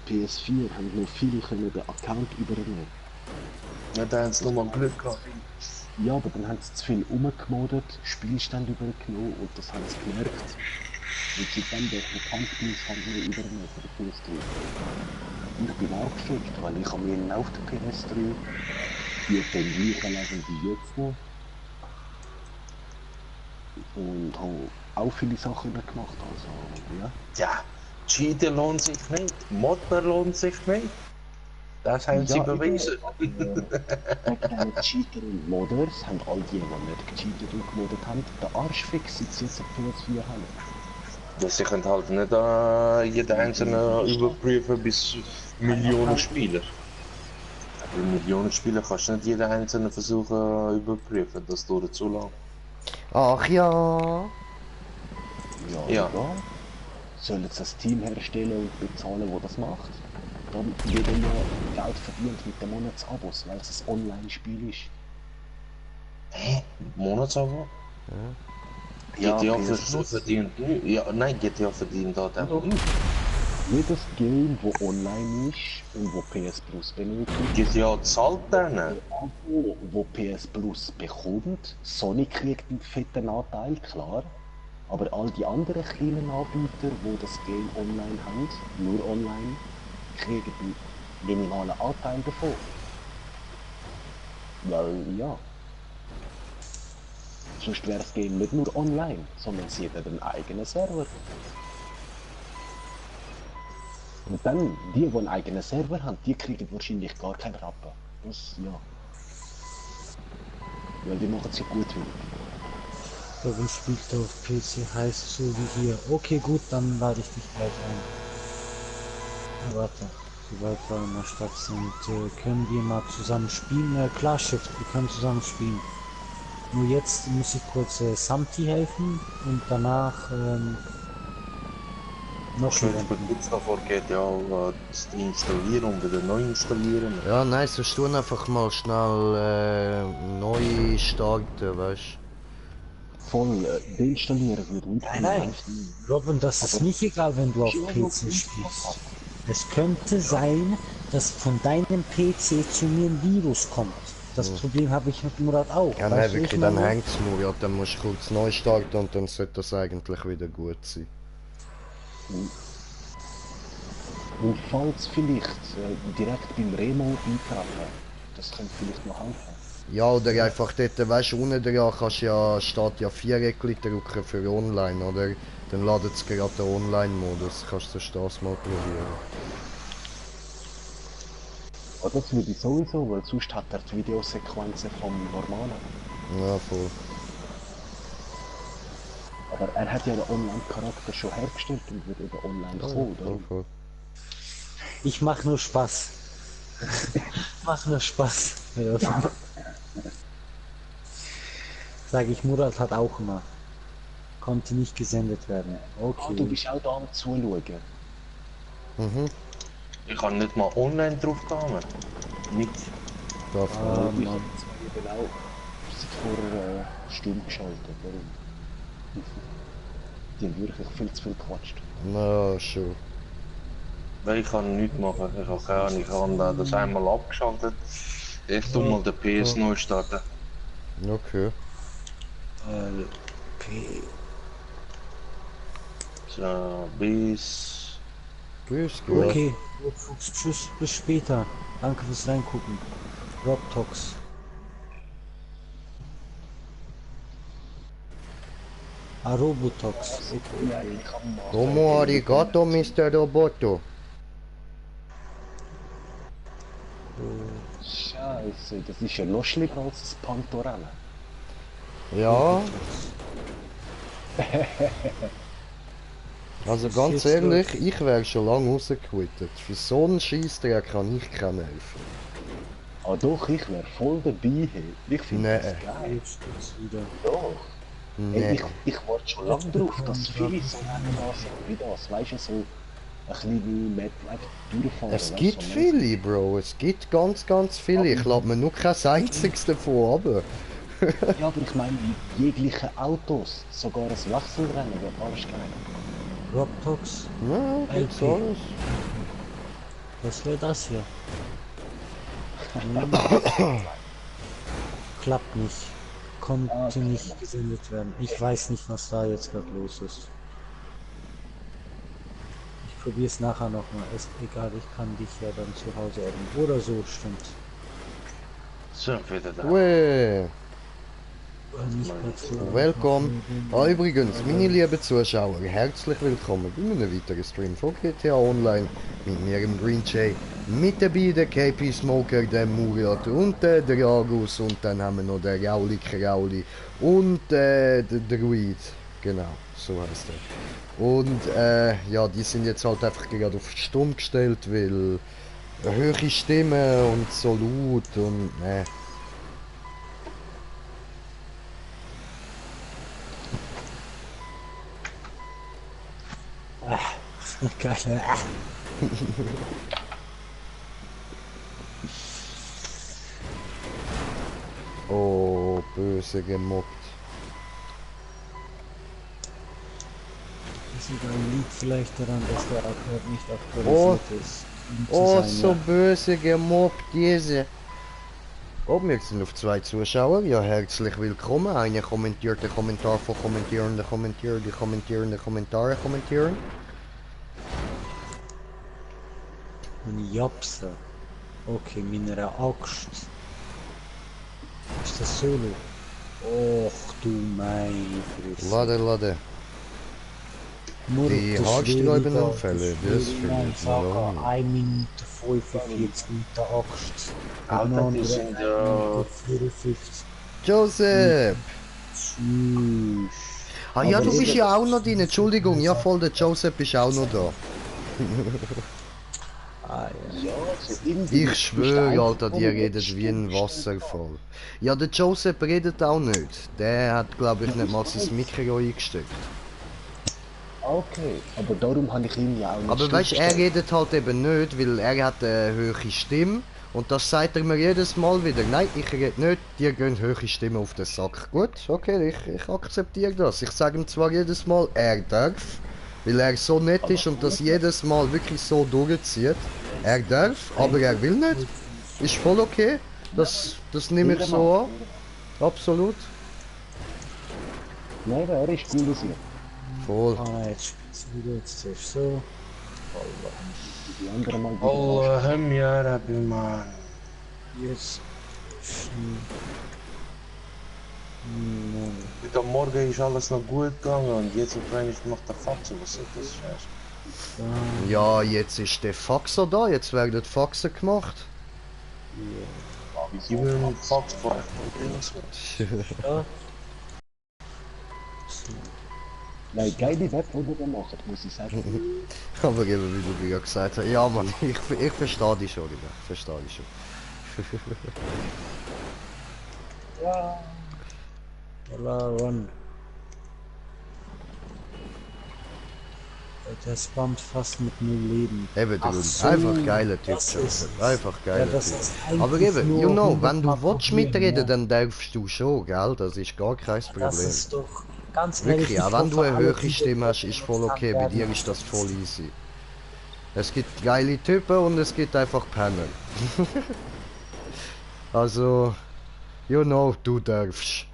PS4 haben noch viele können den Account übernehmen. Ja, da haben sie nochmal Glück gehabt. Ja, aber dann haben sie zu viel umgemodet, Spielstand übergenommen und das haben sie gemerkt. Und seitdem dürfen wir kein Spielstand mehr übernehmen für die PS3. Ich bin auch geschockt, weil ich habe mir auf der PS3 die auf dem gleichen Level wie jetzt noch und habe auch viele Sachen gemacht, also ja. Ja, Cheater lohnt sich nicht, Modder lohnt sich nicht. Das haben sie Ja, bewiesen. wegen Cheater und Modders haben all die nicht gecheatet und gemoddet haben, den Arschfix seit sie jetzt eine PS4 haben. Ja, sie können halt nicht jeden einzelnen überprüfen bis Millionen Spieler. Bei Millionen Spieler kannst du nicht jeden einzelnen versuchen überprüfen, das dauert zu lang. Ach ja. Ja, Ja. egal. Sollen jetzt ein Team herstellen und bezahlen, wo das macht? Dann wird ja Geld verdient mit den Monatsabos, weil es ein Online-Spiel ist. Hä? Monatsabo? Ja, GTA PS verdient nicht. Ja, nein, GTA verdient dort einfach nicht. jedes Game, wo online ist und wo PS Plus benötigt, GTA zahlt denen. Abo, wo PS Plus bekommt, Sony kriegt einen fetten Anteil, klar. Aber all die anderen kleinen Anbieter, wo das Game online haben, nur online, kriegen einen minimalen Anteil davon. Weil, ja. Sonst wäre das Game nicht nur online, sondern sie hätten einen eigenen Server. Und dann, die einen eigenen Server haben, die kriegen wahrscheinlich gar keinen Rappen. Das, ja. Weil die machen es ja gutwillig. Warum spielt er auf PC heißt so wie hier? Okay, gut, dann lade ich dich gleich ein. Warte, sobald wir in der Stadt sind, können wir mal zusammen spielen? Klar, Shift, wir können zusammen spielen. Nur jetzt muss ich kurz Samti helfen und danach noch Schön, jemanden. kurz davor geht ja auch das Installieren und wieder neu installieren. Ja, nein, sonst tun einfach mal schnell neu starten, weißt du? Voll deinstallieren würde nicht Nein, Robin, das ist nicht egal, wenn du auf PC spielst. Es könnte sein, dass von deinem PC zu mir ein Virus kommt. Das Problem habe ich mit Murat auch. Ja, nein, wirklich, dann hängt's nur. Ja, dann musst du kurz neu starten und dann sollte das eigentlich wieder gut sein. Und falls vielleicht direkt beim Remo eintreffen, das könnte vielleicht noch helfen. Ja, oder einfach dort, weißt du, unten dran kannst ja, steht ja 4 Eckli drücken für online, oder? Dann ladet es gerade den Online-Modus, kannst du das mal probieren. Ja, das würde ich sowieso, weil sonst hat er die Videosequenzen vom normalen. Ja, voll. Aber er hat ja den Online-Charakter schon hergestellt und wird über online kommen, Voll, oder? voll. Ich mach nur Spaß. Mach nur Spaß. Sag ich, Murat hat auch immer. Konnte nicht gesendet werden. Okay. Ah, du bist auch da am Zuschauen. Mhm, Ich kann nicht mal online drauf gehen. Nicht. darf man. Ich habe Mann. jetzt eben auch seit vor einer Stunde geschaltet. Warum? Die haben wirklich viel zu viel gequatscht. Na, schon. Weil ich kann nichts machen. Ich habe keine Ahnung. Ich habe das einmal abgeschaltet. Ich tu mal den PS neu starten. Okay. Okay. So, bis... Bis gut. Okay. Tschüss, bis später. Danke fürs Reingucken. Rob Talks. Robotox. Ja, ich kann machen. Domo arigato, Mr. Roboto. Scheiße, das ist ja noch schlimmer als das Pantorelle. Ja. Also ganz ehrlich, ich wäre schon lange rausgequittet. Für so einen Scheissdreck kann ich keinen helfen. Ah doch, ich wäre voll dabei. Hey. Ich finde das Nee. geil. Jetzt geht's wieder. Doch. Hey, Nee. ich warte schon lange drauf, dass viele so einen sind wie das. Weißt du, so eine kleine Map durchfahren. Es gibt viele, Bro. Es gibt ganz viele. Ich lade mir nur kein einziges davon runter. Ja, aber ich meine, jegliche Autos, sogar ein Wechselrennen wird alles geil. Rob Talks. Ja, gibt's Okay. alles. Was wäre das hier? Klappt nicht. Konnte nicht gesendet werden. Ich weiß nicht, was da jetzt gerade los ist. Ich probiere es nachher nochmal. Ist egal, ich kann dich ja dann zu Hause adden. Oder so, stimmt. So, wieder da. Ue, Oder nicht mehr zu. welcome. Ah, übrigens, meine lieben Zuschauer, herzlich willkommen bei einem weiteren Stream von GTA Online mit mir, im Green Jay, mit dabei der KP Smoker, der Murat und der Dragus und dann haben wir noch den Rauli Krauli und der Druid, genau, so heißt er. Und ja, die sind jetzt halt einfach gerade auf stumm gestellt, weil eine höhere Stimme und so laut und Geil. Oh, böse gemobbt. Das liegt vielleicht daran, dass der Akkord nicht Oh. aktualisiert ist. Oh, so böse gemobbt, diese. Oh, wir sind auf 2 Zuschauer. Ja, herzlich willkommen. Einer kommentiert den Kommentar von kommentierende Kommentier, die kommentierende Kommentare kommentieren. Ein Japse. Okay, meine Axt. Ist das Solo? Och du meine Fresse. Lade. Die Haarsträubenanfälle, das finde ich mal 1 Minute 45 mit der Axt. Alter, die sind 54. Joseph! Tschüss. Ah ja, du bist ja auch noch drin. Entschuldigung, ja voll, der Joseph ist auch noch da. Ah, ja. Ja, so irgendwie Ich schwöre, bist du Alter, die einfach redet wie ein stumm Wasserfall. Ja, der Joseph redet auch nicht. Der hat, glaube ich, nicht mal sein Mikro eingesteckt. Okay, aber darum habe ich ihn ja auch nicht Aber weißt du, er redet halt eben nicht, weil er hat eine hohe Stimme. Und das sagt er mir jedes Mal wieder. Nein, ich rede nicht, dir gehen hohe Stimmen auf den Sack. Gut, okay, ich akzeptiere das. Ich sage ihm zwar jedes Mal, er darf, weil er so nett ist und das jedes Mal wirklich so durchzieht. Er darf, aber er will nicht. Ist voll okay. Das nehme ich so an. Absolut. Nein, er ist cool hier. Voll. Ah, jetzt wieder jetzt ist so. Die anderen mal Allah'ım ya Rabbim, Mann. Jetzt. Heute Morgen ist alles noch gut gegangen und jetzt auf einmal macht der Faxen. Was ist das Scheiße? Ja, jetzt ist der Faxer da, jetzt werden Faxen gemacht. Ich will einen Fax vor. Ja. Nein, geile Web, die ihr macht, muss ich sagen. Aber eben, wie du ja gesagt hast, ja Mann, ich verstehe dich schon, Digga. Ich verstehe dich schon. Voila, run. Der spammt fast mit 0 Leben. Eben, Ach du, so, einfach geiler Typ, das Joseph. ist es. Einfach geiler Ja, das Typ. ist eigentlich Aber eben, nur you know, wenn du 100 willst Mal mitreden, probieren, dann darfst du schon, gell? Das ist gar kein Das Problem. ist doch ganz Wirklich, ehrlich, auch ich wenn du hoffe, eine alle, höhere die Stimme hast, ist voll okay. Bei dir ist das voll easy. Es gibt geile Typen und es gibt einfach Penner. Also, you know, du darfst.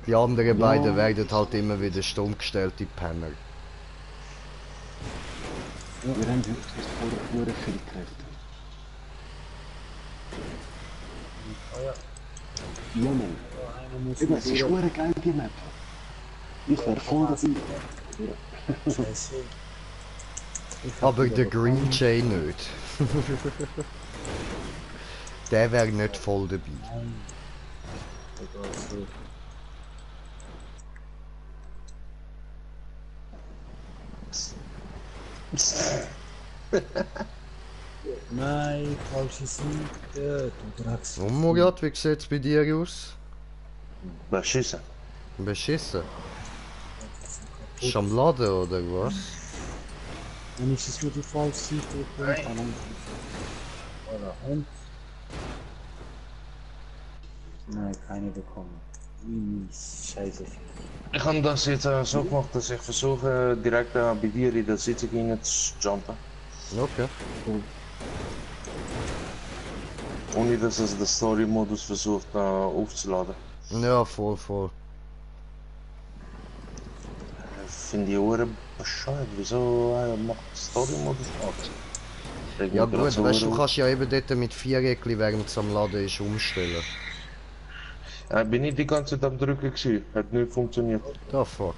Die anderen beiden werden halt immer wieder stumm gestellt, die Penner. Wir haben wirklich voll viel Kräfte. Ja, Mann. einer muss Eben, es ist wieder- eine geil, die Map. Ich wäre voll dabei. Scheiße. Ich hab Aber wieder der bekommen. Green Jay nicht. Der wäre nicht voll dabei. Nein. Egal, so. Nein, falsche Seite. Du Drecks. Und Murat, wie sieht's bei dir aus? Beschissen. Beschissen? Ist am Laden oder was? Wenn ich es nur die falsche Seite bekomme, dann oder und? Nein, keine bekommen. Wie mies. Scheiße. Ich habe das jetzt so gemacht, dass ich versuche direkt bei dir in der Sitzung rein zu jumpen. Okay. Ohne dass es den Story-Modus versucht aufzuladen. Ja, voll, voll. Finde ich auch bescheuert. Wieso macht der Story-Modus an? Ja gut, weißt du, kannst ja eben dort mit 4 Räckchen, während es am Laden ist, umstellen. Bin ich die ganze Zeit am drücken gewesen. Hat nicht funktioniert. Da fuck.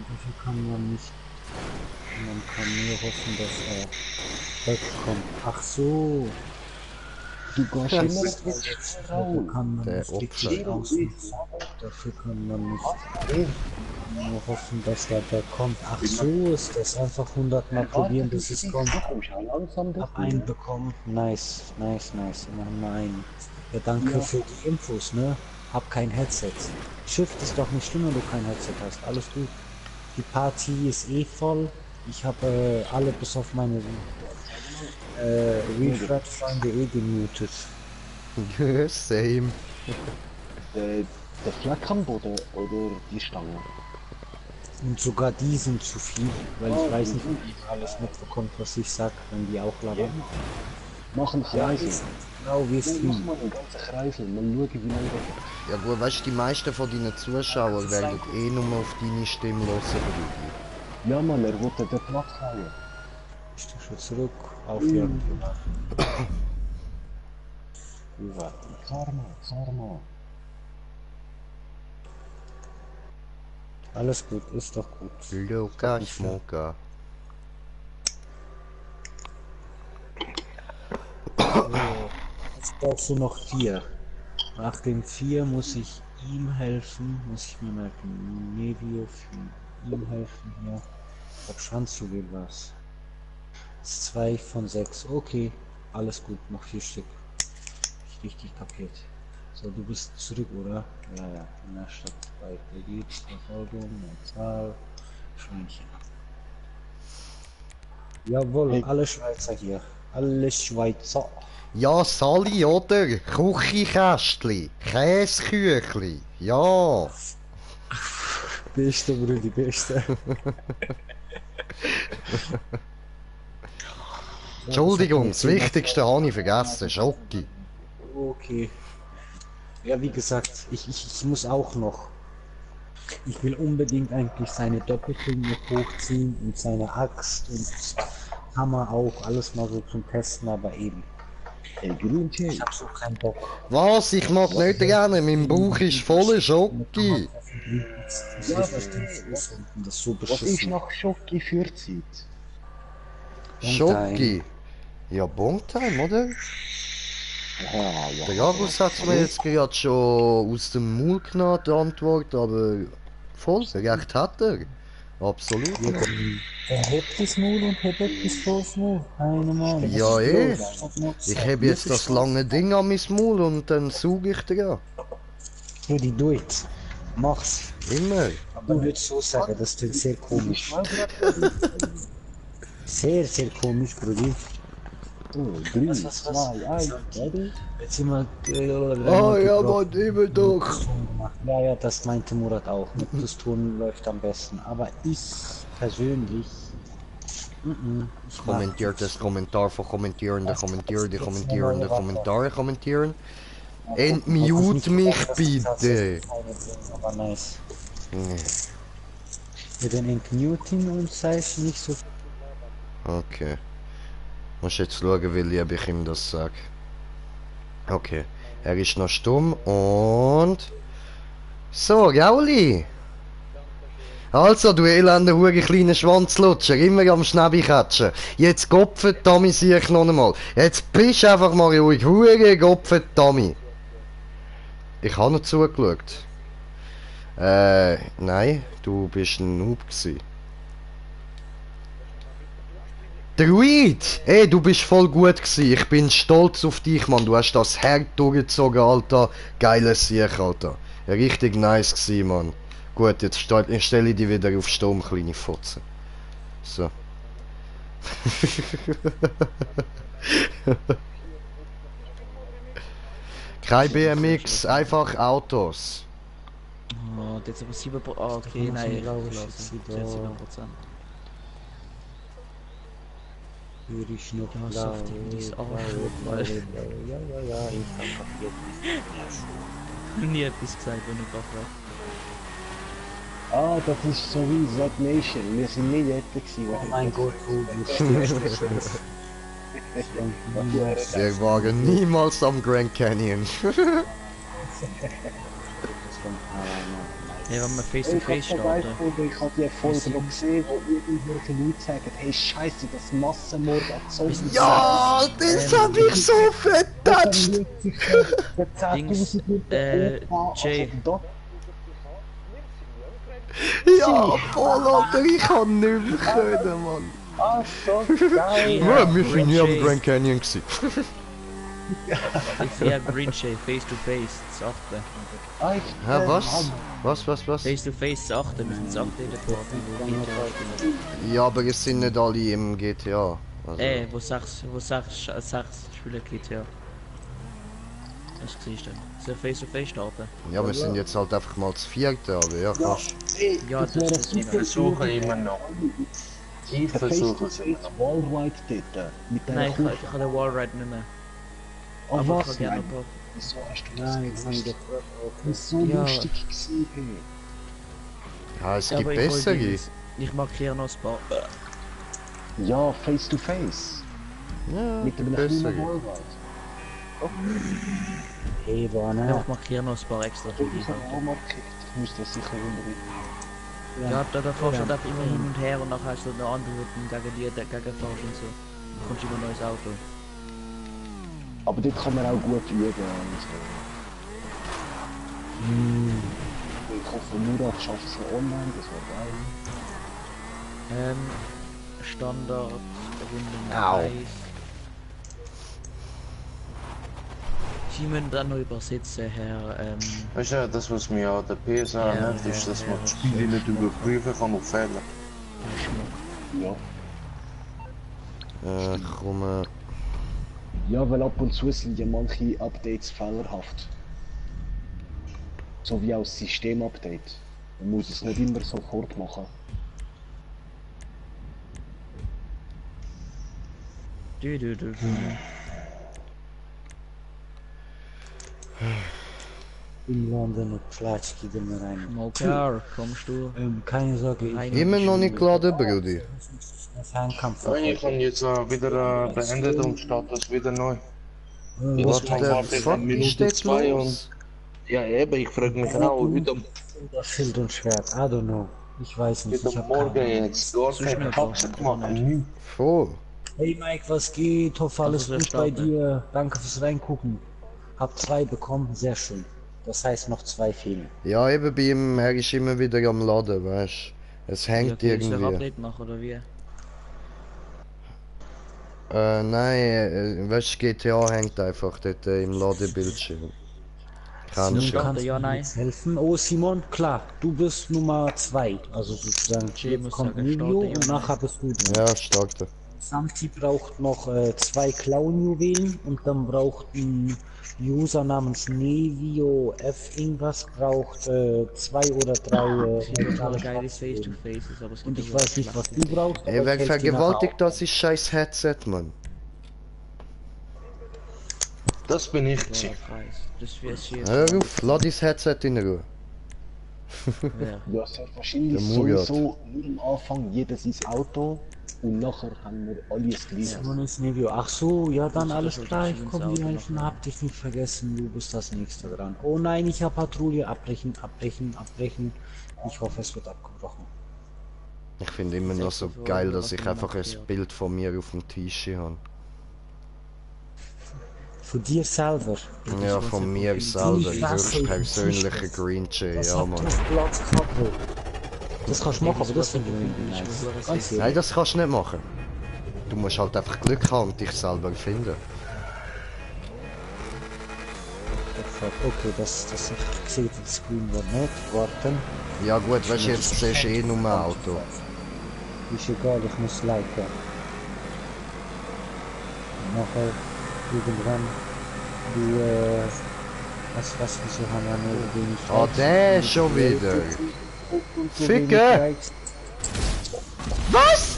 Dafür kann man nicht. Man kann nur hoffen, dass er wegkommt. Ach so. Du gehst Ja, immer Dafür kann man Der nicht Opfer. richtig ausnutzen. Dafür kann man nicht nur hoffen, dass der wegkommt. Ach so ist das. Einfach 100 Mal probieren, bis es kommt. Du kommst auch langsam Hab durch. einen bekommen. Nice, nice, nice. Immerhin mal einen. Ja, danke für die Infos, ne? Hab kein Headset. Shift ist doch nicht schlimm, wenn du kein Headset hast. Alles gut. Die Party ist eh voll. Ich habe alle bis auf meine Refred-Freunde eh gemutet. Same. Der Fleck am Boden oder die Stange? Und sogar die sind zu viel, weil ich weiß nicht, ob ihr alles mitbekommt, was ich sag, wenn die auch labern. Mach einen Kreisel. Genau wie es Mach mal einen ganzen Kreisel. Mal schauen, wie lange das... Ja gut, weißt du, die meisten von deinen Zuschauern werden eh nur auf deine Stimme hören, Brudi. Ja Mann, er wollte den Platz hauen. Ich tue schon zurück auf die Aktiva. Warten. Karma. Alles gut, ist doch gut. Luca Schmucker. So, jetzt brauchst du noch 4. Nach den 4 muss ich ihm helfen, muss ich mir merken. Nevio für ihm helfen hier. Ich hab Schwanzjuwel was. 2 von 6. Okay, alles gut, noch 4 Stück. Ich richtig kapiert. So, du bist zurück, oder? Ja, in der Stadt bei Edith, Verfolgung, Zahl, Schweinchen. Jawohl, Hey. alle Schweizer hier. Alle Schweizer. Ja, Sali, oder? Küchenkästli, Käseküchli, ja. Beste, Brudi, beste. Entschuldigung, das Wichtigste habe ich vergessen, Schoki. Okay. Ja, wie gesagt, ich muss auch noch. Ich will unbedingt eigentlich seine Doppelklinge hochziehen und seine Axt und Hammer auch, alles mal so zum Testen, aber eben. Hey, Grünchen. Ich hab so keinen Bock. Was? Ich mag nicht gerne, mein Bauch ist voller Schoki. Das ist so Was ist beschissen. nach Schoki für Zeit? Schoki. Ja, Bongtime, oder? Ja. Der Agus hat mir jetzt gerade schon aus dem Maul genommen, die Antwort, aber voll, recht hat er. Absolut. Er hebt das Maul und hebt das vors Maul. Keine Ahnung. Ja, Ich habe jetzt das lange Ding an mein Maul und dann suche ich dir Brudi, do it. Mach's. Immer. Aber nicht so sagen, das klingt sehr komisch. Sehr, sehr komisch, Brudi. 3, Was? 2, 1, ready? Jetzt sind wir. Ah ja, Mann, immer doch. Ja, das meinte Murat auch. Mit Pistolen läuft am besten. Aber ich persönlich. Ich mag Kommentiert das Kommentar von Kommentierende, Kommentierende, Kommentierende, Kommentare kommentieren. Entmute mich bitte. Aber nice. Mit den Entmuten und sei es nicht so. Okay. Muss jetzt schauen, wie lieb ich ihm das sage. Okay. Er ist noch stumm und... So, Gauli! Also, du elender, hure kleiner Schwanzlutscher, immer am Schnäbi catchen. Jetzt gopfet Tommy sich noch einmal. Jetzt bist du einfach mal ruhig, hure gopfet Tommy. Ich habe noch zugeschaut. Nein, du bist ein Noob gsi. Druid! Ey, du bist voll gut gsi. Ich bin stolz auf dich, Mann. Du hast das Herz durchgezogen, Alter. Geiles Sieg, Alter. Richtig nice gsi, Mann. Gut, jetzt stelle ich dich wieder auf Sturm, kleine Fotze. So. Kein BMX, einfach Autos. Oh, jetzt aber 7%. Ah, okay, muss nein, ich glaube, ich ich lasse schätze es. da. 7%. Würde ich noch Ja, blau, saftig, dieses blau, Arschloch, blau, Alter. blau. Ja, ich hab kapiert. Ja, schon. Nie etwas gesagt, wenn ich wach war. Ah, das ist so wie Zed Nation. Wir sind nie dort gewesen. Oh mein Gott, du stirbst jetzt. Wir waren niemals am Grand Canyon. Ja, wenn wir face to Ich hab face zum starten. Beispiel, ich hab die Folge noch gesehen, wo irgendwelche Leute sagen, hey Scheiße, das Massenmord an Zombies. Ja, das hab ich so vertatscht. Dings, Jay. Ja, voll, Alter, ich kann nicht mehr können, Mann. Ah, so geil. Ja, wir sind nie am Grand Canyon gewesen. Ja, Green Jay, face to face, das 8. Hä, was? Was? Face to face, das 8. Wir sind das 8. in der Party, wo GTA spielen. Ja, aber es sind nicht alle im GTA. Also, Wo 6 Spieler GTA. Was siehst du denn? Soll face to face starten? ja, wir sind jetzt halt einfach mal zu vierte, aber ja, fast. Ja, das ist Ich versuche immer noch. Ich versuche es immer noch. Wallride dort. Mit der Nein, Kuh. ich kann den Wallride nicht mehr. Oh, Aber ich was? kann gerne Nein, noch. wieso hast du das Nein, das habe ich gewusst? gefragt. Das ist so Ja. lustig gewesen. Ja, es Ja, gibt aber ich bessere. wollte Ich markiere noch ein paar. Ja, face to face. Ja, Mit einem bessere. kleinen Wallride. Hey, Ja, Bana. ich markiere noch ein paar extra für Ich dich. habe auch markiert. Ich muss das sicher unbedingt. Ja, da fährst du halt einfach immer hin und her und nachher hast du eine andere Route gegen die, der gegenfährst und so. Dann kommst du über ein neues Auto. Aber dort kann man auch gut üben. Und so. Ich hoffe, Murat schafft es noch online, das wäre geil. Standard, Runde Au. 1. Sie müssen dann noch übersetzen, Herr, Weißt du, das was mir an der PSA Ja, nervt, ist, ja, dass ja, man die Spiele nicht überprüfen kann auf Fehler. Ja. Komm, Ja, weil ab und zu sind ja manche Updates fehlerhaft. So wie auch das Systemupdate. Man muss es nicht immer sofort machen. du. In London und Platschki da rein. Smoker, kommst du? Keine Sorge, Nein. immer noch nicht geladen, Brudi. das Fernkampf. Nein, ich habe jetzt wieder beendet und starte das wieder neu. What Jedes Mal the warte ich fuck eine ist Minute dort 2 und... los? Ja eben, ich frage mich auch, wieder, Das Schild und Schwert, I don't know. Ich weiß nicht, ich wieder hab morgen keine Ahnung. jetzt gar So keine schnell Faxen doch, gemacht. doch nicht. Nichts. Voll. Hey Mike, was geht? Hoffe alles Also, gut bei starten. dir. Danke fürs Reingucken. Hab 2 bekommen, sehr schön. Das heißt noch 2 fehlen. Ja, eben bei ihm, er ist immer wieder am Laden, weißt du. Es hängt Soll ich ein irgendwie. Update machen oder wie? Nein, weißt du, GTA hängt einfach dort im Ladebildschirm. Kannst Simon, du. kannst du ja, mir nein? jetzt helfen? Oh Simon, klar, du bist Nummer 2. Also sozusagen, Jay jetzt muss kommt sagen, Nivio starte, ja, und nein. nachher bist du dran. Ja, stark. Santi braucht noch 2 Clown-Juwelen und dann braucht ein User namens Nevio F irgendwas braucht 2 oder 3 Es gibt total geile Face-to-Faces, aber es gibt und ich auch weiß nicht, was du brauchst. Ey, aber wer ich helfe dir vergewaltigt nachher das ist scheiß Headset, Mann. Das bin ich Ja, gewesen. Preis. Das wäre es hier. Hör auf, lass dein Headset in Ruhe. Wer? Ja, es hat wahrscheinlich Der Murat. sowieso nur am Anfang jeder sein Auto und nachher haben wir alle das gleiche. Simon ist Nevio. Ach so, ja dann Das alles ist klar, ich ins komm Auto dir helfen, noch, hab dich nicht vergessen, du bist das nächste dran. Oh nein, ich hab Patrouille, abbrechen. Ich hoffe, es wird abgebrochen. Ich finde immer noch so geil, dass ich einfach ein Bild von mir auf dem T-Shirt habe. Für dir selber. Ja, von mir selber, Ich hasse wirklich persönlicher das. Green Jay, Das ja hat Mann. doch Platz gehabt. Das kannst du machen, aber das finde ich irgendwie nice. Ganz Nein, ehrlich. das kannst du nicht machen. Du musst halt einfach Glück haben und dich selber finden. Okay, das ich sehe den Screen noch nicht. Warten. Ja gut, weißt du, jetzt siehst du eh nur ein Auto. Ist egal, ich muss liken. Nachher irgendwann du wieso haben wir nur wenig Ah, Likes? der schon wieder. Und so Ficke! wenig Likes. Was?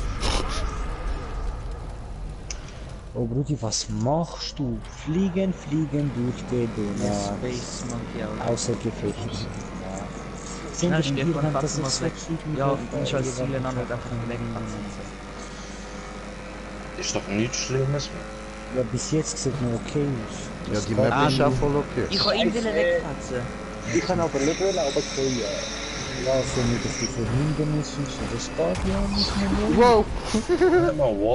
Oh Brudi, was machst du? Fliegen durch den Donut. Space Monkey auch. Außer Gefecht. Schnell wir steht hier von haben das Fassen ist weg. verschieden Ja, durch, und ich als wir Ziele werden dann halt einfach einfach weg. Ist doch nichts Schlimmes mehr. Ja, bis jetzt sieht mir okay aus. Ja, Das die geht Map ist nicht. auch voll okay. Ich kann ihn wegkratzen. Ich kann aber nicht wollen, aber können. Ja, so mit auf die verhindern müssen, so das Stadion ist mir wohl. Wow!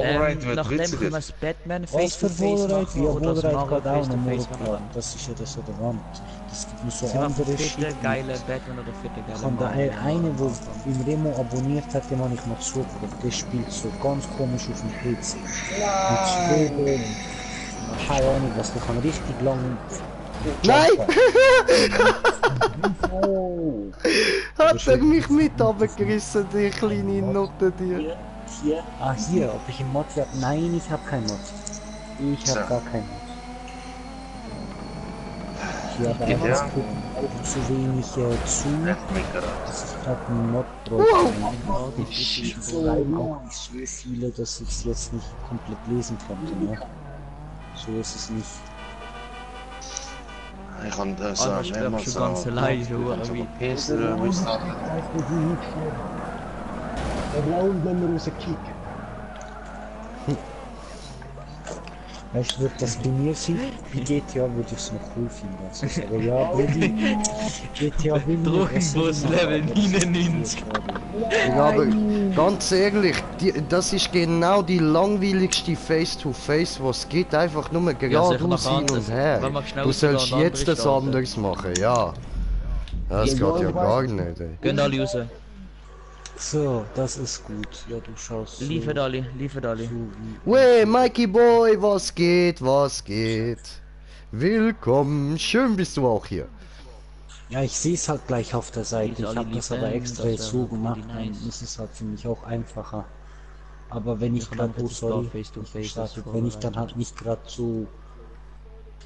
Wallride wird Nachdem witziger. können wir das Batman Was face to für face Wallride? machen Ja, oder das Wallride Mario geht auch face to noch face mal. machen. Das ist ja das an der Wand. Das gibt nur so Sind wir andere für Shit. vierte geile Batman oder vierte geile Kann der Mario? eine, der im Remo abonniert hat, den habe ich noch zugeguckt. Der spielt so ganz komisch auf dem PC. Mit Schweden. Keine Ahnung was, der kann richtig lang. Nein! Oh. Hat er mich mit runtergerissen, die kleine Note dir? Hier? Ah, hier, ob ich einen Mod habe? Nein, ich habe keinen Mod. Ich habe So. gar keinen Mod. Hier aber Ja. das gucken auch zu wenig zu. Echt mega. Ich habe einen Mod drauf. Oh, die Ich Fisch. schreibe auch nicht so viele, dass ich es jetzt nicht komplett lesen konnte. Ne? So ist es nicht. Ich kann das Anders glaubst du ganz allein, so wie. Pester, wie staat het? Der blauen Blämmer rauskicken. Weißt du, wird das bei mir sein? Bei GTA würde ich es noch cool finden. Also, aber ja, Brudi, GTA will mir Drogenboss Level 99. Ja, aber ganz ehrlich, das ist genau die langweiligste Face-to-Face, was es gibt. Einfach nur geradeaus hin und her. Wenn man schnell Du sollst sogar jetzt das andere anders machen, ja. Das geht ja gar nicht, ey. Gehen alle raus. So, das ist gut. Ja, du schaust. So, Liefert alle, liefert alle. so wie Wey, Mikey Boy, was geht, was geht? Willkommen, schön bist du auch hier. Ja, ich sehe es halt gleich auf der Seite. Diese Ich habe das alle aber lieben, extra das jetzt wäre so gemacht, really nice. dann ist es halt für mich auch einfacher. Aber wenn ich kann gerade, auch oh jetzt sorry, da face to nicht face gestartet, das wenn ich dann vorbereiten. halt nicht gerade so...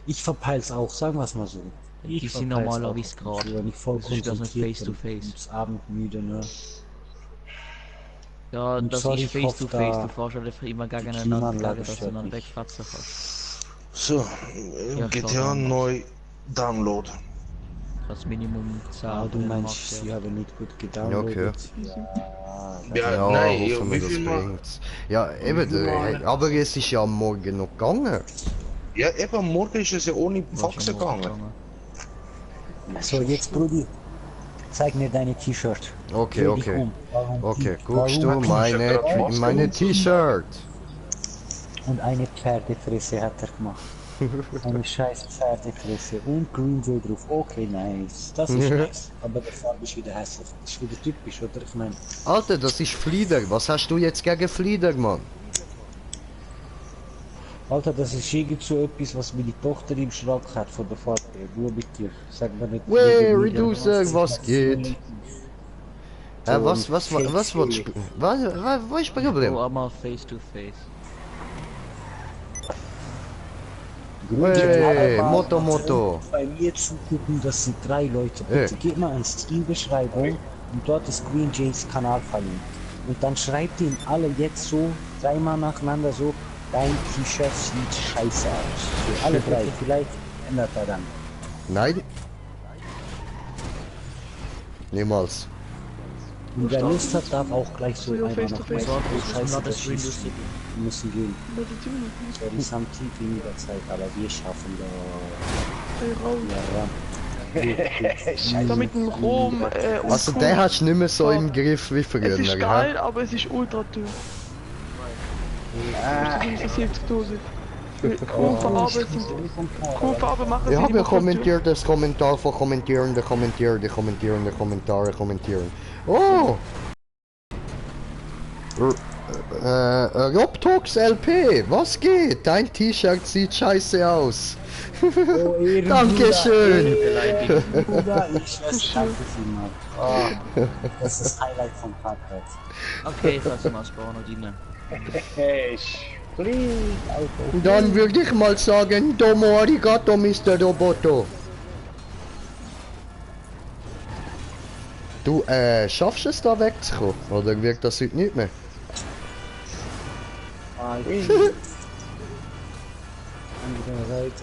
Ich verpeil's auch, sagen wir es mal so. Die Ich sind verpeil's normalerweise auch, gerade. wenn ich voll Das ist das nicht konzentriert face to bin, face. bis abendmüde, ne? Ja, Und das sorry, ist ich face hoffe, to face. da Du fährst halt einfach immer gegeneinander, Klimaanlage dass du stört dann mich. wegfatzen kannst. So, Ja, GTA klar. neu download. Das Minimum 10 Ah, du oder meinst, Max, sie haben nicht gut Ja, gedownloadet. Ja, Ja, nee, hoffen wie wir, das viel mal? bringt's. Ja, eben, aber es ist ja am Morgen noch gegangen. Ja, eben, morgen ist es ja ohne Faxen gegangen. So, jetzt Brudi, zeig mir deine T-Shirt. Okay, Dreh dich okay. um. Warum Okay, die- guckst du warum meine T-Shirt? Und eine Pferdefresse hat er gemacht. Eine scheiß Pferdefresse und Green Day drauf. Okay, nice. Das ist nice. Aber der Farbe ist wieder hässlich. Das ist wieder typisch, oder? Ich meine, Alter, das ist Flieder. Was hast du jetzt gegen Flieder, Mann? Alter, das ist irgend so etwas, was meine Tochter im Schrank hat von der Farbe. Du bitte, sag mir nicht. Wey, irgendwie, Reducer, das was ist geht? so Was willst du? Was ist das Problem? Oh, einmal face to face. Wey, Moto. Bei mir zugucken, das sind 3 Leute. Bitte geht mal in Steam-Beschreibung und dort ist Green Jays Kanal verlinkt. Und dann schreibt ihn alle jetzt so, 3-mal nacheinander so, dein T-Shirt sieht scheiße aus. So, alle 3, vielleicht ändert er dann. Nein. Niemals. Und wer Lust hat, darf auch gleich so einmal noch mal so scheiße Das das ist schießen. lustig. Wir müssen gehen. Sorry, es haben viel weniger Zeit, aber wir schaffen da. Ja, Da mit dem Rom, Also der hast du nicht mehr so im Griff wie früher, Es ist gell? geil, aber es ist ultra teuer. Das sind 70.000. Chromfarbe machen sie Ich habe immer kommentiert das Kommentar von Kommentierende. Oh! Robtox LP, was geht? Dein T-Shirt sieht scheiße aus. Dankeschön. Bruder, ich schwör's, danke vielmals. Oh, das ist das Highlight vom Parkplatz. Okay, ich lasse mal spawnen, Dina. Dann würde ich mal sagen, Domo arigato, Mr. Roboto. Du, schaffst es da wegzukommen? Oder wirkt das heute nicht mehr?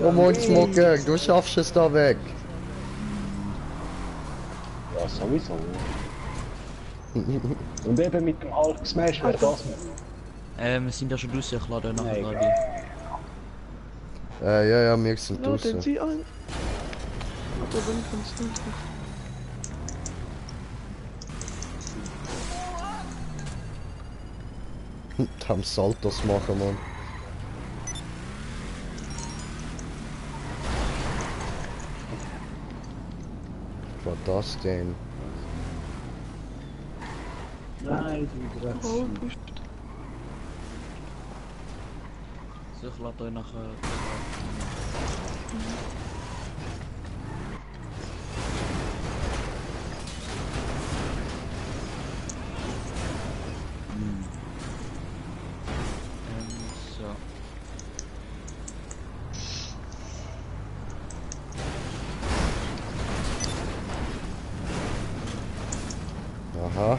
Oh Mann, Smoker, du schaffst es da weg. Ja, sowieso. Und eben mit dem Hulk Smash wäre das mit. Wir sind ja schon rausgeladen nach Nein, der egal. Lobby. Ja, wir sind Ja, den draußen. sie an. Aber wenn kannst du nicht. Am Saltos machen, Mann. Was war das denn? Nein, du Dreck. Oh, pusht. So, ich lade euch nachher. So. Aha.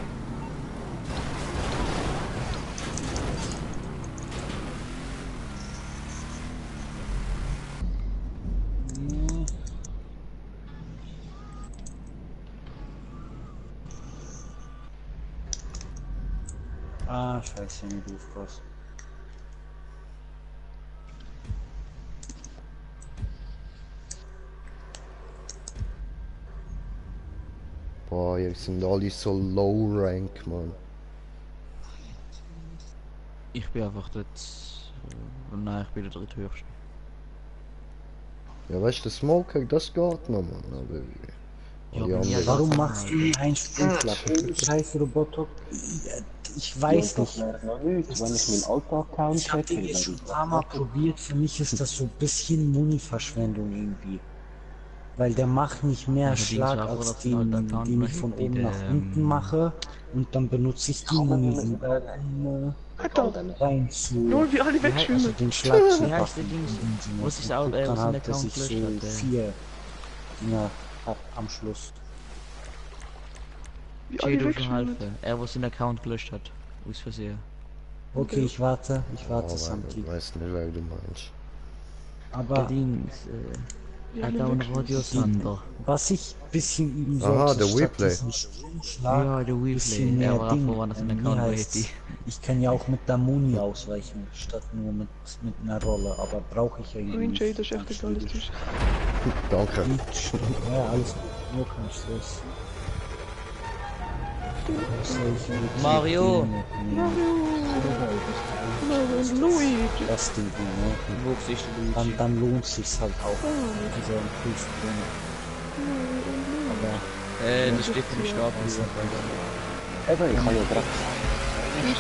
Ah, scheiße, ein Doofkurs. Boah, ihr sind alle so low rank, Mann. Ich bin einfach dort. Nein, ich bin der dritthöchste. Ja, weißt du, der Smoker, das geht noch, Mann. Aber Ja, die aber nie anderen- Warum machst du einen Sprintler? Scheiß Roboter. Ich weiß nicht. Das wäre noch nichts, wenn ich meinen Alter-Account Ich habe hätte. den jetzt schon dann ein paar Mal probiert. Für mich ist das so ein bisschen Muni-Verschwendung irgendwie. Weil der macht nicht mehr Allerdings Schlag auch, als dass die halt Account den ich von möchten, die oben nach der, unten mache. Und dann benutze ich die Muni lieber, um Alter, rein zu. nur wie alle Wie heißt- Also wegschwimmen. den Schlag zu Wie heißt der machen. Dings? in diesem Muss ich Moment. auch, Guck dann was in halt, der dass Account ich so gelöscht hat, 4 Dinger hab am Schluss. Wie Jay, alle du schon wegschwimmen. helfen. Er, was den Account gelöscht hat. Aus Versehen. Okay, ich warte, Oh, Santi. ich weiß nicht, wer du meinst. Der Aber Dings. Wie Hat alle auch einen wegschwimmen. Radiosander. was ich ein bisschen üben Aha, sollte, der statt Replay. diesen Stromschlag, Ja, der bisschen Weasley. mehr Er war Ding. froh, dass er den Wie Account heißt's? hätte. Ich kann ja auch mit der Muni ausweichen, statt nur mit einer Rolle, aber brauche ich eigentlich Green nicht. Jay, das ist echt ein geiles Tisch. Danke. Ja, alles gut, nur kein Stress. Was soll ich mit Mario. Mario, Luigi. Das Ding hier, ne? Wo siehst du Luigi? Dann lohnt sich's halt auch, dieser Impuls drin. Aber Das steht für die Stapel. Eben, ich habe ja gerade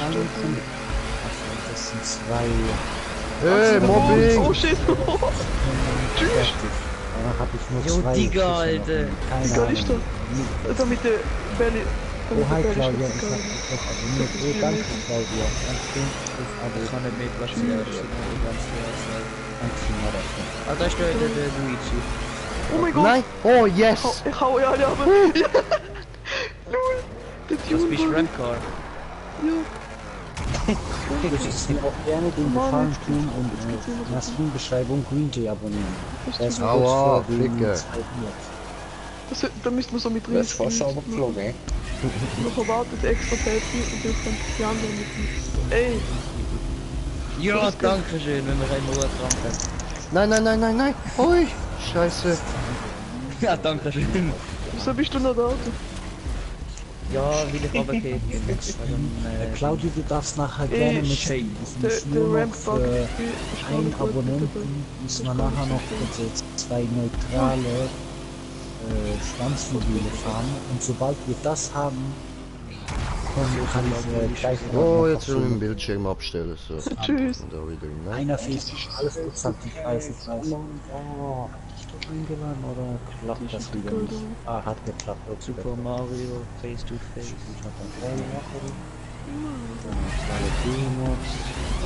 also, das sind 2. Hey, Mobbing! Oh shit. Tschüss. Da hab ich nur Jo, 2. Digga, Schüsse noch. Alter. Keine Wie geil ist Ahnung. das? Da mit der Belly. Da Oh, mit hi der Belly Claudia, ich ist hab das dich geil. doch abonniert. Oh, danke Claudia. Danke. Aber ich kann nicht mehr platzieren. Das steht noch ganz klar. Danke, Ah, da ist der Luigi. Oh mein Gott. Nein! Oh, yes! Ich hau ja alle aber. Lul. Der Was bist du, Tune. Ramcar? Ja. Du kannst mir auch gerne den Gefallen tun und in der Stream-Beschreibung Green Jay abonnieren. Der ist Aua, kurz vor dem Ficke. 200. Da müssten wir so mit Das ist fast Noch runtergeflogen, ey. erwartet extra Päpste und jetzt dann die anderen mit. Ey, Ja, danke schön, wenn wir einen Ruhe haben. Nein, nein, nein, nein, nein! Ui! Scheiße! Ja, danke schön. wieso bist du noch da? Ja, will ich aber gehen. Claudio, du darfst nachher gerne Shade. mitspielen. Ich Der muss nur noch Ramp-Bug für ist einen gerade gut mit Abonnenten müssen wir nachher noch bitte 2 neutrale Schwanzmodule fahren. Und sobald wir das haben, kann ich gleich noch Oh, einfach jetzt will so ich den Bildschirm abstellen. So. Tschüss. Und da wieder nein. einer fehlt. Alles gut, sagt ich weiß, ich weiß. Oh, hab ich doch eingeladen oder klappt das wieder nicht? Ah, hat geklappt. Okay. Super Mario, Face to Face. Ich hab ein Play machen.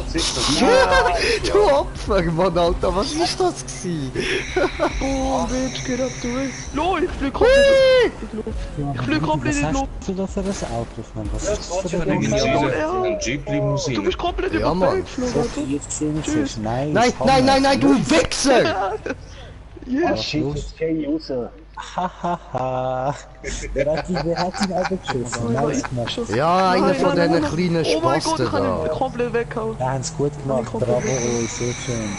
Was ist das? Du Opfer, Mann, Alter, was ist das gewesen? Oh, Bitch, geht ab, du willst. Lol, ich flieg komplett in die Luft. Ich flieg komplett in die Luft. Was hast du da für das Auto, Mann? Was ist das für Von der ein Gemüse. Ein Jeep-Limousine. Du bist komplett Ja, über Mann. den geflogen, Alter. Jetzt sehen wir Tschüss. es. Nein, Nein, nein, nein, nein, du Wichser! Yes. Hahaha. Wer hat ihn abgeschossen? Nice gemacht. Ja, einer Nein, von nein, diesen nein. kleinen Oh mein Gott, Spasten ich kann ihn da. komplett weghauen. Ja, haben es gut gemacht. Bravo, sehr schön.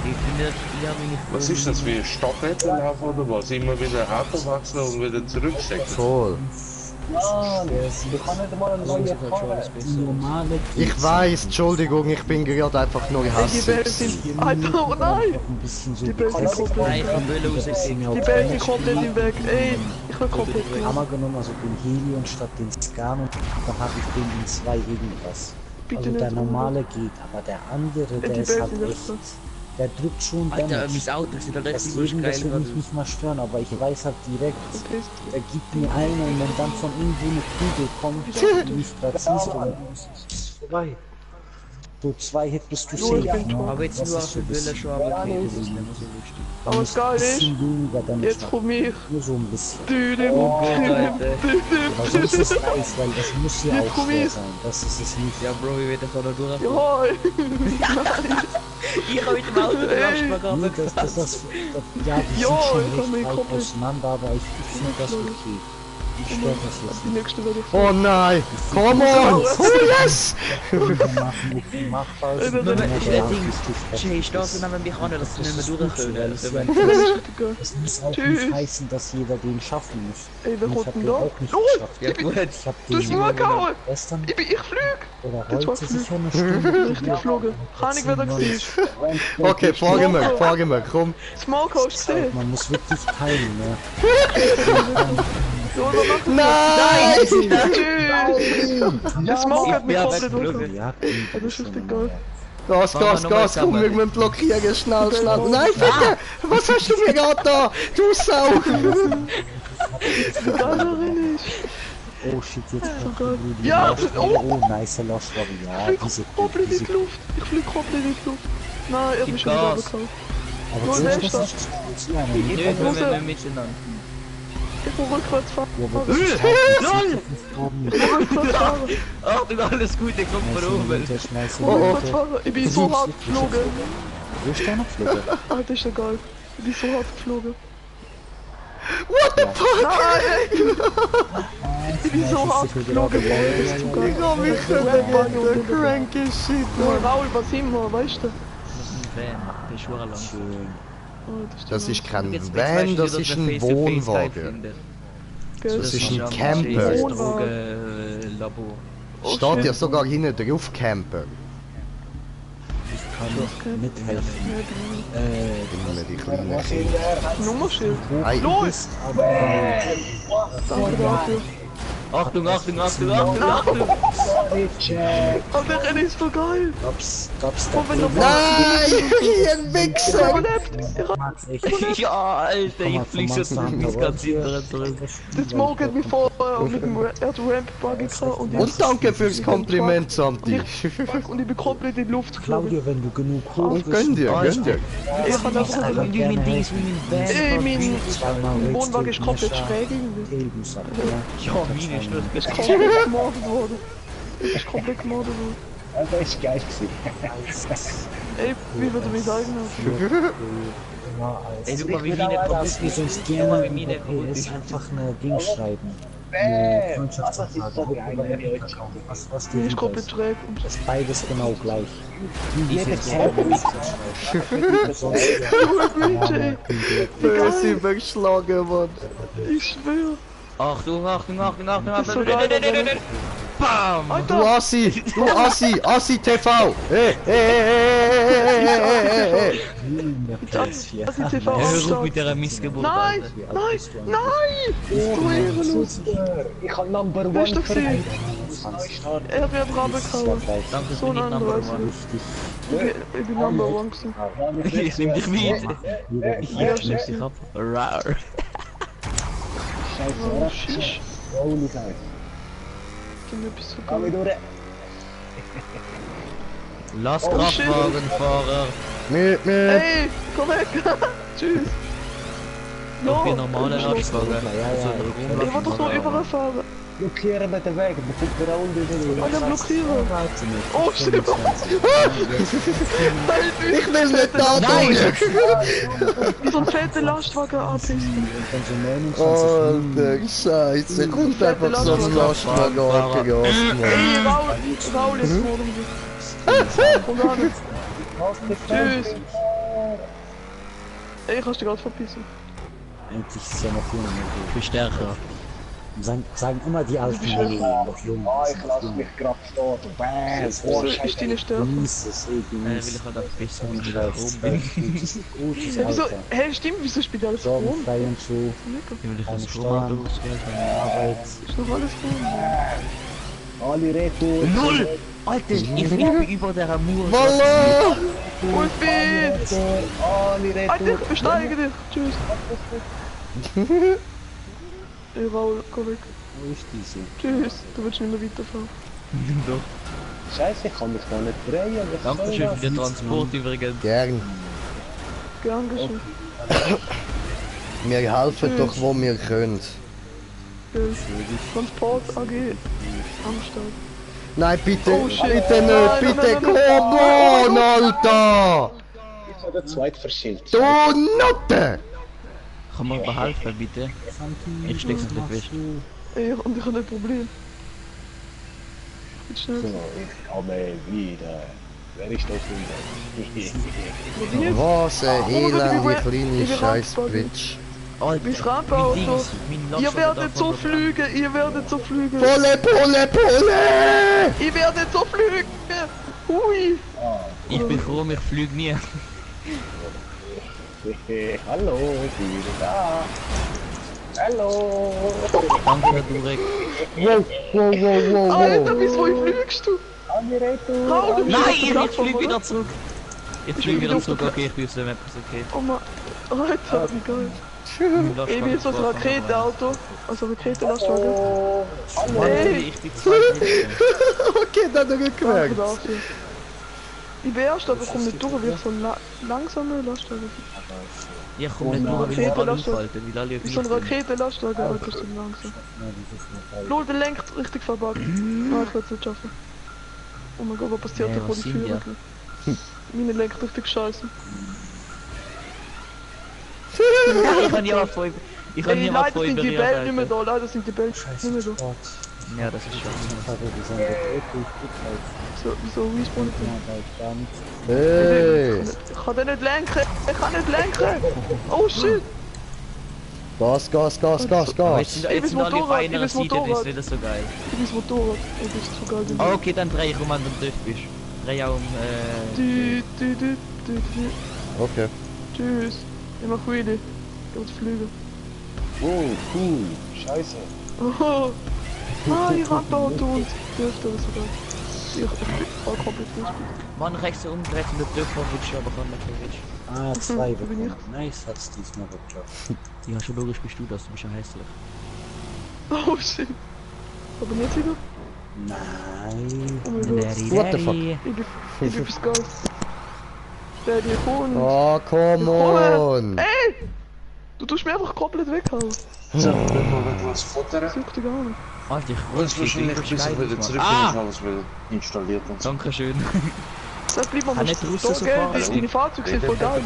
Ich habe mich nicht Was ist das für ein Stockwettbewerb oder was? Immer wieder Auto wechseln und wieder zurückstecken? Voll. Die normale Ich weiß, Entschuldigung, ich bin gerade einfach nur Ey, die hässlich. Bälle sind... Alter, oh nein! ein bisschen so Die Bälle sind komplett Nein, im ich kann Bölle rausziehen. Weg. Die Bälle sind komplett im Weg. Ey, ich will komplett weg. Hammer genommen, also den Helion statt den Scan und da habe ich den in 2 irgendwas. Bitte Also der nicht. normale geht, aber der andere, Die der ist Bälle halt sind echt, weg. der drückt schon Alter, Damage. mein Auto sieht halt Das echt Leben, geil das will mich aus. nicht mal stören, aber ich weiß halt direkt, Verpisst. er gibt mir eine und wenn dann von irgendwo eine Kugel kommt, die nicht präzise und ist es vorbei. So 2 Hit bist du Nur ich safe, bin ne? tot. Aber jetzt Das nur ist auf so der ein Bölle bisschen- schon, aber okay, das ist nicht mehr so wichtig. Aber das Geile ist, bisschen weniger Damage jetzt komm ich. nur so ein bisschen. Düdüm, Oh Gott, düdüm, Alter. düdüm. Aber sonst ist es nice, weil das muss ja Jetzt auch komm schwer ich. sein. Das ist es nicht. Ja, Bro, ich werde von der Dura. Jawohl. Ich habe mit dem Auto den Abspann Nee, gefasst. ja, die Jo, sind schon ich hab mich recht weit komplett- auseinander, aber ich finde das okay. Ich stört das jetzt Die nächste werde ich Oh nein! Come on! Oh yes! nicht. Machbar ist. Ey, das ist der Ding. Jay, ich darf neben mich an, dass sie nicht mehr durch können. Das ist Also, ja- geil. Das muss auch Tschüss. nicht heißen, dass jeder den schaffen muss. Ey, wer Ich kommt hab denn den da? auch nicht Oh, geschafft. ja gut. Ich hab du hast den mich weggehauen. gestern Ich flüg. oder Das war heute Flug. sicher eine Stunde Richtig geflogen. Kann ich wieder gesehen. Okay, fahren wir, komm. Smoke hast du gesehen? Man muss wirklich teilen, ne? Jo, was macht das? Nein! Tschüss. Der Smoke hat mich bin komplett weggeflogen. durch. Ja, Das ist richtig geil. Gas, Fahren wir Gas, nochmal Gas, komm, zusammen. wir müssen blockieren, schnell, schnell. Nein, Ficker! Was hast du mir gerade da? Du Sau! Da drin ist. Oh shit, jetzt kommt geil. die Ja, Lost oh. Wari. Oh, nice Lost Wari. Ja, Ich diese flieg komplett in die Luft. Ich flieg komplett in die Luft. Nein, er hat mich schon wieder Gas. bekommen. Aber Nur so der ist ist das das. nicht so gut. Ja, Nö, ne? wir miteinander. Ich will rückwärts fahren. Ja, aber das ist halt LOL! Rückwärts fahren. Achtung, alles gut, der kommt von oben. Ich will rückwärts fahren. Ich bin so hart geflogen. Wo ist der noch Flügel? Alter, ist egal. Ich bin so hart geflogen. What the fuck? Nein! Ich bin so hart geflogen, Mann. Das ist zu geil. Ich hab mich verwendet, der cranky Shit, Nur Mann. Raul, was immer, weißt du? Das ist ein Van, der ist schon lang. Schön. Oh, Das ist kein Jetzt Van, weißt du, das dass ist wir ein Face-to-Face geil Wohnwagen. finden. Das ist ein am Camper. Scheiß Drogenlabor. Steht ja sogar hinten drauf, Camper. Ich kann mithelfen. Immer die kleinen Kinder. Nummerschild. Ei, Los! Danke dafür. Achtung, Achtung, Achtung, Achtung, Achtung! Oh, der Rennen ist so geil. Gab's Oh, wenn du Nein! Ihr Wichser! überlebt. Ja, Alter, ich flieg schon bis ganz hinterher zurück. Der Smoke hat mich vorher mit dem Ramp-Buggy gehabt und Und danke fürs Kompliment, Santi. Und ich bin komplett in die Luft geflogen. Claudio, wenn du genug hoch Und gönn dir, gönn dir. Ich kann einfach Wie du mein Dings, wie mein Ey, Van. mein Wohnwagen ist komplett schräg irgendwie. Tailboost ab, Ja, meine ist das. Ist komplett gemordet worden. Ist komplett gemordet worden. Ey, wie würde mich sagen? ja. Ey, guck mal, wie meine kaputt Das ist ist. sonst Guck mal, gerne wie meine okay, kaputt ist ist. einfach eine Ding schreiben. Freundschaftsvertrag, was Die dir ist lieber komplett ist. schräg. Das ist beides genau gleich. Ich find's Luigi, Böse übergeschlagen, Mann. ich schwöre. Achtung, Achtung, Achtung, Achtung, Das ist so Achtung. geil. Bam! Du Alter, Assi! Du Assi! Assi TV! Hey, hey, hey, hey, hey, das ist die TV Hör auf aufstark. mit der Missgeburt. Nein, nein, nein! Du Ehrenlos. Wer ist das gesehen? Er hat mir einen Rabe gehauen. Danke So für ein die anderer Number als One. ich bin Number One gewesen. Ich nehm dich mit. Ich schnipp dich ab. Rar. Oh, shish. Dann etwas zu Komm gehen. durch. Lass Oh, Kraftwagenfahrer. Mit. Ey, komm weg! Tschüss! Auf Ja, die normale Lastwagen. Also ich will doch nur überfahren. Blockieren wir den Weg, dann kommt der Runde wieder. Alle blockieren. Oh, stimmt! Ich will nicht da durch! Wie so ein fetter Lastwagen abpissen. Alter, Scheiße, kommt einfach so ein Lastwagen angerast, Mann. Ey, Raul jetzt vor dem. Komm gar nicht. Tschüss! Ey, kannst du gerade verpissen. Endlich ist ja noch jung. Ich bin stärker. Sagen immer die alten noch jung. Ich lasse mich gerade stehen. Bäh, Wieso ist deine Stärke? Jesus, ey, Will ich halt auch wissen, wie ich da oben bin. Gutes Wieso? Alter. Hä, stimmt, wieso spielt alles Sorgen rum? frei und so. Ich will dich Keine als Strom Steuern, loswerden. keine Arbeit. Ist noch alles rum. alle Retour. Null! Alter, ich bin über der Mur. Voila! Und Witz! Alle Alter, Retour. ich besteige dich! Tschüss! Ey, Raul, komm weg. Wo ist diese? Tschüss, du willst nicht mehr weiterfahren. Doch. Scheiße, ich kann mich gar nicht drehen. Was soll Dankeschön das? für den Transport übrigens. Gern. Gern geschehen. Wir helfen doch, wo wir können. Tschüss. Transport AG. Am Start. Nein, bitte, Oh, shit. bitte Nein, nicht, nein, bitte, nein, komm nein, on, Alter! Ich habe den zweiten verschilt. Du Nutte! Kann man behelfen, bitte? Ich steck's nicht fest. Ey, und ich habe ein Problem. Jetzt schnell. So, ich komme wieder. Wer ist das wieder? Was ein Oh mein Gott, elende ich kleine bin Scheiß-Bitch. Alter, Mein Rampenauto. Ihr werdet so flügen. flügen, ihr werdet so flügen. Pulle, Pulle, Pulle! Ihr werdet so flügen! Hui! Ich bin froh, ich flüge nie. Hallo, ich bin wieder da. Hallo. Danke, Durek. Wow, wow, wow, wow, Alter, wow. bis wohin fliegst du? Alle Retour. Raul, du bist Nein, auf der ich Plattform, fliege oder? wieder zurück. Ich bin fliege wieder wieder auf der zurück, okay, ich bin auf der Map, ist okay. Oh Mann. Alter, wie geil. Ich bin jetzt so ein Raketenauto. Also Raketenlastwagen. Oh, hallo. Ey! Ich bin zwei Minuten. Okay, dann Danke rückwärts. dafür. Ich bin erst, aber ich komme nicht durch, weil ich so ein langsamer Lastwagen bin. Ich komme nicht durch, weil ich alle aufhalten, weil alle auf Wie mich so ein sind. Raketenlastwagen, Alter, ist so langsam. Lol, der lenkt richtig verbuggt. Ah, ich werde es nicht schaffen. Oh mein Gott, was passiert, Ja, ich was die sind Führung. Meine lenkt richtig scheiße. Ich kann ja voll. Ich kann Ey, niemand leider voll sind die Bälle nicht mehr berühren. da, leider sind die Bälle nicht mehr da. Gott. Ja, das ist schade. So, wieso respawnen die? Hey! Ich kann den nicht lenken! Ich kann nicht lenken! Oh shit! Gas, Gas, Gas, Gas, Aber Gas. jetzt sind alle auf einer Ich bin Seite, das Motorrad. ist wieder so geil. Ich bin das Motorrad. Ich bin zu geil. Ah, okay, dann dreh ich um, wenn du durch bist. Dreh auch um, Du. Okay. Tschüss. Ich mach Wheelie. Ich will fliegen. Oh, cool. Scheiße. Oh. Ah, ich hab da und dürfte das sogar. Ich fahr komplett durch. Mann, rechts umdreht und der Dörfer rutscht, aber kann nicht theoretisch. Ah, zwei Da bin bekommen. Nice, hat's diesmal geklappt. Ja, schon logisch bist du das, du bist ja hässlich. Oh shit. Aber nicht wieder? Nein. Oh mein Gott. What the fuck? Ich bin fürs Gas. Der dir kommt. Oh, come on! Ey! Du tust mich einfach komplett weghauen. So, dann wollen wir was futtern. Such dich gar nicht. Alter, ich Und rutsche wahrscheinlich bis ich wieder zurück bin, Ah! ist alles wieder installiert und so. Dankeschön. Dann bleib mal Kann nicht draussen so gell? fahren. Deine Fahrzeuge sind voll geil.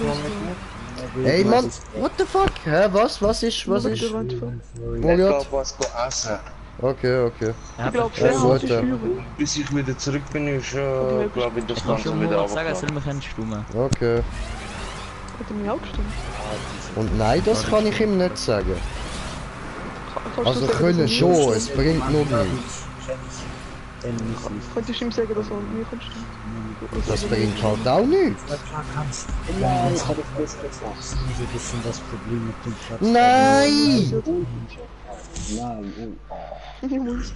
Hey Mann, what the fuck? Hä, was? Was ist? Ich Moriot? Was essen. Okay, okay. Ich glaube, Ja, sehr gut, hart die ja. Führung. Bis ich wieder zurück bin, ist, glaube ich, das Ich kann Ganze schon wieder mal sagen, es runtergefahren. soll mich entstummen. Okay. Hat er mich auch gestimmt? Und nein, das kann ich ihm nicht sagen. Kannst du Also sagen, können dass er schon, mir es stimmt? bringt nur nichts. Könntest du ihm sagen, dass er mir stimmt? Das bringt halt auch nichts. Ja, klar kannst du. Nein, ich habe das besser gemacht. Das ist so ein bisschen das Problem mit dem Platz. Nein! Nein, Ich muss.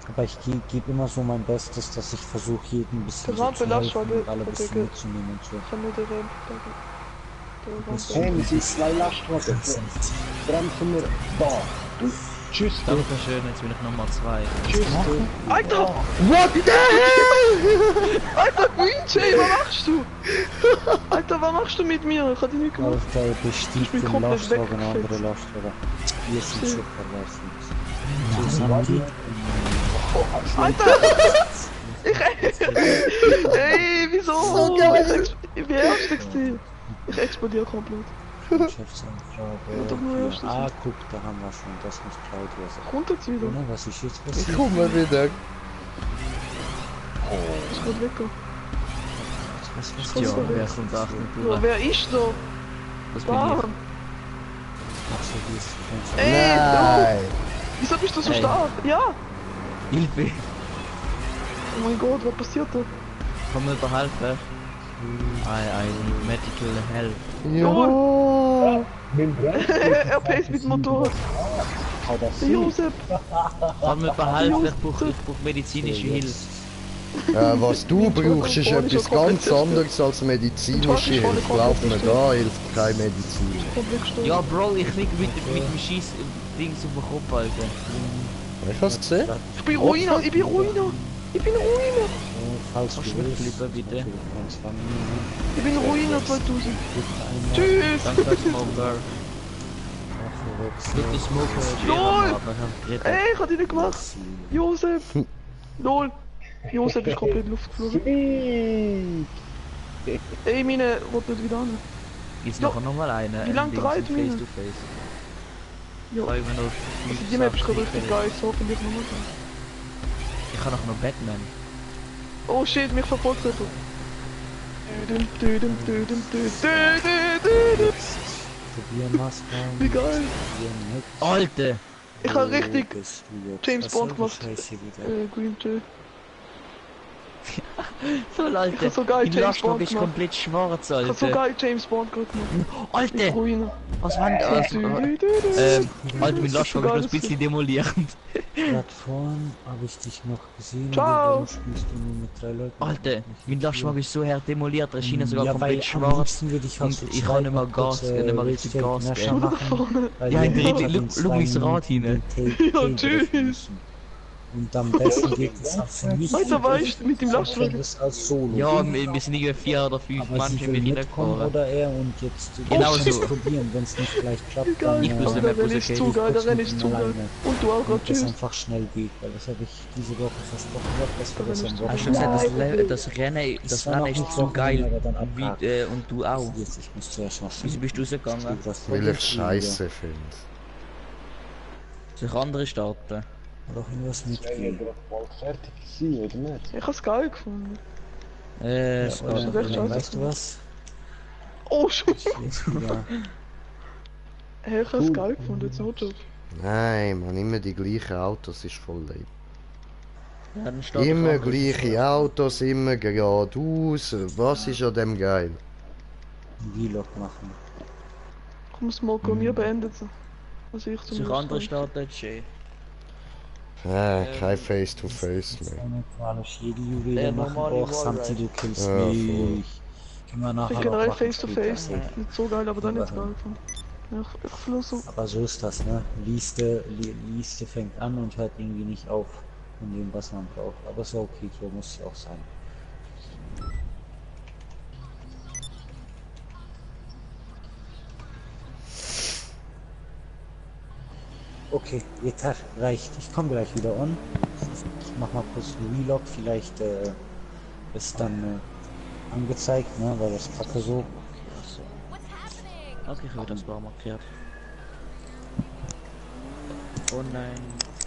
Aber ich gebe immer so mein Bestes, dass ich versuche, jeden ein bisschen Der so Rampe zu helfen Lastwagen, und alle ein bisschen der- mitzunehmen und so. Ich kann nicht der hey, wir sind zwei Lastwagen. Bremsen wir da. Tschüss, du. Dankeschön, jetzt bin ich Nummer 2. Tschüss, du. Alter! What the hell? Alter, Green Jay, was machst du? Alter, was machst du mit mir? Ich hab dich nicht gemacht. Alter, Ich bin bestimmte komplett Lastwagen, weggefickt. andere Lastwagen. Wir sind Ja. so pervers. Jungs. Alter! Ey, wieso? So geil. Wie ernst du? Ich explodiere komplett. Doch nur Chefsanfrage. erstes. Ah, guck, da haben wir schon. Das muss Claudia sein. Kommt jetzt wieder? Oder? Was ist jetzt Ich passiert? komme wieder. Ich kann weg. Was Ja, so wer weg. kommt 8 Ja, wer ist da? Das bin Bam! ich. Achso, die ist die Ey, Nein. du! Wieso bist du so Hey. stark? Ja! Hilfe! Oh mein Gott, was passiert da? Komm mir helfen. I need medical help. Ja. Er pace mit dem Motorrad. Hau das Der Josef! Komm mir helfen, ich brauch medizinische Hilfe. Was du brauchst, ist etwas ganz anderes als medizinische Hilfe. Glaub mir, da hilft keine Medizin. Komplett gestorben. Ja, Bro, ich lieg mit dem scheiß Dings auf dem Kopf, Alter. Hast du das gesehen? Ich bin Ruiner! Ich bin Ruiner! Ich bin Ruiner! Falls Kannst du du mich willst. flippen, bitte? Ich bin Ruiner 2000! Tschüss! Danke, Smoker. Bitte Smoker. Lol! Gerettet. Ey, ich hab dich nicht gemacht! Josef! Lol! Josef ist komplett in die Luft geflogen. Ey, meine rollt nicht wieder an. Jetzt Ja. nachher nochmal eine. Wie lang dreht meine? Face to face? Ja. Frag mich noch. Also die Map ist gerade richtig geil, so finde ich nochmal. Ich kann auch noch Batman. Oh shit, mich verfolgt jemand. Wie geil! Alter! Ich hab richtig James Bond gemacht. Scheiße wieder. Green Jay. So, Alter. Ich hab so geil Mein James Lastwagen Bond ist gemacht. komplett schwarz, Ich hab so Alter. geil James Bond gerade gemacht. Alter! Ruiner. Was war denn das? Alter, mein Lastwagen ist noch ein bisschen demolierend. Plattform habe ich dich noch gesehen. Ciao. aber warum spielst du nur mit 3 Leuten? Alter, mein Lastwagen ist so hart demoliert, der Schiene sogar ja, komplett weil schwarz. am liebsten würde ich Und ich kann nicht mehr Gas, nicht mehr richtig Gas geben. Vorne. Ja, in der Richtung, schau ins Rad hinein. Ja, tschüss. Und am besten geht es auch für mich. Weißt du, weißt du, mit dem Lastwagen? Das als Solo. Ja, wir sind irgendwie 4 oder 5 aber Menschen sie mit will mitkommen reingefahren. oder er und jetzt Genau willst du es so. probieren, wenn es nicht gleich klappt, Geil. dann Ich muss Aber nicht mehr der Renn ist zu geil, der Renn ist zu geil. Und du auch gerade, und das tschüss. einfach schnell geht, weil das habe ich diese Woche versprochen gehabt, dass wir das am Hast du Wochenende gesagt, das Rennen Das war noch ist nicht zu Wochenende, geil. aber dann abgehakt. Und du auch. Jetzt, ich muss zuerst noch Wieso bist du rausgegangen? Weil ich scheiße finde. Sich andere starten. Doch irgendwas mitgehen. Fertig sein, oder nicht? Ich hab's geil gefunden. Es oder- geht. recht scheiße. Weißt du was? Oh shit. Jetzt wieder. Hey, ich hab's geil gefunden, jetzt no joke. Nein, man, immer die gleichen Autos ist voll leid. Ja, dann steht Immer drauf. gleiche Autos, immer geradeaus. Was ist an dem geil? Ein Vlog machen. Komm, Smoke, und wir beenden sie. Also ich Sich andere starten, schön. Kein Face-to-Face mehr. Eine normale Schädeljubel Der machen. normale Och, Santi, du killst Ja, voll. mich. Können wir nachher Ich noch generell machen, face to face. später. Nicht so geil, aber dann jetzt geil gefunden. Ja, ich fühle so. Aber so ist das, ne? Lieste fängt an und hört irgendwie nicht auf von dem, was man braucht. Aber ist ja okay, so muss es auch sein. Okay, jetzt reicht. Ich komme gleich wieder on. Ich mach mal kurz einen Relog, vielleicht ist dann angezeigt, ne? Weil das kacke so. Okay, ich habe das Bar markiert. Online,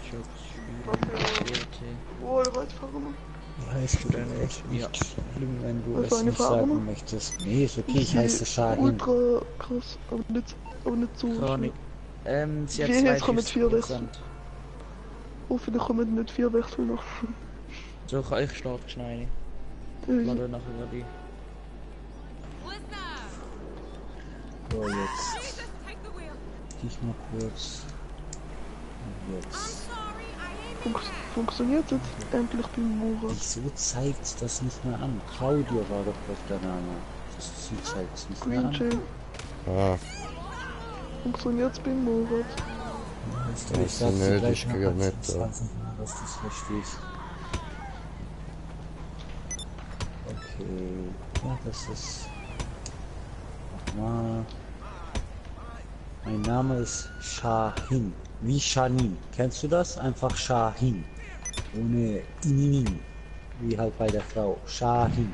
Shops, Spiele, Oh, der Radfahrer, Mann. Ja, es tut mir echt Ja. nicht schlimm, wenn du Was es für eine nicht Farbe? sagen möchtest. Nee, ist okay, ich heiße Shahin. Ultra krass, aber nicht so. Chronik. Sie hat Wie, jetzt kommen 4 Wechsel. 52%. Oh, vielleicht kommen nicht 4 Wechsel noch. So kann ich starten schneiden. Ja, Lade nachher gerade ein. So, jetzt. Ich mal kurz. Und jetzt. Funktioniert jetzt endlich beim Murat? Wieso zeigt das nicht mehr an? Claudio war doch der Name. Sie zeigt es nicht mehr Green an. Jay. Ah, Funktioniert's beim Murat? Weißt du, ich Das sag ist dir nötig, gleich noch gerade als nicht, ja. Instanzen, dass du es verstehst. Okay, ja, das ist... Nochmal. Mein Name ist Shahin. Wie Shanin. Kennst du das? Einfach Shahin. Ohne Inin. Wie halt bei der Frau. Shahin.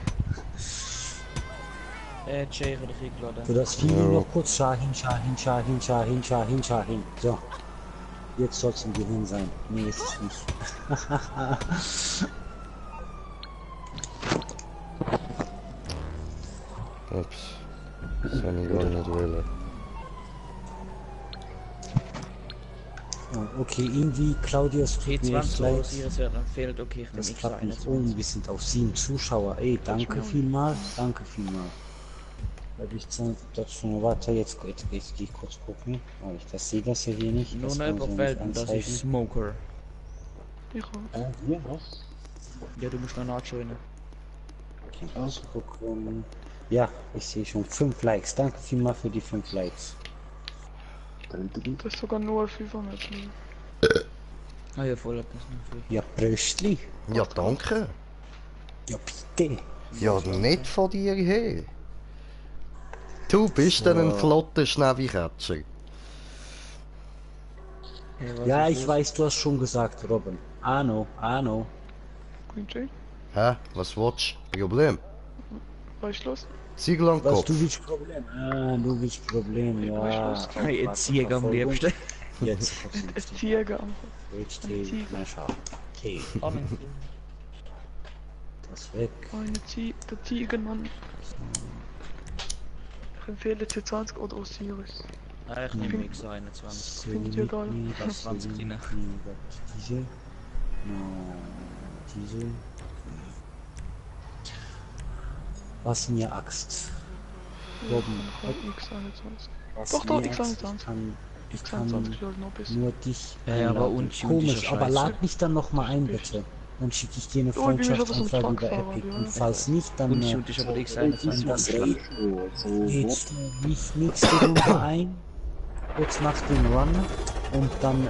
Jay wird eingeladen. Für das Feeling Ja. noch kurz Shahin, Shahin, Shahin, Shahin, Shahin, Shahin. So. Jetzt soll es im Gehirn sein. Nee, ist es nicht. Ups. Das habe ich gar nicht wollen. Okay, irgendwie Claudius tut mir echt T20 leid. aus ihres wird dann fehlt, okay, ich nehme Das X klappt nicht um. 21. Wir sind auf 7 Zuschauer. Ey, danke vielmals. Danke vielmals. Weil ich das schon warte, jetzt gehe ich kurz gucken. Weil ich sehe das ja hier nicht. Nur Das noch kann so über nicht Welten, das anzeigen. ist Smoker. Ich auch. Hier, was? Ja, du musst noch nachschauen. Okay, kurz gucken. Ja, ich sehe schon 5 Likes. Danke vielmals für die 5 Likes. Das ist sogar nur 500. Ah ja, voll etwas noch viel. Ja, Pröstli. Ja, danke. Ja, bitte. Ja, nicht von dir her. Du bist dann ein flotter Schneewikätscher. Ja, ich weiß, du hast schon gesagt, Robin. I know. Green Jay, Hä? Was willst du? Problem? war ich los? Siegel am Was, Kopf. du willst Problem? Ah, du willst Problem, ja. Jetzt Jäger am liebsten. Jetzt Ein Tiger. HT, na schau. Okay, das weg. Der Tigermann. Ich empfehle T20 oder Osiris. Ah, ich nehme X 21. Finde ich egal. Das 20 rein. Diese. Diese. Was mir Axt. Robin, X21. was Doch, mir X21. Axt. Ich kann X21 sollte noch besser. nur dich Ja, ja, aber einladen. untuned ist Komisch, ja aber scheiße. lad mich dann noch mal ein, bitte. Dann schicke ich dir eine Oh, ich bin wieder Freundschaftsanfrage so ein über Truckfahrer, Epic. ja. Und falls nicht, dann Untuned ist aber die X wenn 21. das So, lädst du mich nächste Runde ein, kurz nach dem Run, und dann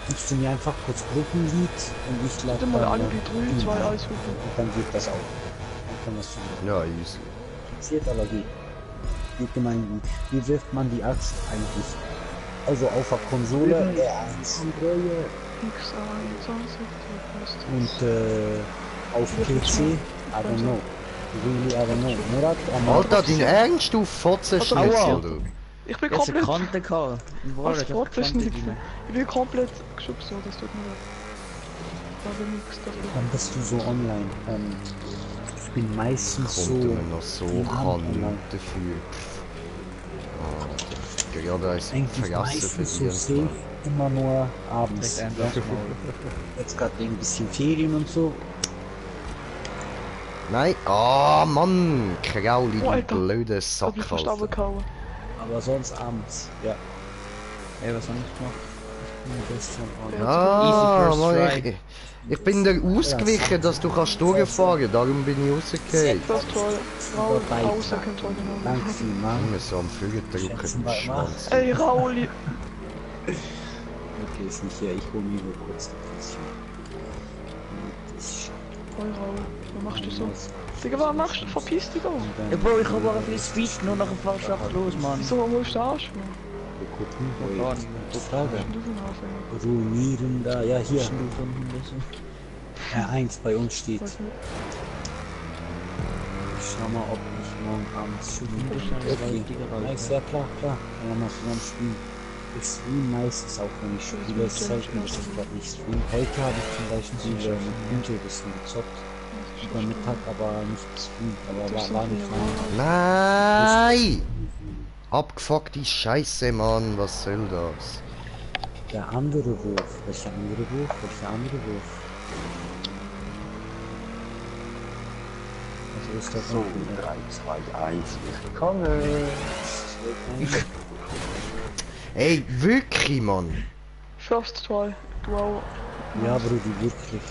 gibst du mir einfach kurz Gruppenlied und ich lade Warte mal dann alle die 3, 2 Eishufen. und dann geht das auch. Dann kann das so. Ja, easy. Passiert aber geht. Geht gemeingut. Wie wirft man die Axt eigentlich? Also auf der Konsole R1 X21. und auf PC, I don't know. Really, I don't know. Murat, Alter, dein Ernst, du Fotzenschnitzel, du. Ich bin Jetzt eine komplett. Kante gehabt. Im Wall Als hat eine Kante Sportschnitzel. drin. Ich bin komplett geschubst, so, das tut mir leid. Da bin nichts dafür. Dann bist du so online. Ich bin meistens so. Kommt mir noch so Kanten dafür. Gerade als Eigentlich Vergassen meistens so verdient. safe, immer nur abends. Recht Ja. einfach. Jetzt gerade ein bisschen Ferien und so. Nein, ah Mann, Krauli, Oh, du Alter. blöde Hab Sack, ich fast runtergehauen. Aber sonst abends. Ja. Ey, was hab ich gemacht? Gestern Abend. Ah, Easy first Mann, try. ich bin dir ausgewichen, dass du kannst durchfahren, darum bin ich rausgefallen. Das ist toll. Raul, Raul, Second Toll, genau. Danke vielmals. Ich muss so am Flügel drücken, Schätzen im wir mal. Schwanz. Ey, Rauli. Okay, ist nicht hier. Ich hole mir nur kurz die Position. Toll, Raul. Was machst du so? Digga, was machst du? Verpiss dich doch. Ey, Bro, ich hab aber viel Speed, nur nach dem Fahrschach los, Mann. Wieso holst du den Arsch? Mann? Wir gucken. Gott. Gute Frage. Du für ein Anfänger. Ruinieren da. Ja, hier. Du von Hunde. R1 bei uns steht. Weiß nicht. Ich schau mal, ob ich morgen abends shooten schnell Okay. Digga, Nice, ja klar. Kann man mal zusammen spielen. Ich stream meistens auch, wenn ich spiele. Es ist selten, dass ich gerade nicht stream. Heute habe ich zum Beispiel mit Ninja ein bisschen gezockt. Über Mittag aber nicht gestreamt. Aber war nicht Nein! Abgefuckte Scheiße, Mann, was soll das? der andere Wurf. Welcher andere Wurf? Welcher andere Wurf? Also ist das So, 3, 2, 1, ich komme. Ey, wirklich, Mann! First Try. Du auch. Ja, Brudi, wirklich.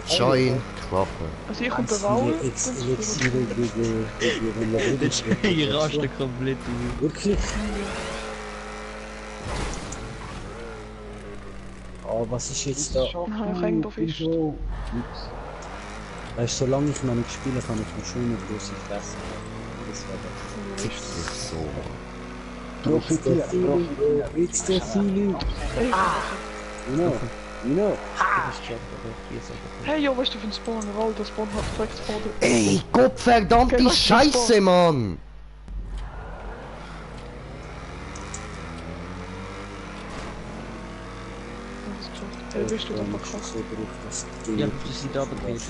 Schein, Klappe. Also ich und Ganz der Raul. viele Elixiere gegen Ich raste komplett. Wirklich? aber was ist jetzt da? Nein, ich hänge da fest. Weißt du, solange ich noch nicht spiele, kann ich mir schon eine große Fresse haben. Das wäre doch Ist so. Profitieren. Jetzt der Fili. Ey, Nino. hey, jo, was ist du für ein Spawn? Raul, der Spawn hat direkt vor dir. Ey, Gottverdammte Okay, was Scheiße, Mann! Hey, bist du da verkackt? So drauf, dass Ja, du sie da begeht.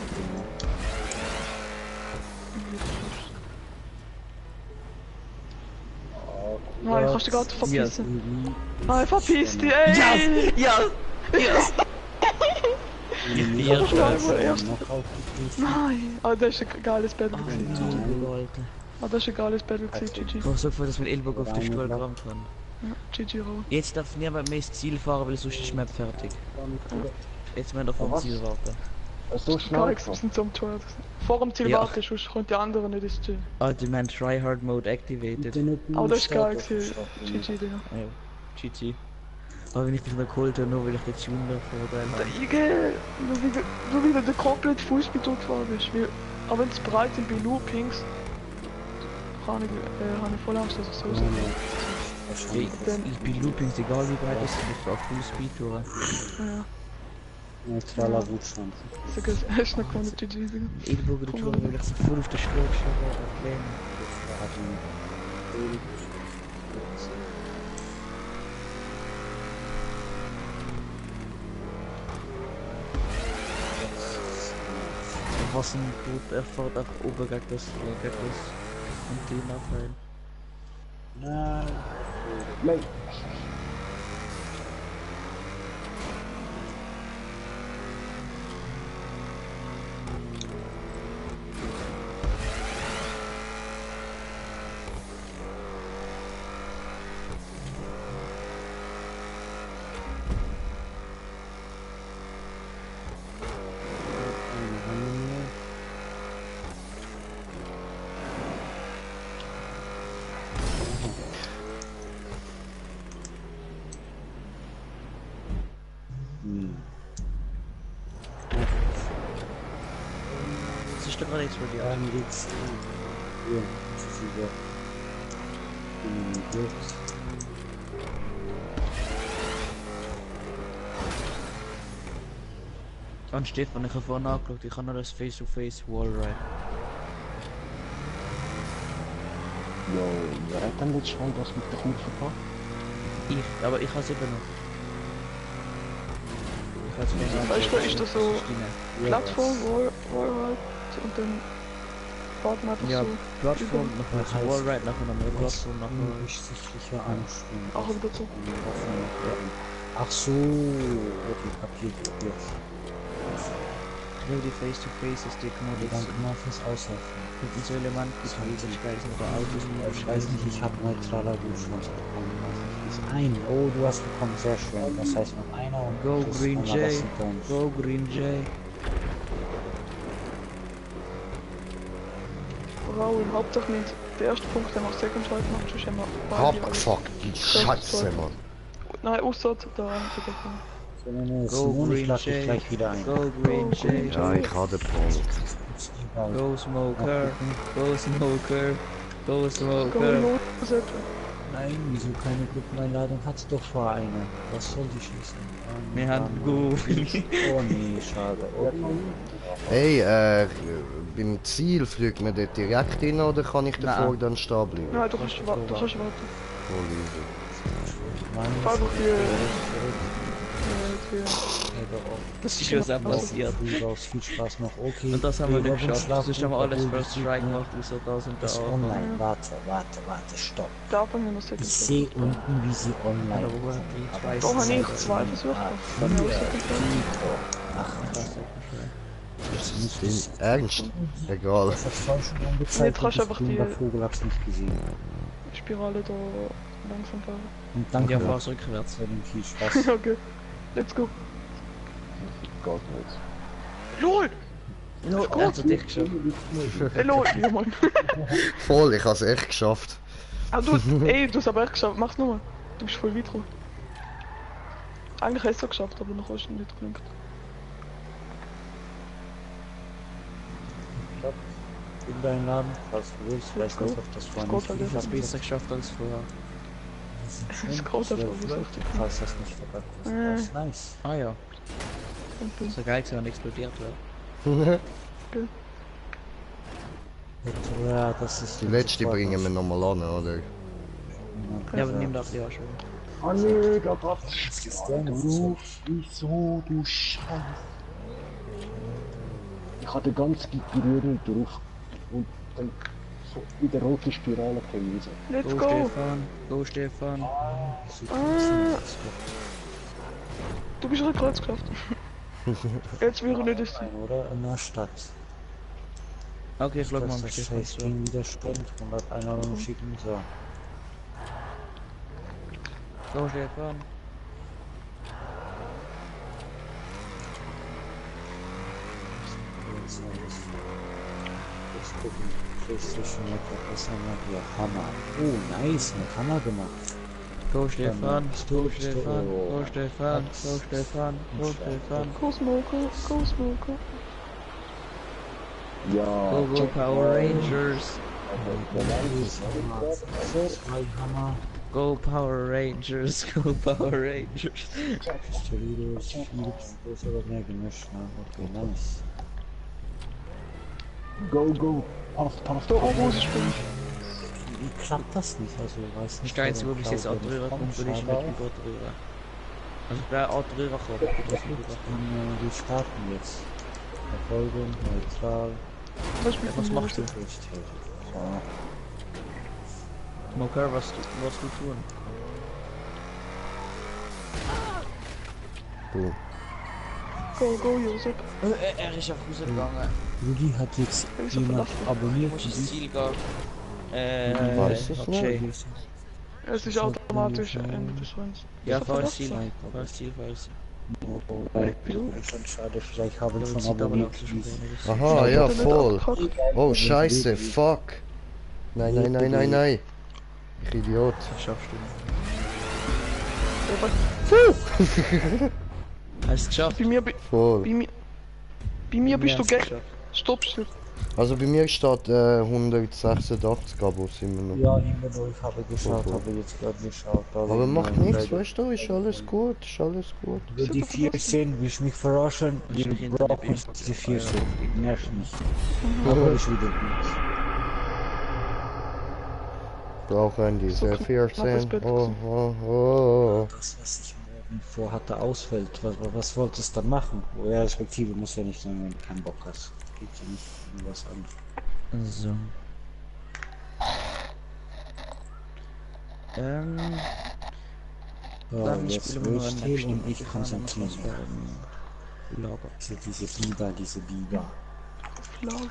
Nein, kannst du gerade verpissen. irgendwie. Nein, verpiss dich, ey! Ja! Ja! Ja, erst. Knockout gekriegt. Nein! Ah, das ist ein geiles Battle gewesen. Alter. Ah, das ist ein geiles Battle gewesen, GG. Ich war so froh, dass mein Ellbogen auf den Stuhl gerammt hat. Ja, GG Raul. Jetzt darf niemand mehr ins Ziel fahren, weil sonst ist die Map fertig. Jetzt müssen wir vor dem Ziel warten. So schnell. Alex, wir sind so am Teuer. Vor dem Ziel Ja. warten, sonst kommt die anderen nicht ins Ziel. Alter, man Tryhard Mode activated. Aber das ist geil gewesen. GG, Digga. Ah, ja. GG. Aber wenn ich dich noch geholt habe, nur weil ich den Tune da vorteil habe. Digga, nur wieder der komplette Fußball durchgefahren bist. Aber wenn es bereit sind bei Loopings, habe ich voll Angst, dass ich so sehe. Ich bin Loopings, egal wie breit es ist, ich fahre Full Speed durch. Ja, Neutraler Rutschland. sag es, hast du noch gewonnen, GG, Digga. Ellbogen durch, weil ich so voll auf den Stuhl geschlagen habe. Was ein gut, er fährt auch oben gegen das Containerteil. Nein. Was ist da gerade explodiert? Dann geht's hier zu dieser Und Stefan, ich habe vorhin angeschaut, ich habe noch das Face-to-Face Wallride. Ja, wer hat denn jetzt schon das mit der Kurve gehabt? Ich, aber ich habe es eben noch. Ich habe es vorhin Weißt du, ist das so die Plattform, Wallride und dann fährt man einfach Ja, so Plattform, über- nachher das Wallride, nachher noch eine Plattform, nachher... Unübersichtlicher Anstieg. Ach, wieder so. Ach so, okay, kapiert jetzt. Nur die Face-to-Face ist die Dann Commodity. kann man fürs Aushelfen. Mit so Element gibt es richtig geil mit der Autos und Ich weiß nicht, ich habe neutraler Rutschland bekommen. Ist ein. Oh, du hast bekommen, sehr schön. Das heißt noch einer und Go plus Green nochmal J, was hinter uns. go Green J. Raul, Hauptsache nicht der erste Punkt, den nach Second Ride macht, sonst haben wir beide alles. Abgefuckt, die Scheiße, Mann. Nein, ausser der eine davon. So, nee, Go Simon, ich Green lade dich J, gleich wieder ein. go Green J, Ja, ich habe den Punkt. go Smoker, go Smoker, go Go Smoker. los, Nein, wieso keine Gruppeneinladung? Hat's doch vor eine. Was soll die schießen? Wir haben go. Oh nee, schade. Okay. Hey, beim Ziel fliegt man dort direkt hin oder kann ich davor Nein. dann stehen bleiben? Nein, du kannst warten. Voll easy. Fahr doch hier. Das ist ja sehr passiert. Viel Spaß noch. Okay. Und das haben wir nicht geschafft. Schlaf Sonst haben wir alles gut, First Strike gemacht, außer das und Das da. ist online. Warte, stopp. Da fangen wir noch Second Ich Ride. sehe unten, wie sie online Ja, kommen. die Aber Da habe seid ich zwei ihr Versuche. von Ja, der Second Ride. Ach, Das ist ernst? Egal. das hat voll schon angezeigt. Jetzt kannst du und einfach das die- Grün der Vogel hab's nicht gesehen. Spirale da langsam fahren. Und danke Ja, für fahr's rückwärts. den viel Spaß. Okay, let's go. Geht nicht. LOL! No, er hat dich geschafft. LOL! Ja, Mann. Voll, ich habe es echt geschafft. Ah, du hast aber echt geschafft. Mach's nochmal. Du bist voll weit rum. Eigentlich hast du es geschafft, aber noch hast du nicht gelingt. In deinen Laden, falls du willst. Ich weiß nicht, ob das vorhin geht halt nicht Ich hab's einfach. besser geschafft als vorher. Es geht einfach Leute, nicht. falls das nicht verkackt ist. Das ist nice. Ah ja, Und so geil, wenn explodiert wird. Ja, das ist Die letzte bringen wir nochmal an, oder? Ja, aber nimm doch ja schon. Ah nö, da war's. Du, Wieso, du Scheiße? Ich hatte ganz Berührung drauf und dann so wieder rote Spirale gewesen. let's Go go! Stefan, go Stefan. Du bist rückwärts geschafft. Jetzt wäre nicht das Ziel. Oder in der Stadt. Okay, ich log mal Dass am das Stefan scheiß zu. Ding wieder springt und hat Einladung schicken. So. Go Stefan. Jetzt noch das gucken. PlayStation Network, was haben wir hier? Hammer. Oh, nice, mit Hammer gemacht. Go Stefan, go Go, Stefan, go Stefan, go Stefan, go Stefan. Go Smoker, go Smoker. Ja, Go go Power Rangers. Zwei Hammer. Go Power Rangers, go Power Rangers. Pistoleros, Philips, aber mehr gemischt. Ne? Okay, nice. go, go. Passt, passt. Da oben ist Sprung. Wie klappt das nicht? Also, ich weiß nicht. Steins, wo warum bis jetzt Cloud auch drüber nicht kommt, würde ich kommt, nicht über drüber. Also ich wäre auch drüber kommen. wir starten jetzt. Verfolgung, neutral. Was machst du? Richtig. Smoker, was du tun? Du. Go, go, Josep. Er ist auf Hause gegangen. Rudi hat jetzt Ich so jemand verlassen. abonniert. Muss ins Ziel gehen. Weiß es Jay. nicht. Es ist automatisch Ende des Runs. Ja, Ist er fahr ins verlassen? Ziel. Fahr ins Ziel, fahr ins Ziel. Schon schade, vielleicht habe ich Ja, schon sieht aber abonniert. noch so schön aus. Aha, ja, Hat er nicht voll. abgepackt? Oh, scheiße, fuck. Nein, nein, nein, nein, nein. Ich Idiot. Das schaffst du Ja, nicht. Hast du es geschafft? bei mir, Voll. bei mir bist du Hast du es gegen. geschafft. Stoppst du? Also bei mir steht 186, aber sind wir noch. Ja, immer noch, ich habe geschaut, habe jetzt gerade geschaut. Aber macht nichts, weißt du, ist alles gut, ist alles gut. Über die 14 will ich mich verarschen, wir Wahrscheinlich hinter der brauchen Base. die 14, nerv nicht. Aber ich wieder nicht. Brauchen diese So, 14. Bett. Oh, oh, oh. Das, was ich morgen vorhatte, ausfällt, was wolltest du dann machen? Ja, respektive muss ja nicht sein, wenn du keinen Bock hast. Geht ja nicht irgendwas an. So. Ja, Dann jetzt spielen wir nur ein Röstel und ich konzentriere mich. Lager. Diese Biber. Lager.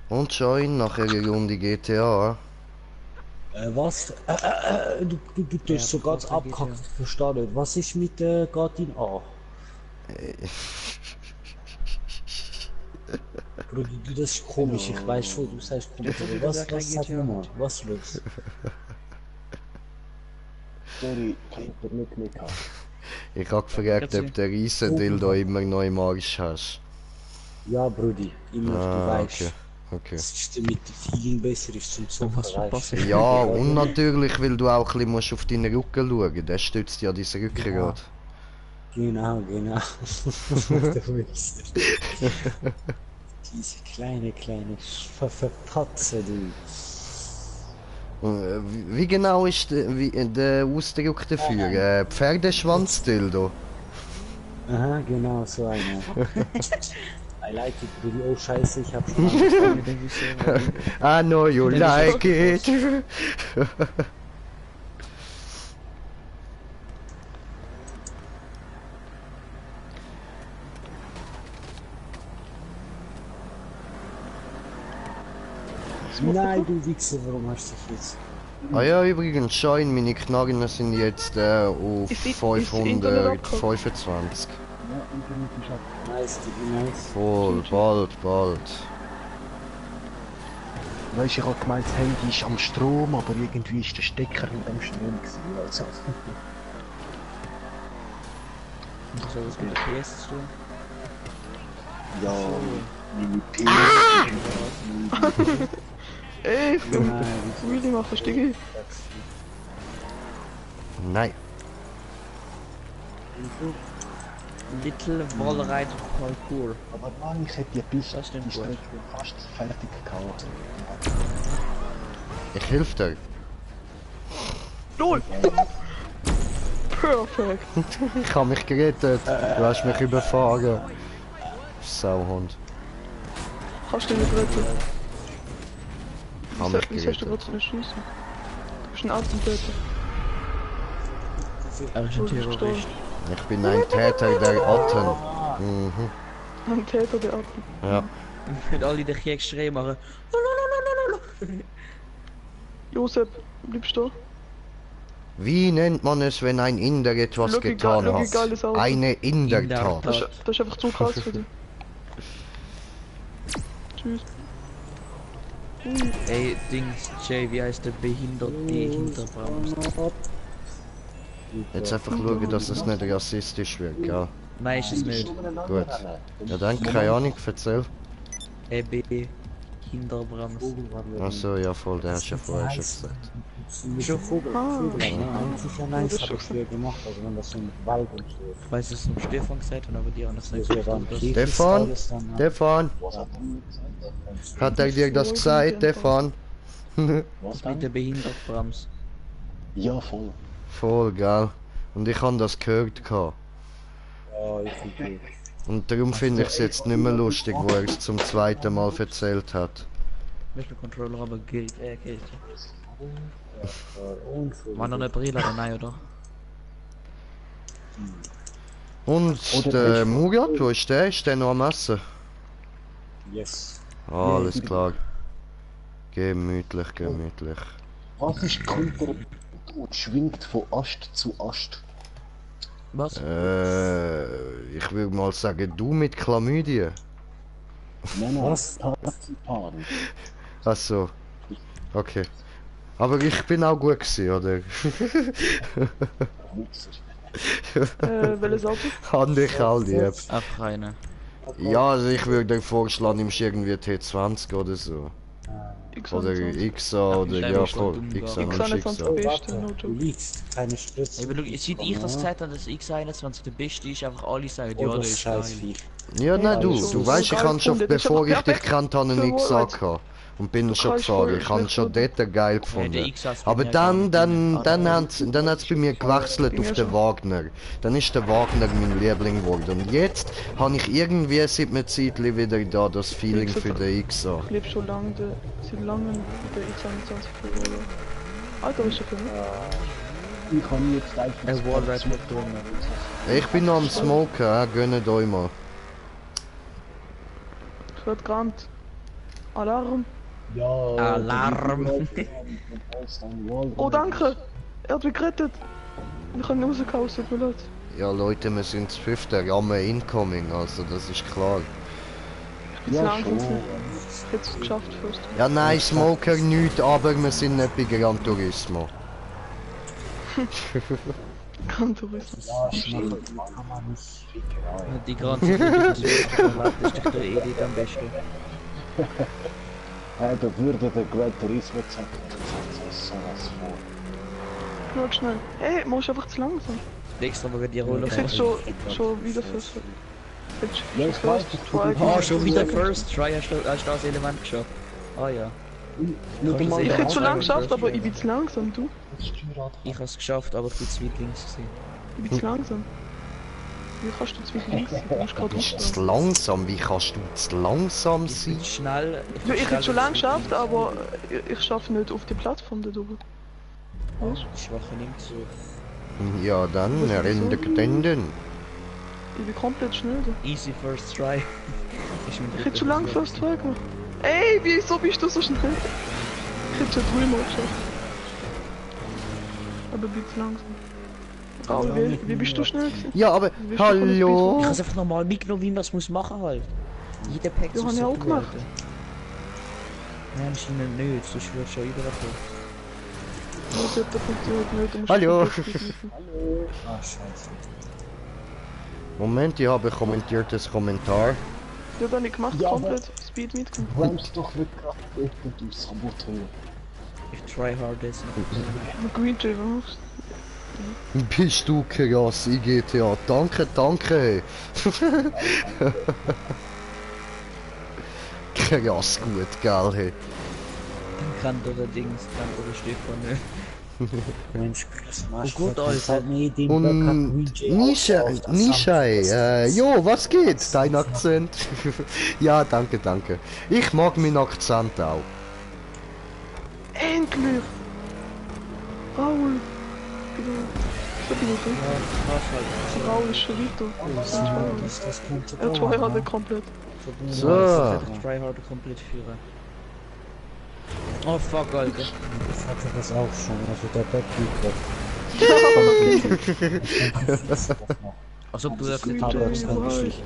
Und schon nach einer Runde GTA. Was? Du tust so ganz abkackt verstanden. Was ist mit Gattin A? Bro, das ist komisch, ich weiß schon, du sagst komisch, aber was sag mal, was los? Sorry, ich hab dir nicht mehr gehabt. Ich hab gefragt, ob du den Riesendildo immer noch im Arsch hast. Ja, Brudi, immer, du Ah, weißt. okay. Okay. Das ist damit der Feeling besser ist zum Zocken, Was verpasst weißt ich? Ja, und natürlich, weil du auch ein bisschen musst auf deinen Rücken schauen. Der stützt ja dein Rückgrat. Genau. Du willst. Diese kleine Verpatze, du. Wie genau ist der Ausdruck dafür? Pferdeschwanzdildo? Aha, genau, so einer. I like it, Brudi. Oh, scheiße, ich hab schon angefangen. I know you like it. Nein, du Wichser, warum hast du dich jetzt? Ah ja, übrigens, Schein, meine Knarren sind jetzt auf Ist Internet abgehakt? 525. Ja, Internet ist ab. Nice, Digi, nice. Voll, bald. Weißt du, ich hab gemeint, das Handy ist am Strom, aber irgendwie ist der Stecker in dem Strom gewesen. Also. Und so was mit der PS zu tun. Ja, meine PS. Ey, Wheelie machen, Stiggi. Nein. Little Wallride Parkour. Aber Mann, ich hätte die Piste Das stimmt die gut. Strecke fast fertig gehabt. Ich helfe dir. LOL! Perfekt! Ich habe mich gerettet. Du hast mich überfahren. Sauhund. Kannst du nicht retten? Ich habe mich Wieso hast du gerettet. trotzdem nicht schießen? Du bist ein Attentäter. Er ist ein Terrorist. Ich bin ein Täter der Atten. Mhm. Ein Täter der Atten. Ja. Wenn alle den Krieg schreien machen. Josep, bleibst du da? Wie nennt man es, wenn ein Inder etwas Look, getan look, hat? geiles Auto. Eine Indertat. Das ist einfach zu krass für dich. Tschüss. Ey, Dings, Jay, wie heißt der behinderte Hinterbremse? Jetzt einfach schauen, dass es nicht rassistisch wird, gell? Nein, ist es nicht. Gut. Ja dann, keine Ahnung, erzähl. EB Hinterbremse. Achso, ja voll, der hast ja vorher schon gesagt. Mit dem Vogel, Ah. an sich ja nice, das hab schon ich früher gemacht, also wenn das so mit Wald und so. Ich weiß es zum Stefan gesagt und aber die anderen Also sagen wir waren das. Käfig, Stefan? alles dann, ja. Stefan, hat er dir das gesagt, Stefan? Das mit der Behindertenbremse. Ja, voll. Voll, gell? Und ich han das gehört gehabt. Ja, ich finde Und darum finde ich es jetzt nicht mehr lustig, wo er es zum zweiten Mal erzählt hat. Welcher Controller aber gilt, gilt. unschuldig. War noch eine Brille oder nein, oder? Und Oder der welche- Murat, wo ist der? Ist der noch am Essen? Yes. Ah, alles klar. Gemütlich, gemütlich. Was ist Kunter und schwingt von Ast zu Ast? Was? Ich würde mal sagen, du mit Chlamydien. Nein, nein, Was? Marzipan. Achso. Okay. Aber ich bin auch gut gewesen, oder? Welches Auto? Kann ich auch lieb. Einfach eine. Ja, also ich würde vorschlagen, nimmst irgendwie T20 oder so. Oder X21. XA oder Ja, ja ich voll. glaub, XA du und X21 XA. am besten, Warte, no du joke. liegst, keine Spritze. Ey, schau, seit ich das gesagt habe, dass X21 der beste ist, einfach alle sagen, ja, Oder der ist geil. Scheißvieh. Ja, nein, du so weißt, ich geil kann schon, gefunden. Das ist bevor ich einfach dich perfekt gekannt habe, einen für XA Wallrides. gehabt. Und bin Du schon kannst gefahren. voll Ich habe schlecht schon dort geil Ja, der gefunden. X-As Aber bin ich auch dann hat's bei mir gewechselt Bin auf ja den schon. Wagner. Dann ist der Wagner mein Liebling geworden. Und jetzt habe ich irgendwie seit einer Zeit wieder da das Feeling für den XA. Ich lebe schon lange, seit langem mit der X21 für Roller. Alter, was ist das für mich? Ich kann jetzt einfach Ein Wallride mit drin. Ich bin noch am Smoken, gönnt euch mal. Ich werd gerannt. Alarm. Ja, Alarm. Oh, danke! Er hat mich gerettet! Ich hab ihn rausgehauen, tut mir leid. Ja Leute, wir sind das 5. Ramme incoming, also das ist klar. Ich bin Ja, langsam. schon. Ich hätte es geschafft fast. Ja nein, Smoker nicht, aber wir sind nicht bei Gran Turismo. Gran Tourismus. Kann man nicht. Die ganze Zeit ist doch der Edith am besten. Da würde der Gran Turismo zeigen. Das ist sowas vor. Schau schnell. Hey, machst einfach zu langsam. Extra mal die Rolle. Ich hätte schon wieder fast. Ja, ich weiß, Ah, schon wieder First Try, hast du das Element geschafft? Ah ja. Ich hätte schon lange geschafft, aber ich bin zu langsam, du. Ich habe es geschafft, aber ich bin zu weit links gewesen. Ich bin zu langsam. Wie kannst du zu weit links sein? Du musst gerade Bist aufstehen. zu langsam? Wie kannst du zu langsam Ich sein? bin schnell. Ja, ich hätte schon lange geschafft, aber ich schaffe nicht auf die Plattform da oben. Weißt Ich schwache nicht zu. Ja dann, erinnert den. du? Ich bin komplett schnell da. Easy First Try. Ist mein Ich hätte schon lange First Try gemacht. Ey, wieso bist du so schnell? Ich hätte schon 3 Mal geschafft. Aber ich bin zu langsam. Raul, wie bist du schnell gewesen? Ja, aber Wie bist du von der Ich hallo? habe es einfach normal mitgenommen, wie man es muss machen halt. Jeder Pack Ja, hab ich auch gemacht. Nein, anscheinend nicht, sonst würde schon überkommen. Das funktioniert nicht. Du musst Hallo. komplett speedliefen. Ah, scheiße. Moment, ich habe kommentiertes Kommentar. Ja, dann nicht gemacht, Ja, komplett. Speed mitkommen. Bremst doch nicht gerade weg und du Saboteur. Ich try hard jetzt noch. Green Jay, was machst Bist du krass, IGTA. Danke, danke. Krass gut, gell, hey. Kann oder Dings, kann oder Stefan nicht. Mensch, das machst Oh gut, Alter. Und Nishai, jo, was geht? Dein Akzent? Ja, danke, danke. Ich mag meinen Akzent auch. du? Endlich! Raul! Genau. So bin ich, Ja, krass halt. Raul ist schon weiter. Das könnte Er hat 2 komplett. So. Ich try hard komplett führen. Oh fuck, Alter. Ich hatte das auch schon, also der Backlied Als ob du das Green nicht aber Jay, das kann ich Raul. nicht.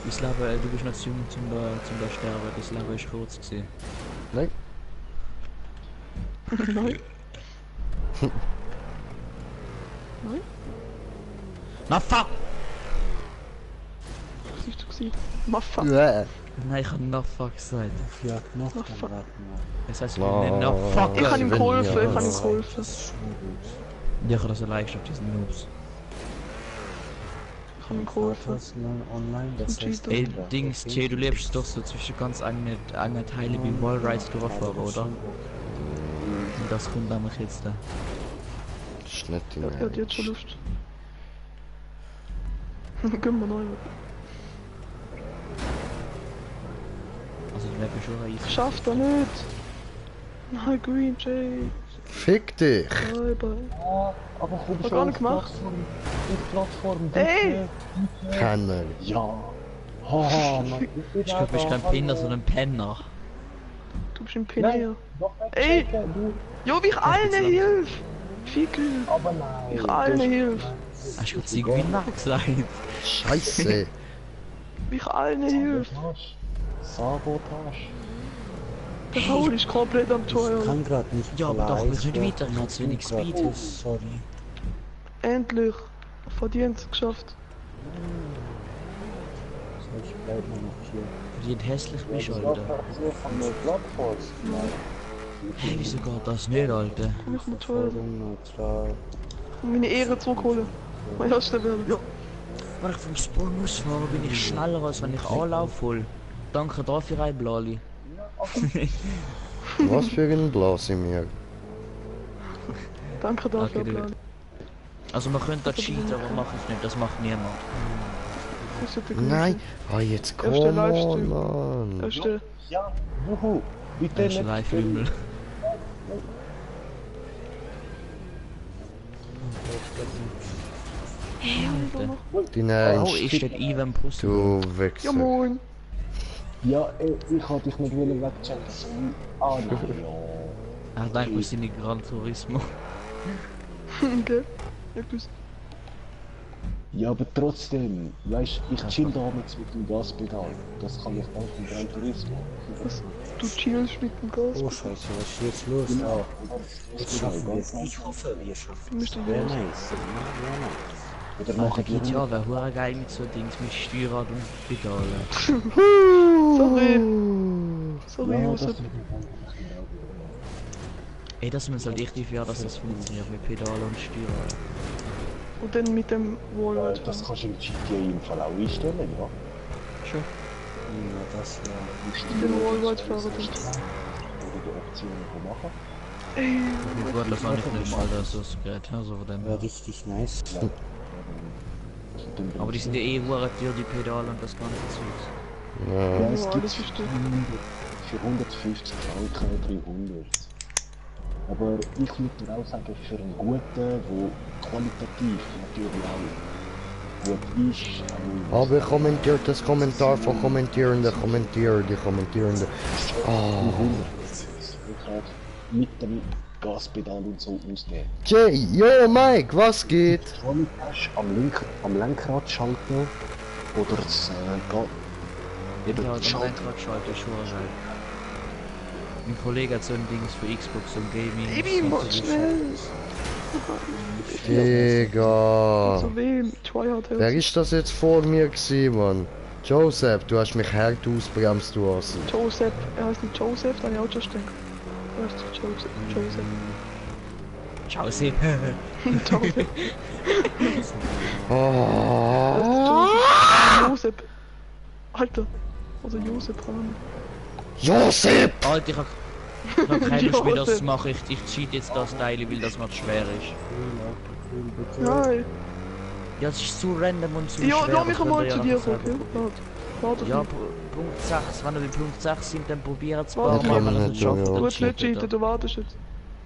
Ich glaube, du bist noch zu jung zum da sterben. Das Leben ist kurz gewesen. Nein. Nein. Nein? Na fuck! Was ist das gewesen? Maffa. Ja. Nein, ich hab na fuck gesagt. Ja, noch, Oh, dann fuck. warten wir. Das heißt, Oh. wir nennen na fuck! Ich kann ihm wenn geholfen, ja. ich kann ihm geholfen. Das ist schon gut. Ja, ich hab das allein geschafft, diesen Noobs. Ich kann ihm geholfen. Das online, das Und heißt... Cheater. Ey, Dings, Jay, du lebst doch so zwischen ganz engen Teile wie Wallrides durchfahren, oder? Und das kommt nämlich jetzt da. Das ist nicht die Er hat jetzt schon Lust. Gehen wir neu. Also die Map ist schon easy. Schafft er nicht! Nein, Green Jay. Fick dich. Bye bye. Aber komm Hat gar nicht gemacht. Auf Plattform. Ey! Penner. Ja. Haha, man. Ich glaube, ich bin kein Penner, sondern Penner. Du bist im Pinier. Doch, Ey! du. Jo, wie ich allen hilf! Fickel! Aber nein. Wie ich allen hilf! Hast du gerade Gewinner gesagt? Scheiße. Wie ich allen hilf! Sabotage. Der Raul ist komplett am Ich Teuer. kann gerade nicht Ja, aber doch, wir live sind werden. weiter, ich hab zu wenig Speed. Sorry. Endlich! Verdient, geschafft. So, ich bleib mal noch hier. Wie hässlich bist du, Alter. Hey, wieso geht das nicht, Alter? Komm ich mal teuer. Verfolgung neutral. Um meine Ehre zurückholen. Mein erster werden. Ja. Wenn ich vom Spawn ausfahre, bin ich schneller, als wenn ich anlaufe voll. Danke dafür, ein Blali. Was für ein Glas in mir. Danke dafür, Okay, Plan. Also man könnte das cheaten, aber mach ich nicht, das macht niemand. Das ist der Green Nein. Ah, jetzt komm Erster on, Livestream. Mann. Erste. Ja, wuhu. Bitte Das ist nicht. live übel. Hey, Alter. Deine Oh, ist das Even Plus? Du Ja Wichser. moin. Ja, ich hatte dich nicht wegchecken. Ah, nein, ja. Ach, danke für seine Gran Turismo. Okay. Ja, grüß. Ja, aber trotzdem, weißt ich chill damals mit dem Gaspedal. Das kann ich dank dem Gran Turismo. Du chillst mit dem Gas. Oh scheiße, was ist jetzt los? Genau. Jetzt schaffen wir es. Ich hoffe, wir schaffen Du es. müsstest Wäre los. nice. Wäre nice. Oder Alter, machen die GTA wäre hure geil mit so Dings, mit Steuerrad und Pedale. Sorry. Sorry, Ja, Josef. das Ey, das muss halt richtig werden, dass das funktioniert mit Pedale und Steuerrad. Und dann mit dem Wallride. das kannst du im GTA im Fall auch einstellen, ja? Schon. Ja, das wäre... Mit dem Wallride fahren. Oder die Optionen machen. Ey, Ich wollte das auch nicht mal, dass das geht, also von dem her. Wäre richtig nice. Aber die sind ja eh hure teuer, die Pedale und das ganze Zeug. Ja. Ja, es ja, gibt alles ist für 150 Franken 300. Aber ich würde dir auch sagen, für einen guten, der qualitativ natürlich auch gut ist. Aber kommentiert das Kommentar von Kommentierenden, die Kommentierenden. Ah. 300. Wirklich mit dem Gaspedal und so ausnehmen. Jay, yo Mike, was geht? Wenn du am Lenkrad schalten oder das Eben halt am Schau. Lenkrad schalten schon, weil... Mein Kollege hat so ein Ding für Xbox und Gaming. Baby, mach so schnell! Digga. So weh, Tryhard Wer Herz. ist das jetzt vor mir gewesen, Mann? Joseph, du hast mich hart ausbremst, du Assi. Joseph, er heißt nicht Joseph, dann habe ich auch schon gedacht. Er heißt Joseph. Ciao, sie. Joseph. Oh. Joseph. Alter. Also Joseph Hahn. Joseph! Alter, ich hab keine Lust mehr, das Joseph. zu machen. Ich cheat jetzt das Teil, weil das mal schwer ist. Nein. Ja, es ist zu random und zu Ja, schwer. lass mich das einmal könnt ihr zu ja dir nachher kommen, selber. okay? Warte. Ja, Warte. Punkt 6. Wenn wir bei Punkt 6 sind, dann probieren es Warte, paar Mal, ich wenn kann ihr es nicht, schafft. ja. Du dann willst nicht cheatet cheaten, ihr. du wartest jetzt.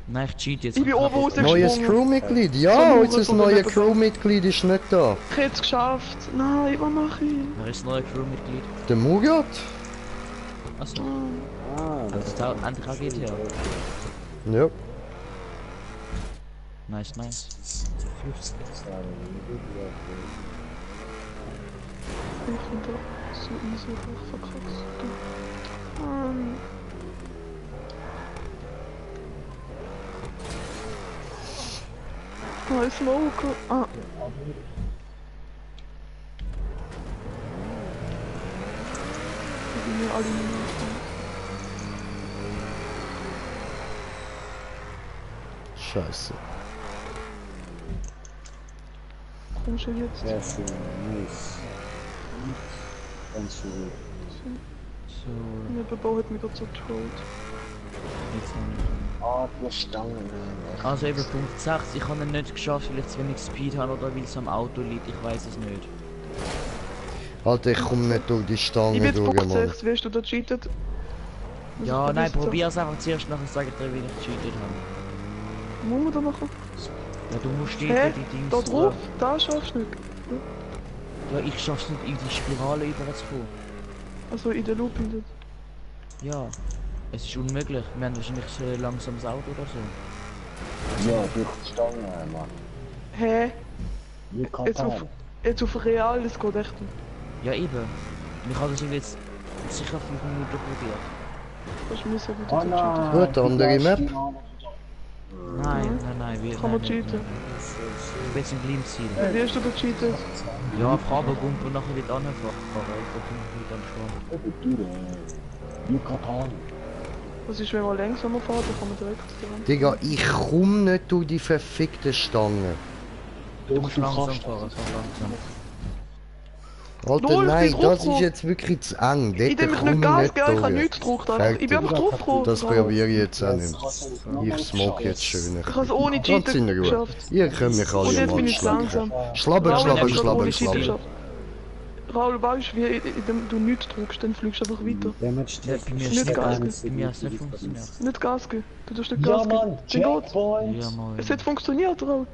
Nein, ich cheat jetzt. Ich bin oben raus. Neues gesprungen. Crewmitglied? So Ja, nur unser so neues daneben. Crewmitglied ist nicht da. Ich hätte es geschafft. Nein, was mache ich? Wer ist das neue Crewmitglied? Der Mugat? Achso, Ah, also das andere GTA. Ja. Nice, nice. Ich finde das so easy verkackst. Nice Smoke. Ah. Ich bin mir alle nicht. Scheiße. Komm schon jetzt. Sehr schön, nice. Ganz schön. So, Der Bebau hat mich gerade so getrollt. jetzt noch nicht. ah, die Stange. Also eben Punkt 6, ich habe ihn nicht geschafft, weil ich zu wenig Speed habe oder weil es am Auto liegt, ich weiß es nicht. Alter, ich komme nicht durch die Ich Stange bin jetzt durch, Punkt Mann. 6, weißt du, da cheatet. Ja, nein, probier es einfach zuerst, nachher sage ich dir, wie ich gecheatet habe. Muss man da machen? Ja, du musst Hä? irgendwie die Dings... Da drauf? Da schaffst du nicht. Ja, ich schaff's nicht, in die Spirale überzukommen. Also in der Loop hinten. Ja, es ist unmöglich. Wir haben wahrscheinlich ein langsames Auto oder so. Ja, durch die Stange, Mann. Hä? Wie kann Jetzt auf, jetzt auf real, das geht echt nicht. Ja, eben. Und ich habe das irgendwie jetzt sicher 5 Minuten probiert. Das müssen wir Oh wieder cheaten. nein! Gut, andere Map. Nein, wir... Kann man nein, cheaten? Ich bin jetzt im Gleimziel. Wie hast du da cheatet? Ja, Fahrbergump und nachher wieder anfahren. Da bin ich wieder am Start. Wie kann Das ist, wenn man langsamer fährt, dann kann man direkt dran. Digga, ich komme nicht durch die verfickte Stange. Du musst langsam fahren, fahr langsam. Alter, Null, nein, ich bin das ist drauf. jetzt wirklich zu eng. Indem Dort ich komme nicht ich Gas nicht gebe, ich habe durch. nichts gedrückt. Einfach. Ich bin einfach drauf Das gekommen. probiere ich jetzt auch nicht. Ich smoke jetzt schön. Ich habe es ohne Ganz in Cheaten Ruhe. geschafft. Ihr könnt mich Und alle jetzt mal bin ich langsam. Schlabber, Raul, schlabber, ich hab's schlabber, ohne Cheaten schlabber. geschafft. Raul, weißt du, wie indem du nichts drückst, dann fliegst du einfach weiter. Damage Ja, bei mir Nicht ist Gas es bei mir hat's nicht funktioniert. Nicht Gas geben. Du darfst nicht Ja, Gas geben. Mann! Dann geht's. Checkpoint! Ja, mal. Es hat funktioniert, Raul.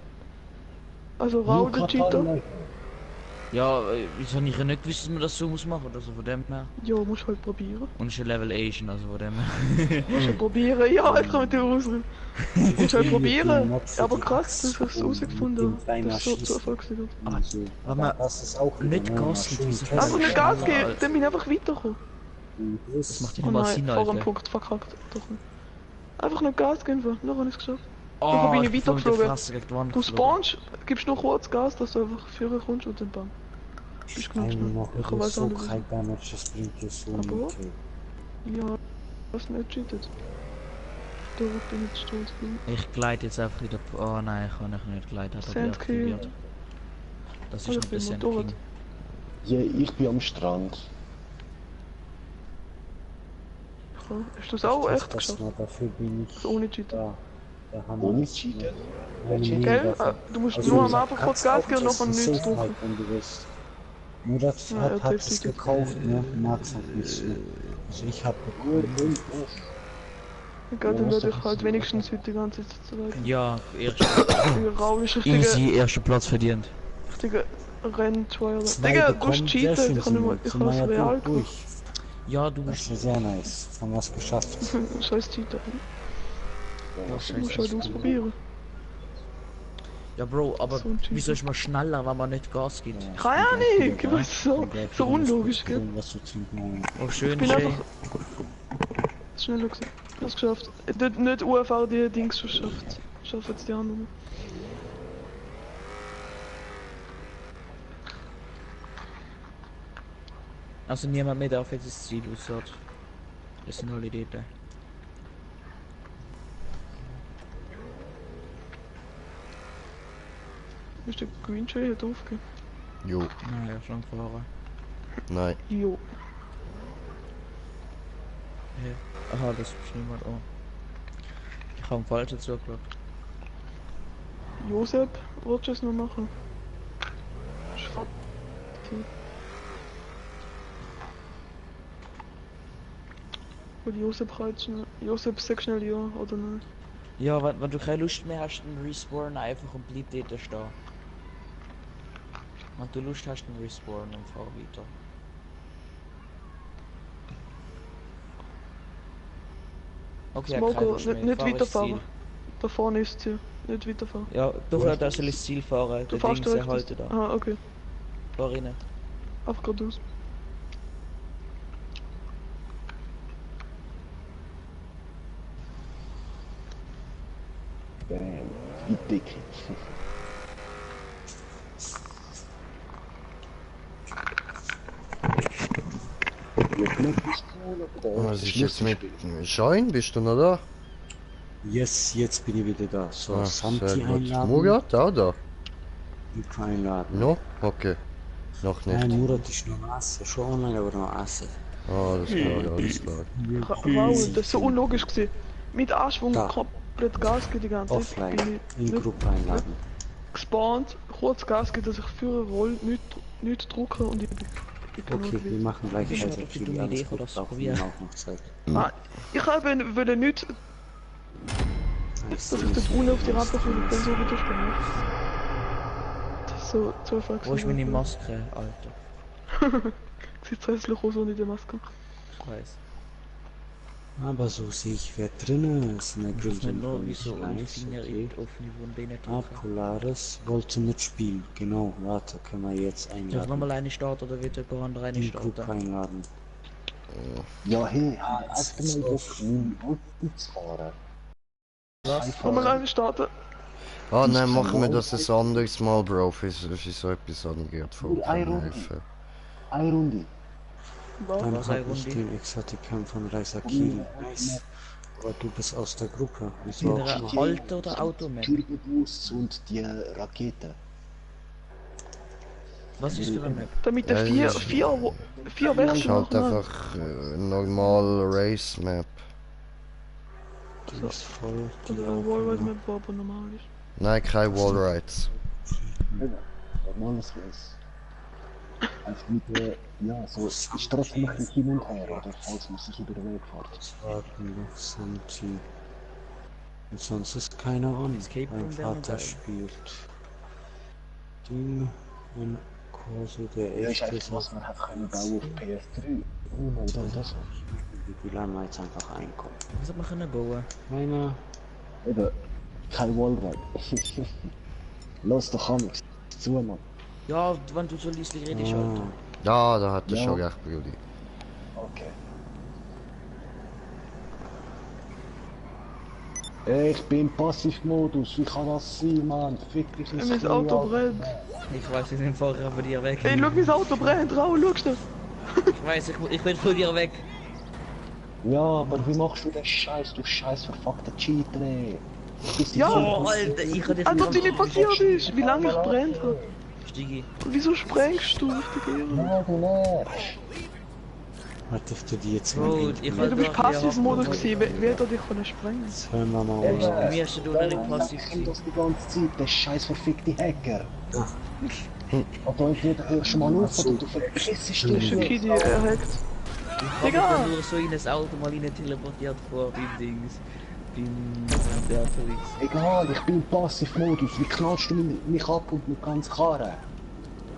Also Raul, der Cheater. Ja, wieso habe ich ja nicht gewusst, dass man das so muss machen, also von dem her. Ja, musst halt probieren. Und es ist ein Level Asian, also von dem her. Musst halt probieren. Ja, ich kann mit dir rausreden. Musst halt probieren. Ja, aber krass, dass ich es herausgefunden habe. Das ist so erfolgsgeführt. Wenn man Das ist auch nicht Gas gibt, wieso Einfach nicht Gas geben, Alter. dann bin ich einfach weitergekommen. Das macht ja Oh nicht mal nein, Sinn, vor einem Alter. Punkt verkackt. Doch nicht. Einfach nicht Gas geben, noch habe ich es geschafft. Oh, Dann bin ich bin voll mit der weitergeflogen. Fresse gegen die Wand Du geflogen. spawnst, gibst nur kurz Gas, dass du einfach führen kommst und dann bam. Bist genug schnell. Ich weiß so auch nicht. kein Damage, das bringt dir so Aber? viel. Ja, hast nicht cheatet. Darauf bin ich stolz. Ich gleite jetzt einfach wieder. Oh nein, ich kann nicht gleiten. Hat er Sandkill. aktiviert. Das ist Also, nicht ich bin der Motorrad. Sandkill. Ja, ich bin am Strand. Ja, hast du es auch echt geschafft? Dafür bin ich Also ohne cheaten. da. Der Hammer. Ohne Cheaten? Gell? Du musst nur am Anfang kurz Gas geben und noch ein nichts drücken. Wenn du willst. Nur das Ja, hat er es trifft gekauft, ne? Mag's halt nicht so. Also ich hab bekommen. Egal, dann würde ich halt wenigstens heute die ganze Zeit so weit. Ja, erster. Raul ist richtiger Easy, erster Platz verdient. Renn-Trailer. Zwei Digga, du bekommen, hast sehr cheatet, schön, ich habe es sind wir ja real gemacht. durch. Ja, du Das bist. ist sehr nice. Haben wir es geschafft. Scheiß Cheater. Ja, Du musst halt ausprobieren. Ja, Bro, aber So ein Typ. wieso ist man schneller, wenn man nicht Gas gibt? Keine Ahnung, was so unlogisch, gell? Was zu trinken holen. Oh, schön, Ich bin Jay. einfach... Schneller gewesen. Hast geschafft. Nicht UFV die Dings geschafft. Schaffen jetzt die anderen. Also niemand mehr darf jetzt das Ziel aussagt. Das sind alle dort. Ist der Green Jay hat aufgegeben? Jo, Naja, schon gefahren. nein. Jo. Ja. Aha, das ist niemand an. Ich habe einen falschen zugeschaut. Josep, willst du es noch machen? Schwarz. Und Josep kann jetzt schnell... Josep, sag schnell ja oder nein. Ja, wenn du keine Lust mehr hast, dann respawn einfach und bleib dort stehen. Wenn du Lust hast, dann respawn und fahr weiter. Okay, ja, keine Smoker, Lust mehr. nicht Fahr ins weiterfahren. Ziel. Da vorne ist das Ziel. Nicht weiterfahren. Ja, doch, da soll ins Ziel fahren. Du Der fährst Dings direkt... erhalte da. Ah, okay. Fahr rein. Einfach geradeaus. Bam, wie dick. Wie knapp bist du noch? Was ist jetzt mit Schein? Bist du noch da? Yes, jetzt bin ich wieder da. So, Ah, Santi sehr gut. einladen. Murat, auch da? Luca einladen. No? Okay. Noch Nein, nicht. Murat ist noch Asse. Schon online, aber noch Asse. Alles klar, alles klar. Raul, das ist so unlogisch gewesen. Mit Anschwung Da. komplett Gas gibt die ganze Zeit. Offline. Bin In ich die nicht Gruppe einladen. gespawnt, kurz Gas gibt, dass ich führen roll, nicht drücken und ich bin Okay, wir genau machen gleich Ich weiter. hab die Kili, dumme alles Idee, gut, das auch probieren. wir auch noch Zeit. Ah, ich wollte nicht, dass ich das ohne auf die Rampe komme und dann so wieder spielen. Das ist so Zufall. Wo ist meine Maske, Alter? Sieht hässlich aus ohne die Maske. Ich weiß. Aber so sehe ich, wer drinnen ist in der Ich weiß nicht nur, Grillzone. wieso ohne Nice, Finger okay. in offene Wunde nicht Ah, drücken. Polaris wollte mitspielen. Genau, warte, können wir jetzt Soll ich einladen. nochmal eine starten oder wird jemand andere eine In die Gruppe starten? einladen. Ja, hey, hast du mal Bock, mein Auto zu fahren? Komm mal eine starten. Ah nein, machen wir das ein anderes Mal, Bro. Für so etwas angeht. Voll kann helfen. Eine Runde. Dann Was, habe eine ich Runde? den Exotikam von Reisakil. Nice. Aber du bist aus der Gruppe. Wieso In auch einer immer. Halt- oder Automap? Turboboosts und die Rakete. Was ist für eine Map? Damit Ja, der das ist- vier Ist Wechsel halt machen. einfach normal Race Map. Die ist voll. Die Also auch Wallride immer. mit aber normal ist. Nein, kein Wallrides. Normales Race. Einfach mit der, ja, so, ich trotzdem ein bisschen hin und her, oder falls man sich über den Weg fährt. Warten noch Santi. Und sonst ist keiner an. Escape Mein Room wäre Vater geil. spielt. Ding und Corso, der Ja, ist echte einfach, was man hat können bauen auf PS3. Oder so. Die laden wir jetzt einfach einkommen. Was hat man können bauen? Meiner. Eben, kein Wallride. Los doch an, zu, Mann. Ja, wenn du so leise redest, Alter. Ja, da hat er Ja. schon recht, Brudi. Okay. Ich bin im Passivmodus, wie kann das sein, Mann? Fick dich ins Mein Knie, Auto Alter. brennt. Ich weiß, ich bin vorher von dir weg. Ey, schau, mein Auto brennt. Raul, schau du. Ich weiß, ich bin von dir weg. Ja, aber wie machst du den Scheiß, du scheiß verfuckter Cheater, ey? Bist du Ja. so- Oh, Alter, ich hab dich Alter, wie nicht passiert ist. Wie lange ich brennt habe. Stigi. Und wieso sprengst du? Richtige Ehre. Ja, du nervst. Warte, ich die jetzt mal Bro, ein. ich Ja, hab du bist doch- Passivmodus ja, gewesen. Wer hat dich können sprengen? Jetzt hören wir mal Ja. aus. Bei mir hast du nicht passiv Ich kenn gewesen. das die ganze Zeit, der scheiß verfickte Hacker. Und entweder hörst du mal auf oder du verpissst Das ist ein dich. Kiddy, er hackt. Ich Digga! hab mich nur so in das Auto mal rein teleportiert vor beim Dings. Beim Beatrix. Egal, ich bin im Passivmodus. Wie knallst du mich ab und mit ganz Karren?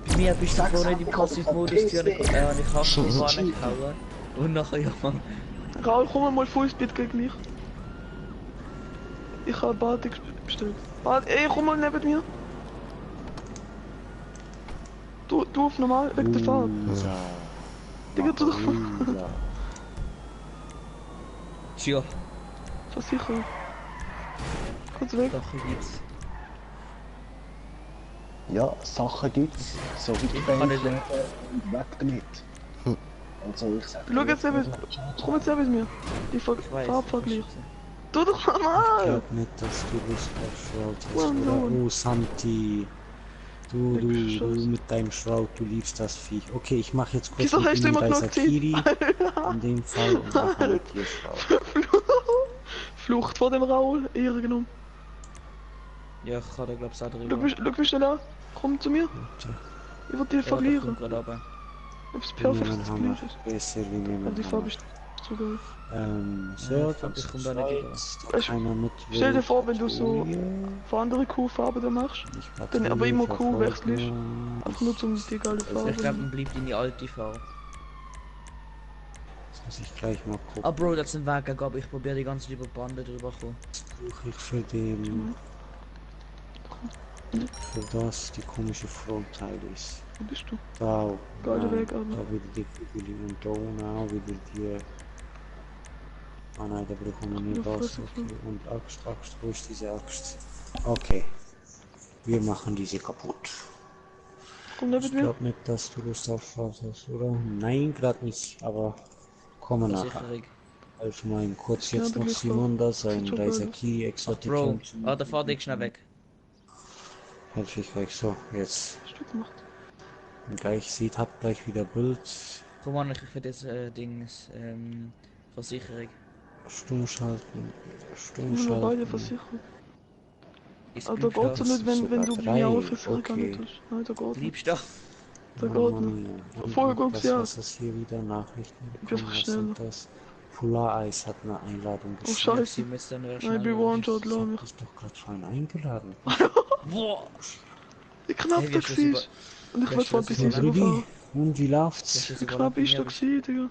Bei mir bist du Sag's vorher nicht im einfach, Passivmodus, verpiss ich hab mich vorne gehauen. Und nachher, ja, Raul, komm mal Fullspeed gegen mich. Ich habe Batik bestellt. Ey, komm mal neben mir. Du auf normal, wegen der Farbe. Digga, du doch Tja, Versicherung. Kurz weg. Sache gibt's. Ja, Sachen gibt's. So wie die kann Band nicht- weg damit. Also ich sag Schau jetzt eben, komm jetzt eben mit mir. Die Ich weiß. Farbvergleich. Du doch Ich normal! glaub nicht, dass du Lust auf Shroud hast, Oh oder? no. Oh, Santi. Du mit deinem Shroud, du liebst das Viech. Okay, ich mach jetzt kurz Wieso hast du immer genug Daisakiri Zeit? in dem Fall und mach mal mit dir Shroud. Flucht vor dem Raul, Ehre genommen. Ja, ich kann da glaub's auch Schau drüber. mich schnell an. Komm zu mir. Ich will dir verlieren. Gerade runter. Ob es Nehmen perfekt wir Hammer. vergleich ist. Besser, wir nehmen Aber die Farbe Hammer. ist zu geil. So, Ja, dann ich ist komm da nicht da keiner mit. Stell dir vor, wenn du so von andere Kuhfarben da machst. Dann aber immer Kuh wechselst. Einfach nur zum die geile Ich Farbe. glaube, man bleibt in die alte Farbe. Das muss ich gleich mal gucken. Ah, Bro, das sind Werke, aber ich probiere die ganze über Bande drüber kommen. Suche ich für den. Für das die komische Frontteil ist. Wo bist du? Da. Geile nein, Weg, aber. Da wieder die Kugel und da now wieder die. Ah nein, da brauchen wir nicht Ja, was. voll, Okay. Und Axt, wo ist diese Axt? Okay. Wir machen diese kaputt. Komm Ich neben mir. glaube nicht, dass du Lust auf Schwarz hast, oder? Nein, gerade nicht, aber kommen nachher. Versicherung. Also mal kurz Ja, jetzt bin noch ich Simon da, sein Sieht schon geil aus. Daisaki Exotic. Bro, ah, der fährt dich schnell weg. Helfe ich gleich so, jetzt. Was du gemacht? Und gleich sieht, habt gleich wieder Bild. Komm an, ich für das Dings, Versicherung. Stumm schalten. Stumm Ich will nur beide schalten. versichern. Ist Aber da geht's ja nicht, wenn du Sogar wie auch drei, Versicherung gar nicht okay. hast. Nein, da geht nicht. Liebst du? Da geht nicht. Vorher guck's ja. Das ist hier wieder Nachrichten Ich bin bekommen. Was schneller. sind das? Polar Ice hat eine Einladung Oh geschickt. scheiße. Sie müssen nur Nein, ich bin One-Shot, Ich lass hab mich. dich doch gerade vorhin eingeladen. Boah! Wie knapp Hey, da wie hast du das war. Und ich wollte mal ein das bisschen überlebt? überfahren. Und wie läuft's? Das Wie knapp ist da gewesen, Digga?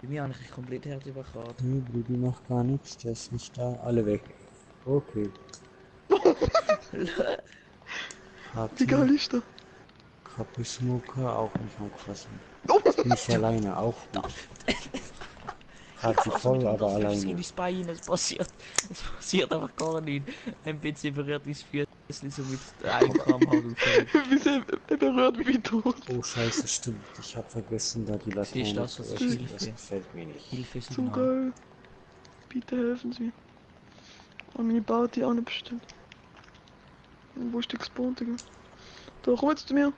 Bei mir habe ich komplett hart überkarrt. Nee, Brudi macht gar nichts, der ist nicht da. Alle weg. Okay. Wie geil ist der? Kapi Smoker auch nicht aufpassen. Oh, Jetzt bin ich alleine, auch gut. Party voll, aber Ich sehe, alleine. wie es bei ihnen passiert. Es passiert einfach gar nicht. Ein PC berührt mein Füßchen so mit 1 km/h. wie sehr er berührt mich wie tot. Oh scheiße, stimmt. Ich hab vergessen, da die Siehst du Laterne das, was zu ich öffnen. will? Das gefällt mir nicht. Hilfe So Signal. geil. Bitte helfen Sie mir. Und meine Party auch nicht bestellt. Und wo ist der gespawnt, Digga? Da, komm jetzt zu mir.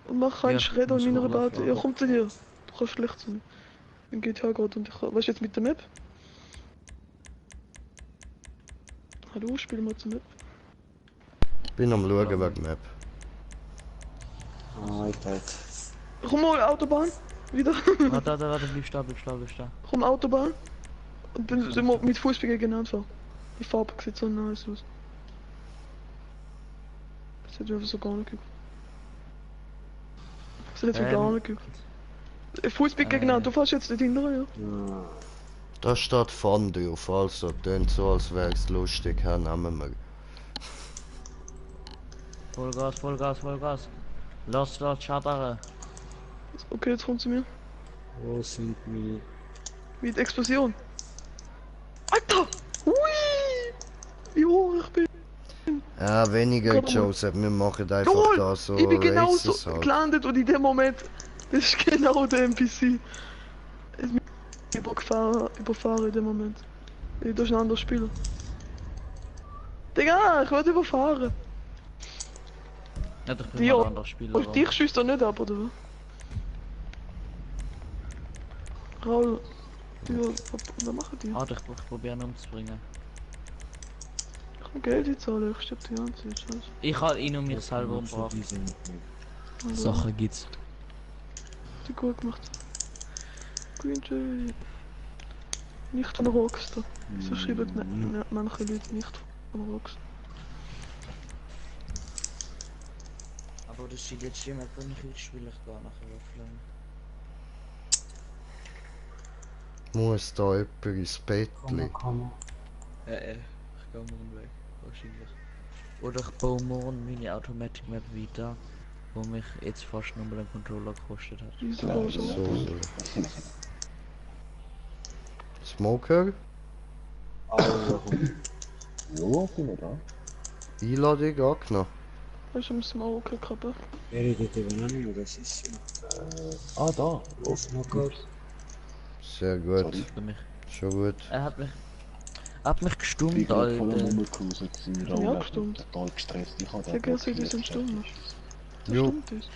Und mach keinen Ja, Schredder muss in meiner ich Party. machen. Ja, komm zu dir. Du kannst schlecht sein. Wenn GTA geht und ich kann... Was ist jetzt mit der Map? Hallo, spielen wir zur Map. Bin am schauen wegen Map. Ah, ich halt. Komm mal, Autobahn. Wieder. Warte, bleib stehen, bleib stehen. Komm, Autobahn. Und dann sind wir mit Fuß gegeneinander fahren. Die Farbe sieht so nice aus. Das hätte ich einfach so gar nicht geguckt. Das hätte ich gar nicht geguckt. Fußball gegeneinander, du fährst jetzt nicht hinterher, ja? Ja. Da steht Fondue auf, also tönt so, als wär's lustig, Herr, nehmen wir. Vollgas, Vollgas, Vollgas. Los, Schadere. Okay, jetzt kommt zu mir. Wo sind wir? Mit Explosion. Alter! Hui! Wie hoch ich bin. Ja, weniger Komm mal. Joseph, wir machen einfach Jawohl! da so Ich bin genau so Races halt. gelandet und in dem Moment, das ist genau der NPC. Es mich überfahren in dem Moment. Das ist ein anderer Spieler. Digga, ich werde überfahren. Ja, doch, ich bin Die mal auch. ein anderer Spieler. Und dich schießt er nicht ab, oder was? Raul, ja, was machen die? Ah, ich probiere ihn umzubringen. Ich kann Geld jetzt zahlen, ich sterbe die ganze Zeit, scheiße. Ich habe ihn und mich selber umgebracht. Also, gibt's. die gut gemacht. Green Jay. Nicht von Rockstar. So schreiben manche Leute nicht von Rockstar. Aber das steht jetzt jemand, wenn ich spiele, ich gar nachher offline. Muss da jemand ins Bettli? Komm. Ich gehe morgen weg, wahrscheinlich. Oder ich baue morgen meine Automatic Map weiter. wo mich jetzt fast nur einen Controller gekostet hat. Wieso Klar, so? So. Smoker, Also, Ja, sind wir da. Einladung angenommen. Hast du am Smoker gehabt? Wäre dort eben auch nicht, das ist Ah, da. auf Knockout. Sehr gut. Sorry. Für mich. Schon gut. Er hat mich Ich bin gestummt, gerade voll am Alter. Rumcruisen gewesen, Ja, Rollen, gestimmt. total gestresst. Ich habe Sag erst, die sind stumm. Das Jo. stimmt ist.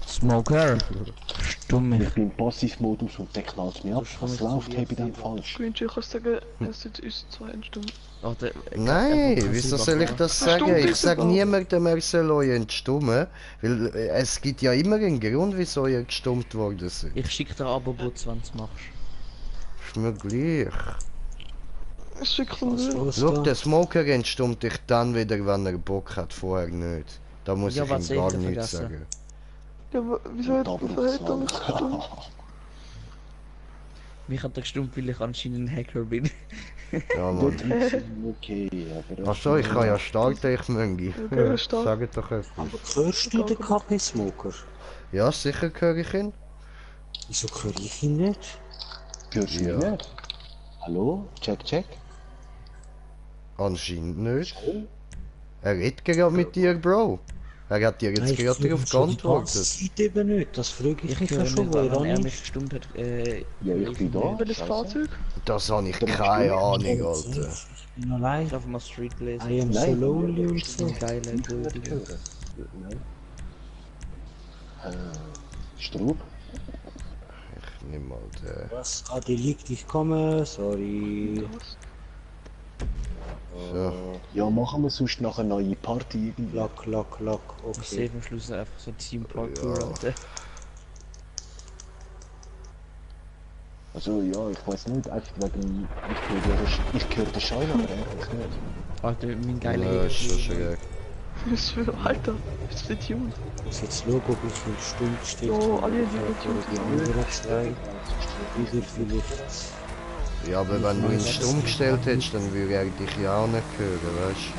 Smoker. Stumm mich. Ich bin im Passivmodus und der knallt mir ab. Das kann Was ich läuft zu hier dir bei dem erzählen. falsch? Green Tree kannst sagen, es sind uns zwei entstimmt. Warte, Nein, einfach wieso passiv soll ich machen. das Stumm sagen? Ich ist sag es niemandem, er soll euch entstummen, weil es gibt ja immer einen Grund, wieso ihr gestummt worden seid. Ich schick dir Abo-Bots, wenn du es machst. Ist mir gleich. Es schickt Was mir. los Schau, da? der Smoker entstummt dich dann wieder, wenn er Bock hat, vorher nicht. Da muss Ja, ich was ihm gar ich nichts vergessen. sagen. Ja, wieso hat er mich gestimmt? Mich hat er gestummt, weil ich anscheinend ein Hacker bin. Ja, Mann. Gut, okay, aber... Achso, ich kann ja starten, ich möge. Okay, start. Sag doch etwas. Aber hörst du den KP-Smoker? Ja, sicher höre ich ihn. Wieso höre ich ihn nicht? Hörst du mich Ja. nicht? Hallo? Check, check. Anscheinend nicht. Er redet gerade mit dir, Bro. Er hat dir jetzt Nein, gerade darauf ich höre ihn schon die ganze geantwortet. Zeit eben nicht, das frage ich mich höre ja nicht, schon, wo wenn er er nicht. mich gestummt hat. Ja, ich bin da. Welches Scheiße. Fahrzeug? Das habe ich keine Ahnung, Alter. Ich bin allein. Ich darf mal Street lesen. I am so Nein. lonely und so. Geile Guldige. Nein. Strub? Ich nimm mal den. Was? Ah, die liegt, ich komme, sorry. So. Ja, machen wir sonst noch eine neue Party irgendwie. Lock, lock, lock, Ich sehe okay. am Schluss einfach so Team Parkour, Ja. Alter. Also ja, ich weiß nicht, einfach wegen... Ich höre den Schein, aber eigentlich nicht. Alter, mein geiler Ja, ist schon Hacker. schräg. Was für Alter? Ist das Tune? Ich muss jetzt schauen, ob ich ihn stumm gestellt Oh, habe. alle die Oder die anderen zwei. Wieder vielleicht. Ja, aber wenn du ihn stumm gestellt hättest, dann würde er dich ja auch nicht hören, weißt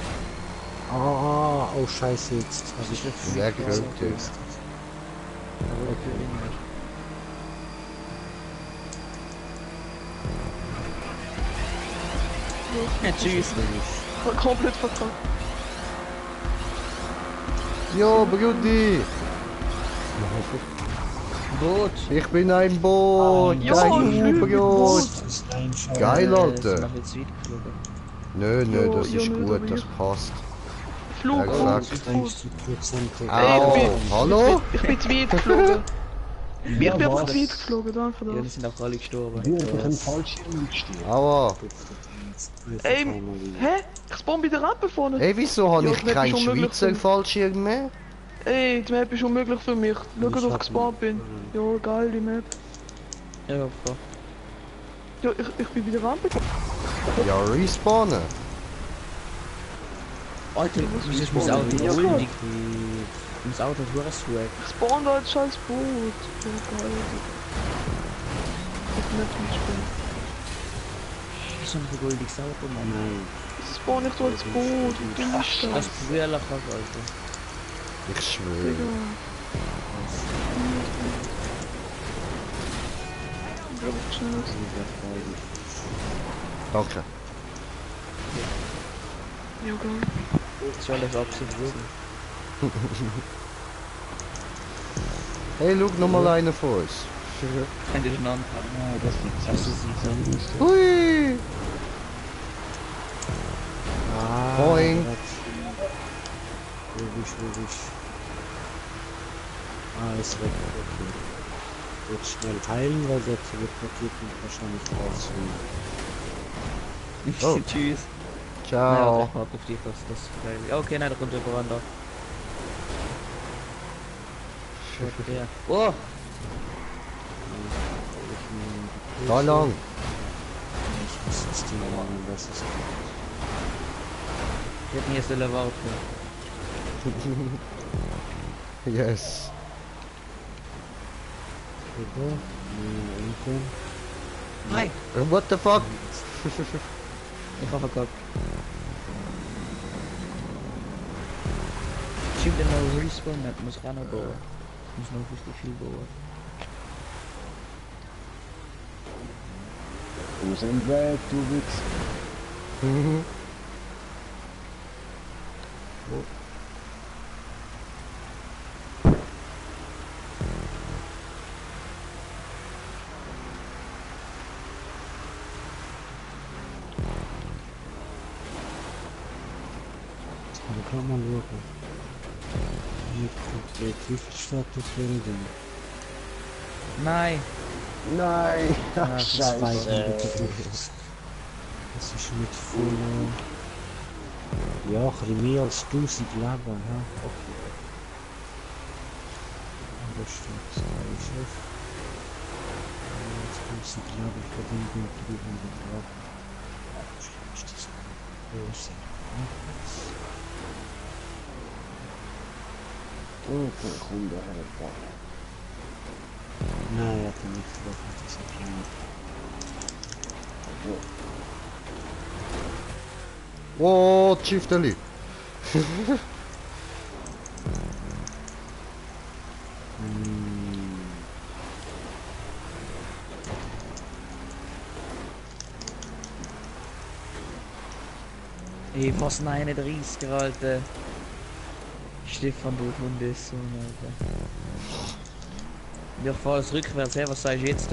Ah, oh scheiße jetzt. Was ist das du? für Er ein hört dich. Aber ich will ihn nicht. Ja, tschüss. Komplett verkackt. Jo, Brudi! Boot. Ich bin ein Boot! Ja, Ein Flügel, U-Boot! Das ist ein Scheiß. Geil, Sind Alter! wir jetzt weit geflogen? Nö, nö, das Jo, ist jo, nö, gut, aber das ich- passt. Flug, Exakt. Flug. 30%. Au! bin- Hallo? Ich bin zu weit geflogen. Ich bin einfach was? zu weit geflogen, danke Ja, die das. sind auch alle gestorben. Würde ich einen Fallschirm stehen? Aua! Ey, hä? Ich spawn bei der Rampe vorne. Ey, wieso habe Ja, ich das wäre keinen schon möglich Schweizer für- Fallschirm mehr? Ey, die Map ist unmöglich für mich. Schau, Ich dass ich hab gespawnt bin. Ja, geil, die Map. Ja, voll. Ja, ich bin bei der Rampe. Ja, respawnen. Alter, wieso ist mein Auto Ja, guldig? Mein Auto ist swag. Ich spawn da als scheiß Boot. Ja, geil. Ich will nicht mitspielen. Wieso ein guldiges Auto, Mann? Nein. Ich spawn nicht so als Boot. Wie dumm ist Das das? ist Brüller, Alter. Ich schwöre. Digga. Ja, schnell. Danke. Ja, geil. Das soll das absolut würden. Hey, schau nochmal einer von uns. Kann ich schon an. Ja, das liegt Das ist so. Hui! Ah, Moin. Logisch. Ah, ist weg. Okay. Jetzt schnell heilen, weil der teleportiert mich wahrscheinlich raus. Oh. Tschüss. Ciao. Ich warte auf dich, das ist geil. Ja, okay, nein, da kommt jemand da. Der. Oh! Da lang. Ich muss das Ding machen, das ist Ich hätte mir jetzt warten. Yes. super. Unten. Nein! What the fuck? Ich hab verkackt. bestimmt noch Respawn, man muss ran bauen. Muss noch richtig viel bauen. Aus dem Weg, du Wichs. Da kann man schauen. Mit Kreativstatus wäre denn. Nein! Nein! Ach, das ist Scheiße. Das ist mit voll. Ja, ein bisschen mehr als 1000 Leben, ja. Okay. Das stimmt, das ist es. Jetzt 1000 Leben verdient mit 300 Leben. Schlimm ist das groß. Und der Kunde hergebracht. Nein, er hat ihn nicht getroffen, das ist ein kleiner. Oh, Chifteli. Ey, fast 39, Alter. Stefan, du Hunde ist so, Alter. Ja, ich fahr alles rückwärts, hä? Was sagst du jetzt?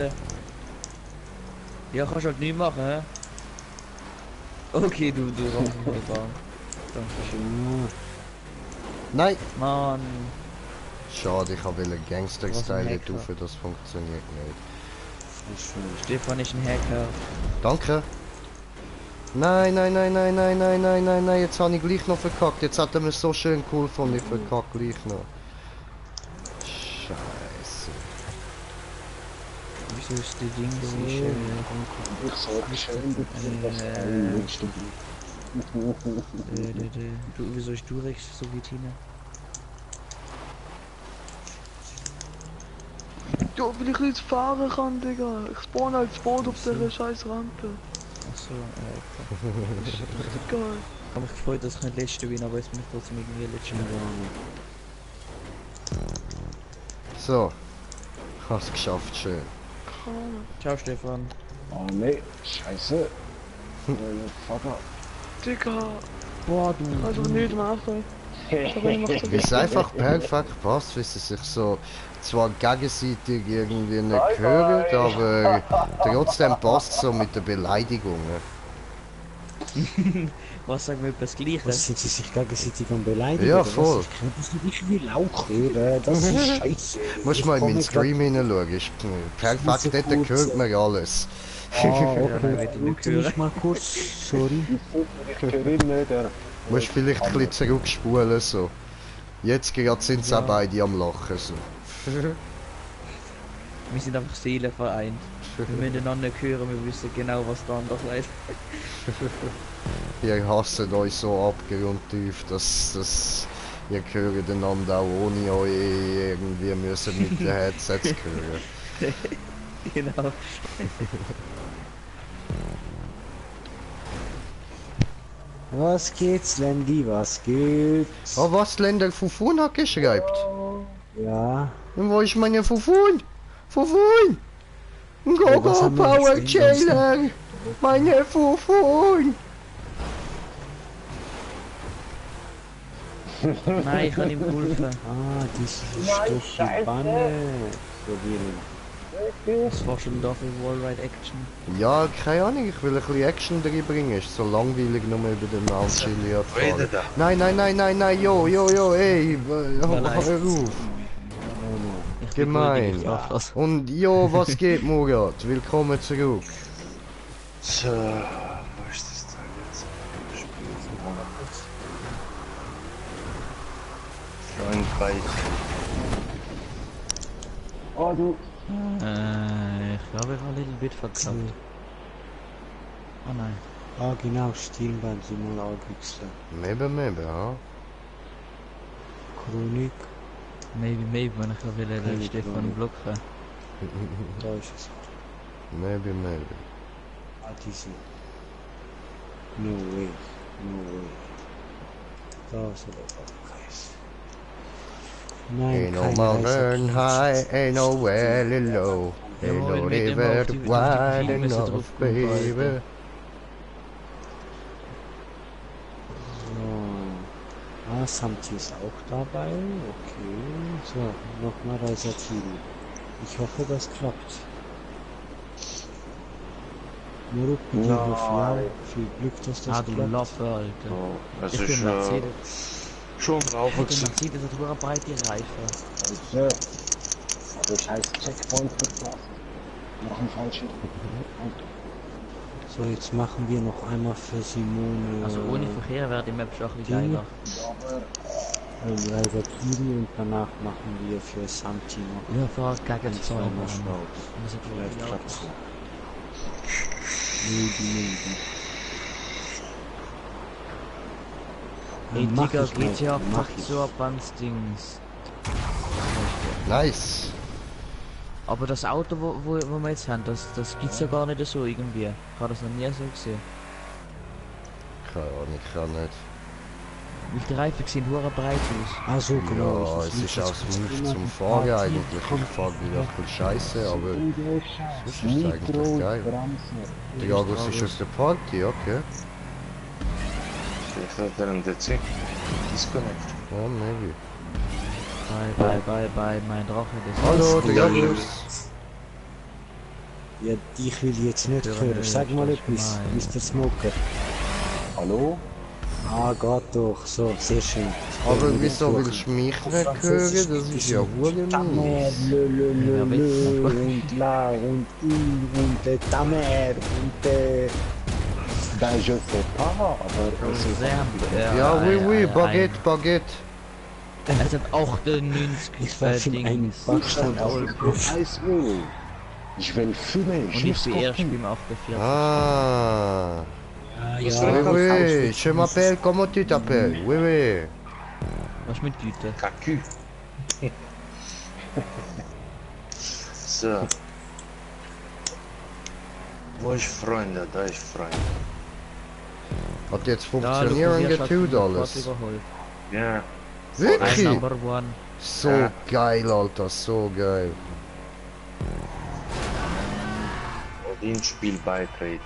Ja, kannst halt nichts machen, hä? Okay, du rockst mich die Bahn. Dankeschön. Nein! Mann. Schade, ich wollte Gangster-Style Hacker. rufen, das funktioniert nicht. Stefan ist ein Hacker. Danke! Nein, nein, nein, nein, nein, nein, nein, nein, nein, jetzt habe ich gleich noch verkackt. Jetzt hat er mir so schön cool von ich verkackt gleich noch. Scheiße. Wieso ist die Ding so? Ich sag schön, Du, wieso ist du rechts so wie Tina? Ja, weil ich nicht fahren kann, Digga. Ich spawn als Boot auf der scheiß Rampe. Achso, Das ist richtig geil. ich habe mich gefreut, dass ich nicht letzte bin, aber jetzt bin ich trotzdem irgendwie letzte geworden. So. Ich hab's geschafft, schön. Keine Ahnung. Ciao Stefan. Oh ne, Scheiße. Vater. Digga, Boah, du. also nicht machen. Wie es einfach perfekt passt, wie sie sich so zwar gegenseitig irgendwie nicht hören, aber trotzdem passt so mit den Beleidigungen. Was sagen wir etwas Gleiches? Was sind sie sich gegenseitig am Beleidigen? Ja, oder was? voll. Ich kann das nicht wie Lauch hören, das ist scheiße. Musst mal in meinen Stream hineinschauen, ist perfekt, dort hört man alles. Ah, okay. wird nicht hören. Ich mal kurz, sorry. Ich höre ihn nicht, Musst vielleicht ein bisschen zurückspulen, so. Jetzt gerade sind sie auch beide am Lachen, so. Wir sind einfach Seelen vereint. Wir müssen einander hören, wir wissen genau, was der andere sagt. Ihr hasst euch so abgrundtief, dass ihr hört einander auch ohne euch irgendwie müssen mit den Headsets hören. Genau. Was geht's, Landy, was geht's? Oh was, Länder Fufun hat geschreibt? Ja. Und wo ist meine Fufun? Fufun! Go was go haben wir Power jetzt denn? Jailer! Meine Fufun! Nein, ich kann ihm geholfen. Ah, die ist doch die Banne. So wie Was war schon da für Wallride Action? Ja, keine Ahnung, ich will ein bisschen Action reinbringen. Ist so langweilig nur über den Mount Chiliad fahren. Nein, nein, nein, nein, nein, jo, ey, hör auf. Ich bin Gemein. gläubig, ich mach das. Und jo, was geht, Murat? Willkommen zurück. So, wo ist das Teil jetzt? Spielen wir mal kurz. Frankreich. Oh du. Ich glaube, ich habe ein little bit verkauft. Oh nein. Ah, genau, Stilband, sind mal angewechselt. Maybe, ja. Chronik, Maybe, wenn ich will den Keine Stefan Ahnung. blocken. da ist es. Maybe. Ah, diese. No way, no way. Da ist er doch Kreis. Nein, Ain't no keine mountain Reise. high, ain't no valley low. Ain't Jawohl, no mit dem river auf die wide Knie müssen enough, drauf kommen, baby. Alter. So. Ah, Samti ist auch dabei. Okay. So, nochmal Reisatili. Ich hoffe, das klappt. Muruk, mit dir auf ja. Viel Glück, dass das Ah, du klappt. Laffe, Alter. So, es Ich ist bin Mercedes. schon drauf Der gewesen. Mercedes hat eine breite Reifen. Also, aber scheiß Checkpoint verpasst. Nach dem falschen Auto. So, jetzt machen wir noch einmal für Simone. Also ohne Verkehr wäre die Map schon ein bisschen geiler. Reisatili und danach machen wir für Samti noch Ja, fahr gegen ein, die zwei Zäune. Mal Schraub. Vielleicht klappt's. Maybe. Ey, Mach Digga, ich nicht, GTA mach fuckt ich. so ab ans Dings. Nice. Aber das Auto, wo wir jetzt haben, das gibt's ja gar nicht so irgendwie. Ich habe das noch nie so gesehen. Keine Ahnung, ich kann nicht. Weil die Reifen sehen hure breit aus. Ah, so genau. Ja, es ist auch smooth zum Fahren eigentlich. Ich fahre wieder viel Scheiße, aber sonst ist es eigentlich geil. Der Jagos ist aus der Party, okay. Vielleicht hat er einen DC. Disconnect. Ja, maybe. Bye, mein Drache. Das Hallo, der Ja, Jagos. Ja, dich will ich jetzt nicht Ja, hören. nee, Sag mal das etwas, ist Mr. Smoker. Hallo? Ah, geht doch. So, sehr schön. Aber wieso willst du mich nicht hören? Das ist ja hure mies. Und la und und Tamer und Ben, je sais pas, aber es ist Ja, oui, Baguette, Baguette. Es hat 98 ich werfe ihm einen Dings. Backstein auf. Scheiß will. Ich will filmen, Und ich bin erst beim 48. Ah. Ja, Oui, je m'appelle, comment tu t'appelles? Oui. Was mit Tüte? KQ. So. Wo ist Freunde? Da ist Freunde. Hat jetzt Ja, funktionieren Lukas, hast getut du alles? überholt. Ja. Ein Wirklich? Number one. So geil, Alter, so geil. Und ins Spiel beitreten.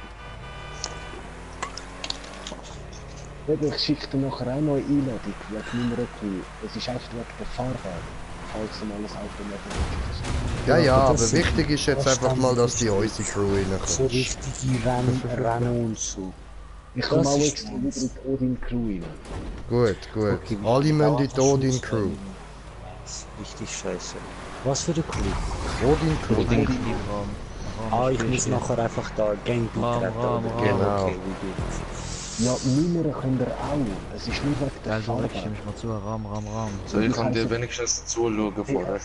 Ich schicke dir nachher auch noch eine Einladung wegen meiner Crew. Es ist einfach wegen der Fahrbahn. Falls du mal ein Auto machen Ja, aber aber das- wichtig ist jetzt das einfach stand mal, dass die nicht. unsere Crew so reinkommt. richtige Rennen und so. Ich komme Das auch ist extra wieder in die Odin Crew rein. Gut. Okay, Alle müssen in die Odin Crew. Richtig scheiße. Was für eine Crew? Odin Crew. Eigentlich im Raum. Ah, ich muss nachher einfach da Gang beitreten. Raum, oder? genau. Okay, wie gut. Ja, meiner könnt ihr auch. Es ist nur wegen der Geil, du Fahrbahn. stimmst mal zu. Raum. So, ich kann dir wenigstens zuschauen vorher.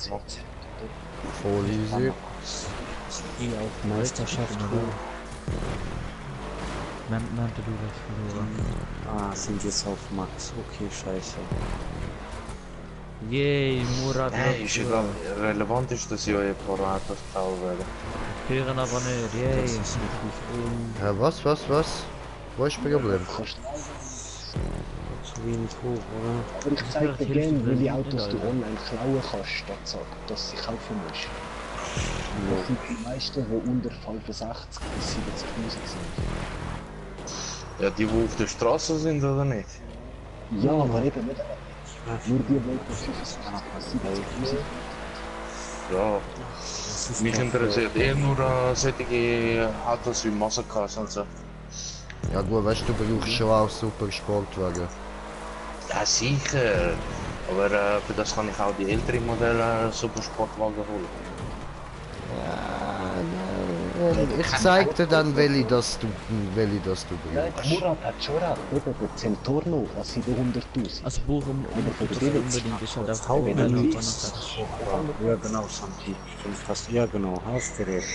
Voll easy. Die auf Meisterschaft Crew. Nannte du das verloren. Ah, sind jetzt auf Max. Okay, scheiße. Yay, Murat. Nein, ist egal. Relevant ist, dass ich euch paar Autos kaufen werde. Hören aber nicht. Yay. Das ist wirklich Ja, was? Wo ist das Problem? Kannst zu wenig hoch, oder? Aber ich zeig dir gerne, welche Autos du online klauen kannst, statt dass sie kaufen musst. Das sind die meisten, die unter 65 bis 70.000 sind. Ja, die auf der Straße sind oder nicht? Ja, aber eben nicht. Nur die, die unter 65 bis 70.000. Ja, Das ist mich doch, interessiert eher nur solche Autos wie Massacres und so. Ja gut, weißt du, du brauchst schon auch super Sportwagen. Ja, sicher. Aber für das kann ich auch die älteren Modelle Super Sportwagen holen. Ich zeig dir dann, welche das du Ja, brauchst. Murat hat schon recht. Eben der Centorno, das sind 100.000. Also brauchen wir das unbedingt. Ist halt das auch Hauptmenü wenn ist. Ja, genau, Santi. Stimmt fast. Ja, genau, hast du recht.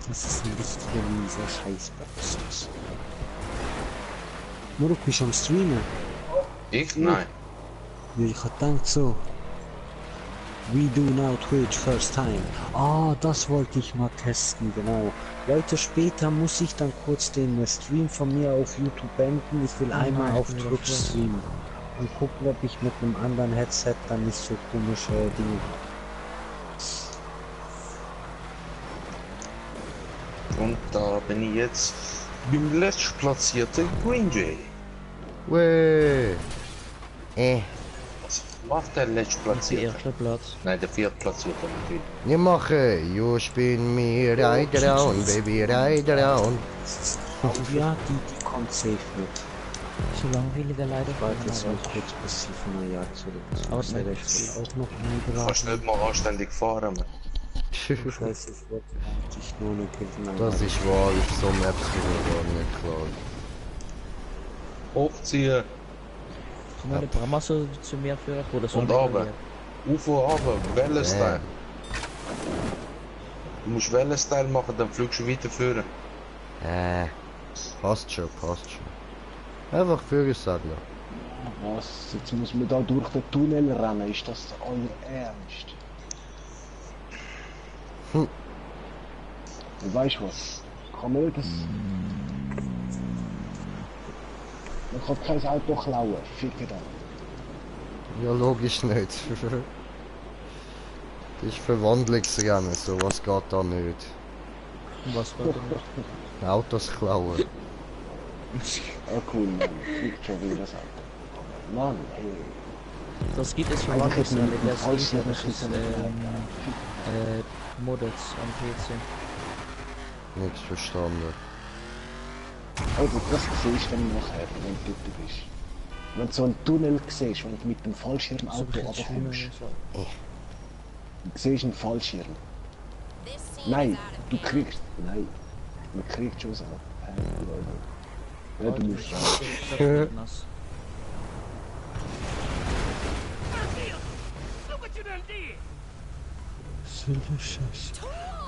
Das ist ein richtiger mieser Scheißbox. Muruk, bist du am Streamen? Ich? Nein. Ja, ich hab gedacht so. We do now Twitch first time. Ah, das wollte ich mal testen, genau. Leute, später muss ich dann kurz den Stream von mir auf YouTube beenden. Ich will einmal nein, auf ich will Twitch das. streamen. Und gucken, ob ich mit einem anderen Headset dann nicht so komische Dinge. Und da bin ich jetzt beim letztplatzierten Green Jay. Weh. Was macht der Der letztplatzierte? erste Platz. Nein, der viertplatzierte natürlich. Wir machen You spin me right around, baby, right around. Ja, die kommt safe mit. So langweilig der leider Ich warte jetzt noch kurz, bis sie von der Jagd zurück ist. Aber Sei nicht. ich will auch noch Du kannst eingeladen. nicht mal anständig fahren, man. Scheiße, ich wollte eigentlich nur eine Kette Das ist wahr, auf so Maps wieder gar nicht klar. Aufziehen Kann man nicht mal so zu mir führen? Oder so und runter. Auf und runter, Wellenstyle. Du musst Wellenstyle machen, dann fliegst du weiter führen. Passt schon, passt schon. Einfach Führersadler. Was? Jetzt muss man da durch den Tunnel rennen. Ist das euer Ernst? Hm. Und weißt du was? Kann man das... Man kann kein Auto klauen. Ficke da. Ja, logisch nicht. Das ist Verwandlungsrennen, sowas geht da nicht. Was war denn? Autos klauen. Ah cool, Mann. Fliegt schon wieder das Auto. Mann, ey. Das gibt es für Eigentlich Wandels, ist das ein ist Fallschirm Moddeds am PC. Nichts verstanden. Also das siehst du dann nachher, wenn du dort bist. Wenn du so einen Tunnel siehst, wenn du mit dem Fallschirmauto runterkommst. Du siehst einen Fallschirm. Nein, du kriegst... Nein, man kriegt schon so. Ja, du musst schon. So eine Scheiße.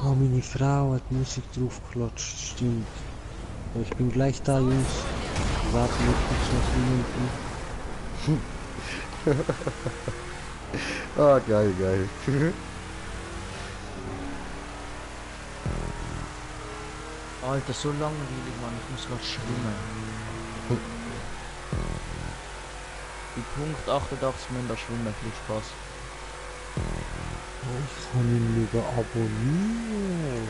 Oh, meine Frau hat Musik draufgeklatscht, stimmt. Aber ich bin gleich da, Jungs. Warten noch kurz 5 Minuten. Ah, geil, geil. Alter, so langweilig, Mann. Ich muss grad schwimmen. Die Punkt 88 müssen da schwimmen. Viel Spaß. Ich kann ihn lieber abonnieren.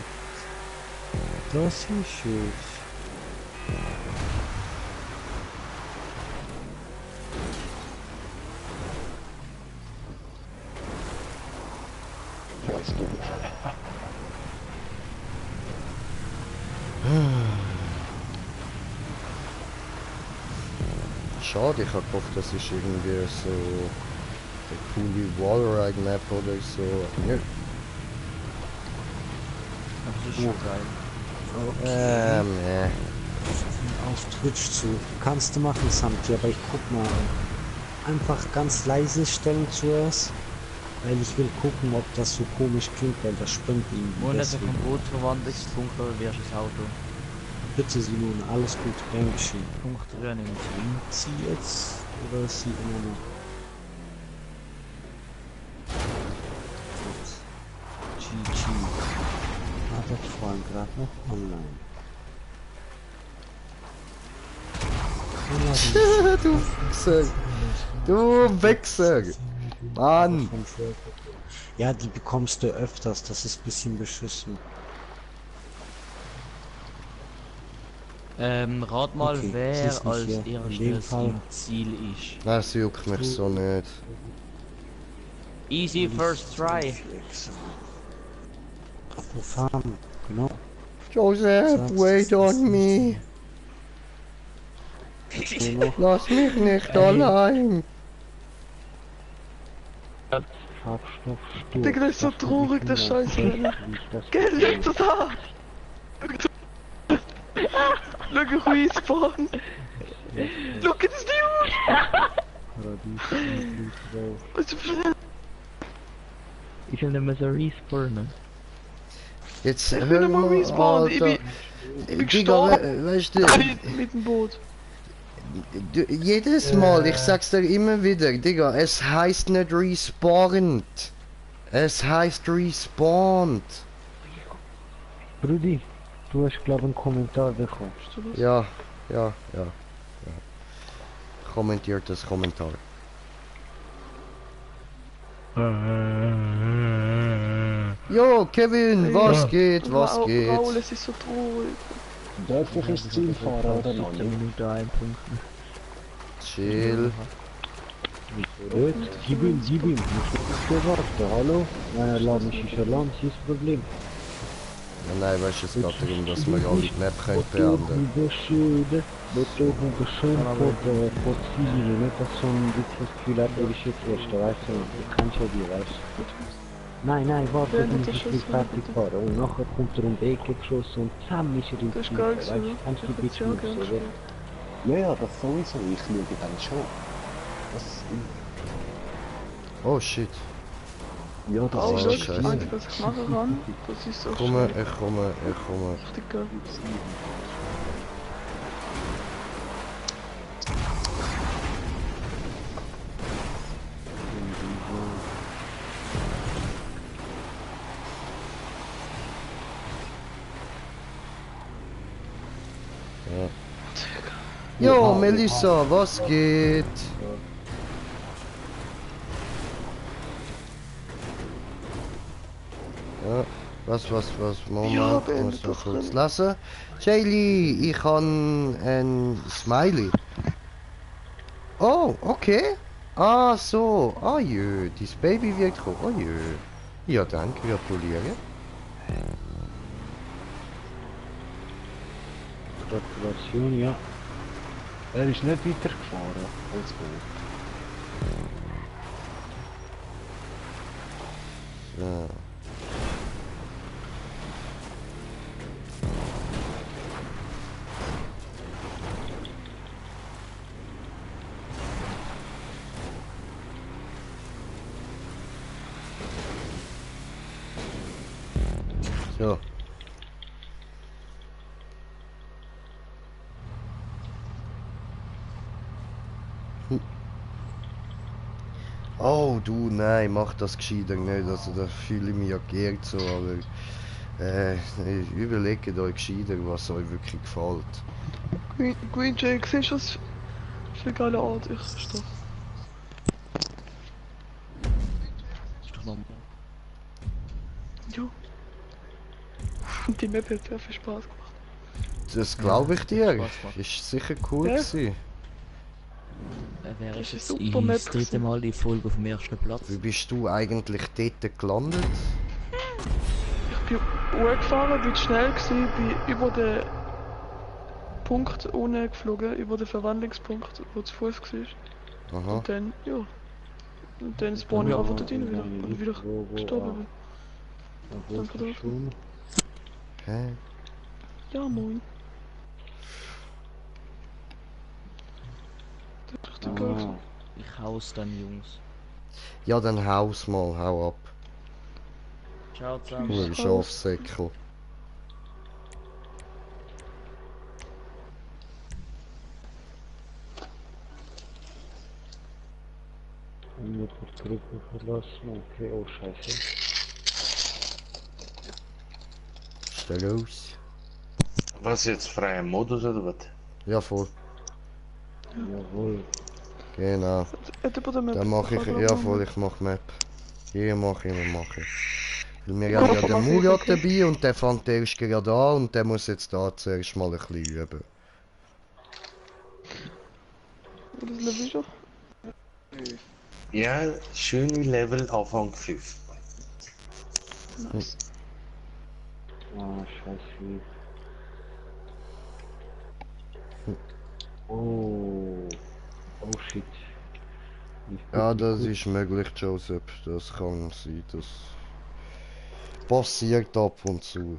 Das ist es. Weißt du. Schade, ich hab gehofft, das ist irgendwie so eine coole Wallride-Map oder so. Ja. Das ist schon geil. Ja. Auf Twitch zu. Kannst du machen, Samti, aber ich guck mal. Einfach ganz leise stellen zuerst. Weil ich will gucken, ob das so komisch klingt, weil das springt irgendwie. Ohne dass du Deswegen. vom Bootverwandlungspunkt oder wärst das Auto. Bitte, Simon, alles gut, gern geschehen. Punkt 93. Winkt sie jetzt oder ist sie immer noch? Gut. GG. Aber vor allem gerade noch online. Du Wichser! Du Wichser! Mann! Ja, die bekommst du öfters, das ist ein bisschen beschissen. Rat mal, Okay, wer siehst mich als hier. In dem erstes Fall. im Ziel ist. Das juckt mich so nicht. Easy first try. Profan, genau. Joseph, wait on me! Nur noch Lass mich nicht allein! Farbstoffsturz. Digga, das ist so traurig, der Scheiß. Gell, Leute, da! Look at Respawn! Look at this dude! Was ist das? Ich will nicht mehr so respawnen. Jetzt Ich will hör nicht mal mal, respawnen, ich Alter! bin Digga, gestorben. weißt du, Mit dem Boot. jedes Mal, ich sag's dir immer wieder, Digga, es heißt nicht respawned. Es heißt respawned. Brudi, du hast glaube ich einen Kommentar bekommen. Hast du das? Ja. Kommentiert das Kommentar. Jo, Kevin, was geht, was geht? Raul, es ist so traurig. Darf ich ins Ziel fahren oder noch 17 nicht? Minuten einpunkten. Chill. Gut, gib ihm, musst du nicht warten, hallo? Wenn er lädt mich ist Alarm, ist das Problem. Ja, nein, weißt du, es geht darum, dass wir alle die Map können beenden. Wird auch beschön vor Zielen, nicht dass so ein bisschen das Gefühl hat, er ist jetzt Erster, weißt du, du kannst ja die, weißt du. Nein, warte, Ja, du musst das nicht ist fertig fahren. Und nachher kommt er um die Ecke geschossen und zusammen ist er im Das ist Ziel, geil weißt gewesen, du, ja. kannst du Ich bitte hätte es ja nicht gerne sehen, gespielt. Ja, das sowieso. Ich schaue dann schon. Das, Oh shit. ja, das Oh, Oh, ist schau, scheiße. das Einzige, was ich machen kann, das ist so Ich komme. richtig geil. Jo, Melissa, was geht? Ja, was, Moment, Ja, ich muss beende noch doch kurz dann. lesen. Jaylee, ich han ein Smiley. Oh, okay. Ah, so. Ah, jö, dein Baby wird kommen. Oh, jö. Ja, danke, gratuliere. Gratulation, ja. Er ist nicht weitergefahren als Boot. So. So. Oh du, nein, mach das gescheiter nicht, also da fühle ich mich ja geehrt so, aber überlegt euch gescheiter, was euch wirklich gefällt. Green Jay, siehst du das? Für eine geile Art, ich verstehe. Ist doch normal. Ja. Die Map hat sehr viel Spaß gemacht. Das glaube ich dir, Spaß gemacht. ist sicher cool Ja. gewesen. Wäre Das ich ist jetzt super Map das dritte gewesen. Mal die Folge auf dem ersten Platz. Wie bist du eigentlich dort gelandet? Ich bin hochgefahren, bin schnell gewesen, bin über den Punkt ohne geflogen, über den Verwandlungspunkt, wo zu Fuß war. Aha. Und dann, ja. Und dann spawn ich einfach dort rein wieder. Und wieder gestorben bin. Danke dafür. Hä? Ja, moin. Das ist richtig geil gewesen. Ich hau's dann, Jungs. Ja, dann haus mal, hau ab. Ciao zusammen. Du Schafsäckel. Mit der Gruppe verlassen, okay, oh scheiße. Ist der los? Was jetzt freier Modus oder was? Ja, voll. Jawohl. Genau. Hat über den Map Dann mache ich, gefahren, ja aber- voll, ich mach Map. Hier mache ich. Weil wir haben ja den Murat dabei und der fängt erst gerade an und der muss jetzt da zuerst mal ein bisschen üben. Das Level schon. Ja, schöne Level Anfang 5. Nice. Ah, scheiße. Oh. Oh shit. Ja, das ist möglich, Joseph. Das kann sein, das passiert ab und zu.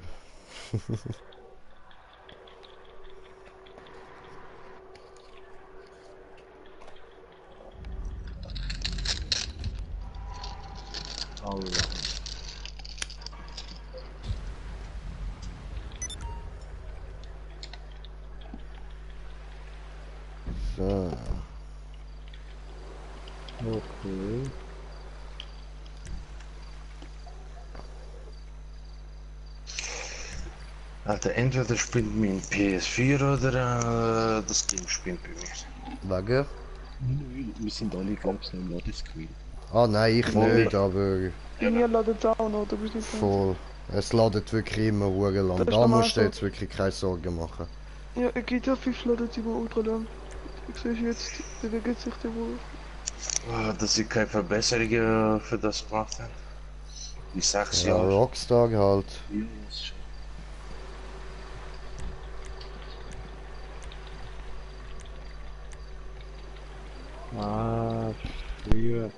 Allah. So. Okay. Alter, entweder spielt mein PS4 oder das Game spielt bei mir. Wegen? Wir sind alle, glaube ich, noch im Ladescreen. Ah nein, ich Voll. nicht, aber Bei mir ladet es auch noch, du bist nicht voll. Es ladet wirklich immer lang. Das ist Da normal musst du so. jetzt wirklich keine Sorgen machen. Ja, GTA 5 ladet immer ultra lang. Ich sehe jetzt, bewegt sich der wohl. Dass sie keine Verbesserungen für das gemacht haben. Die 6 Ja, Jahre. Rockstar halt. Ja, das ist schon. Ah, früher.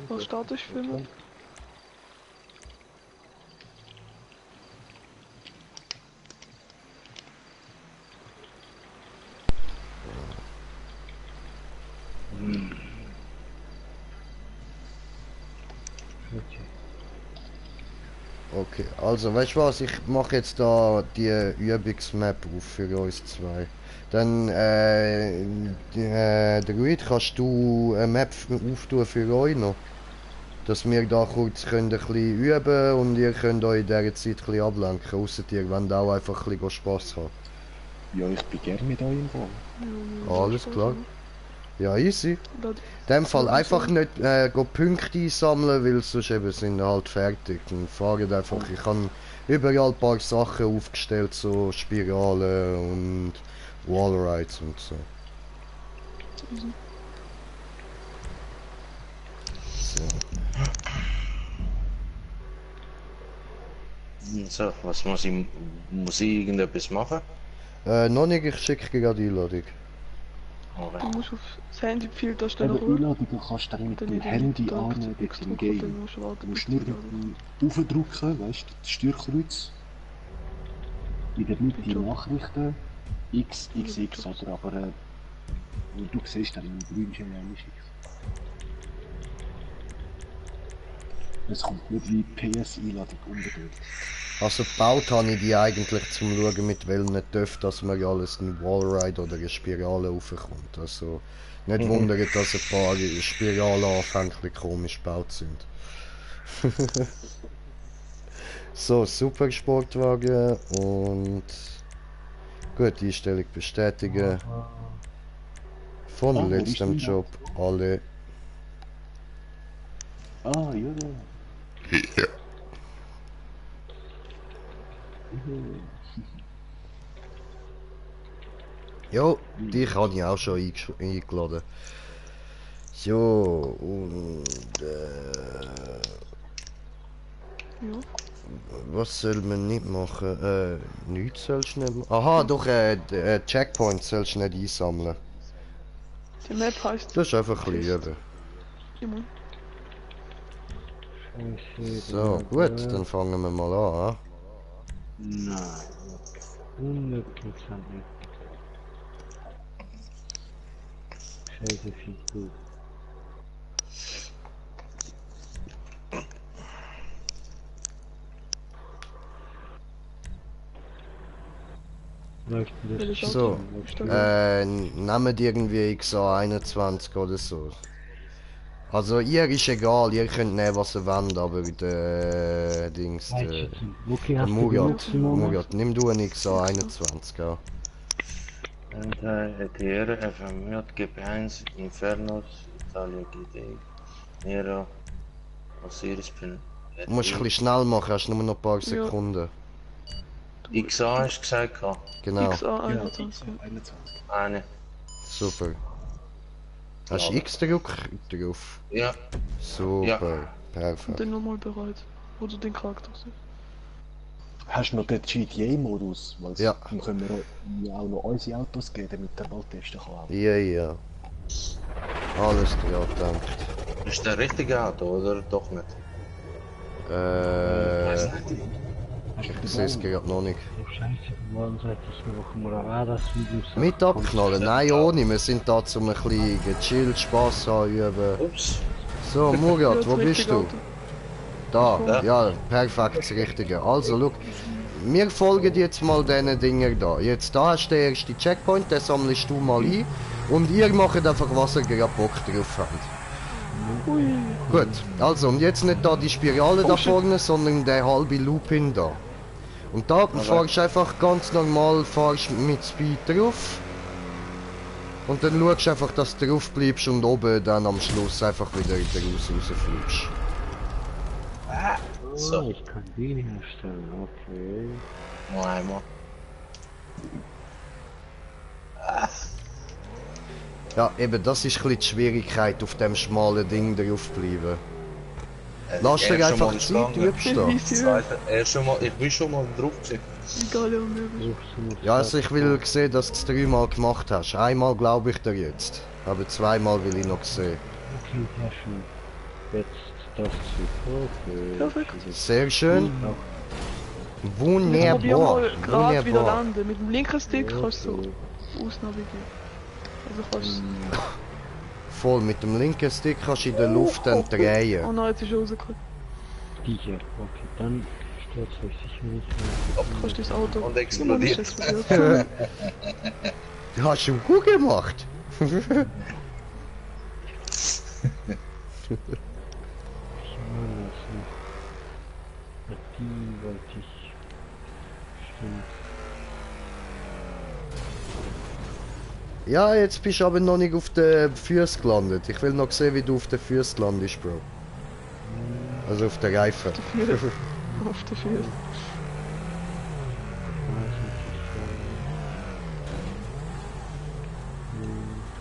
Was starte ich für mich? Okay, also weißt du was, ich mache jetzt da die Übungsmap auf für uns zwei. Dann, der Ruid, kannst du eine Map auftun für euch noch? Dass wir da kurz können ein bisschen üben und ihr könnt euch in dieser Zeit ein bisschen ablenken, ausser ihr wollt auch einfach ein bisschen Spass haben. Ja, ich bin gerne mit euch im Ball. Alles klar. Ja, easy. Das, In dem Fall einfach nicht go Punkte einsammeln, weil sonst eben sind wir halt fertig. Dann fahren einfach, ich habe überall ein paar Sachen aufgestellt, so Spiralen und Wallrides und so. So, was muss ich irgendetwas machen? Noch nicht, ich schicke dir gerade die Einladung. du Okay. musst auf das Handy-Profil da stellen. Eben, Einladungen kannst du dann mit dem Handy annehmen, dort im Game. Dann musst du warten, Du musst bis nur die mit dem aufdrücken, weißt du, das Steuerkreuz. In der Mitte die Nachrichten, XXX oder aber du siehst dann im grünen Schein nicht. Es kommt nicht wie PS-Einladung unbedingt. Also gebaut habe ich die eigentlich zum schauen, mit welchen Töpfen dass man alles in Wallride oder eine Spirale raufkommt. Also nicht wundern, dass ein paar Spiralen anfänglich komisch gebaut sind. So, super Sportwagen und gut, Einstellung bestätigen. Von Ah, wo ist letztem denn Job alle. Ah, ja. Jo, dich habe ich auch schon eingeladen. So, und Ja. was soll man nicht machen? Nichts sollst du nicht machen. Aha, doch, Checkpoints sollst du nicht einsammeln. Die Map heißt. Das ist einfach ein bisschen üben. Immer. Scheiße. So, gut, dann fangen wir mal an. Nein. 100% nicht. Scheiße, viel gut. Läuft denn das? Welches So, Auto? nehmt irgendwie XA21 oder so. Also ihr ist egal, ihr könnt nehmen was ihr wollt, aber der Dings, der Okay, hast du Murat, genug, Simone? Murat, nimm du einen XA21, ja. ETR, FM, GP1, Infernos, Italia GT, Nero, Osiris Pin. Du musst ein bisschen schnell machen, hast nur noch ein paar Sekunden. XA hast du gesagt? Genau, XA21. 21. Eine. super. Hast du X-Druck drauf? Ja. Super, Und perfekt. dann nochmal bereit. Wo du den Charakter siehst. Hast du noch den GTA-Modus? Ja. Dann können wir auch noch unsere Autos geben, damit der bald testen kann. Ja, ja. Alles klar, danke. Ist der richtige Auto oder doch nicht? Ich sehe es gerade noch nicht. Oh, Scheiße, morgen sollte ich eine Woche Moradas-Videos Mit abknallen? Nein, ohne. Wir sind da zum ein bisschen gechillt, Spass haben, üben. Ups. So, Murat, Ja, wo das bist richtige du? Auto. Da, ja, perfekt, das Richtige. Also, look, wir folgen jetzt mal diesen Dinger da. Jetzt, da hast du den ersten Checkpoint, den sammelst du mal ein. Und ihr macht einfach, was ihr gerade Bock drauf habt. Ui. Gut, also, und jetzt nicht da die Spirale da shit. vorne, sondern der halbe Loop hin da. Und da fahrst du einfach ganz normal fahrst mit Speed drauf. Und dann schaust du einfach, dass du drauf bleibst und oben dann am Schluss einfach wieder rausfliegst. So. Ich kann den herstellen, okay. Noch einmal. Ja, eben, das ist ein bisschen die Schwierigkeit, auf dem schmalen Ding drauf bleiben. Lass dir Erst schon einfach mal Zeit, gestanden. übst du. Zweite, erst schon mal, ich bin schon mal drauf gewesen. Egal, ja, möglich. Ja, also ich will sehen, dass du es 3-mal gemacht hast. Einmal glaube ich dir jetzt. Aber 2-mal will ich noch sehen. Okay, sehr schön. Jetzt das zu. Okay. Perfekt. Sehr schön. Ich probier Wunderbar. mal gerade wieder Wunderbar. landen. Mit dem linken Stick kannst du so ausnavigieren. Also kannst Voll, mit dem linken Stick kannst du in der Luft dann Oh drehen. nein, jetzt ist er rausgekommen. Die hier. Okay, dann stört euch sicher nicht Du kannst das Auto. Und Oh, nein, explodiert. ist explodiert. Hast du gut gemacht. Ich meine das nicht. Die wollte ich. Stimmt. Ja, jetzt bist du aber noch nicht auf den Füßen gelandet. Ich will noch sehen, wie du auf den Füßen landest, Bro. Also auf den Reifen. Auf der Füße.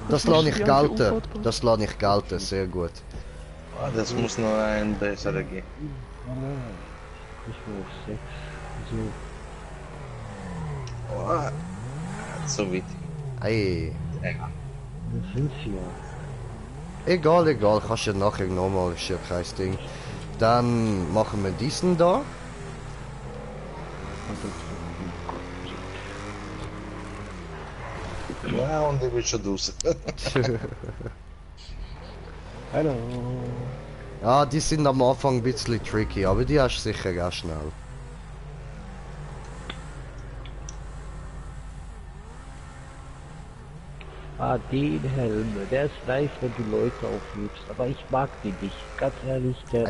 Das lasse ich gelten. Das lasse ich gelten, sehr gut. Ah, das muss noch ein besserer gehen. Ich war auf 6. So, Oh, so weit. Ey. Ja. das sind sie ja. Egal, egal, kannst du ja nachher nochmal, ist ja kein Ding. Dann machen wir diesen da. Ja, und ich bin schon draußen. Hallo. Ja, die sind am Anfang ein bisschen tricky, aber die hast du sicher auch schnell. Ah, den Helm, der ist nice, wenn du Leute aufhebst, aber ich mag den nicht. Ganz ehrlich, der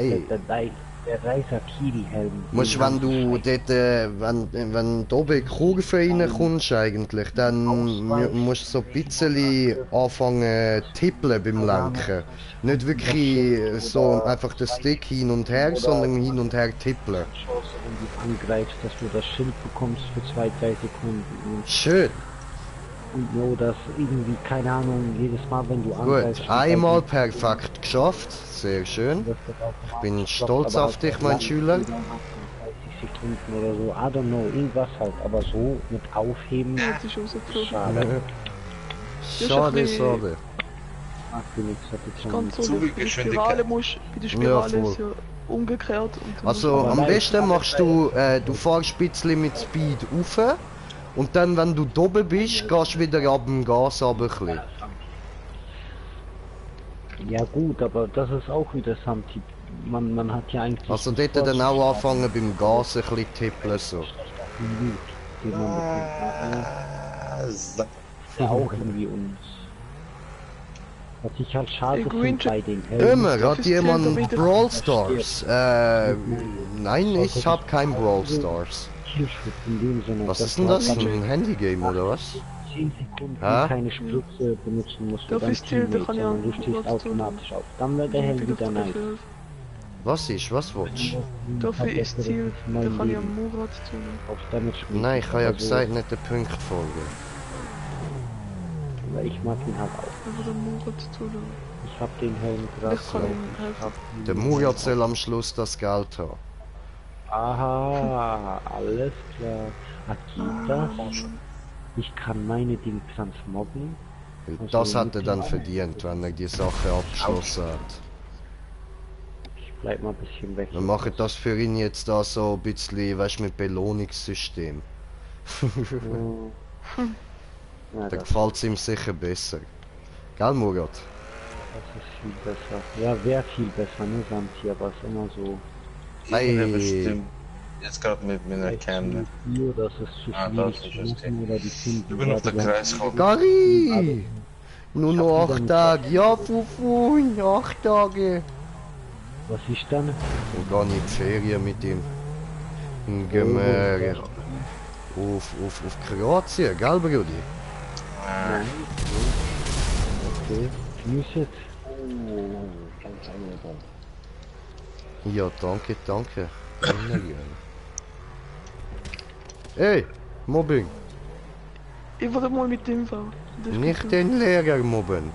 Reiser Kiri-Helm. Musst, wenn du dort, wenn du oben in die Kurve reinkommst eigentlich, dann musst du so ein bisschen anfangen tippeln beim Lenken. Nicht wirklich so einfach den Stick hin und her, sondern hin und her tippeln. Chance, wenn du angreifst, dass du das Schild bekommst für 2-3 Sekunden. Schön. Und nur das irgendwie, keine Ahnung, jedes Mal, wenn du angreifst... Gut, einmal perfekt geschafft. Sehr schön. Ich bin stolz auf dich, mein Schüler. 30 Sekunden oder so, I don't know, irgendwas halt, aber so mit Aufheben, Jetzt ist rausgeflogen. schade. Schade, schade. Ach, Phoenix hat jetzt schon Ganz so bei der Zuggeschwindigkeit. Spirale musst, bei der Spirale Ja, voll. ist ja umgekehrt. Und dann Also am besten machst du, du fährst ein bisschen mit Speed rauf und dann, wenn du da oben bist, gehst du wieder ab dem Gas runter ein bisschen. Ja gut, aber das ist auch wieder Samti. Man hat ja eigentlich... Also dort dann auch anfangen beim Gas ein bisschen tippeln so. Den man bekommt. So. Ist ja auch irgendwie uns. Was ich halt schade Der finde Green bei den Helmen. Immer, hat jemand Brawl Stars? Nein, ich hab kein Brawl Stars. Killschritt in dem Sinne. Was dass ist denn du das? halt Ein Handygame oder was? 10 Sekunden Hä? keine Spritze benutzen musst du Darf beim ich zählen? Da Teammate, kann ich sondern du auch stehst was tun. automatisch auf. Dann wird der Helm wieder nice. Was ist? Was willst du? Dafür Hat ist das Ziel, für da mein kann ich am Leben Murat tun. auf Damage spielen. Nein, ich habe ja Also, gesagt, nicht den Punkt folgen. weil ich mag ihn halt auch. Aber der Murat tun. Ich hab den Helm gerade Ich kann ihm helfen. Der Murat soll am Schluss das Geld haben. Aha, alles klar. Akita, ich kann meine Dinge transmoggen. Das hat er dann verdient, wenn er die Sache abgeschlossen hat. Ich bleib mal ein bisschen weg. Wir machen das für ihn jetzt da so ein bisschen, weißt du, mit Belohnungssystem. Ja, Da das gefällt es ihm sicher besser. Gell, Murat? Das ist viel besser. Ja, wäre viel besser, ne, Santi, aber ist immer so. Ja, Ei. bestimmt. Jetzt gerade mit meiner Cam. Ne? Bio, das ist zu Ah, schwierig das ist zu okay. machen oder die finden. Ich bin auf der Kreis gekommen. Gary! Nur noch Ich hab 8 wieder Tage. Ja, Fufu, in 8 Tage. Was ist dann? Und gar nicht Ferien mit ihm. Gehen wir auf Kroatien, gell, Brudi? Ah, Okay. Genießt. Oh, ganz einmal. Ja, danke, danke. Hey, Mobbing. Ich wollte mal mit dem fahren. Das ist Nicht gut. den Lehrer mobben.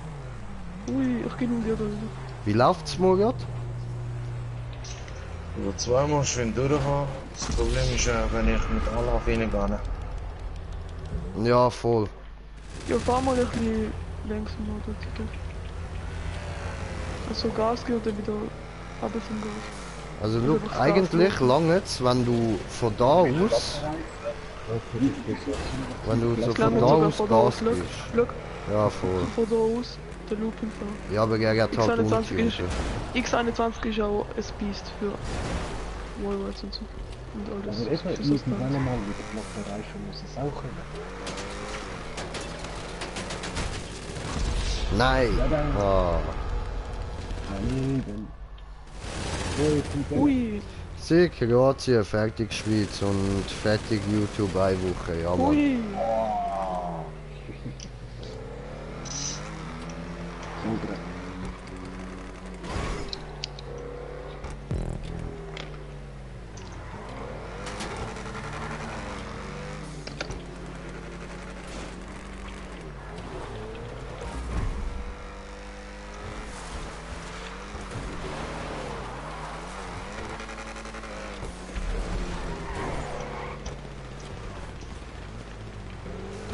Ui, ich gehe dir da wieder. Wie läuft's, Murat? über zweimal schön durchhaben. Das Problem ist ja, wenn ich mit Anlauf reingehe. Ja, voll. Ja, fahr mal ein bisschen langsam oder Ticket. Also Gas geben und dann wieder runter vom Gas. Also, look, eigentlich langt's, wenn du von da aus, wenn du so Ich von lerne da sogar aus von da aus. Gas Look, gibst. look, Ja, voll. von da aus der Looping fahren. Ja, aber er hat halt X21 ist, unten. X21 ist auch ein Beast für Wallrides und so. Und alles. Aber eben, für so irgendwann Stunts. einmal mit der Klopperei schon muss es auch können. Nein! Ja, dann. Ah. Daneben. Ui, Sieh, Kroatien, fertig Schweiz und fertig YouTube eine Woche, ja Mann. ui. Sauber.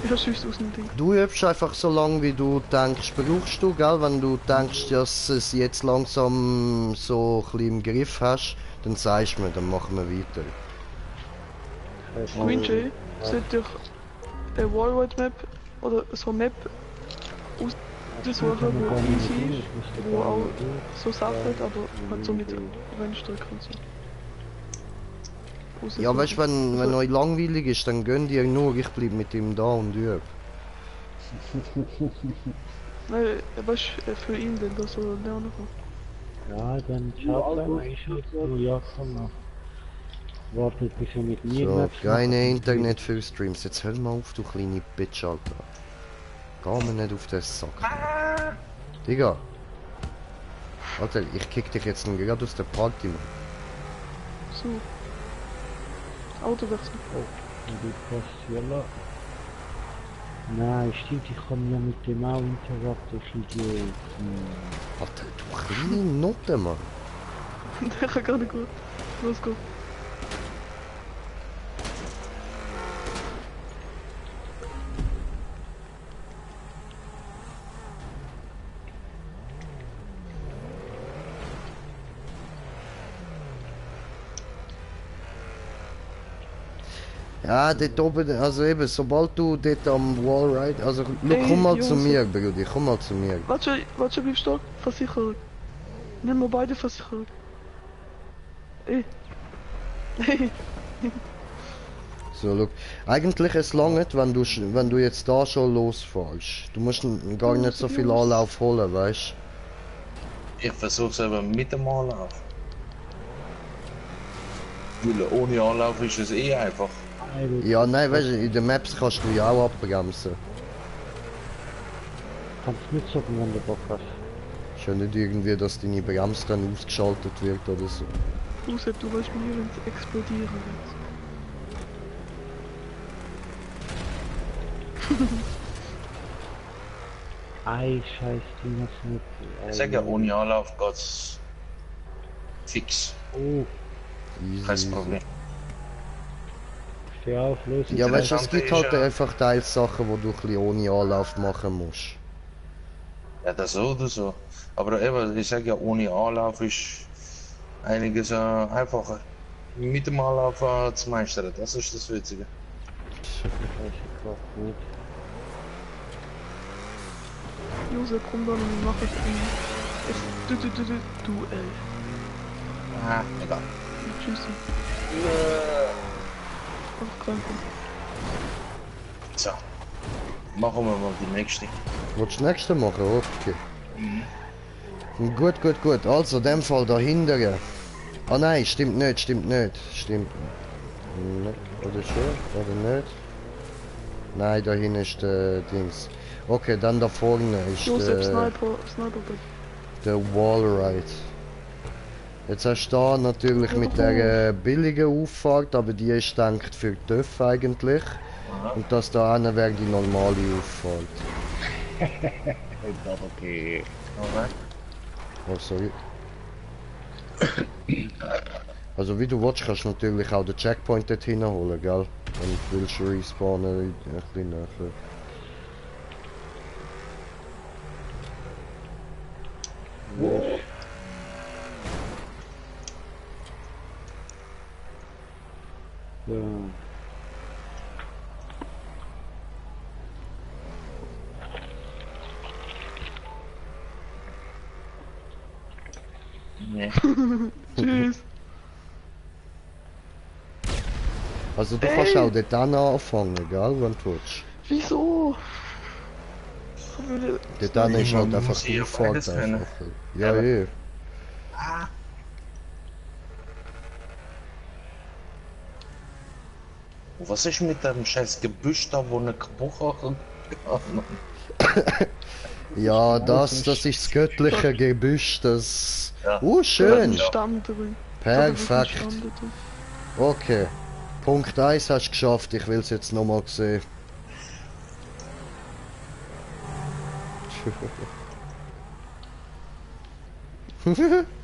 Ja, schießt aus dem Ding. Du übst einfach so lange, wie du denkst, brauchst du, gell? Wenn du denkst, dass es jetzt langsam so ein bisschen im Griff hast, dann sagst du mir, dann machen wir weiter. Green Jay, sollte ich eine Wallride Map oder so eine Map aussuchen, wo easy ist, wo auch so Sachen hat, aber halt so mit Rennstrecke und so. Ja, weißt du, wenn euch langweilig ist, dann gönnt ihr nur, ich bleib mit ihm da und üb. Nein, weißt du, für ihn denn das so lernen kann. Ja, dann schaut mal, ich halt so, ja, komm mal. Wartet bis er mit mir So, Maps keine macht. Internet für Streams. Jetzt hör mal auf, du kleine Bitch, Alter. Geh mir nicht auf den Sack. Digga. Alter, ich kick dich jetzt gerade aus der Party, Mann. So. Autowechsel. Du kannst, jalla. Nein, stimmt, ich kann ja mit dem auch interrupten, ich Idiot. Alter, du kleine Note, Mann. Der kann gar nicht gut. Los, go. Ja, dort oben, also eben, sobald du dort am Wallride, also look, Ey, komm mal zu Jungs. mir, Brudi, komm mal zu mir. Warte, bleibst du da? Versicherung. Nimm mal beide Versicherung. Ey. Hey. So, look, eigentlich es langt, wenn du jetzt da schon losfährst. Du musst gar nicht so viel Anlauf holen, weißt Ich versuche es eben mit dem Anlauf. Weil ohne Anlauf ist es eh einfach. du? Ja, nein, weißt du, in den Maps kannst du ja auch abbremsen. Kannst mitzocken, wenn du Bock hast. Ist ja nicht irgendwie, dass deine Bremse dann ausgeschaltet wird oder so. Außer du weißt mir, wenn es explodieren wird. Ei, scheiß, du musst mit. Ich sage ja, ohne Anlauf geht's fix. Oh, Kein Problem. steh auf, los. Ja, weißt du, es Interessante gibt ist halt ja- einfach Teilsachen, wo du ein bisschen ohne Anlauf machen musst. Ja, das so oder so. Aber eben, ich sage ja, ohne Anlauf ist einiges einfacher. Mit dem Anlauf zu meistern, das ist das Witzige. Scheiße, Gott, gut. Josef, komm dann und mach es. Duell. Ah, egal. Tschüss. Einfach kranken. So. Machen wir mal die nächste. Willst du das nächste machen? Okay. Gut, gut, gut. Also, in dem Fall dahinter. Ah nein, stimmt nicht, stimmt nicht. Stimmt nicht. Oder schon? Oder nicht? Nein, da hinten ist der Dings. Okay, dann da vorne ist Josef Sniper der Wallride. Jetzt hast du da natürlich mit der billigen Auffahrt, aber die ist gedacht für die TÜV eigentlich. Und das da hinten wäre die normale Auffahrt. Okay. Alright. Oh, sorry. Also wie du willst, kannst du natürlich auch den Checkpoint dort hinholen, gell? Wenn du willst respawnen, ein bisschen näher. Ja. Nee. Tschüss. Also du kannst auch dort anfangen, gell, wenn du willst. Wieso? Ich will... Dort ist halt Man einfach muss die hier Auffahrt beides können. einfach. Ja, Ja. ja. Und was ist mit dem scheiß Gebüsch da, wo eine gebrochen Ja, das ist das göttliche Gebüsch, das... Ja. Schön! Stamm drin. Perfekt. Stamm da drin. Okay. Punkt 1 hast du geschafft, ich will es jetzt nochmal sehen.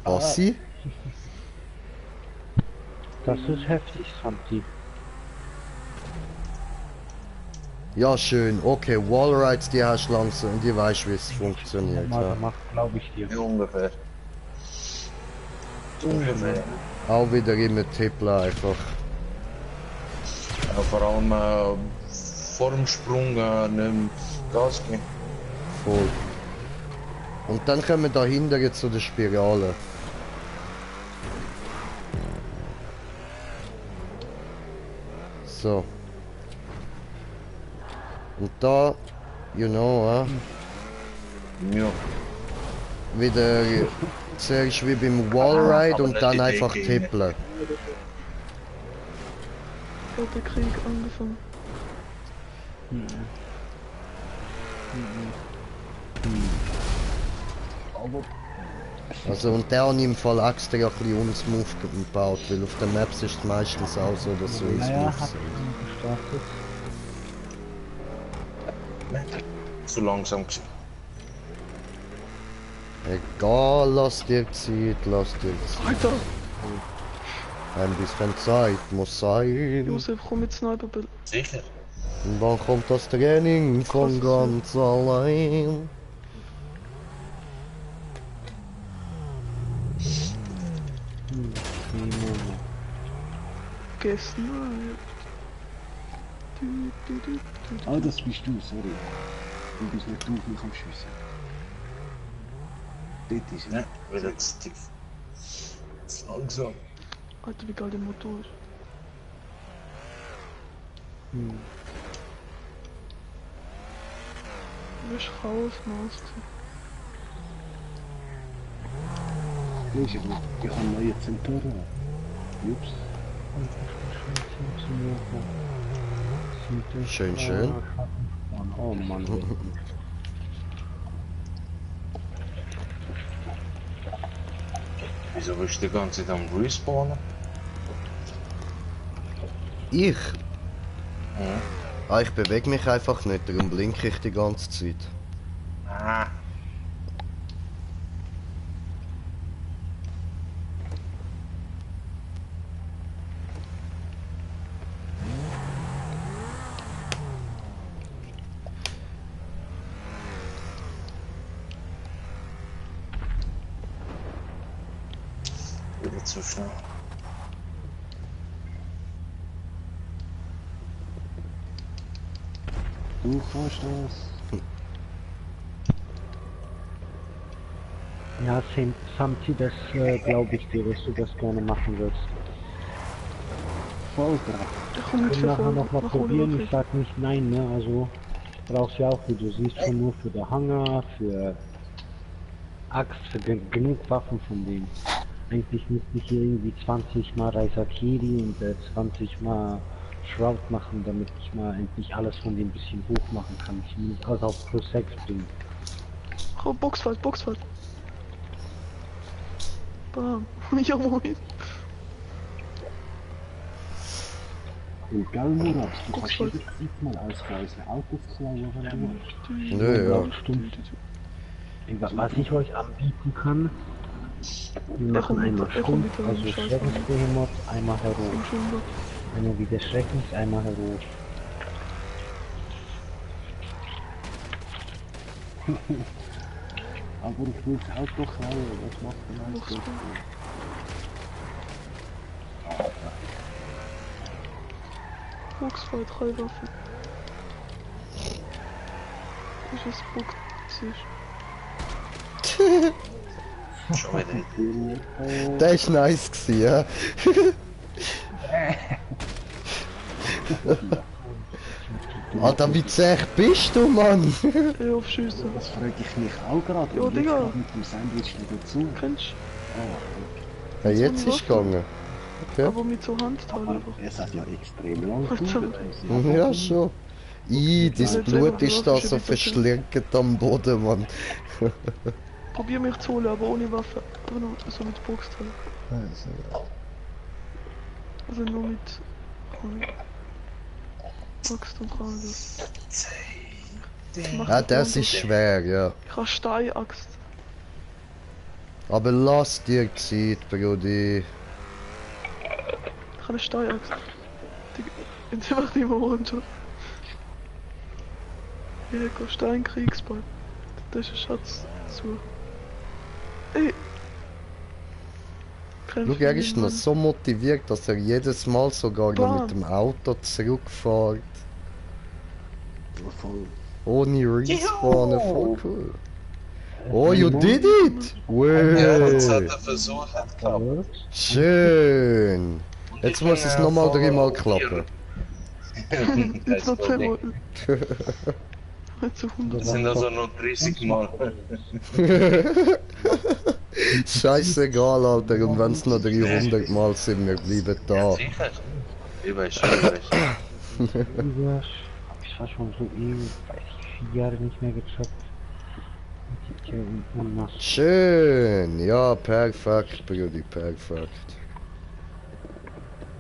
Was sie? Das ist heftig, Santi. Ja, schön. Okay, Wallrides, die hast du langsam, die weißt, wie es funktioniert. Mal Ja. gemacht, glaube ich dir. Ja, ungefähr. Ungefähr. Auch wieder immer Tippler einfach. Ja, vor allem vor dem Sprung nicht Gas geben. Voll. Und dann kommen wir dahinter jetzt zu der Spirale. So. Und da, you know, Ja. wieder zuerst wie beim Wallride Aber und nicht dann die einfach Decke. tippeln. Hat der Krieg angefangen. Also und der hat im Fall extra ein bisschen unsmooth gebaut, weil auf den Maps ist es meistens auch so, dass so Naja, smooth hat sind. gestartet. Zu langsam gewesen. Egal, lass dir Zeit, lass dir Zeit. Alter! Ein bisschen Zeit muss sein. Josef, komm mit Sniper. Sicher? Und dann kommt das Training von ganz allein. Vergessen. Ah, das bist du, sorry. Du bist nicht du auf mich am Schiessen. Dort ist er. Ja, weil jetzt tief. Zu langsam. Alter, wie geil der Motor ist. Du bist raus, Master. Weisst du, ich habe neue Zentoren. Ups. Schön, schön. Oh Mann. Wieso bist du die ganze Zeit am Respawnen? Ich? Ja. Ah, ich bewege mich einfach nicht, darum blinke ich die ganze Zeit. Ah. Wieder zu schnell. Du kannst das. Ja, Samti, das glaube ich dir, dass du das gerne machen willst. Vollkraft. Ich komme mit Wir für nachher voll. noch mal Nach probieren, ich Oliver sag nicht nein, ne, also brauchst ja auch, wie du siehst, schon nur für den Hangar, für Axt, für genug Waffen von denen. Eigentlich müsste ich hier irgendwie 20 mal Raisakiri und 20 mal Shroud machen, damit ich mal endlich alles von denen ein bisschen hoch machen kann. Zumindest alles auf plus 6 bringen. Oh, Boxfight, Boxfight. Bam. Ja, moin. Und gell, Murat, du Guck's kannst mal. jederzeit mal ausweisen, Autos klauen, wenn du willst. Nö, ja. Stimmt. Was ich euch anbieten kann, wir machen einmal Stumpf, also Schreckensbehemoth, einmal Hero. Einmal wieder Schreckens, einmal Hero. Aber ich will das Auto klauen, was macht denn alles gut? Boxfight, 3 Waffen. Ich ist Boxisch. Schon wieder. Der ist nice gewesen, ja. Alter, wie zäh bist du, Mann? Auf Schüsse. Das frage ich mich auch gerade. Ja, Und jetzt Digga. noch mit dem Sandwich noch dazu. Kennst Ja, jetzt ist gegangen. du? Ja. Aber mit so Handteil Aber einfach. es hat ja extrem lang gedauert. muss ich Mhm, ja, schon. Das Ja, Blut jetzt ist da einfach so die Waffe verschlirrt am Boden, Mann. Probier mich zu holen, aber ohne Waffe. Aber nur so mit Boxteil. Also nur mit Axt und Kragen. Ja, das ist schwer, ja. Ich habe Steinaxt. Aber lass dir Zeit, Brudi. Ich habe eine Steinaxt. Jetzt macht die mal runter. Ja, go Steinkriegsball. Das ist ein Schatz zu. Ey! Schau, er ist noch so motiviert, dass er jedes Mal sogar noch mit dem Auto zurückfährt. Voll. Ohne Respawnen, voll cool. Oh, you did it! Ja, das hat Wey! er versucht, hat geklappt. Schön! Jetzt muss es nochmal dreimal klappen. Jetzt noch Kein 10 Problem. Mal. Zu 100. Das sind also noch 30 Mal. Scheißegal, Alter, und wenn es noch 300 Mal sind, wir bleiben da. Sicher. Ich weiß schon, ich weiß schon. Ich war schon so ewig, weiß ich, 4 Jahre nicht mehr gezockt. Und nass. Schön! Ja, perfekt, Brudi, perfekt.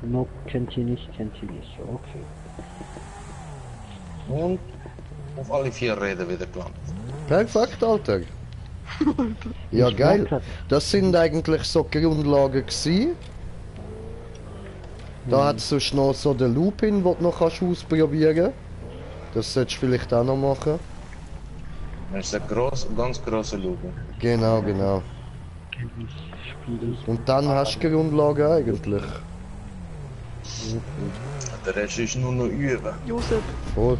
Nope, kennt ihr nicht, okay. Und auf alle 4 Räder wieder gelandet. Perfekt, Alter. Ja, geil. Das sind eigentlich so Grundlagen gewesen. Da hat es sonst noch so den Loop-In, den du noch kannst ausprobieren. Das solltest du vielleicht auch noch machen. Das ist ein ganz grosser Lupe. Genau, genau. Und dann hast du Grundlagen eigentlich. Der Rest ist nur noch üben. Josef, Voll.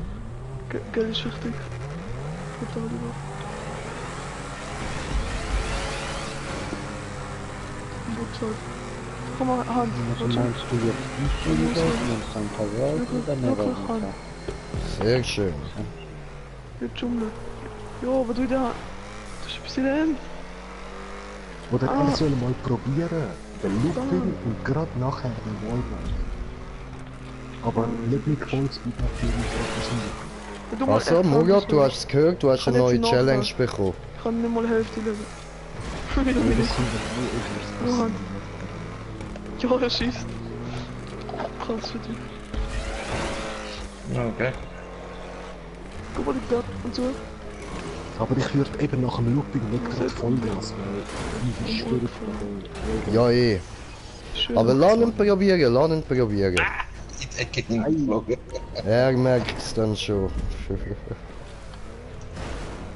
Geld ist wichtig. Total über. Boxfight. Komm mal, Hand. Also meinst du jetzt die Schilder und Santa World oder Neverwinter? Sehr schön. Der Dschungel. Jo, aber du da. Das ist ein bisschen eng. Oder Ah. er soll mal probieren. Den Lupin und gerade nachher den Wallrun. Aber nicht mit Vollspeed natürlich, das Du mal- Also, Murat, du hast es gehört, du hast Kann eine jetzt neue noch Challenge was? bekommen. Ich kann nicht mal Hälfte leben. Wieder ist. wenig. Das Johann. Ja, er schießt. Krass für dich. Okay. Guck mal, die Berg und so. Aber ich würde eben nach dem Looping nicht gerade Vollgas, weil ich stirbt. Ja, eh. Schön. Aber lass ihn probieren, lass ihn probieren. In die Ecke hingeflogen. Er merkt es dann schon.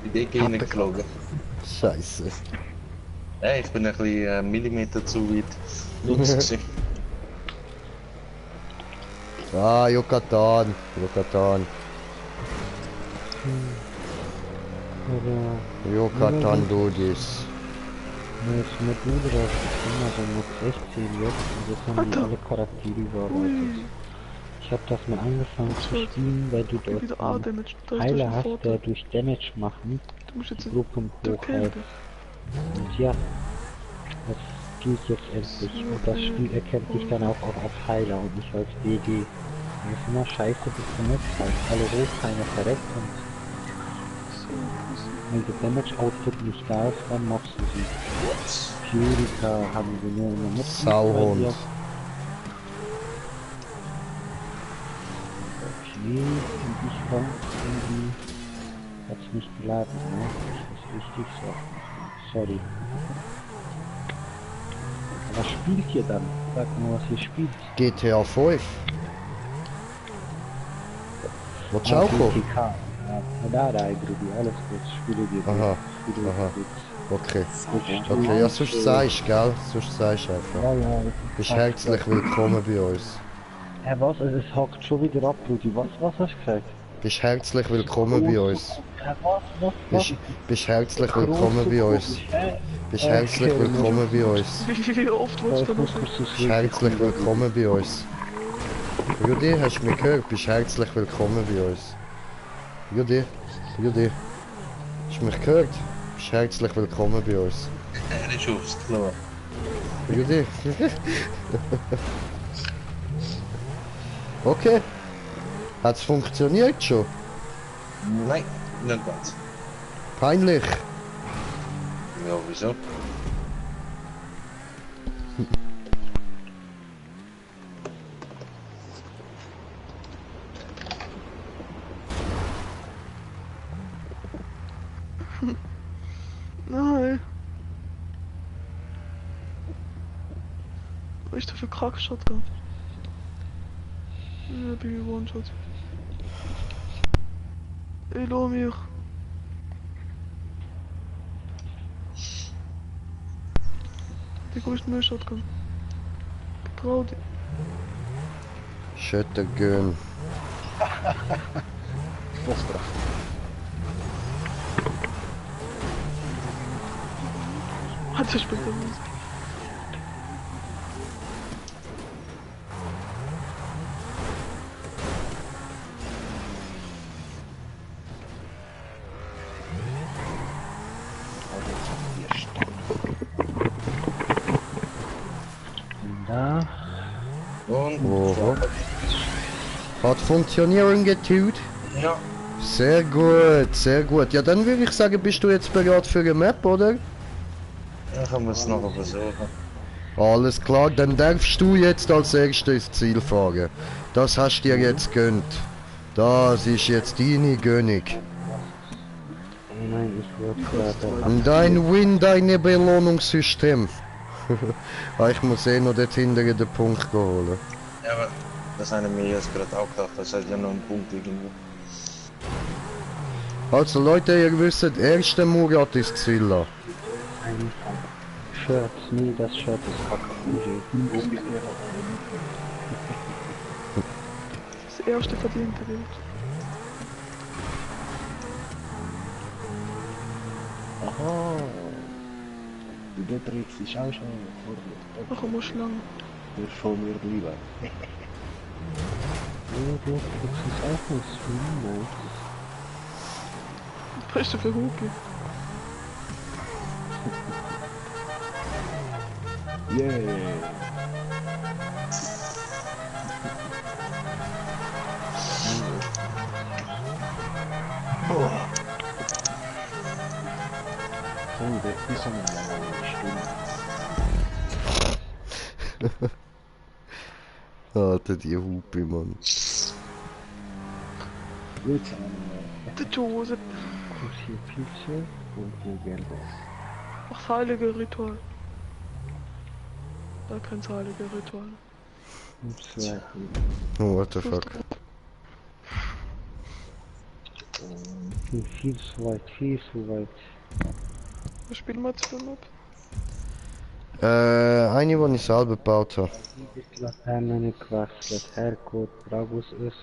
In die Ecke hingeflogen. Scheiße. Ja, ich bin ein bisschen Millimeter zu weit links gewesen. Ah, Yucatan, Yucatan, Oder Yucatan, du dies. neues Modul rausgekommen, also Mod 16 jetzt, und jetzt haben die Alter. alle Charaktere überarbeitet. Ui. Ich habe das mal angefangen zu spielen, weil du Wieder dort einen A-Damage. Das ist Heiler ein hast, der Vorteil. durch Damage machen Du musst jetzt die Gruppen der hochhält. Kälte. Und ja, das gilt jetzt endlich. Und das Spiel erkennt dich dann auch als Heiler und nicht als DG. Und das ist immer scheiße bis zum Netz halt. Alle hoch, keiner verreckt und wenn der Damage-Output nicht da ist, dann machst du sie. Purika haben wir nur in der Mitte. Sauhund. Okay, und ich komme irgendwie... Hat's nicht geladen, ne? Das ist richtig so. Sorry. Was spielt ihr dann? Sag mal, was ihr spielt. GTA 5. Willst du auch kommen? GTK. Ja, da, Grubi, alles gut. Spiele dir. Aha, Spiele aha. dir. Okay. Ich Okay, ja, sonst sagst du, gell? Sonst sagst du einfach. Ja, ja. Bist herzlich willkommen bei uns. Was? Es hakt schon wieder ab, Rudi. Was hast du gesagt? Bist herzlich willkommen bei uns. Was? Bist herzlich willkommen bei uns. Bist herzlich willkommen bei uns. Wie oft willst du noch? Bist herzlich willkommen bei uns. Rudi, hast du mich gehört? Bist herzlich willkommen bei uns. Rudi, hast du mich gehört? Bist herzlich willkommen bei uns. Er ist aufs Klo. Rudi. Okay. Hat's funktioniert schon? Nein, nicht ganz. Peinlich. Ja, wieso? Nein. Was ist da für Krack-Shotgun? Ja, bin ich One-Shot. Ich lasse mich. Die größte Müll-Shotgun. Trau dich. Shotgun. Hat sich später was. Da. Und? Oho. Hat funktionieren getut? Ja. Sehr gut, sehr gut. Ja, dann würde ich sagen, bist du jetzt bereit für eine Map, oder? Dann können wir es noch versuchen. Alles klar, dann darfst du jetzt als Erster ins Ziel fahren. Das hast du dir jetzt gönnt. Das ist jetzt deine Gönnung. Nein, ich wollte gerade... Und dein Win, deine Belohnungssystem. Ich muss eh noch dort hinten den Punkt holen. Ja, aber das haben wir jetzt gerade auch gedacht, das hat ja noch einen Punkt irgendwo. Also Leute, ihr wisst, erste Murat ist Xilla. Ein Shirt, nee, das Shirt ist kacke. Das erste verdiente Bild. Aha. Die Beatrix ist auch schon vor mir. Ach, muss lang. Du wirst vor mir bleiben. Ja, du kriegst es auch nicht streamen, Was ist denn für Huki? Yeah. So, das ist eine Stunde. Alter, die Hupe, Mann. Jetzt Der Joseph. Kurz hier Pilze und hier Gelbe. Ach, das heilige Ritual. Da kein heilige Ritual. Und zwei. Oh, what the fuck. Viel zu weit, viel zu weit. Was spielen wir jetzt für Map? Eine, die ich selber gebaut habe. Die Laterne nicht gewechselt, Herrgott, Brabus ist.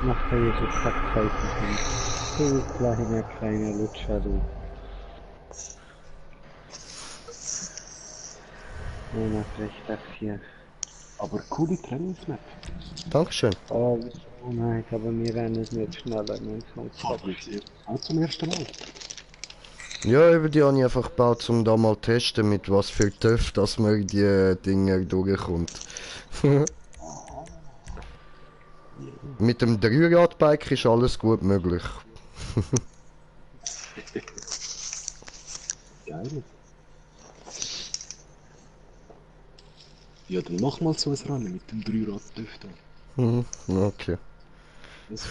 Macht er hier so Kackzeiten hin. Du kleiner Lutscher, du. Nein, recht, das hier. Aber coole Trainingsmap. Dankeschön. Oh, nein, aber wir rennen nicht schneller, mein Song. Auch zum ersten Mal. Ja, eben die habe ich einfach gebaut, um da mal testen, mit was für TÜV, dass man die Dinger durchkommt. Mit dem Dreiradbike ist alles gut möglich. Geil. Ja, dann mach mal so ein Rennen mit dem Dreirad-Düfter. Okay. Das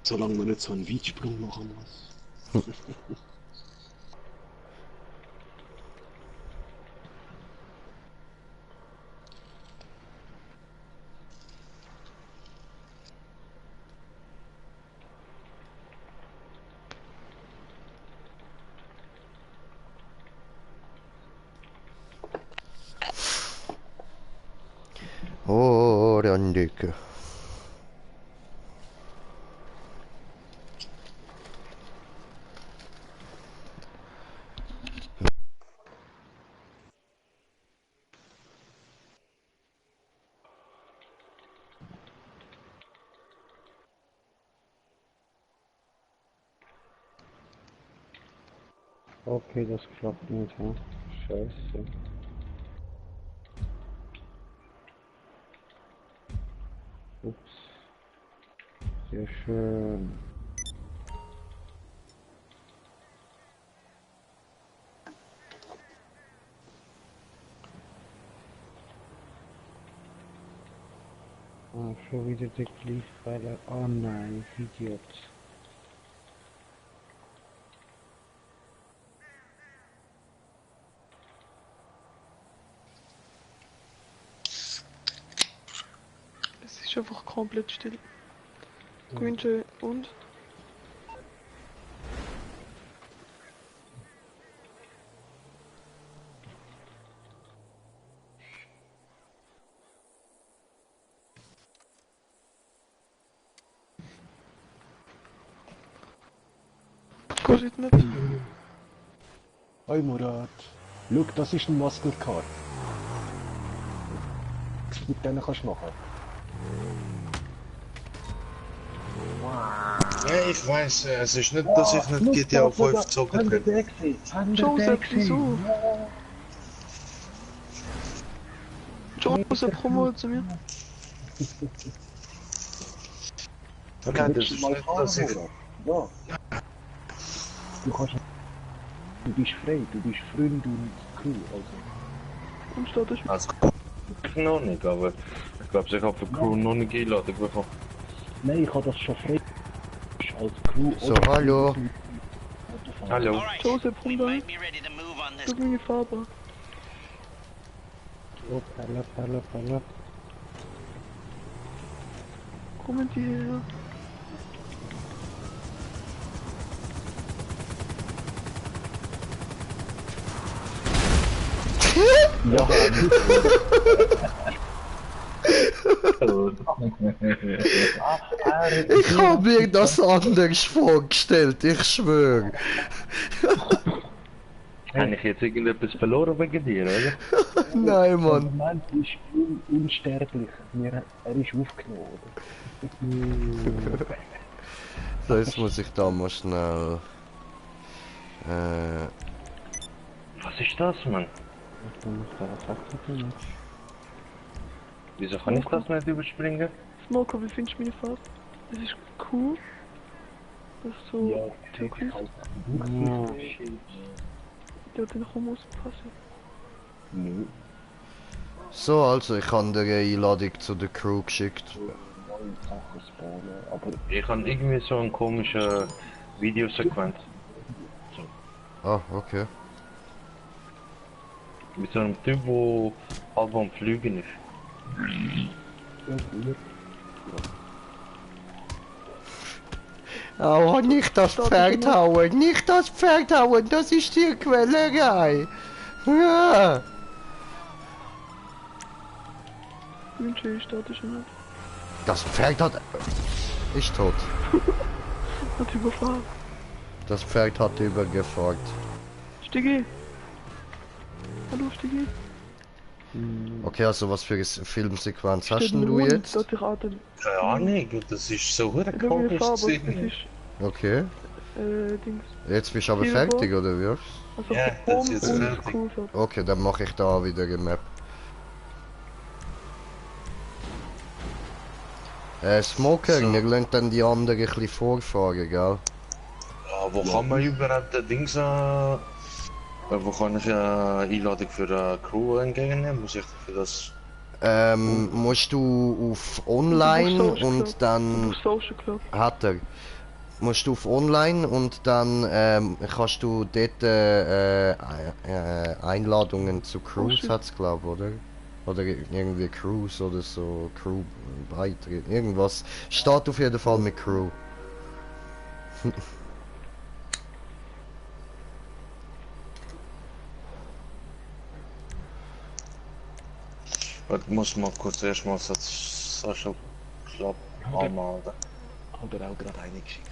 Solange man nicht so einen Weitsprung machen muss. Oh, dann dicke. Okay, das klappt nicht, ha? Scheiße. Ups. Sehr schön. Ah, schon wieder der Gliedpfeiler. Oh nein, Idiot. Es ist einfach komplett still. Grünsche und? Geht nicht. Hi Murat. Schau, das ist ein Mastercard. Mit denen kannst du machen. Ja, ich weiß, es ist nicht, dass ich nicht GTA 5 zocken kann. Joseph, wieso? Joseph, komm mal zu mir. Nein, das ist nicht, dass ich... Ja. Du kannst. Du bist frei, du bist Freund und Crew, also. Und startest mit. Also, noch nicht, aber ich glaube, ich habe für Crew noch nicht geladen bekommen. Nein, ich habe das schon frei. Als Crew. So, hallo. Hallo. Joseph, komm da. Du meine Farbe. Oh, Perle. Kommen die hierher. Ja, Ich habe mir das anders vorgestellt, ich schwöre. Habe ich jetzt irgendetwas verloren wegen dir, oder? Nein, Mann. Moment ist unsterblich. Er ist aufgenommen, oder? So, jetzt muss ich da mal schnell... Was ist das, Mann? Wieso kann ich das nicht überspringen? Smoker, wie findest du meine Farbe? Das ist cool. Das ist so. Ja, türkis. Oh, shit. Ja, den kann man passen. Nö. So, also ich habe dir eine Einladung zu der Crew geschickt. Neue Sachen spawnen, aber Ich habe irgendwie so eine komische Videosequenz. Ah, okay. Mit so einem Typ, der halb am Fliegen ist. Oh, nicht das Pferd hauen, nicht das Pferd hauen, das ist Tierquälerei. Ja. Wünsche ich starte schon nicht. Das Pferd hat... Ist tot. Hat überfahren. Das Pferd hat übergefahren. Stiggi. Hallo Stiggi. Okay, also was für eine Filmsequenz hast Steht denn ein du Hund, jetzt? da die Raten. Keine Ahnung, das ist so Ich habe komisch eine Farbe, das gewesen. ist, Okay. Dings. Jetzt bist du aber Silber. fertig, oder wie? Also Ja, Chrom das ist jetzt und fertig. Kuhfarbe. Okay, dann mache ich da wieder eine Map. Smoker, So. wir lassen dann die anderen ein bisschen vorfahren, gell? Ja, wo kann man überhaupt den Dings wo kann ich Einladung für die Crew entgegennehmen? Muss ich für das... Musst du auf Online Du musst Social und Club. dann... Du Social Club. Hat er. Musst du auf Online und dann kannst du dort Einladungen zu Cruise shit. hat's glaub, oder? Oder irgendwie Cruise oder so, Crew Beitritt, irgendwas. Steht auf jeden Fall mit Crew. Ich muss mal kurz erstmal das Social Club anmelden. Hat er auch gerade eine geschickt.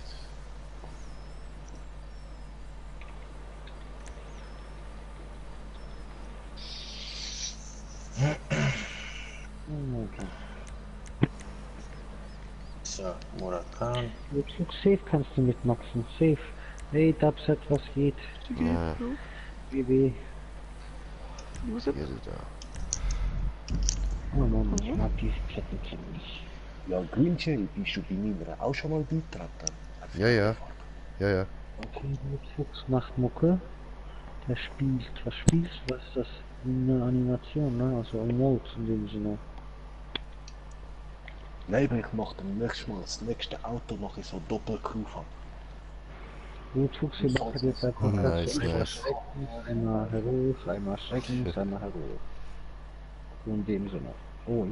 So, Murat Khan. Flug safe kannst du mitmaxen. Safe. Hey, Dubset, was geht? Stiggi. Ja. Hallo. BB. Josef. Hier da. Oh Mann, ich mag diese Plätze nicht. Ja, Green Jay, bist du bei meiner auch schon mal beitreten? Ja, ja. Ja, ja. Okay, Fuchs macht Mucke. Der spielt. Was spielst du? Was ist das? Eine Animation, ne? Also ein Mode in dem Sinne. Nein, aber ich mache dann nächstes Mal, das nächste Auto mache ich so Doppelcrew von. Fuchs, wir machen jetzt bei Nice, Podcast nice. einmal heroisch, einmal schreckens, einmal heroisch. So in dem Sinne. Oh,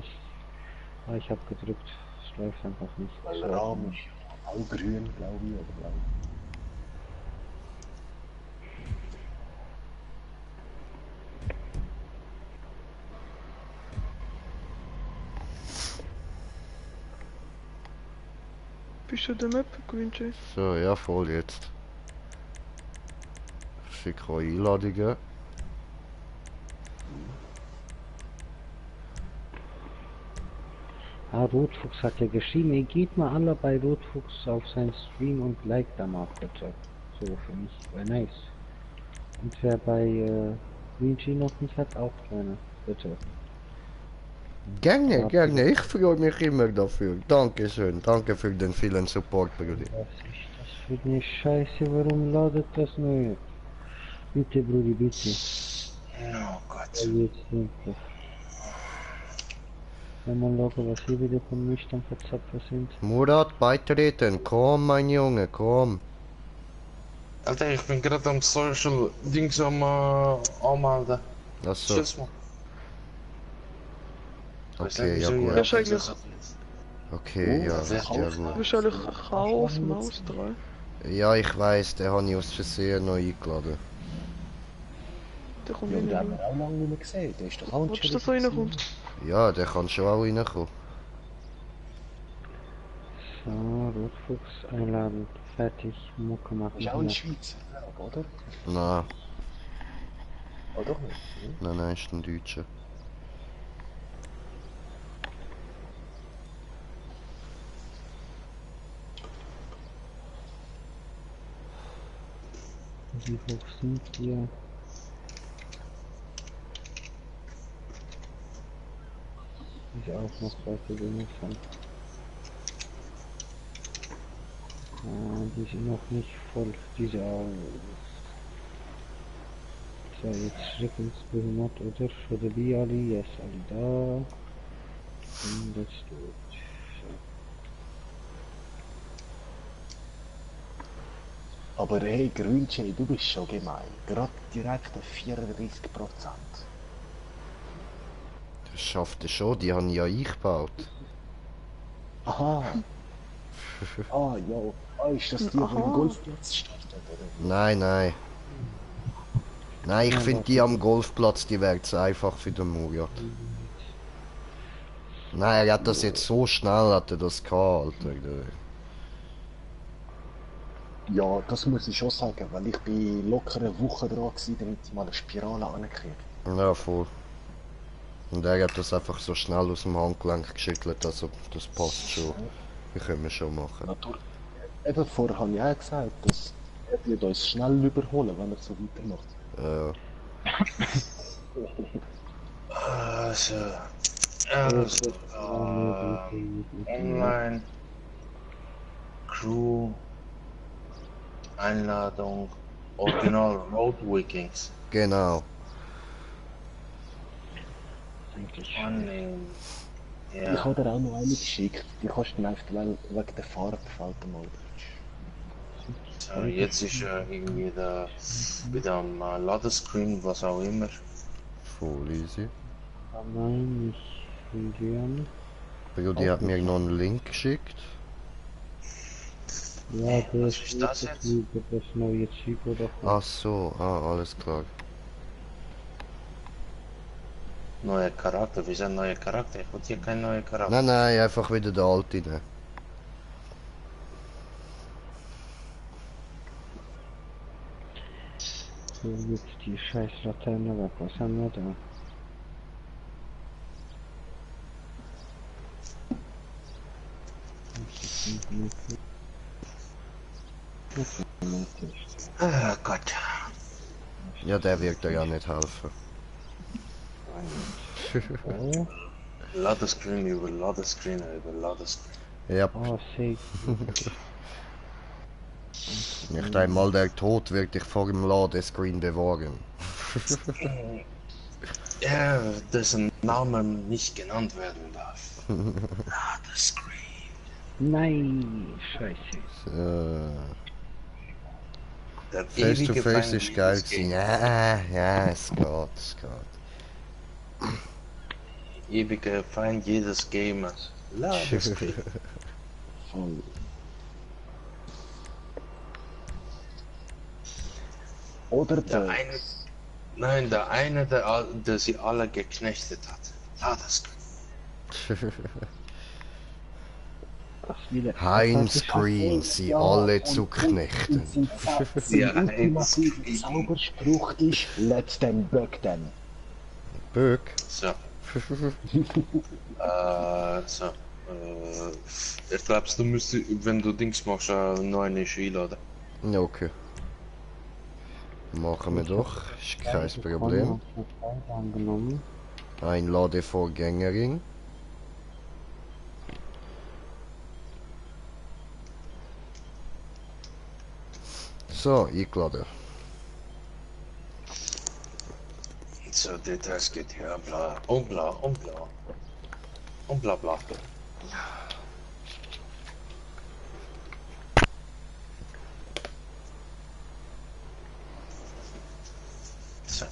ich habe gedrückt. Es läuft einfach nicht. Weil der Rahmen ist auch grün, glaube ich, oder blau. Bist du der Map, Green Jay? So, ja, voll jetzt. Ich schicke euch Einladungen. Ah, Rotfuchs hat ja geschrieben, ihr geht mal alle bei Rotfuchs auf seinen Stream und like da mal bitte. So, für mich wäre nice. Und wer bei Green G noch nicht hat, auch gerne, bitte. Gerne, gerne. Ich freue mich immer dafür. Dankeschön. Danke für den vielen Support, Brudi. Das ist das für eine Scheiße, warum ladet das neu? Bitte, Brudi, bitte. Oh Gott. Jetzt nicht das. Wenn man schauen, was hier wieder von mich dann verzapfer sind. Murat, beitreten. Komm, mein Junge, komm. Alter, ich bin gerade am Social Dings am anmelden. Achso. Tschüss, man. Okay, ja gut. Das ist eigentlich- Okay, ja, sehr ja Du gut. bist eigentlich Chaos Maus 3. Ja, ich weiß, den habe ich aus Versehen neu eingeladen. Der kommt Ja, rein. den haben wir auch lange nicht mehr gesehen. Der ist doch auch ein Willst du, dass er reinkommt? Ja, der kann schon auch reinkommen. So, Rotfuchs einladen. Fertig, Mucke machen. Ist auch ein Schweizer, oder? Nein, Oh, doch nicht. nein, nein, ist ein Deutscher. Wie hoch sind wir? Ich auch noch weiter benutzen. Die sind noch nicht voll, diese Augen. So, jetzt Schreckensbehindert oder für die Ali, yes, Ali da. Und let's do it. Aber hey, Green Jay, du bist schon gemein. Gerade direkt auf 34%. Das schafft er schon, die haben ja eingebaut. Aha. Ah, ja. Ah, ist das die, die Aha. am Golfplatz startet, oder? Nein, nein. Nein, ich finde die am Golfplatz, die wäre zu einfach für den Murat. Nein, er hat das jetzt so schnell, hat er das gehabt, Alter. Ja, das muss ich schon sagen, weil ich bin locker eine Woche dran gewesen, damit ich mal eine Spirale ankriege. Ja, voll. Und er hat das einfach so schnell aus dem Handgelenk geschüttelt, also das passt schon. Das können wir schon machen. Natürlich. Eben vorher habe ich auch gesagt, dass er wird uns schnell überholen, wenn er so weitermacht. Also, online, Crew, Einladung, Original Road Vikings. Genau. Annehmen. Ich Ja, habe dir auch noch eine geschickt, die kannst du dann einfach wegen der Farbfalten mal. so, jetzt ist irgendwie wieder am Ladescreen, was auch immer. Voll easy. Nein, ich will gern. Brudi hat mir noch einen Link geschickt. Ja, Was ist das jetzt? Das neue Chico davon. Ach so, alles klar. Neuer Charakter, wie ist ein neuer Charakter? Ich will hier keinen neuen Charakter. Nein, einfach wieder der alte rein. So, jetzt die scheiß Laterne weg. Was haben wir da? Ah Gott. Ja, der wird dir ja nicht helfen. Ladescreen über Ladescreen über Ladescreen. Ja, Oh, sick. nicht einmal der Tod wird dich vor dem Ladescreen bewahren. Ja, dessen Name nicht genannt werden darf. Ladescreen. Nein, scheiße. Der Face to ewige Face Feind ist geil jedes gewesen. Games. Ja, es geht. Ewige Feind jedes Gamers. Ladescreen. Voll. Oder Der eine, nein, der eine, der sie alle geknechtet hat. Ladescreen. Das wieder. Heinscreen, sie alle zu knechten. Ja, Sein ultimativer Zauberspruch ist Let them bug them. Böck. So. So. Ich glaubst du müsstest, wenn du Dings machst, noch eine einladen. Ja, okay. Machen wir doch, ist kein Problem. Angenommen. Einladevorgängerin. So, eingeladen. So, das geht hier, bla, und bla, und bla. Und bla bla. So.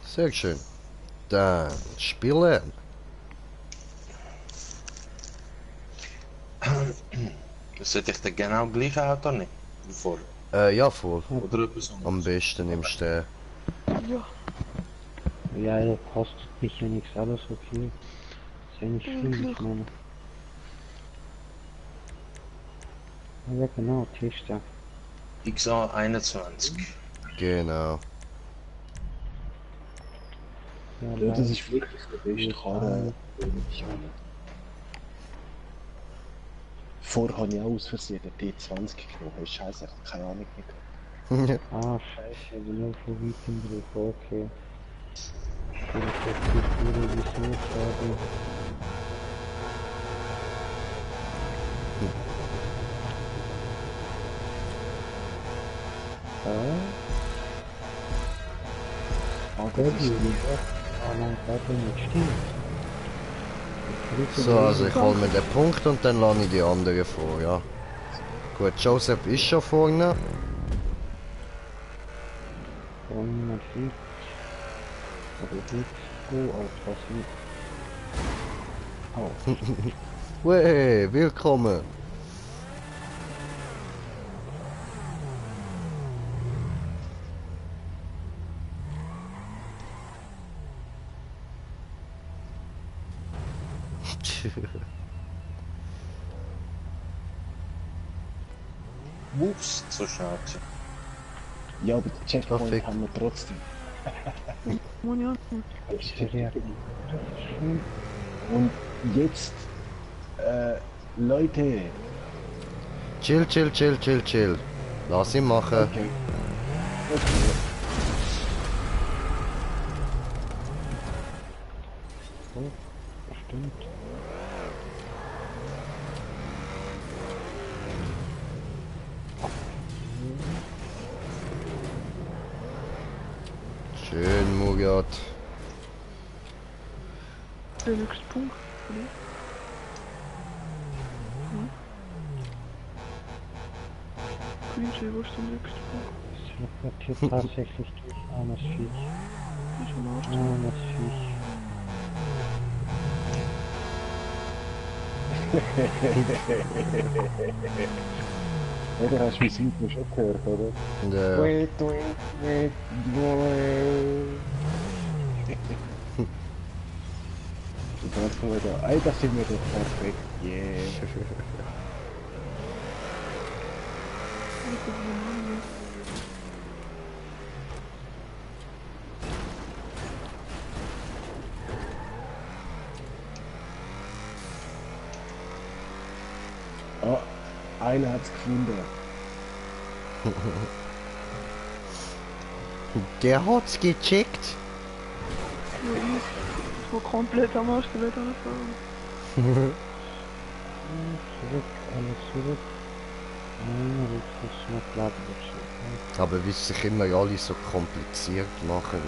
Sehr schön. Dann spielen. Sollte ich den genau gleichen Auto nicht? Bevor? Ja, voll. Oder etwas anderes? Am besten nimmst du den. Ja, Ja, der kostet mich ja nichts, alles okay. Ist ja nicht schlimm, ich meine. Ja, genau, Tisch da. XA21. Genau. Ja, das ist wirklich der beste Karre, den ich habe. Vorher habe ich auch aus Versehen den T20 genommen. Scheiße, ich habe keine Ahnung mehr gehabt. Ah, scheiße, die nur vor Weekend drauf, okay. Wieso, schade. Aber das ist nicht. Ah nein, warte nicht, stimmt. So, also ich hole mir den Punkt und dann lade ich die anderen vor, ja. Gut, Joseph ist schon vorne. Vorne niemand fliegt. Aber gut. Oh, aufpassen. Oh. Wey, willkommen. Wups, so schade. Ja, aber den Checkpoint Perfekt. haben wir trotzdem. Monian. Und jetzt, Leute, Chill, chill, chill, chill, chill. Lass ihn machen. okay. Okay. Stimmt. Schön, Murat. Der nächste Punkt, oder? Green Jay, wo ist der nächste Punkt? Ich hab hier tatsächlich durch armes Viech. Ich am Arsch. Armes Viech. Oder hast du mein Intro schon gehört, oder? Ja. Wait, wait, wait, wait. Und dann kommen wir da. Ey, das sind wir doch perfekt. Yeah. Oh, einer hat's gefunden. Der hat's gecheckt. Ja, ich war komplett am Arsch, der wird angefangen. Zurück, alles zurück. Rückwärts noch Ladenwechsel. Aber wie sie sich immer alle so kompliziert machen.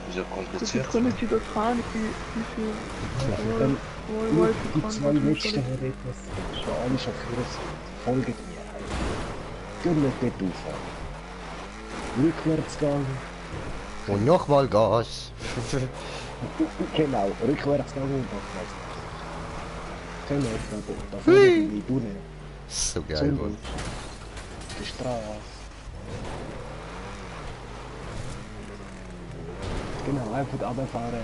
Wieso Gut, kompliziert? jetzt können sie da dran, wie viel Dann Wall die kann zwei man letzten haben etwas schon alle schon für folgen mir. Gehen nicht dort rauf. Rückwärts gehen. Und nochmal Gas. Genau, rückwärts gehen und nochmals. Können wir jetzt da vorne in die Tunnel. So geil, Zum Mann. Die Straße. Genau, einfach runterfahren.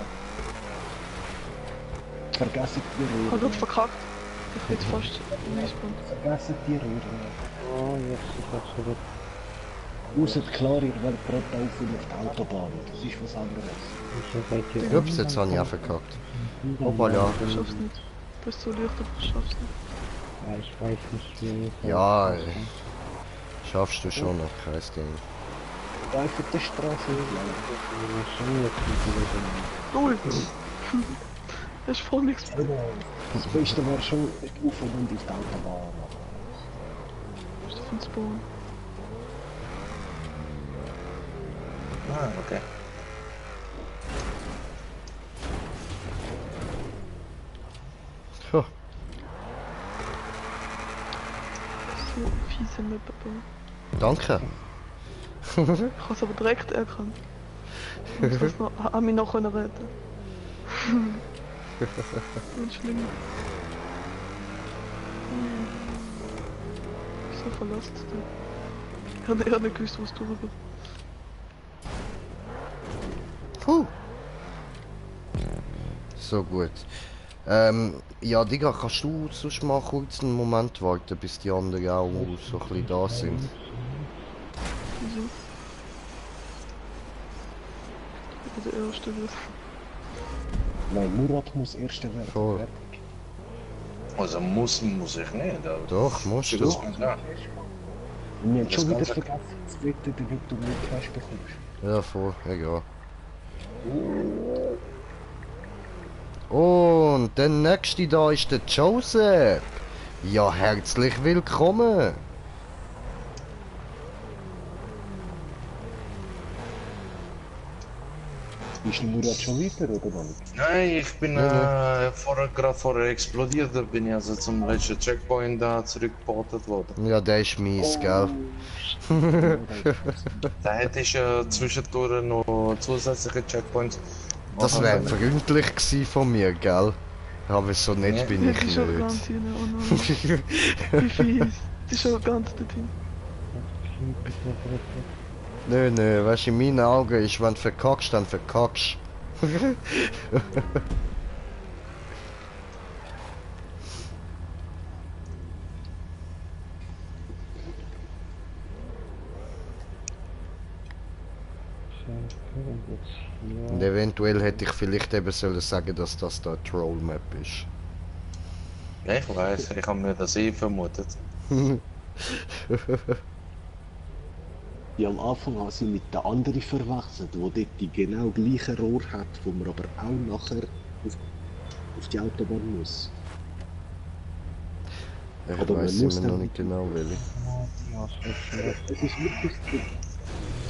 Vergessen die Ich hab Röhren. gerade verkackt. Ich bin jetzt fast respawned. Vergessen die Röhren. Oh, jetzt ist er zurück. Ausser klar, ihr werdet gerade auf und auf die Autobahn. Das ist was anderes. Ich seid hier Ups, jetzt habe ich auch verkackt. Hoppala. Ich schaff's nicht. Du bist so leicht, aber ich schaff's nicht. Ja, ich weiß nicht, wie... Ja, schaffst du schon noch, kein Ding. Einfach die Straße entlang. Null! Das ist voll nichts. Das Beste wäre schon auf und auf die Autobahn. Was ist das für ein Spawn? Ah, okay. Huh. So fiese Map, aber Danke. ich hab's aber direkt erkannt. Ich muss das noch, an mich noch retten. Nicht schlimm. So verlasst du. Ich hab eher nicht gewusst, was du rüber. Puh. So gut. Ja, Digga, kannst du sonst mal kurz einen Moment warten, bis die anderen auch so ein bisschen da sind? Wieso? Ich bin der Erste wird. Nein, Murat muss erster werden. Voll. Fertig. Also muss ich nicht. Aber Doch, musst das du. ist mir klar. Und wir haben Das schon wieder Ganze- vergessen zu wetten, damit du mehr Cash bekommst. Ja, voll, egal. Und der nächste da ist der Joseph. Ja, herzlich willkommen. Ist Murat schon weiter, oder was? Nein, ich bin gerade vorher explodiert, da bin ich also zum letzten Checkpoint da zurückgeportet worden. Ja, der ist mies, gell? Da hätte ich zwischendurch noch zusätzliche Checkpoints. Das machen wäre können. freundlich gewesen von mir, gell? Aber so nett Ja. bin ich Die ist schon ganz nicht. hier, oh nein. Wie fies. Die ist schon ganz dorthin. Nö, nö, weißt du, in meinen Augen ist, wenn du verkackst, dann verkackst. Und eventuell hätte ich vielleicht eben sollen sagen, dass das da Troll Map ist. Ja, ich weiß, ich habe mir das eh vermutet. Die am Anfang haben sie mit der anderen verwechselt, wo dort die genau gleiche Rohr hat, wo man aber auch nachher auf die Autobahn muss. Ich Aber man weiß muss immer noch dann- nicht genau welche. Das ist wirklich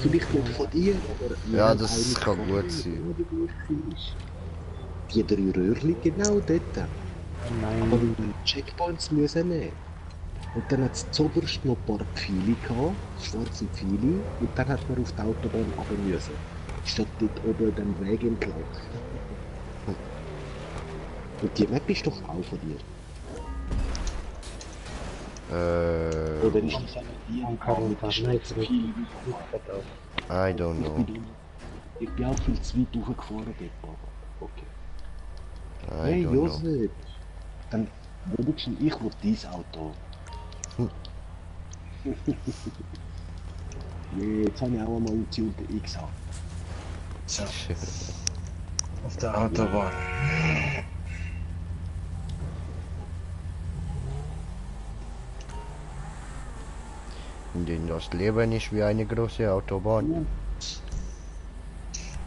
vielleicht nicht von dir, aber Ja, wir das haben eine kann Quelle, gut sein. die genau gleich ist. Die 3 Röhrchen genau dort. Aber Nein, die Checkpoints müssen nehmen. Und dann hat es zuoberst noch ein paar Pfeile gehabt, schwarze Pfeile, und dann hat man auf die Autobahn runter müssen. Statt dort oben den Weg entlang. Und die Map ist doch auch von dir. Oder ist das eine die man mit kann den unter schwarzen Pfeilen? I don't Ich know. bin auch viel zu weit hochgefahren dort. Aber okay. I Hey don't know. Josef, dann wenigstens ich will dein Auto. Yeah, jetzt habe ich auch einmal einen tunten X haben. So, auf der Autobahn. Denn das Leben ist wie eine große Autobahn.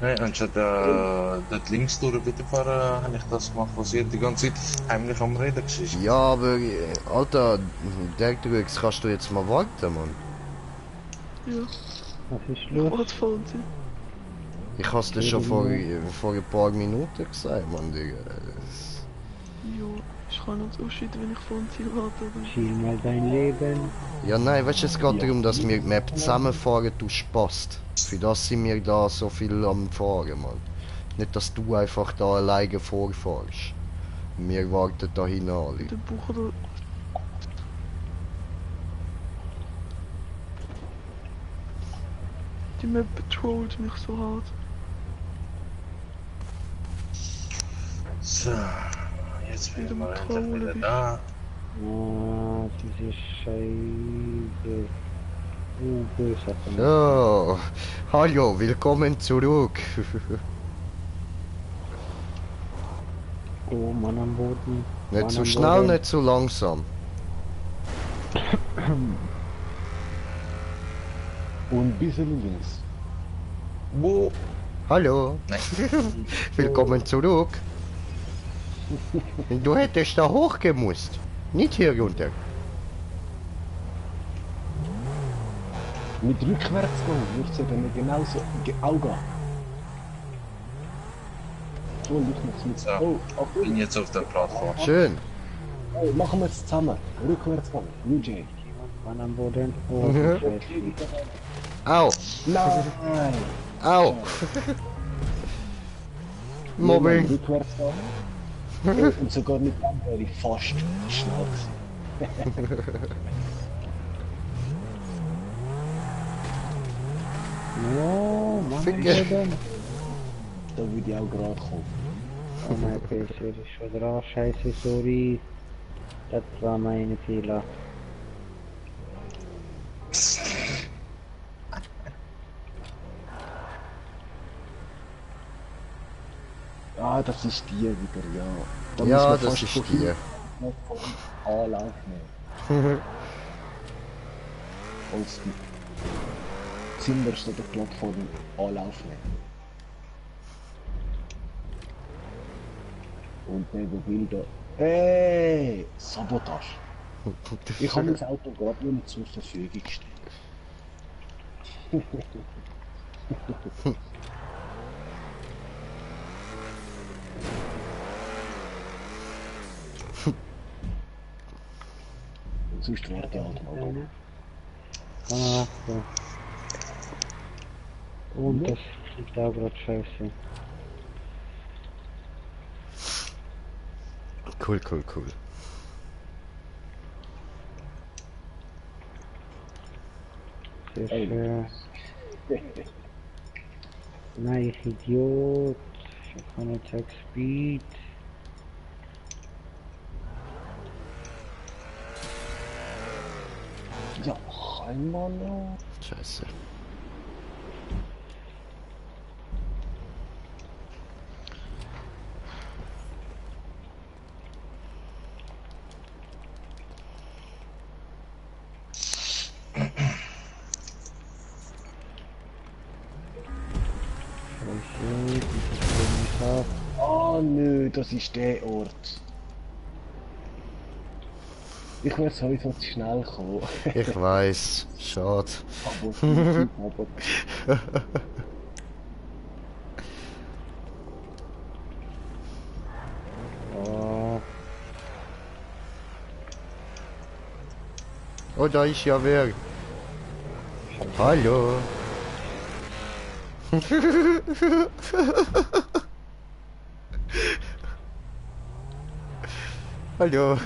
Nein, anstatt dort links durch weiterfahren, habe ich das gemacht, was ihr die ganze Zeit heimlich am Reden war. Ja, aber Alter, der Drücks, kannst du jetzt mal warten, Mann? Ja, was ist ich los? wollte Fernsehen. Ich hab's dir schon vor ein paar Minuten gesagt, Mann, Digga. Ja, ich kann uns ausscheiden, wenn ich Fernsehen warte. Oder? Chill mal dein Leben. Ja, nein, weißt du, es geht darum, dass wir die Map zusammenfahren, du passt. Für das sind wir da so viel am Fahren, Mann. Nicht, dass du einfach da alleine vorfährst. Wir warten da hinten alle. Der Buch oder. Die Map trollt mich so hart. So, jetzt bin ich mal Wieder endlich wieder mit da. Ah, diese Scheiße. Böse von mir. So, hallo, willkommen zurück. Oh, Mann am Boden. Nicht Mann zu am schnell, Boden. nicht zu langsam. Und ein bisschen links. Wo? Hallo, Nein. willkommen zurück. Du hättest da hochgemusst, nicht hier runter. Mit rückwärts gehen, nicht so, dann genauso Auge. So, ich mach's mit. So. Oh, auf Ich bin jetzt auf der Plattform. Schön. oh, machen wir es zusammen. Rückwärts gehen. UJ. Mann am Boden. Oh, Mhm. Scheiße. Au, Nein! au. Mobbing. Rückwärts gehen. Oh, und sogar mit dem wäre ich fast schnell gewesen. No, Mann am Ficker. Boden. Da würde ich auch gerade kommen. Oh, mein PC ist schon dran. Scheiße, sorry. Das war meine Fehler. Ah, das ist die wieder, ja. Da Ja, muss man das fast ist von die. hinten noch vom Anlauf nehmen. Als Zimmerst oder Plattform Anlauf nehmen. Und der will da. Hey! Sabotage! Ich habe das Auto gerade nicht zur Verfügung gestellt. Und sonst warte ich halt mal da. Ah, so. Und das fliegt auch gerade scheiße. Cool, cool, cool. Sehr Ey. schön. Nein, ich Idiot. Von Attack Speed. Ja, einmal noch. Scheiße. Oh nö, das ist der Ort. Ich wäre sowieso zu schnell gekommen. Ich weiß, schade. aber Oh, Oh, da ist ja wer. Hallo. Hallo.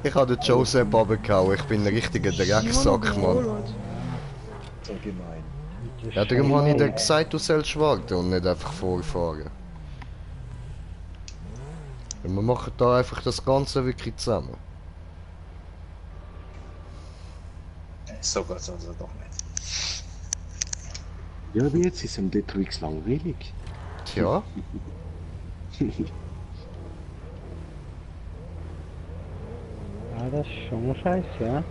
Ich habe den Joseph runtergehauen. Ich bin ein richtiger Drecksack, Mann. so gemein. Ja, darum habe ich dir gesagt, du sollst warten und nicht einfach vorfahren. Und wir machen da einfach das Ganze wirklich zusammen. So geht's also doch nicht. Ja, aber jetzt ist ihm dort wirklich langweilig. Tja, ja, das ist schon scheiße, ja.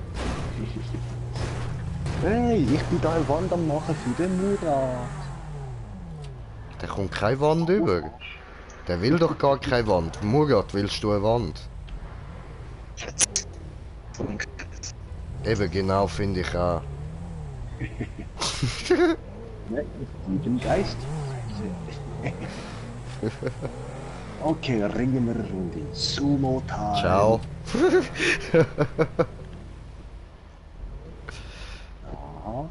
Hey, ich bin da eine Wand am machen für den Murat. da kommt keine Wand über. Der will doch gar keine Wand. Murat, willst du eine Wand? Eben genau, finde ich auch. Ne, mit dem Geist. Okay, ringen wir eine Runde. Sumo-Time. Ciao. Aha.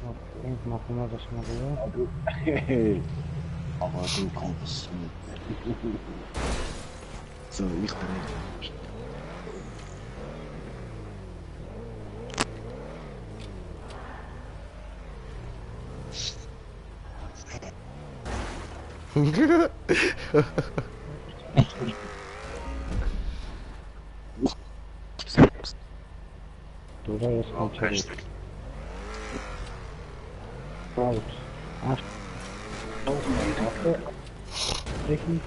Okay, machen wir das mal wieder. Aber du kommst mit. So, ich drehe. Du da jetzt kommt zurück. Raus. Ach. Sprechen.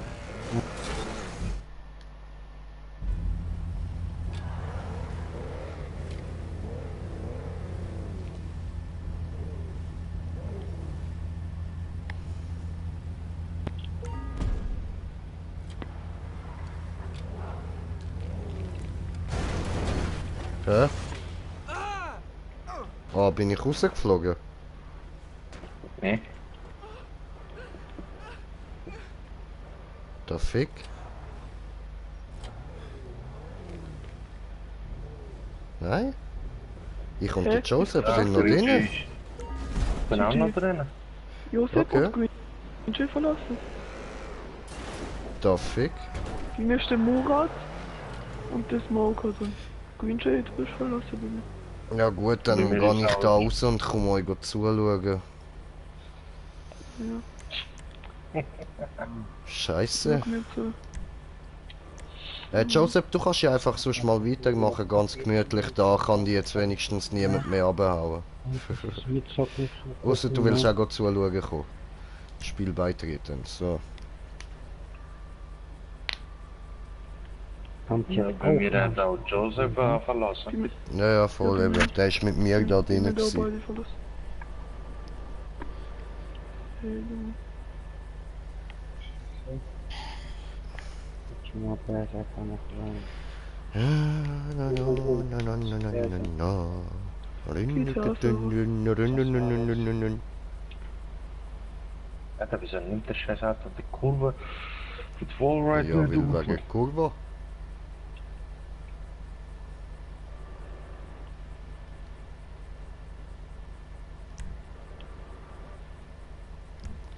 Hä? Ah, bin ich rausgeflogen? Nee. Der Fick? Nein? Ich und der Joseph sind noch drin. Ich bin auch noch drin. Josef Okay. hat Green verlassen. Der Fick? Die nächste Murat und das Smoke also. Green Jay, du bist verlassen bei mir. Ja gut, dann Bei mir gehe ist ich da raus und komme euch zuschauen. Ja, Scheiße. sag mir zu. Joseph, du kannst ja einfach sonst mal weitermachen, ganz gemütlich. Da kann die jetzt wenigstens niemand mehr abhauen. Das Mitzocken. Außer du willst auch zuschauen kommen. Spiel beitreten, so. Kommt ja Ja, bei mir hat auch Joseph Die verlassen. mit Ja, ja, voll eben. Der ist mit mir da die drin mit gewesen. beide verlassen. Hey, Junge. schon mal besser kann noch rein. Na, na, na, na, na, na, na, na. Ja, wieso nimmt der Scheiß Auto die Kurve für die Wallride Ja, weil wegen Kurve.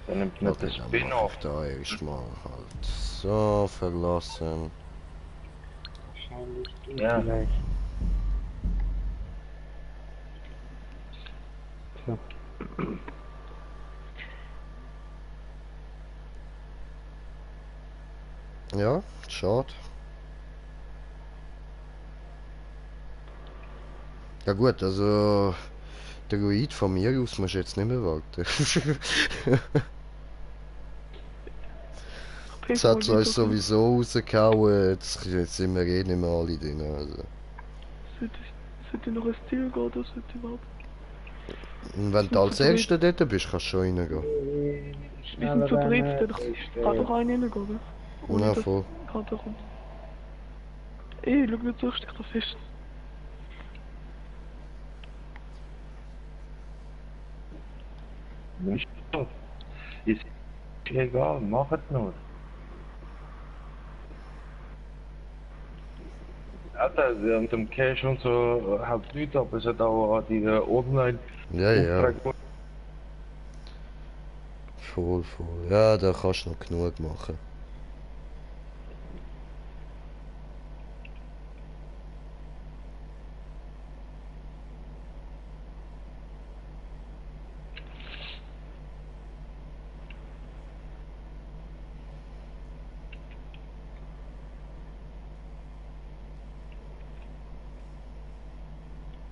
Dann nimmt nicht Okay, das dann Spin mach auf. ich da erstmal halt so verlassen. Wahrscheinlich geht Ja. vielleicht. So. Ja, schade. Ja gut, also der Druid von mir aus musst du jetzt nicht mehr warten. Jetzt hat es uns sowieso rausgehauen, jetzt sind wir eh nicht mehr alle drin. Also. Sollte noch ein Ziel gehen oder sollte überhaupt? Und wenn du als Erster dort bist, kannst du schon reingehen. Wir sind zu dritt, dann kann doch einer reingehen, gell? Ohne Ja, dass voll. Karte kommt. Ey, schau nicht so, ich steck da fest. Nicht so. Ist egal, macht nur. Alter, und dem Cash und so halt nichts, aber es hat auch die online Ja, ja. Voll, voll. Ja, da kannst du noch genug machen.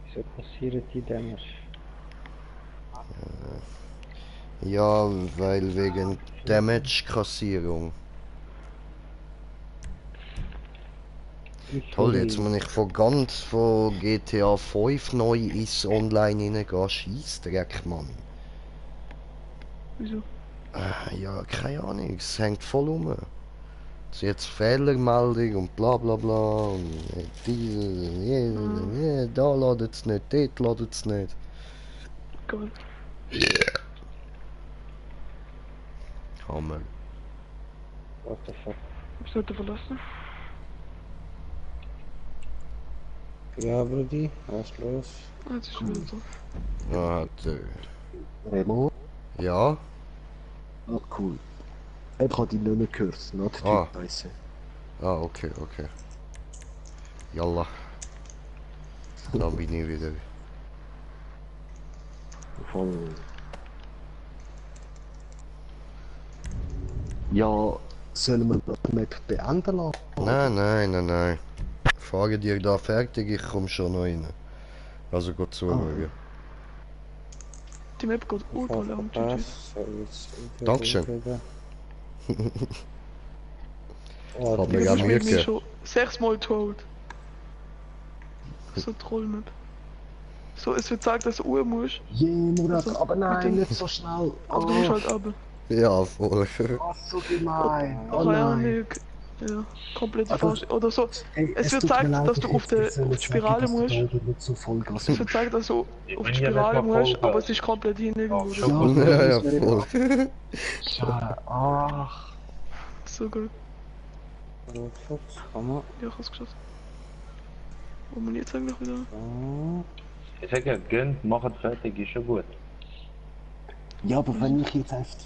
Wieso passieren die Damage? Ja, weil wegen Damage-Kassierung. Toll, jetzt muss ich von GTA 5 neu ins Online reingehen. Scheissdreck, Mann. Wieso? Ja, keine Ahnung, es hängt voll rum. Es ist jetzt Fehlermeldung und bla bla bla und diese, da ladet es nicht, dort ladet es nicht. Geil. Hammer. What the fuck? Ich sollte verlassen. Ja, Brudi, was los? Ah, jetzt ist schon wieder so. Ja, hat Remo? ja? Ah, cool. Ich habe dich nicht mehr gehört, not Ah. Typ heißen. Ah, okay, okay. Yalla. Dann bin ich wieder. Voll. Ja, sollen wir das Map beenden lassen? Nein. Frage dir da fertig, ich komm schon noch rein. Also gut zuschauen. Die Map geht ultra lang, GG. Dankeschön. Oh, Hat Die mir Map ja ist Mühe mit mir gegeben. schon 6-mal tot. So Troll-Map. So, es wird sagen, dass du Uhr musst. Je, Murat, Also, aber mit nein, dem- nicht so schnell. Aber du musst halt ab. Ja, voll. so gemein. Oh Keine nein. Ahnung. Ja, komplett Also, falsch. Oder so. Hey, Es wird tut mir sagen, leid, dass du ich auf hätte die Spirale sagen, dass du musst. da nicht so Vollgas Es wird sagen, dass du auf die Spirale musst, aber es ist komplett hinten. schon. Ja, voll. Ja, ach. So gut. Komm mal. Ja, ich hab's geschafft. Wo man jetzt eigentlich wieder. Ich sag ja, gönnt, macht fertig, ist schon gut. Ja, aber wenn ich jetzt einfach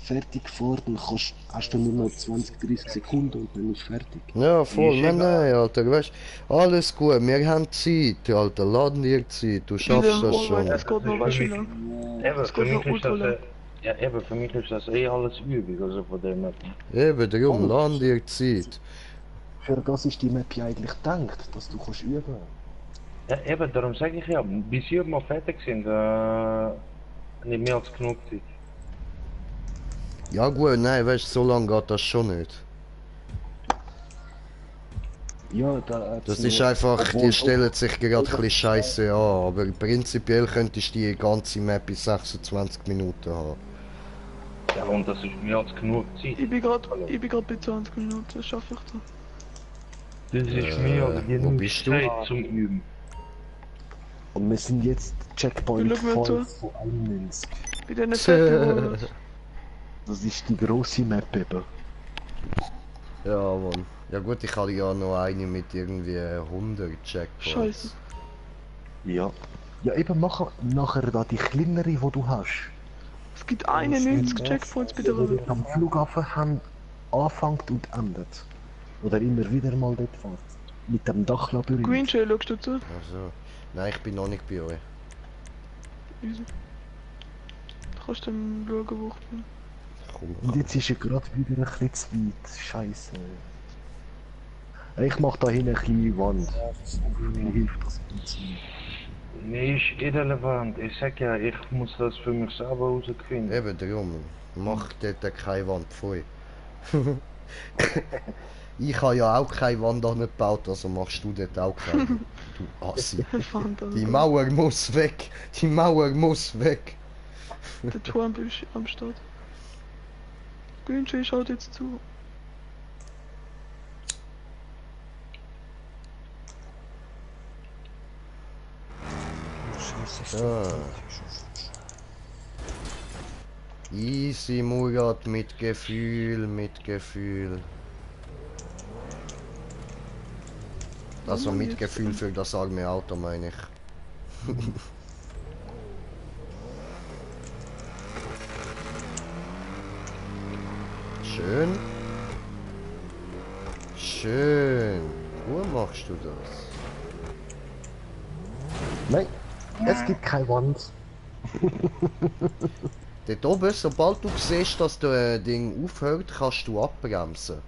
fertig fahre, dann hast du nur noch 20, 30 Sekunden und dann ist fertig. Ja, voll. Ist Nein, egal. Alter, weißt alles gut. Wir haben Zeit, Alter. Laden dir Zeit. Du schaffst das schon. Es geht noch was lang. Eben, Es für geht noch mich ist ultra das, lang. ja, eben, für mich ist das eh alles Übung, also von dem her. Eben, darum, laden dir Zeit. Für das ist die Map ja eigentlich gedacht, dass du kannst üben. Ja, eben, darum sage ich ja, bis wir mal fertig sind, nicht mehr als genug Zeit. Ja gut, nein, weißt du, so lange geht das schon nicht. Ja, da Das ist einfach, die stellen sich gerade ein bisschen scheiße an, aber prinzipiell könntest du die ganze Map in 26 Minuten haben. Ja, und das ist mehr als genug Zeit. Ich bin gerade bei 20 Minuten, das schaffe ich da. Das ist mehr als wo genug bist du? Zeit zum Üben. Und wir sind jetzt Checkpoint Schau mir 5 von 91. Bei diesen Setting, Das ist die grosse Map eben. Ja, Mann. Ja gut, ich hatte ja noch eine mit irgendwie 100 Checkpoints. Scheiße. Ja. Ja, eben mach nachher da die kleinere, die du hast. Es gibt 91 Checkpoints bei der Die Map. am Flughafen haben, anfängt und endet. Oder immer wieder mal dort fährt. Mit dem Dachlabyrinth. Green Shell, schaust du zu? Also, nein, ich bin noch nicht bei euch. Easy. Du kannst dann schauen, wo ich bin. Komm, Und jetzt ist er gerade wieder ein bisschen zu weit. Scheiße. Ich mach da hinten eine kleine Wand. Wie hilft das Ganze? Nee, ist irrelevant. Ich sag ja, ich muss das für mich selber herausfinden. Eben darum, mach dort keine Wand voll. Ich habe ja auch keine Wand angebaut, also machst du dort auch keine. Du Assi. Die Mauer muss weg. Die Mauer muss weg. Der Turm ist am Start. Green schaut jetzt zu. Ah. Easy Murat, mit Gefühl, mit Gefühl. Also mit Gefühl für das arme Auto, meine ich. Schön. Schön. Wo machst du das? Nein, es gibt keine Wand. Dort oben, sobald du siehst, dass das Ding aufhört, kannst du abbremsen.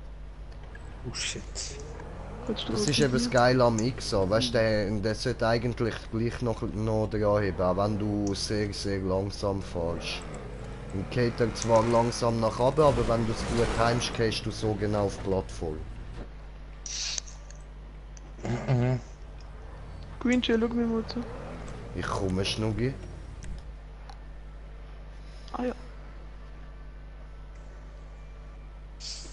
Oh shit. Das ist eben das Geile am XA, weißt du, der sollte eigentlich gleich noch dran heben, auch wenn du sehr, sehr langsam fährst. Und geht er zwar langsam nach oben, aber wenn du es gut timest, gehst du so genau auf Plattform. Green schau mir mal zu. Ich komme, Schnuggi. Ah ja.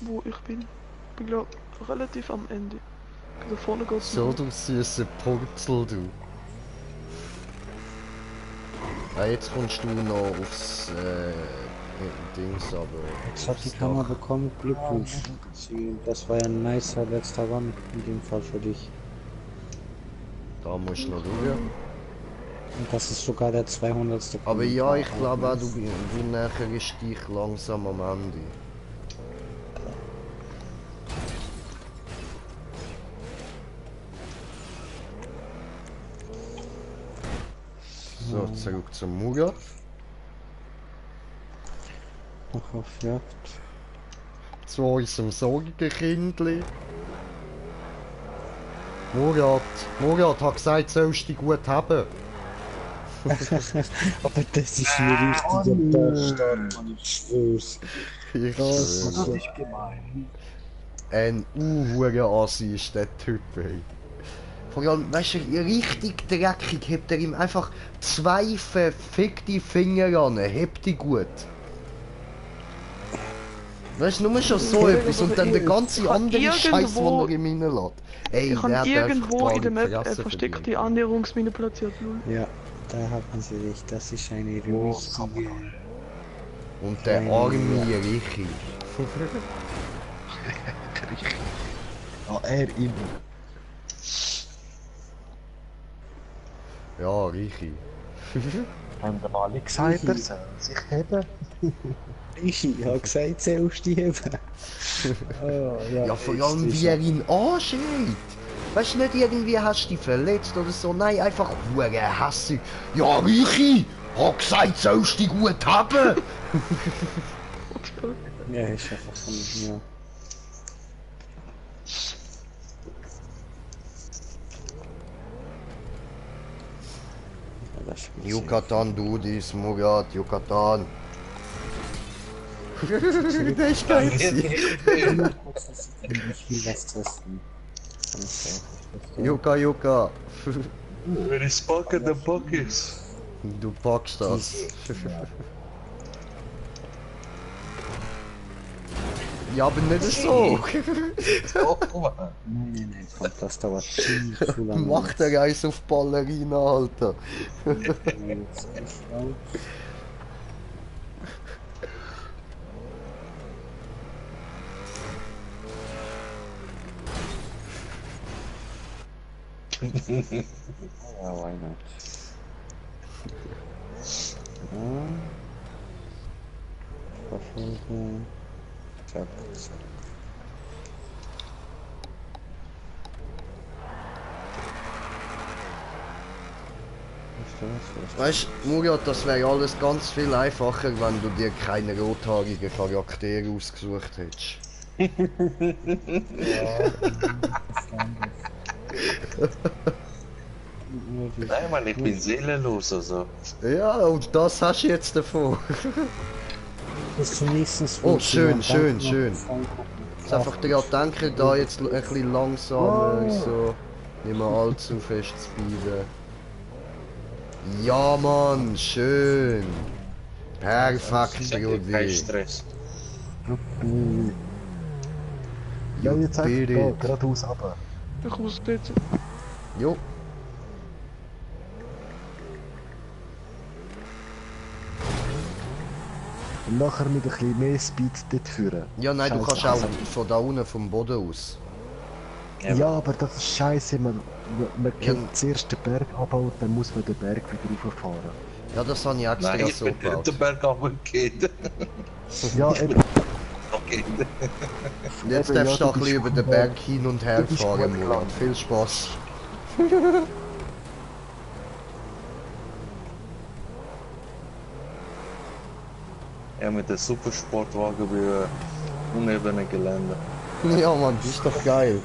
Wo ich bin? Ich bin glaub relativ am Ende. Da vorne geht's So, noch. du süße Purzel, du. Ja, jetzt kommst du noch aufs Dings, aber... Jetzt hat die Kamera bekommen, Glückwunsch. Das war ja ein nicer letzter Run, in dem Fall für dich. Da musst du noch rüber. Und das ist sogar der 200. Aber ja, ich glaube auch, du näher ist dich langsam am Ende. So, zurück zum Murat. Noch auf Jagd. Zu unserem Sorgenkindli. Murat hat gesagt, sollst du dich gut haben. Aber das ist mir richtig der Start, ich schwör's. Ich Das schwöre. ist gemein. Ein Assi ist der Typ, ey. Vor allem, weißt du, richtig dreckig, hebt er ihm einfach 2 verfickte Finger an, hebt die gut. Weißt du, nur schon so etwas und dann der ganze andere Scheiß, den er ihm reinlässt. Ey, Ich habe der hat irgendwo einfach in der gar Map nicht eine Fresse versteckte verdient. Annäherungsmine platziert. Lul. Ja, da haben sie recht, das ist eine richtige... Und der arme Richi. Ja, er immer. Ja, Richi. Haben wir alle gesagt, er soll sich heben? Ich habe gesagt, selbst die haben. Oh, Ja, vor allem wie er ihn anschreit. Weißt du, nicht irgendwie hast du dich verletzt oder so, nein, einfach hure hässig. Ja, Richi, hab gesagt, sollst du dich gut haben. Ja, ist einfach so, ja. Ja, das ist mir Yucatan, du dies, Murat, Yucatan. Der ist geil. Ich will was testen. Kann ich testen. Yuka. Wer ist packen, der Bock ist. Du packst das. Ja, aber nicht so. Nein, kommt, das dauert viel zu lange. Macht der Eis auf Ballerina, Alter. Jetzt echt laut. Ja, why not? Ja. Verfolgung. Zack, zack. Weißt du, Murat, das wäre alles ganz viel einfacher, wenn du dir keine rothaarigen Charaktere ausgesucht hättest. Nein, Mann, ich bin seelenlos, also. Ja, und das hast du jetzt davon. Bis zum nächsten Stream. Oh, schön, schön, Danke noch. schön. Jetzt einfach daran denken, da jetzt ein bisschen langsamer, so. Nicht mehr allzu fest speeden. Ja, Mann, schön. Perfekt, Kein Rudi. Stress. Ja, jetzt einfach da, Spirit. geradeaus runter. Ich muss jetzt. Jo. Und nachher mit ein bisschen mehr Speed dort führen. Ja, nein, du Scheiße. kannst auch von da unten vom Boden aus. Ja, aber das ist scheiße. Man kennt zuerst den Berg abbauen und dann muss man den Berg wieder rauffahren. Ja, das habe ich extra Nein, ich so bin gebaut. den Berg runtergehen. Ja, eben. Okay. Jetzt Eben, darfst ja, du du ein bisschen bist über den gut, Berg hin und her du bist fahren, gut Murat. dran. Viel Spaß. Ja, mit dem Supersportwagen über unebene Gelände. Ja, Mann, das ist doch geil.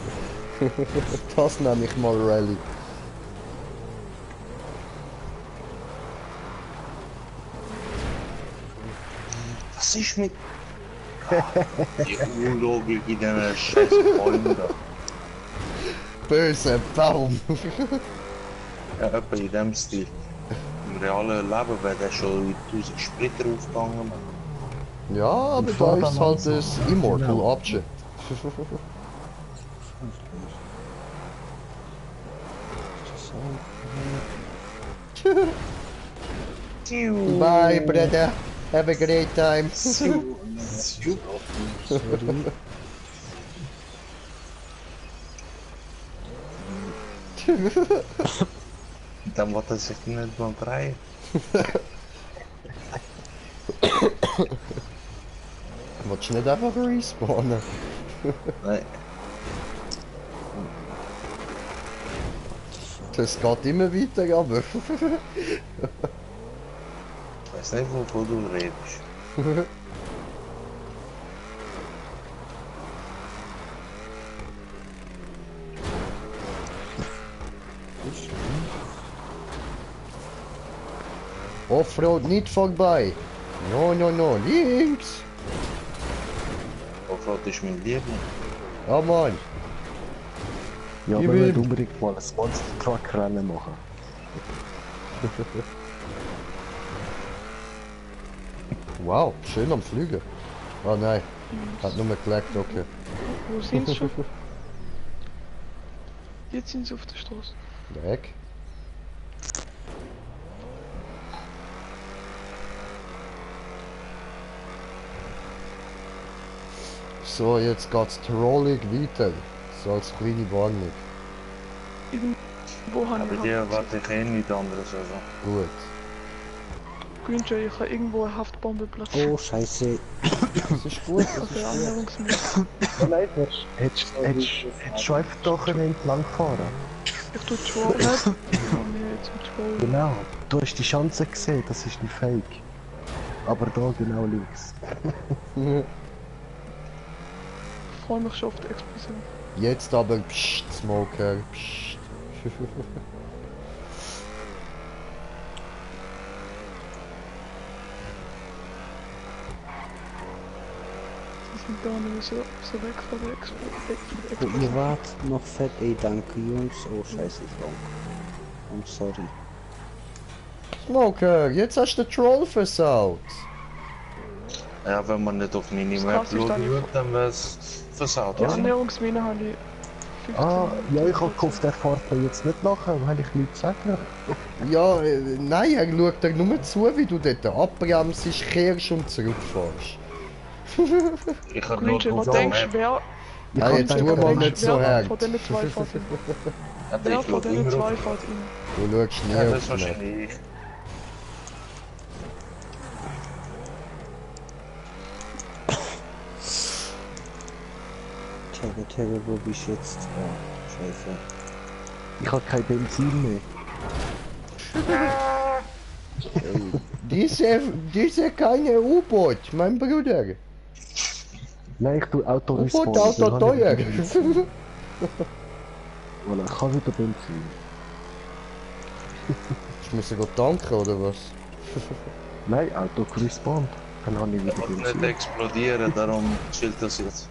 Das nenne ich mal Rallye. Was ist mit... Die Unlogik in diesen scheiß Bäumen da. Böse Baum. Ja, etwa in dem Stil. Im realen Leben wäre der schon in 1000 Splitter aufgegangen. Mann. Ja, aber fahr da dann ist halt langsam. das Immortal Genau. Object. Bye, brother. Have a great time. Dann wird er sich nicht mal drehen. Willst du nicht einfach respawnen? Nein. Das geht immer weiter, aber. Ich weiß nicht, wovon du redest. Offroad nicht vorbei. No, no, no, links. Offroad ist mein Liebling. Ja, Mann. Ja, Ich wir will- müssen unbedingt mal ein Monster Truck Rennen machen. Wow, schön am Flügen. Oh nein, hat nur geleckt, okay. Wo sind sie schon? Jetzt sind sie auf der Straße. Weg. So, jetzt geht's trollig weiter. So als kleine Warnung. Irgendwo habe Aber ich dir warte ich eh nichts anderes. Also. Gut. Green Jay, ich habe irgendwo eine Haftbombe platziert. Oh, scheiße. Das ist gut. Also Annäherungsmittel. Hättest du schon einfach doch entlang fahren. Ich tue die Troll nicht. Ich habe mir jetzt mit Troll. Genau. Du hast die Chance gesehen, das ist ein Fake. Aber da genau links. Ich freue mich schon auf die Explosion. Jetzt aber psst, Smoker. Psst. Sie sind da nicht so weg von der Explosion. Oh, ihr wart noch fett. Ey, danke, Jungs. Oh, scheiße, ich war. I'm sorry. Smoker, jetzt hast du den Troll versaut. Ja, wenn man nicht auf Minimap Das krass ist schauen dann würde, dann wäre es versaut. Die Also. Annäherungsmine habe ich 15. Ah, ja, ich habe gehofft, er fährt mir jetzt nicht nachher, weil ich nichts sage. Ja, nein, er schaut dir nur zu, wie du dort abbremst, kehrst und zurückfährst. Ich habe Green nur Jay, was auf der denkst du, Map. wer Ich Ja, hab jetzt gedacht, tu mal er- nicht so hart. von diesen zwei fährt hin? Ja, Wer ich von schaue diesen immer zwei auf. fährt hin? Du schaust nie Ja, das auf ist die Map. wahrscheinlich ich. Tagge, wo bist du jetzt? Oh, scheiße. Ich habe kein Benzin mehr. Diese keine U-Boot, mein Bruder. Nein, ich tue Auto Und respawnen. das Auto dann habe ich teuer. wieder Benzin. Voilà, ich habe wieder Benzin. Ich muss gehen tanken oder was? Nein, Auto respawned. Dann habe ich Er wieder wird nicht Benzin. explodieren, darum chillt das jetzt.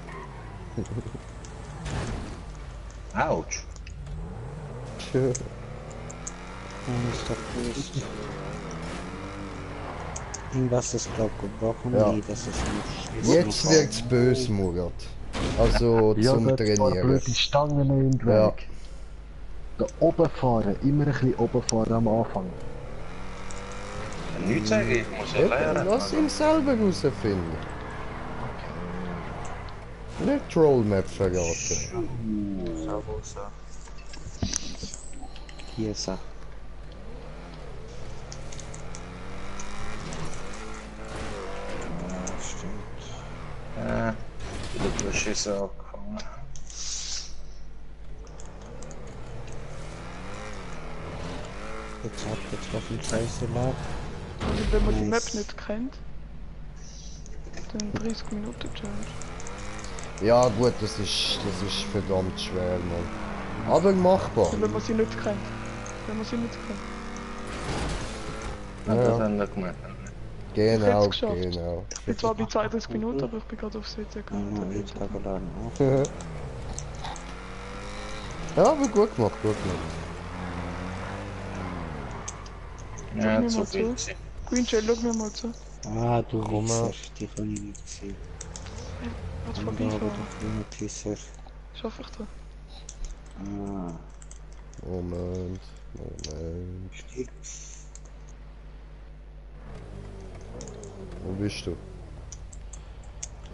Autsch. Ist doch böse. Irgendwas ist glaub gebrochen. Ja. Nee, das ist nicht. Jetzt wird's böse, Murat. Also Ja, zum da hat ein paar Trainieren. blöde Stangen im Weg. Ja. Da oben fahren, immer ein bisschen oben fahren am Anfang. Nichts sagen, ich muss ja Eben, lernen. lass ihn selber herausfinden. Nicht Trollmap verraten. Hier ist er. Ja, stimmt. Wieder beschissen angefangen. Jetzt abgetroffen, scheiße lag. Also wenn man die Map Nice. nicht kennt, dann 30 Minuten Challenge. Ja gut, das ist verdammt schwer, Mann. Aber machbar. Also wenn man sie nicht kennt. Wenn man sie nicht kennt. Ja, Ja. das haben wir gemerkt. Genau, Ich hätt's geschafft. genau. Ich bin zwar bei 32 Minuten, aber ich bin gerade aufs WC gegangen. Ja, jetzt geladen auch. Ja, aber gut gemacht, gut gemacht. Ja, mir zu mal viel zu. gewesen. Green Shell, schau mir mal zu. Ah, du Komm mal. Wichser, die kann ich nicht sehen. Was Da habe vorbeifahren. ich nur Pisser. Schaff ich das? Ah, Moment, Moment. steht. Wo bist du?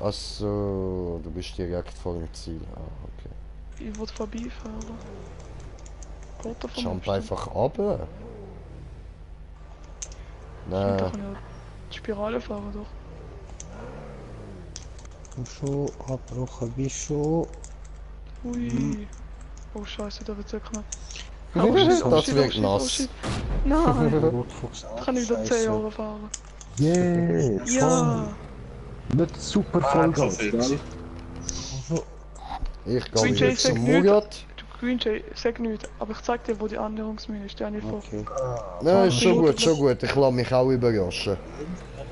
Achso, du bist direkt vor dem Ziel. Ah, okay. Ich will vorbeifahren. Geht da vom Jump Abstand? einfach runter. Da Nein, kann ich ja die Spirale fahren doch. Schon, abbrochen bist schon. Ui. Oh scheiße, da wird sehr knapp. das wird oh nass. shit. Nein, Rotfuchs auch. da kann ich wieder 10 scheiße. Jahre fahren. Yeah, Ja. nicht super Zu Vollgas, viel gell? gewesen. Ich gehe Green wieder Jay zum sagt nichts. Murat. Du Green Jay, sag nichts, aber ich zeig dir, wo die Annäherungsmine ist, die habe ich vor. Okay. Nein, ist schon Minuten gut, schon gut. Ich lasse mich auch überraschen.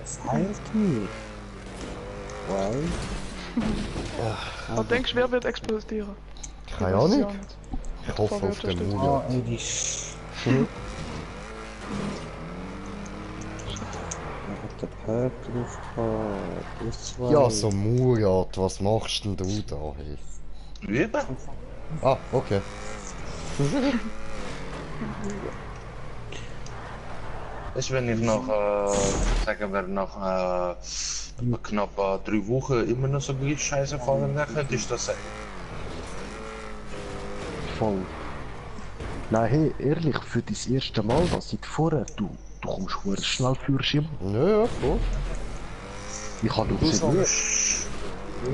Das heilt mich. Wow. Was denkst du, wer wird explodieren? Keine Ich weiß es Ahnung. ja nicht. Ich hoffe auf Vorwärts den steht. Ah, Murat. ey, die Sch... Er hat den Perk drauf gehabt. Plus 2. Ja, so Murat, was machst denn du da? Hey? Wie bitte? Ah, okay. Dus wenn ich nach, sagen wir, nach knapp 3 Wochen immer noch so gleich scheiße fahren, dann könnte ich das sagen. Voll. Nein, hey, ehrlich, für das erste Mal, was seit vorher, du kommst verdammt schnell Führerschein. Ja, ja, voll. Ich habe Du gesehen,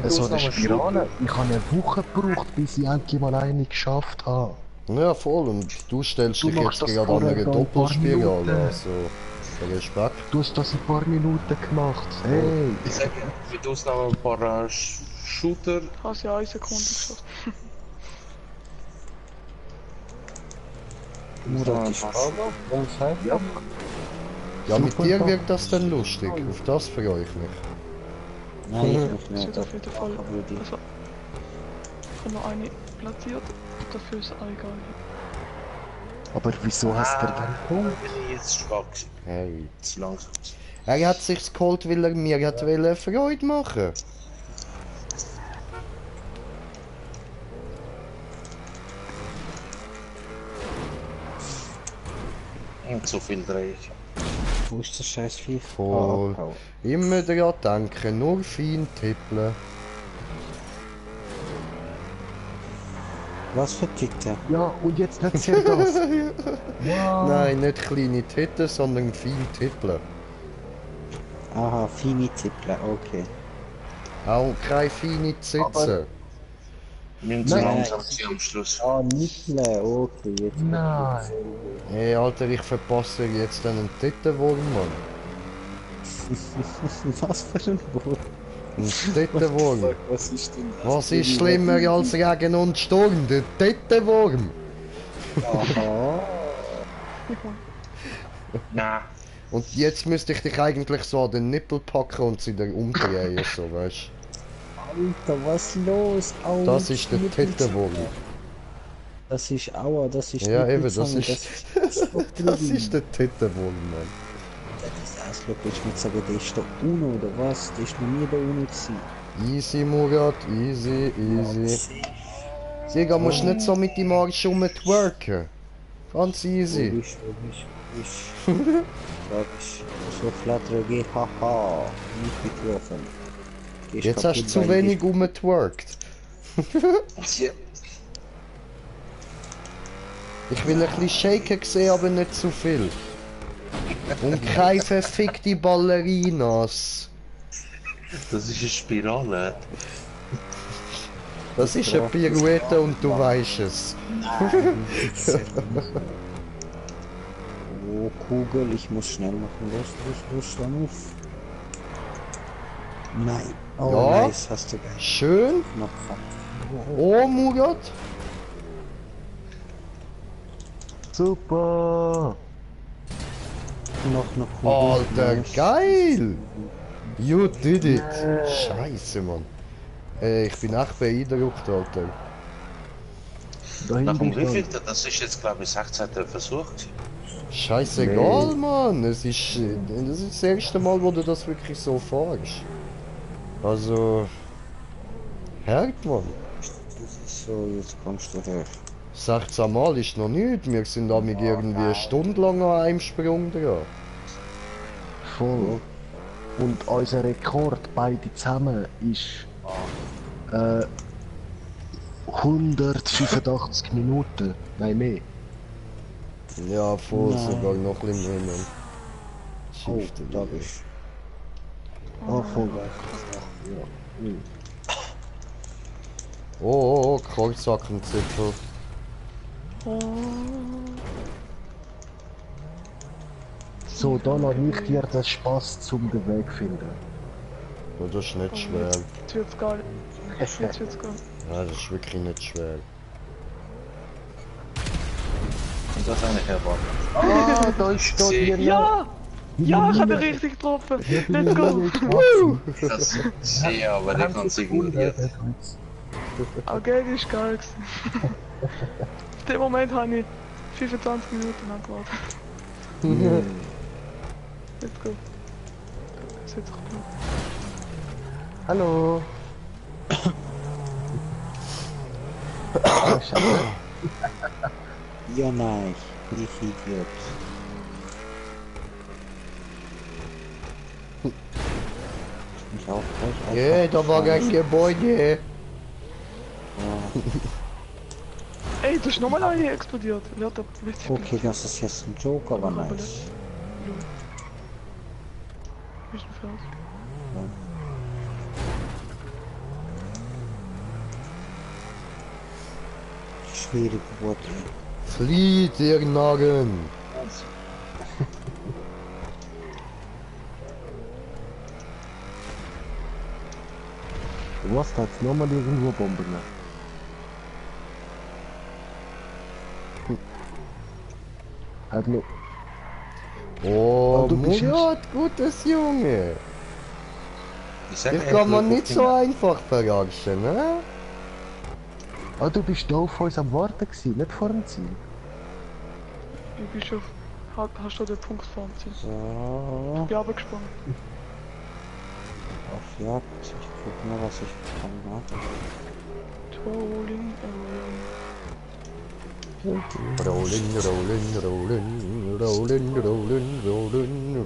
so eine Spirale. Ich habe eine Woche gebraucht, bis ich endlich mal eine geschafft habe. Ja, voll. Und du stellst Du dich jetzt machst das gerade an vorher einer da ein paar Doppelspirale. Minuten. Also, Respekt. Du hast das in ein paar Minuten gemacht. Hey, Ich sage, mit Ausnahme ein paar Shooter, Ich habe es ja 1 Sekunde geschafft. Murat ist Fahrer. Ganz einfach. Ja, mit Super, dir Papa. wird das dann lustig. Auf das freue ich mich. Nein, ich Das nicht. wird auf jeden Fall. Aber die. Also, ich habe noch eine platziert. Dafür ist es auch egal. aber wieso hast du denn bin ich jetzt schwach gewesen. Hey. Zu langsam. Er hat sich's geholt, weil er mir hat Freude machen. Und zu viel drehe ich. Wo ist das scheiß Vieh? Voll. abgehauen. Immer dran denken, nur fein tippeln. Was für Titel? Ja, und jetzt erzähl das. Nein, nicht kleine Titten, sondern fein tippeln. Aha, Fini Tippler, okay. Auch keine feine Zitze. Wir sind zu Nein. langsam gewesen am Schluss. Ah, Nippler, okay, jetzt. Nein. Hey, Alter, ich verpasse jetzt einen Tittenwurm, Mann. Was für ein Wurm? Ein Tettenwurm. Was ist denn das? Was ist schlimmer als Regen und Sturm? Der Tettenwurm. Aha. Na, Und jetzt müsste ich dich eigentlich so an den Nippel packen und sie dann umdrehen, so weißt Alter, was los? du. Au, Das ist der Tettenwurm. Das ist Aua, das ist Ja, nicht eben, das Zange, ist. doch Das drin. ist der Tettenwurm, Mann. Das ist Ausflug, willst du nicht sagen, der ist der UNO oder was? Der ist noch nie der UNO gewesen. Easy, Murat, easy, easy. Sieger, musst nicht so mit dem Arsch rumtwerken. Ganz easy. Logisch. Logisch. So flattere geht, haha. Nicht getroffen. Gehst Jetzt hast du kaputt zu bei wenig rumtwerkt. ja. Ich will ein bisschen shaken sehen, aber nicht zu viel. Und keine verfickte Ballerinas. Das ist eine Spirale. Das ist eine Pirouette und du weißt es. Oh, Kugel, ich muss schnell machen. Los, dann auf. Nein. Oh, Ja. nice, hast du geil. Schön. Noch Oh, Murat. Super! Kugel. Alter, Nice. geil. You did it. Scheiße, Mann. Ich bin echt beeindruckt, Alter. Da Nach hinten dem ist wievielten? Das ist jetzt glaube ich 16. Versuch. Scheißegal, Mann. Das ist das erste Mal, wo du das wirklich so fährst. Also... Hört, Mann. So, jetzt kommst du her. 16 Mal ist noch nichts. Wir sind damit irgendwie eine Stunde lang an einem Sprung dran. voll. Und unser Rekord, beide zusammen, ist 185 Minuten. Nein, mehr. Ja, voll, Nein. sogar noch ein bisschen mehr, Mann. Oh, Schifte, da Digga. bist du. Oh, voll geil. Ja. Oh, Kreuzhackenzipfel. Oh. So, da lasse ich dir den Spaß zum den Weg finden. Oh, das ist nicht schwer. Jetzt wird's geil. Jetzt wird's geil. Ja, das ist wirklich nicht schwer. Und das habe ich erwartet. Ah, da ist da Sie- die Ja! Ja, ich habe den richtig getroffen. Let's go! Das sehe aber ich kann es ignoriert. Okay, das ist geil gewesen. In dem Moment habe ich 25 Minuten angewartet. Let's go. Das hat sich gelohnt. Hallo. Ja, nein. Ich Idiot. Ich auch gleich Ja, da war ein Gebäude. Ey, das ist nochmal eine explodiert. Wer hat Okay, das ist jetzt ein Joke, aber nice. Wir sind fertig. Schwierige Worte. Flieht, ihr Nagen. Was, da hat's nochmal irgendwo Bomben? Hallo. Oh, du bist Murat, gutes Junge. sag Ich echt, kann man schau nicht auf so einfach verarschen, ne? Ah, du bist da auf uns am Warten gewesen, nicht vor dem Ziel. Ich bin schon. Hast du den Punkt vor dem Ziel? So, Ich bin runtergesprungen. auf Jagd. Ich guck mal, was ich bekommen habe. Trolling, Rolling, rolling, rolling, rolling, rolling, rolling,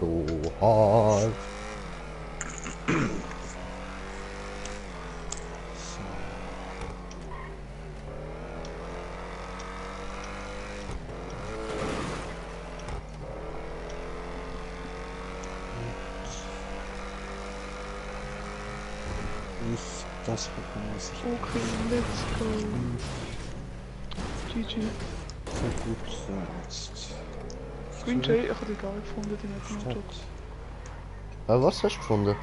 roll. Nicht das bekommen, was ich Okay, let's go. GG. so gut so jetzt. Green Jay, ich habe den geil gefunden, den hat mir Stadt. Jobs. Was hast du gefunden?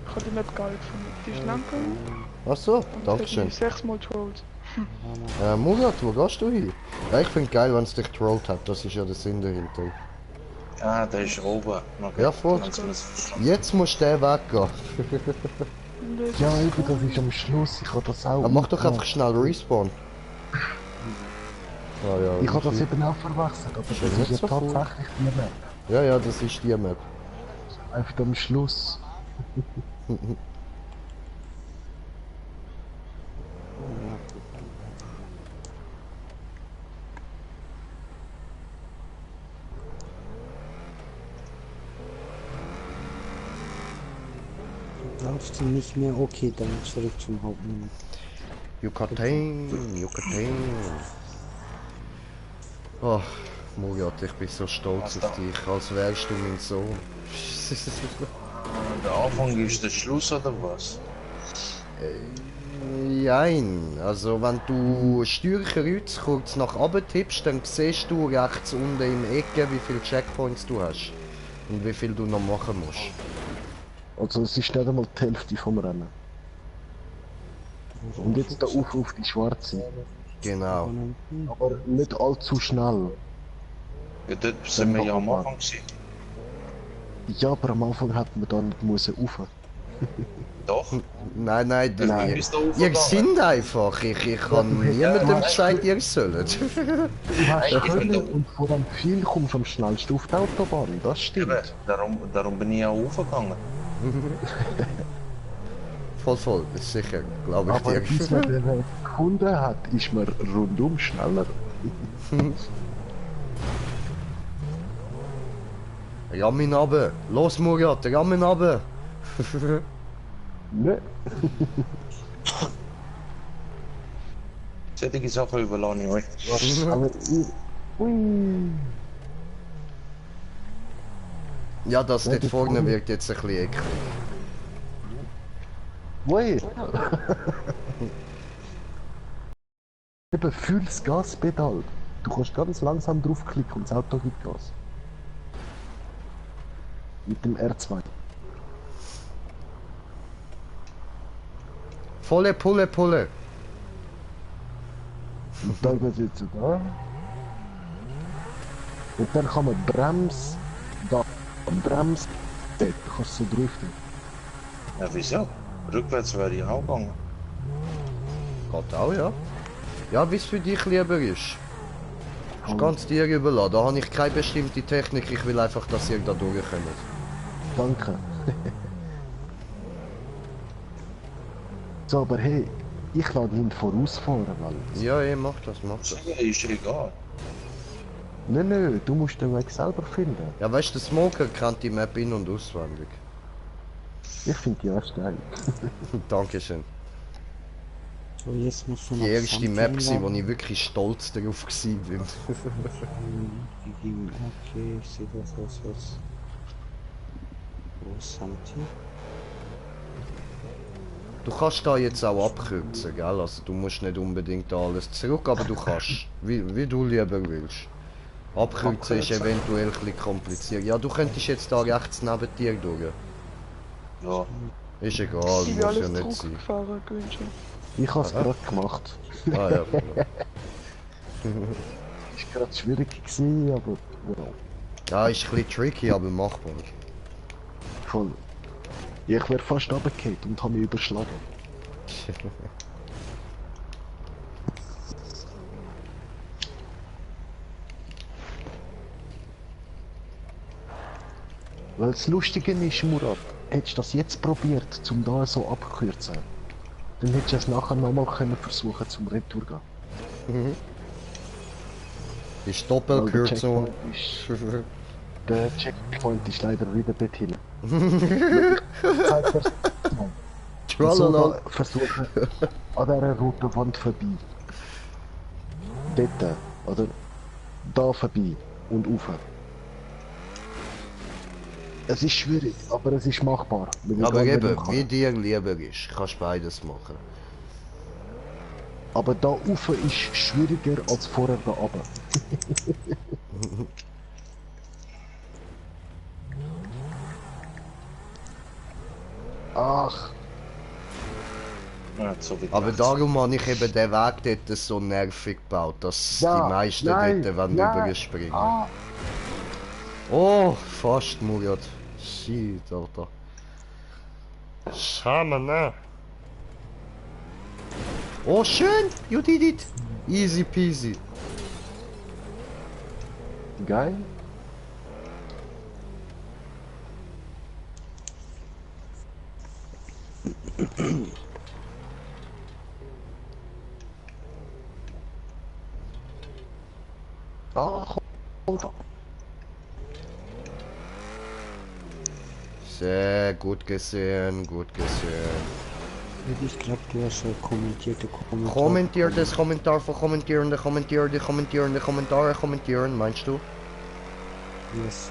Ich habe die Map geil gefunden. Die ist lang gegangen Achso, und dankeschön. ich 6-mal trollt. Murat, wo gehst du hin? Ja, ich finde geil, wenn es dich trollt hat, das ist ja der Sinn dahinter. Ja, der ist oben. Okay. Ja, voll. Jetzt musst du den weggehen. Ja, eben, das ist am Schluss. Ich habe das auch. Aber mach doch einfach schnell Respawn. Ah, ja, Ich habe das easy. eben auch verwechselt, aber das nicht ist ja so cool. tatsächlich die Map. Ja, ja, das ist die Map. Einfach am Schluss. Brauchst du nicht mehr? Okay, dann zurück zum Hauptmenü. Yucatan. Oh, Murat, ich bin so stolz auf dich, als wärst du mein Sohn. Der Anfang ist der Schluss oder was? Nein, also wenn du Steuerkreuz kurz nach oben tippst, dann siehst du rechts unten im Ecke, wie viele Checkpoints du hast. Und wie viel du noch machen musst. Also es ist nicht einmal die Hälfte vom Rennen. Und jetzt da auf die schwarze. Genau. Aber nicht allzu schnell. Ja, dort sind wir ja am Anfang gewesen. Ja, aber am Anfang hätten wir da nicht müssen rauf. Doch. Nein, nein, Du Nein. bist da ihr hochgegangen. sind einfach. Ich habe niemandem gesagt, ihr sollt. Du hast Ich bin können da- und vor dem Ziel kommst du am schnellsten auf die Autobahn, das stimmt. Eben, darum bin ich auch hochgegangen. Voll, ist sicher, glaube ich Aber dir. bis man den Weg gefunden hat, ist man rundum schneller. Ramm ihn runter. Los Murat, ramm ihn runter. Ne? Solche Sachen überlasse ich euch. Aber ui. Ja, das dort die vorne Kurve. wirkt jetzt ein bisschen eklig. Ui. Eben, fühl das Gaspedal. Du kannst ganz langsam draufklicken und das Auto gibt Gas. Mit dem R2. Volle Pulle. Und dann geht es jetzt da. Und dann kann man Brems, da, Brems, dort kannst du so driften. Ja, wieso? Rückwärts wäre ich auch gegangen. Geht auch, ja. Ja, wie es für dich lieber ist. Ist ganz dir überlassen. Da habe ich keine bestimmte Technik. Ich will einfach, dass ihr da durchkommt. Danke. So, aber hey, ich lade ihn vorausfahren, weil... Ja, mach das. Ja, ist egal. Nö, du musst den Weg selber finden. Ja, weißt du, der Smoker kennt die Map in- und auswendig. Ich finde die erst geil. Dankeschön. So, jetzt musst du noch Die erste Map, Santi wo ich wirklich stolz darauf war. gegeben. Okay, ich sehe das aus jetzt. Wo ist Santi? Du kannst da jetzt auch abkürzen, gell? Also du musst nicht unbedingt alles zurück, aber du kannst. Wie du lieber willst. Abkürzen ist eventuell ein bisschen kompliziert. Ja, du könntest jetzt da rechts neben dir durch. Ja. Ist egal, Ich bin muss ja alles nicht sein. zurückgefahren, gewünscht. Ich habe es gerade gemacht. Ah ja. Ist gerade schwierig gewesen, aber ja, Ja, ist ein bisschen tricky, aber machbar. voll. Ja, ich wäre fast runtergefallen und habe mich überschlagen. Weil das Lustige ist, Murat, hättest du das jetzt probiert, zum da so abkürzen, dann hättest du es nachher nochmal versuchen zum Retour gehen. Ist Weil Doppelkürzung. Der Checkpoint ist leider wieder dort hinten. Tralala. Versuchen an dieser roten Wand vorbei. Dort, oder? Da vorbei und rauf. Es ist schwierig, aber es ist machbar. Aber eben, wie dir lieber ist, kannst beides machen. Aber da rauf ist schwieriger als vorher da runter. Ach, Ja, so wie Aber das. darum habe ich eben den Weg dort so nervig gebaut, dass Ja, die meisten nein, dort wollen nein. überspringen. ah, Oh, fast Murat. Shit, Alter. Schade, ne? Oh, schön! You did it! Easy peasy. geil. Ach, Sehr gut gesehen, gut gesehen. Ich glaube, du hast kommentierte Kommentare. Kommentiertes Kommentar von Kommentierende, Kommentierende, Kommentierende, Kommentare kommentieren, meinst du? Yes,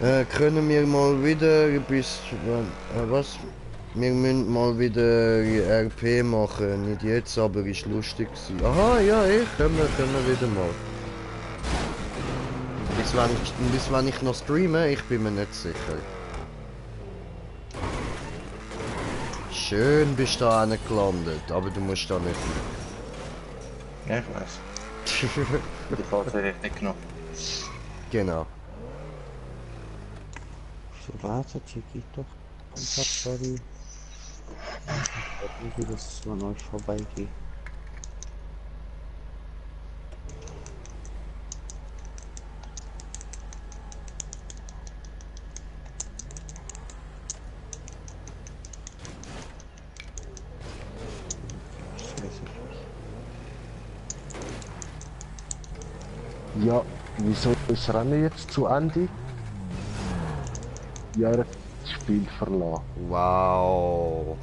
sir. Können wir mal wieder bis... was? Wir müssen mal wieder RP machen, nicht jetzt, aber ist lustig gewesen. Aha, ja, können wir wieder mal. Bis wann ich noch streame, ich bin mir nicht sicher. Schön bist du da gelandet, aber du musst da nicht hin. Ja, ich weiß. Die Karte hätte ich nicht genommen. Genau. So, warte, check ich doch. Sorry. Ich weiß, dass es an euch vorbeigeht. ja, wieso ist Rennen jetzt zu Ende? Ja, er hat das Spiel verlassen. Wow.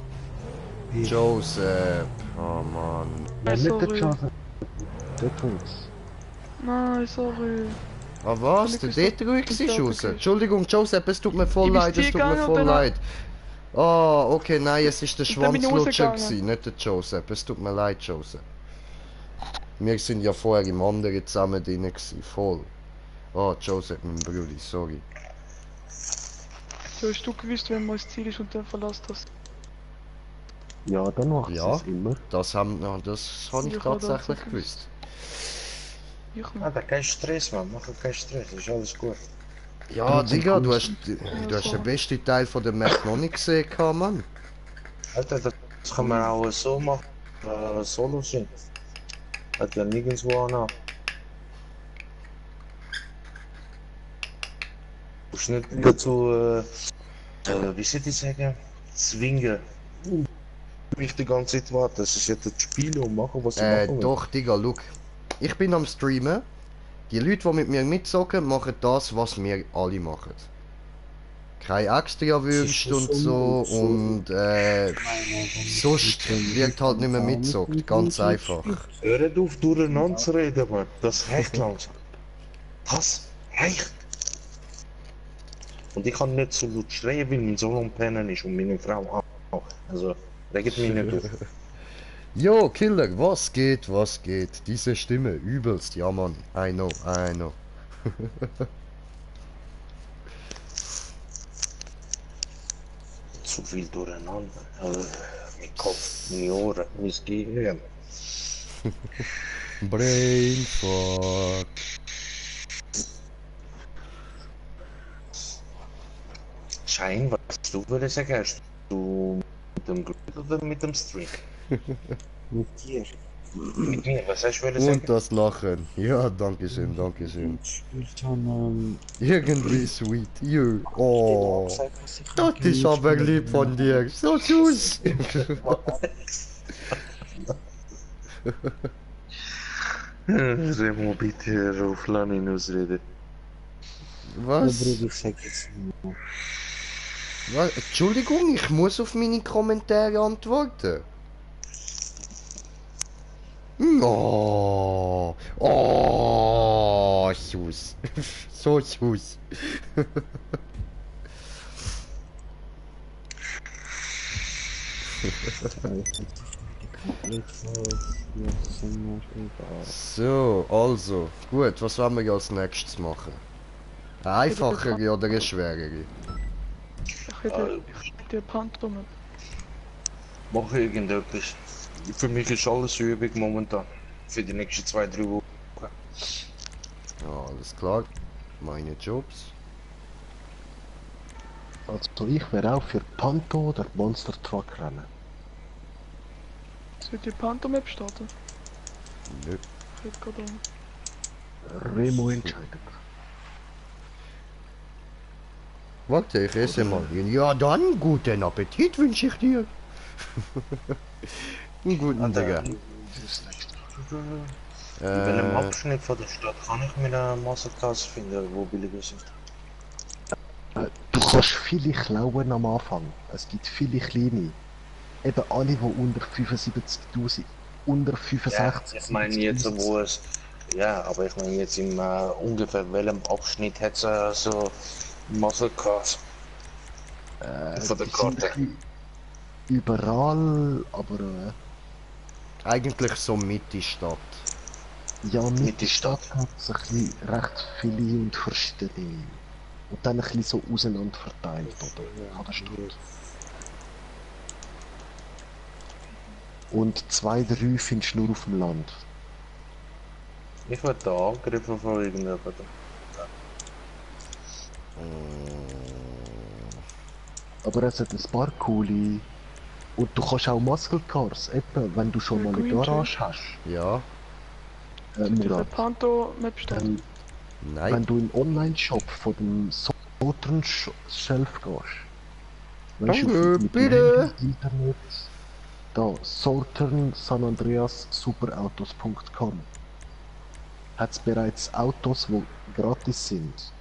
Joseph. Oh Mann. Nein, nicht der sorry. Joseph. Der tut's. Nein, sorry. Ah was? Der Detrux ist raus. Entschuldigung, Joseph, es tut mir voll leid, es tut mir voll leid. Ah, okay, nein, es ist der Und dann bin ich Schwanzlutscher rausgegangen. gewesen, nicht der Joseph. Es tut mir leid, Joseph. Wir sind ja vorher im anderen zusammen drin gewesen, voll. Oh, Joseph, mein Bruder, sorry. So hast du gewusst, wenn man das Ziel ist und dann verlässt das. Ja, dann macht Ja. es immer. Das habe ich Ich habe das tatsächlich auch gewusst. Ich Ah, da kein Stress, man. Mach keinen Stress, ist alles gut. Ja, Digga, du hast den besten Teil von der Map noch nicht gesehen, Mann. Alter, das kann man auch so machen. Solo sind. Hat ja nirgendwo an. Du musst nicht dazu, wie soll ich sagen, zwingen. Mich die ganze Zeit warten. Das ist jetzt das Spiel und machen, was sie machen wollen. Doch, Digga, look. Ich bin am Streamen. Die Leute, die mit mir mitzocken, machen das, was wir alle machen. Keine extra Würste und so und sonst wird halt nicht mehr mitzockt, ganz einfach. Hört auf durcheinander zu reden, Mann. Das reicht langsam. Das reicht. Und ich kann nicht so laut schreien, weil mein Sohn am Pennen ist und meine Frau auch. Also, regt mich nicht auf. Jo, Killer, was geht, was geht? Diese Stimme, übelst, ja Mann. I know, I know. Zu viel durcheinander. Also, mein Kopf, meine Ohren, mein Gehirn. Brainfuck. Schein, was du würdest sagen, hast du mit dem Glück oder mit dem Stream? Mit dir. Mit mir, was hast du würdest sagen? Und das Lachen. Ja, danke schön, danke schön. Spielt schon, Irgendwie sweet. You. Oh. was ich Das ist aber lieb von dir. So süß. Remo, bitte hör auf, lass ihn ausreden. Was? Bruder, ich sag jetzt nur. Was? Entschuldigung, ich muss auf meine Kommentare antworten. Oh, oh, süß. So süß. So, also, gut, was wollen wir als nächstes machen? Eine einfachere oder eine schwerere? Ich hätte die Pantomime. Mach irgendetwas. Für mich ist alles Übung momentan. Für die nächsten 2-3 Wochen. Ja, alles klar. Meine Jobs. Also ich wäre auch für Panto oder Monster Truck Rennen. Soll die Pantomime starten? Nö. Ich hätte gerade an. Remo entscheidet. Warte, ich esse mal. Ja dann, guten Appetit wünsche ich dir. Einen guten Digga. In welchem Abschnitt von der Stadt kann ich mir eine Masterclass finden, wo billiger sind? Du kannst viele klauen am Anfang. Es gibt viele kleine. Eben alle, die unter 75.000, unter 65. Ich meine jetzt, wo es... Ja, aber ich meine jetzt im ungefähr welchem Abschnitt hat es so Masterclass von der Die sind Karte. ein bisschen überall, aber Eigentlich so Mitte Stadt. ja, mit Mit der der Stadt hat es ein bisschen recht viele und verschiedene. Und dann ein bisschen so auseinander verteilt, oder? An der Stadt. Und 2, 3 findest du nur auf dem Land. Ich werde da angegriffen von irgendjemandem. Aber es hat ein paar coole. Und du kannst auch Muscle Cars, etwa wenn du schon Ja, mal eine Green Garage hast. Ja. Soll die Murat, Pantomime starten? wenn Nein. du in den Online-Shop von dem Southern Shelf gehst. Danke, mit bitte. dem Internet. Da, Southern San Andreas Superautos.com. Hat es bereits Autos, die gratis sind.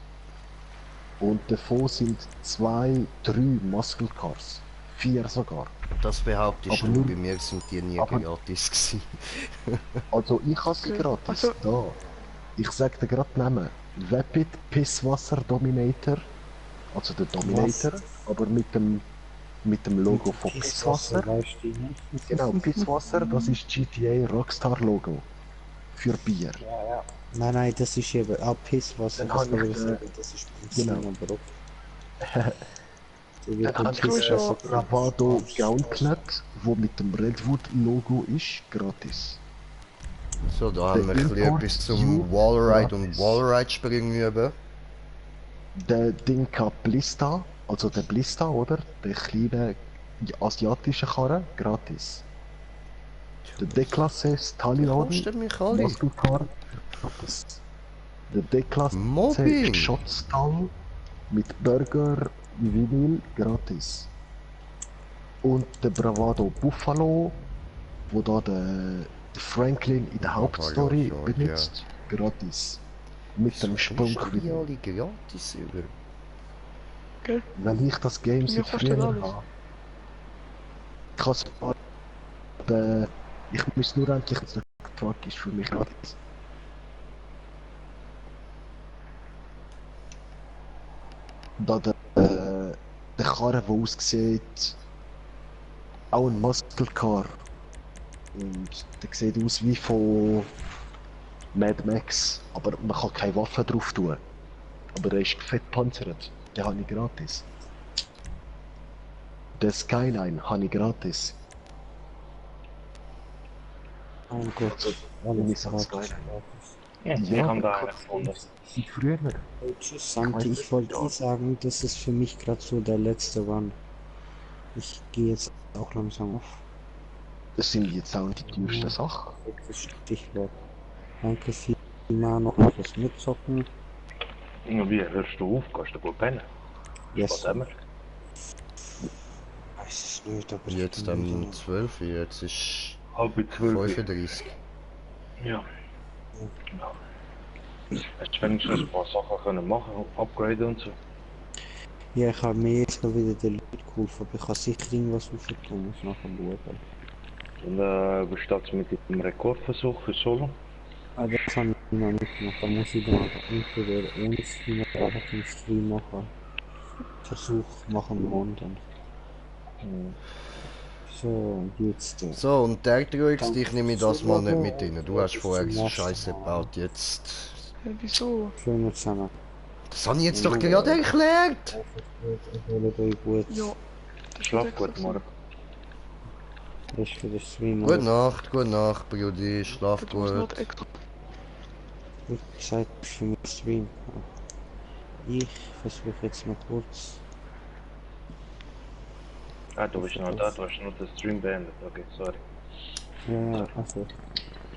Und davon sind 2, 3 Muscle Cars. 4 sogar. Das behauptest Aber du, nur- bei mir sind die nie aber- gratis gewesen. Also ich habe sie Okay. gratis Also- da. Ich sag dir gerade Namen. Rapid Pisswasser Dominator. Also der Dominator, aber mit dem Logo von Pisswasser. Weißt du, ne? Genau, Pisswasser, das ist GTA Rockstar Logo. Für Bier. Nein, nein, das ist eben auch Pisswasser. Dann Das, habe ich, ich sagen, das ist genau. Benzin, aber okay. Der wird Dann mit habe ich Pisswasser Bravado Gauntlet, wo mit dem Redwood Logo ist, gratis. So, da haben wir ein bisschen Import etwas zum View Wallride und gratis. Wallride springen üben. Der Dinka Blista, also der Blista, oder? Der kleine asiatische Karre, gratis. Der D-Klasse Stallion, Kostet mich alle. Muscle Car, gratis. Der D-Klasse Mobbing. Shotstall mit Burger, Vinyl, gratis. Und der Bravado Buffalo, wo da der Franklin in der Hauptstory ja, benutzt, gratis. Mit dem Sprung Die wieder. alle gratis über. Weil ich das Game Mir seit kostet früher alles. habe. Ich kann es ich muss nur endlich der Truck ist für mich gratis. Da der Karre, der aussieht, auch ein Muscle Car. Und der sieht aus wie von Mad Max, aber man kann keine Waffe drauf tun. Aber er ist fett panzert, den habe ich gratis. Der Skyline habe ich gratis. Oh Gott, Also, alles Nissan gratis. Skyline. Ja, ich habe da einen gefunden. Seit früher. Hey, tschüss, Santi, ich wollte eh sagen, das ist für mich gerade so der letzte Run. Ich gehe jetzt auch langsam auf. Das sind jetzt auch die teuersten Sachen. Das Stichwort. Danke vielmals noch fürs Mitzocken. Wie hörst du auf? Gehst du gut pennen? Yes. Was haben wir? Weiß es nicht, aber ich Jetzt bin am müde. 12. Jetzt ist 11:30. 35. Ja. Hast du wenigstens ein paar Sachen können machen, upgraden und so? Ja, ich habe mir jetzt noch wieder den Leute geholfen, aber ich kann sicher irgendwas rauskommen, muss nachher schauen. Und wie steht es mit dem Rekordversuch für Solo? Aber das habe ich noch nicht gemacht, da muss ich dann entweder ohne Stream oder einfach einen Stream machen. Versuch machen und dann. So, und jetzt. So, und der drückst dich nehme ich das mal nicht mit rein. Du hast vorher so Scheiße gebaut, jetzt. Ja, wieso? Schön zusammen. Das habe ich jetzt doch gerade erklärt! Erholt euch gut. Ja, Schlaf gut, morgen. Das ist für den Stream. Gute Nacht, Brudi, schlaf Das war gut. nicht extra. Gut Zeit für den Stream. Ich versuche jetzt mal kurz. Ah, du bist noch da, du hast nur den Stream beendet. Okay, sorry. Ja, also.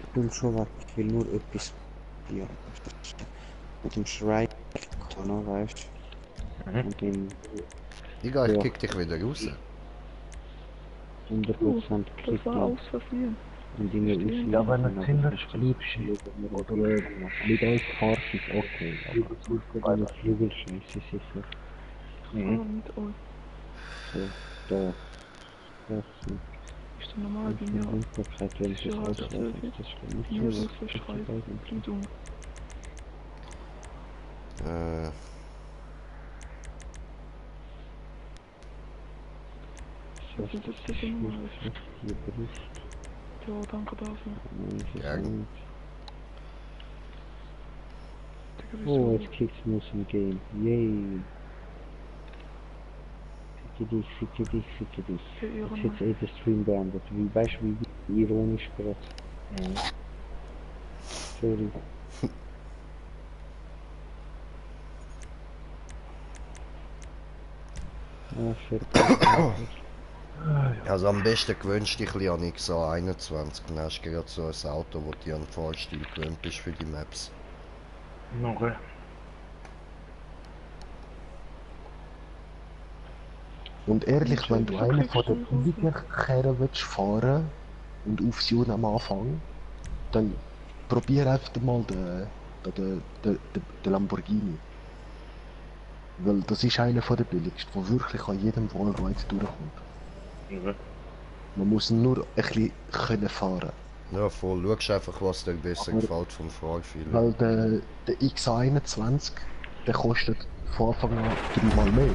Ich bin schon weg. Ich will nur etwas. Ja. Mit dem Schrei. Noch, weißt du? Und den Digga, ich Ja. kick dich wieder raus. 100% Das Klick war aus Versehen. und Dinge auslösen. Ja, wenn können, er aber ziemlich das ist liebst oder mit uns fährt, ist okay. bei einer Flügelscheiße sicher. Ah, mit euch. Da. Das Ist dann normal bei ist mir. eine Möglichkeit, wenn ich Ja, das das auslöse. ist Das stimmt nicht Hier so. ist es schreiben. Blutung. Das ist das ist denn nicht normal? schlecht. Hier Bericht. Ja, danke dafür. Ja. Digga, Oh, wieso? jetzt kickt's mir aus dem Game. Yay. Ficke dich. Der Jetzt Ehrenmann. jetzt der Stream beendet. Wie, weißt du, wie ironisch gerade. Sorry. Ah, shit. Also am besten gewünscht dich an XA 21, dann hast du gerade so ein Auto, wo du an den Fahrstil gewöhnt bist für die Maps. Okay. Und ehrlich, wenn du einen von den Billigerkerren willst fahren und Option am Anfang, dann probier einfach mal den Lamborghini. Weil das ist einer von den billigsten, der wirklich an jedem Wallride durchkommt. Okay. Man muss nur ein bisschen können fahren. Ja, voll. Schau einfach, was dir besser Aber- gefällt vom Fahrgefühl. Weil der X21, der kostet von Anfang an 3-mal mehr.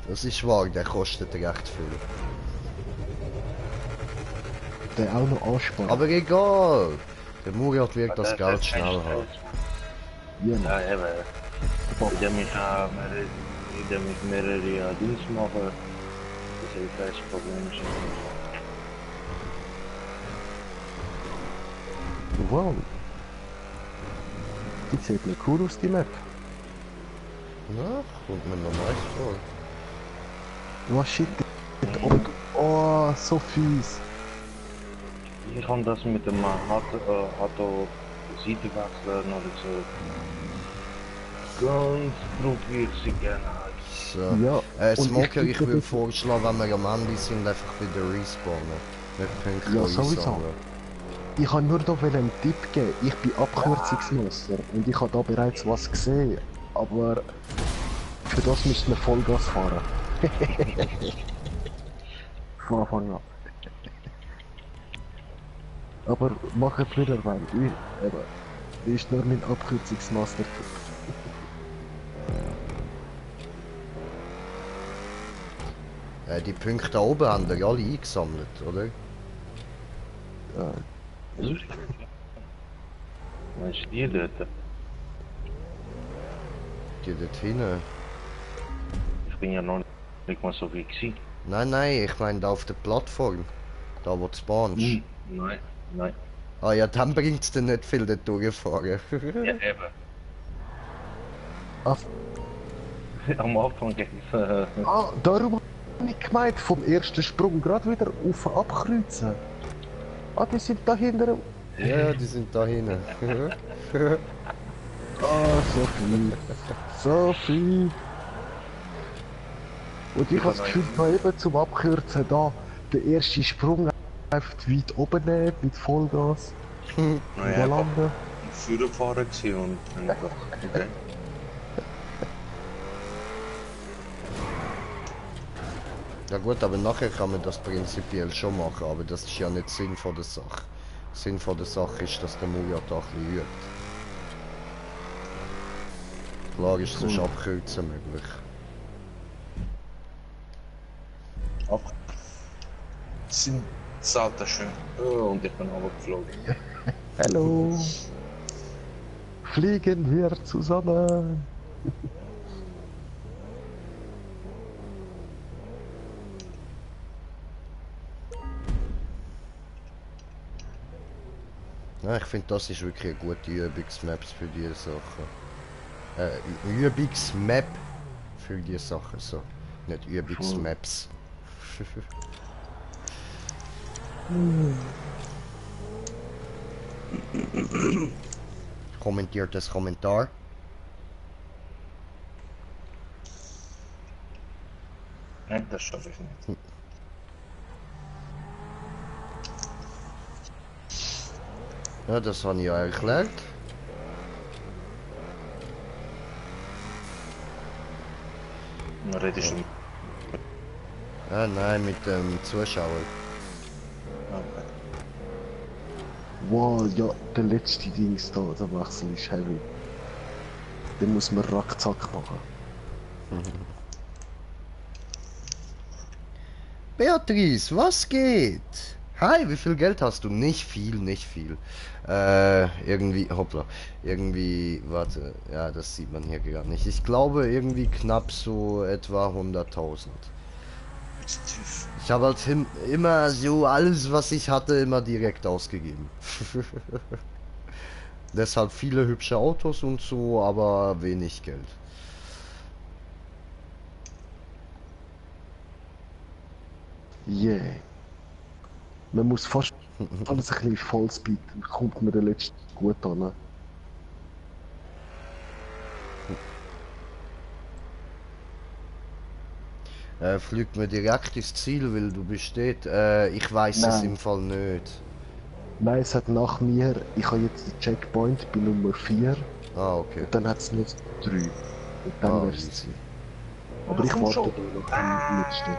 Das ist wahr, der kostet recht viel. Der auch noch anspart. Aber egal! Der Murat wird das Geld schnell haben. Ja, Ja, eben. Ich habe mich mehrere Dienste machen. Das ist kein Problem. wow. Die sieht noch cool aus, die Map. Na, kommt mir noch nice vor. Was shit. Oh, so fies. Ich kann das mit dem Auto Seitenwechsel oder so. Ganz probiert sie gerne aus. So. Ja. und Smoker, ich bitte- würde vorschlagen, wenn wir am Ende sind, einfach wieder respawnen. Nicht Punkte Ja, sowieso. einsammeln. Ich kann nur da einen Tipp geben. Ich bin Abkürzungsmaster und ich habe da bereits was gesehen. Aber für das müssten wir Vollgas fahren. Von Anfang an. Aber mach es wieder, weil ich ist nur mein Abkürzungsmaster-Tipp. Die Punkte da oben haben wir alle eingesammelt, oder? Ja. Was ist die dort? Die dort hinten. Ich bin ja noch nicht mal so wie gewesen. Nein, ich meine da auf der Plattform. Da wo du spawnst. Nein. Ah ja, dann bringt es dir nicht viel dort durchfahren. Ja, eben. Ah, Am Anfang geht's. darum habe ich gemeint, vom ersten Sprung gerade wieder auf abkreuzen. Ah, die sind da hinten. Ja, die sind da hinten. Ah, so viel. So viel. Und ich habe das Gefühl, da eben zum Abkürzen da, der erste Sprung einfach weit oben nehmen, mit Vollgas. Und da Naja, landen. Führerfahrer gewesen und dann gedacht, okay. Ja gut, aber nachher kann man das prinzipiell schon machen, aber das ist ja nicht Sinn von der Sache. Sinn von der Sache ist, dass der Murat da ein bisschen übt. Klar ist sonst abkürzen möglich. Ab. Sind selten schön. Oh, und ich bin runtergeflogen. Hallo. Fliegen wir zusammen. Ja, ich finde, das ist wirklich eine gute Übungsmaps für diese Sachen. Übungsmap für diese Sachen, so. Nicht Übungsmaps. Kommentiert das Kommentar. Nein, das schaffe ich nicht. Ja, das habe ich ja erklärt. Dann redest du mit. Ja, nein, mit dem Zuschauer. Okay. Wow, ja, der letzte Dings da, der Wechsel ist heavy. Den muss man rackzack machen. Beatrice, was geht? Hi, wie viel Geld hast du? Nicht viel, nicht viel. Irgendwie, hoppla. Irgendwie, warte, ja, das sieht man hier gar nicht. Ich glaube irgendwie knapp so etwa 100.000. Ich habe halt immer so alles, was ich hatte, immer direkt ausgegeben. Deshalb viele hübsche Autos und so, aber wenig Geld. Yeah. Man muss fast alles ein bisschen Vollspeed, dann kommt man den letzten gut an. Fliegt mir direkt ins Ziel, weil du bist. Ich weiß es Nein. im Fall nicht. Nein, es hat nach mir, ich habe jetzt den Checkpoint bei Nummer 4 Ah, okay. und dann hat es nur 3. Und dann Ah, wär's easy. Aber ich warte da noch am letzten.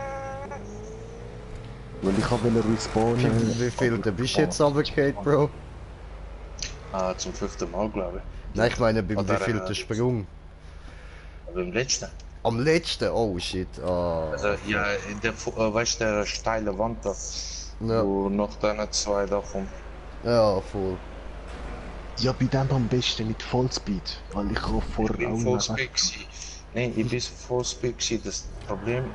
Weil ich wollte respawnen. Wie viel du bist jetzt runtergefallen, Bro? Zum 5. Mal, glaube ich. Nein, ich meine beim Oder, wievielten Sprung? Beim letzten. Am letzten? Oh shit. Ah. Also, ja, weißt du, der steile Wand da, Ja. wo noch deine zwei da kommen. Ja, voll. Ja, bei dem am besten mit Vollspeed, weil ich habe Ich vorher bin auch Fullspeed gewesen. Nein, ich bin Fullspeed gewesen. Das Problem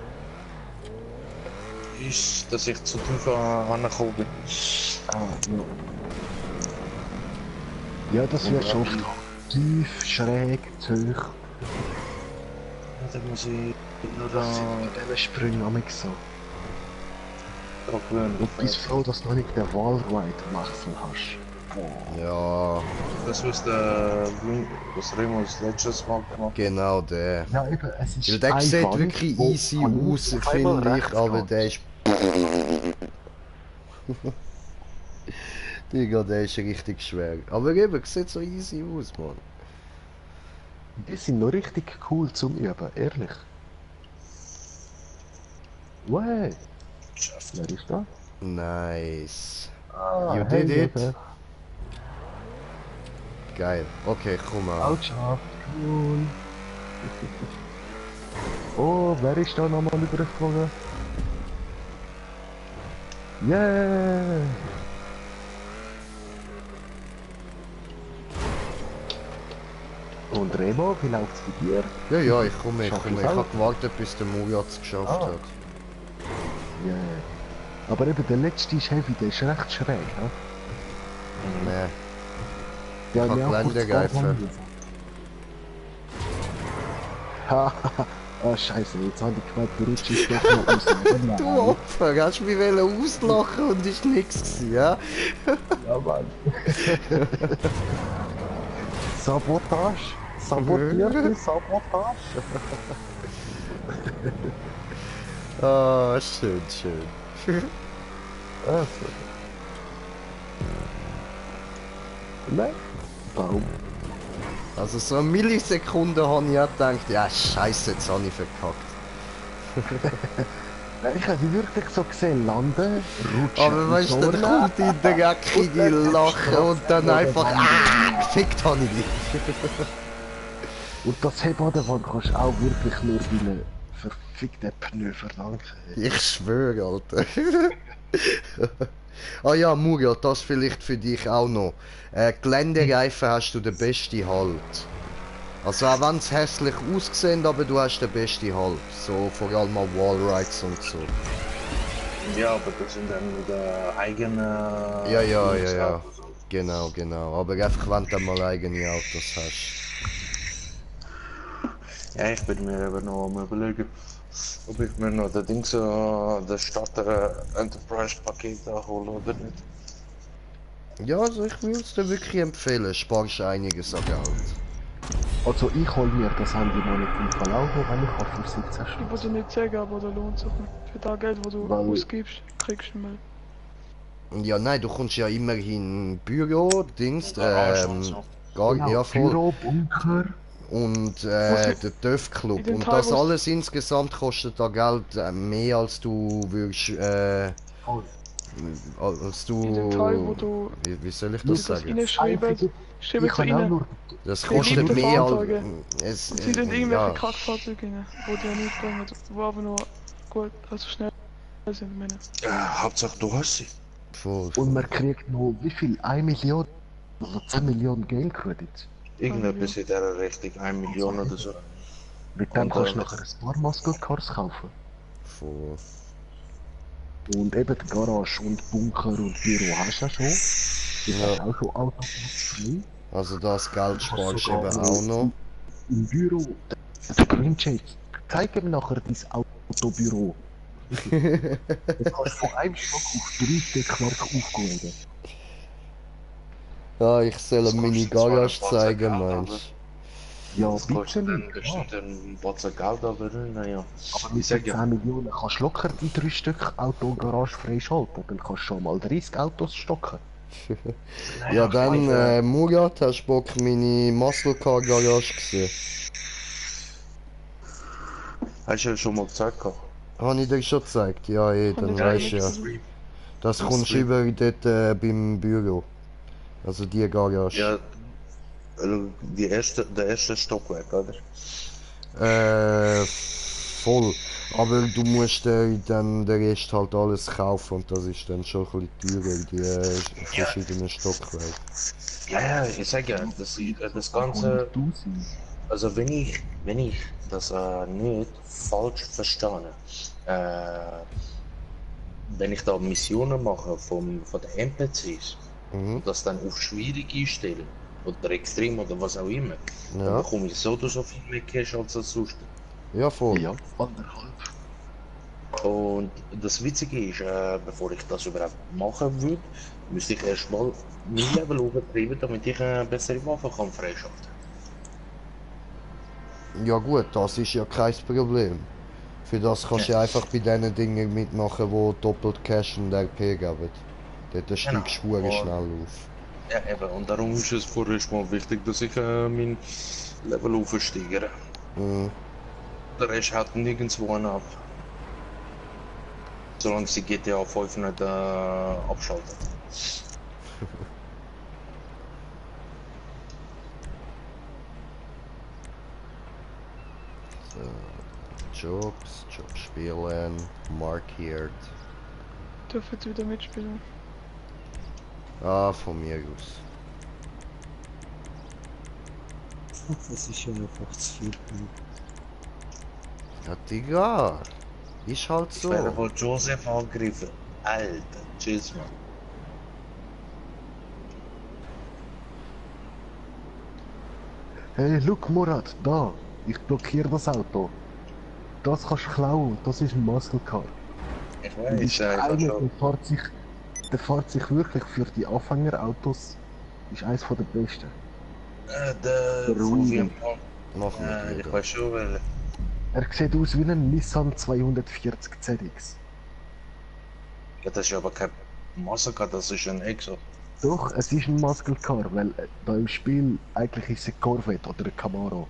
ist, dass ich zu tief angekommen bin. Ja, das wäre schon tief, schräg, zu hoch. Ja, dann muss ich nur Das sind bei diesen Sprüngen am so. da gewöhnen. Und bist froh, dass du noch nicht den Wallride-Wechsel hast. Ja, Das was der was Remo das letztes Mal gemacht genau der. Ja, eben, es ist Weil der ein sieht Wand, wirklich wo easy man aus, auf einmal finde ich, rechts aber geht. der ist. Digga, der ist richtig schwer. Aber eben, sieht so easy aus, Mann. Die sind noch richtig cool zum Üben, ehrlich. Wey, geschafft. wer ist da? Nice. Ah, You did it. Josef. Geil. Okay, komm mal. Auch geschafft, cool. Oh, wer ist da nochmal übergeflogen? Yeah! Und Remo, wie läuft's bei dir? Ja, ja, ich komme, ich Schaff komme. ich's Ich auch? habe gewartet, bis der Murat es geschafft Ah. hat. Yeah. Aber eben der letzte ist heavy, der ist recht schräg, ne? Nee. Der Ich hab Geländereifen. Ha, ah scheiße, jetzt habe ich gemeint, du rutschst doch noch raus. Du Opfer, hast du mich auslachen und ist nix gewesen, ja? Ja, Mann. Sabotage? Sabotierte Sabotage? Ah, schön, schön. Also. Nein. Warum? Also so eine Millisekunde habe ich auch gedacht, ja scheiße, jetzt habe ich verkackt. Nein, ich habe die wirklich so gesehen, landen, rutschen. Aber weißt du, dann kommt in der Jacke die Lache und dann einfach, gefickt habe ich dich. Und das Heben an der Wand kannst du auch wirklich nur deinen verfickten Pneu verdanken. Ich schwöre, Alter. Ah ja, Murat, das vielleicht für dich auch noch. Geländereifen hast du den besten Halt. Also auch wenn es hässlich aussehen, aber du hast den besten Halt. So vor allem mal Wallrides und so. Ja, aber das sind dann mit der eigenen. Ja. Genau, genau. Aber einfach, wenn du mal eigene Autos hast. Ja, ich bin mir eben noch am überlegen, ob ich mir noch das Ding das Starter Enterprise Paket da hole oder nicht. Ja, also ich würde es dir wirklich empfehlen. Sparst einiges an Geld. Also ich hol mir das Handy mal nicht im Fall auch noch, wenn ich kann für 17 Ich Stunden. würde nicht sagen, aber da lohnt sich nicht. Für das Geld, das du Weil- ausgibst, kriegst du mal. Ja, nein, du kommst ja immerhin Büro, Dings, Garage und so. ja voll. Büro, Bunker. Und Was- der TÜV-Club. in dem Und Teil, das wo's- alles insgesamt kostet da Geld mehr als du würdest, Voll. als In dem Teil, wo du, du wie soll ich wo das du das sagen? reinschreibst, Einzige- schreibst Ich du kann auch rein. nur... Das Beliebte kostet mehr als, Fahrzeuge. es, Und sie tun irgendwelche ja, Kackfahrzeuge rein, die dir nichts bringen, die aber nur gut, also schnell sind, meine. Hauptsache du hast sie. voll, Und voll. man kriegt noch, wie viel? 1 Million oder 10 Millionen Gamecredits. Irgendetwas in dieser Richtung, 1 Million oder so. Mit dem Und, kannst du äh, nachher ein paar Muscle Cars kaufen. Voll. Und eben die Garage und Bunker und Büro hast du ja schon. Du hast auch schon Autos frei. Also das Geld kannst sparst du sogar eben noch auch noch. Im Büro, der Green Shade, zeig ihm nachher dein Autobüro. Das kannst du von einem Stock auf 3 Stockwerke aufgehen. Ja, ich soll Das ihm meine kostet zwar ein Garage Batzen zeigen, Geld, meinst Ja, Das kostet bitte dann nicht. bestimmt einen Batzen Geld, aber naja. Aber mit sag 10 Millionen kannst du locker die 3 Stück Autogarage freischalten. Dann kannst du schon mal 30 Autos stocken. du? Ja, dann, Murat, hast du Bock, meine Muscle Car Garage gesehen? Hast du ja schon mal gesagt gehabt. Habe ich dir schon gezeigt? Ja, dann ich weisst nicht du ja. gesehen. Das Das kommst du Stream. über dort beim Büro. Also die Garage. Ja, also der erste Stockwerk, oder? Voll. Aber du musst dann den Rest halt alles kaufen und das ist dann schon ein bisschen teurer, die verschiedenen Stockwerke. Ja, ich sag ja, das Ganze, 100.000. also wenn ich das nicht falsch verstehe, wenn ich da Missionen mache von den NPCs Mhm. und das dann auf schwierig einstelle oder extrem oder was auch immer, dann Ja, bekomme ich so oder so viel mehr Cash als sonst. ja voll. Ja, 1,5. Und das Witzige ist, bevor ich das überhaupt machen würde, müsste ich erstmal mein Level hochtreiben, damit ich eine bessere Waffe kann freischalten. Ja gut, das ist ja kein Problem. Für das kannst du ja einfach bei diesen Dingen mitmachen, die doppelt Cash und RP geben. Dort steigst du Und- schnell auf. Ja, eben, und darum ist es vorerst mal wichtig, dass ich mein Level aufsteigere. Mhm. Der Rest haut nirgendwo an ab. Solange sie GTA 5 nicht abschaltet. Jobs, Job spielen, markiert. Dürfen sie wieder mitspielen. Ah, von mir aus. Das ist schon einfach zu viel. Ja, Digga. Ist halt Ich werde so. von Joseph angegriffen. Alter, tschüss, Mann. Hey, look Murat, da. Ich blockiere das Auto. Das kannst du klauen, das ist ein Muscle Car. Ich Und weiß, ist einfach einer, schon. der fährt sich wirklich für die Anfängerautos, ist eins von der besten. Der Der von Ruby. Mach Ja, nicht ich wieder. weiß schon, weil. Er sieht aus wie ein Nissan 240 ZX. Ja, das ist aber kein Massaker, das ist ein Exo. Doch, es ist ein Muscle Car, weil da im Spiel eigentlich ist es ein Corvette oder ein Camaro.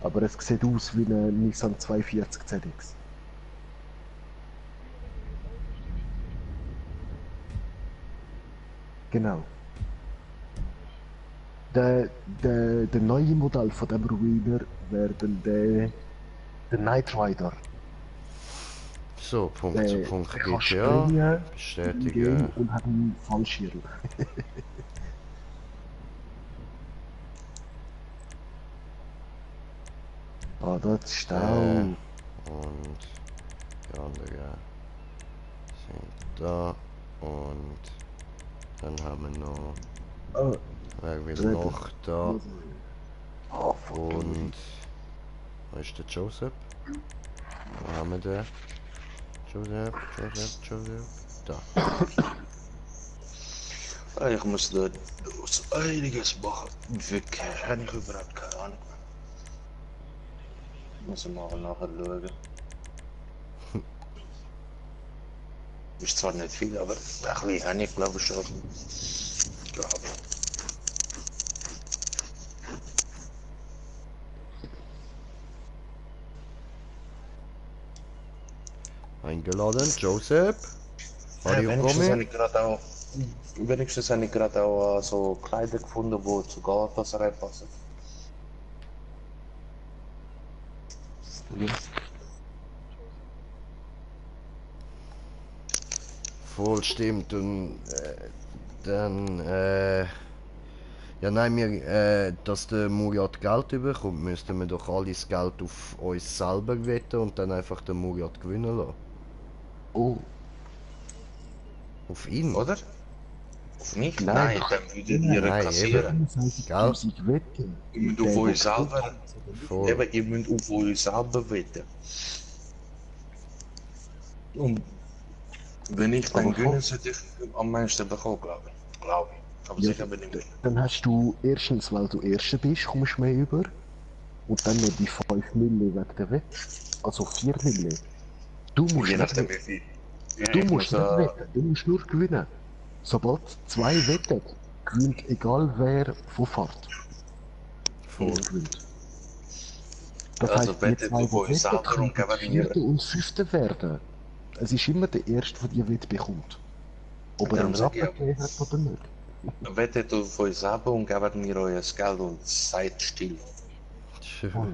Aber es sieht aus wie ein Nissan 240 ZX. Genau. Der neue Modell von dem Ruiner wäre dann der Knight Rider. So, Punkt Der, zu Punkt der kann GTA. springen im Bestätigen. Game und hat einen Fallschirm. Ah, das ist Stau. Und die anderen sind da und Dann haben wir noch... Oh, Wer will Drüber. noch da? oh fuck. Und... Wo ist der Joseph? Wo haben wir den? Joseph. Da. Ich muss da einiges machen. Wie viel Cash habe ich überhaupt? Keine Ahnung. Muss ich mal nachher schauen. Ist zwar nicht viel, aber ein bisschen habe ich glaube ich schon. Glaube. Eingeladen, Joseph. Are you Wenigstens habe coming? ich gerade auch, wenigstens habe ich gerade auch so Kleider gefunden, die zu Galatasaray passen. Voll stimmt und dann ja nein, dass der Murat Geld bekommt, müssten wir doch alles Geld auf uns selber wetten und dann einfach den Murat gewinnen lassen. Oh, Auf ihn? Oder? Auf mich? Nein. Nein, dann würden ihr Nein, kassieren. Gell? ich wette. Ihr müsst auf euch selber. Voll. Eben, ihr müsst auf euch selber wetten. Und wenn ich dann Aber gewinne, sollte ich am meisten bekommen, glaube ich. Aber Ja, sicher bin ich nicht. Dann hast du erstens, weil du Erster bist, kommst du mehr über. Und dann noch die 5 Mille wegen der Wette. Also 4 Mille. Du musst Je nicht nachdem wie wetten. viel. Du Ich musst muss, nicht wetten. Du musst nur gewinnen. Sobald 2 wettet, gewinnt egal wer von Fahrt. Voll. Gewinnt. Das Also heisst, wettet auf euch selber und können gebt mir- Vierte und Fünfte werden. Es ist immer der Erste, der die Wette bekommt. Ob er Darum einen sag ich Rappen gegeben hat oder nicht. Wettet auf euch selber und gebt mir euer Geld und seid still. Voll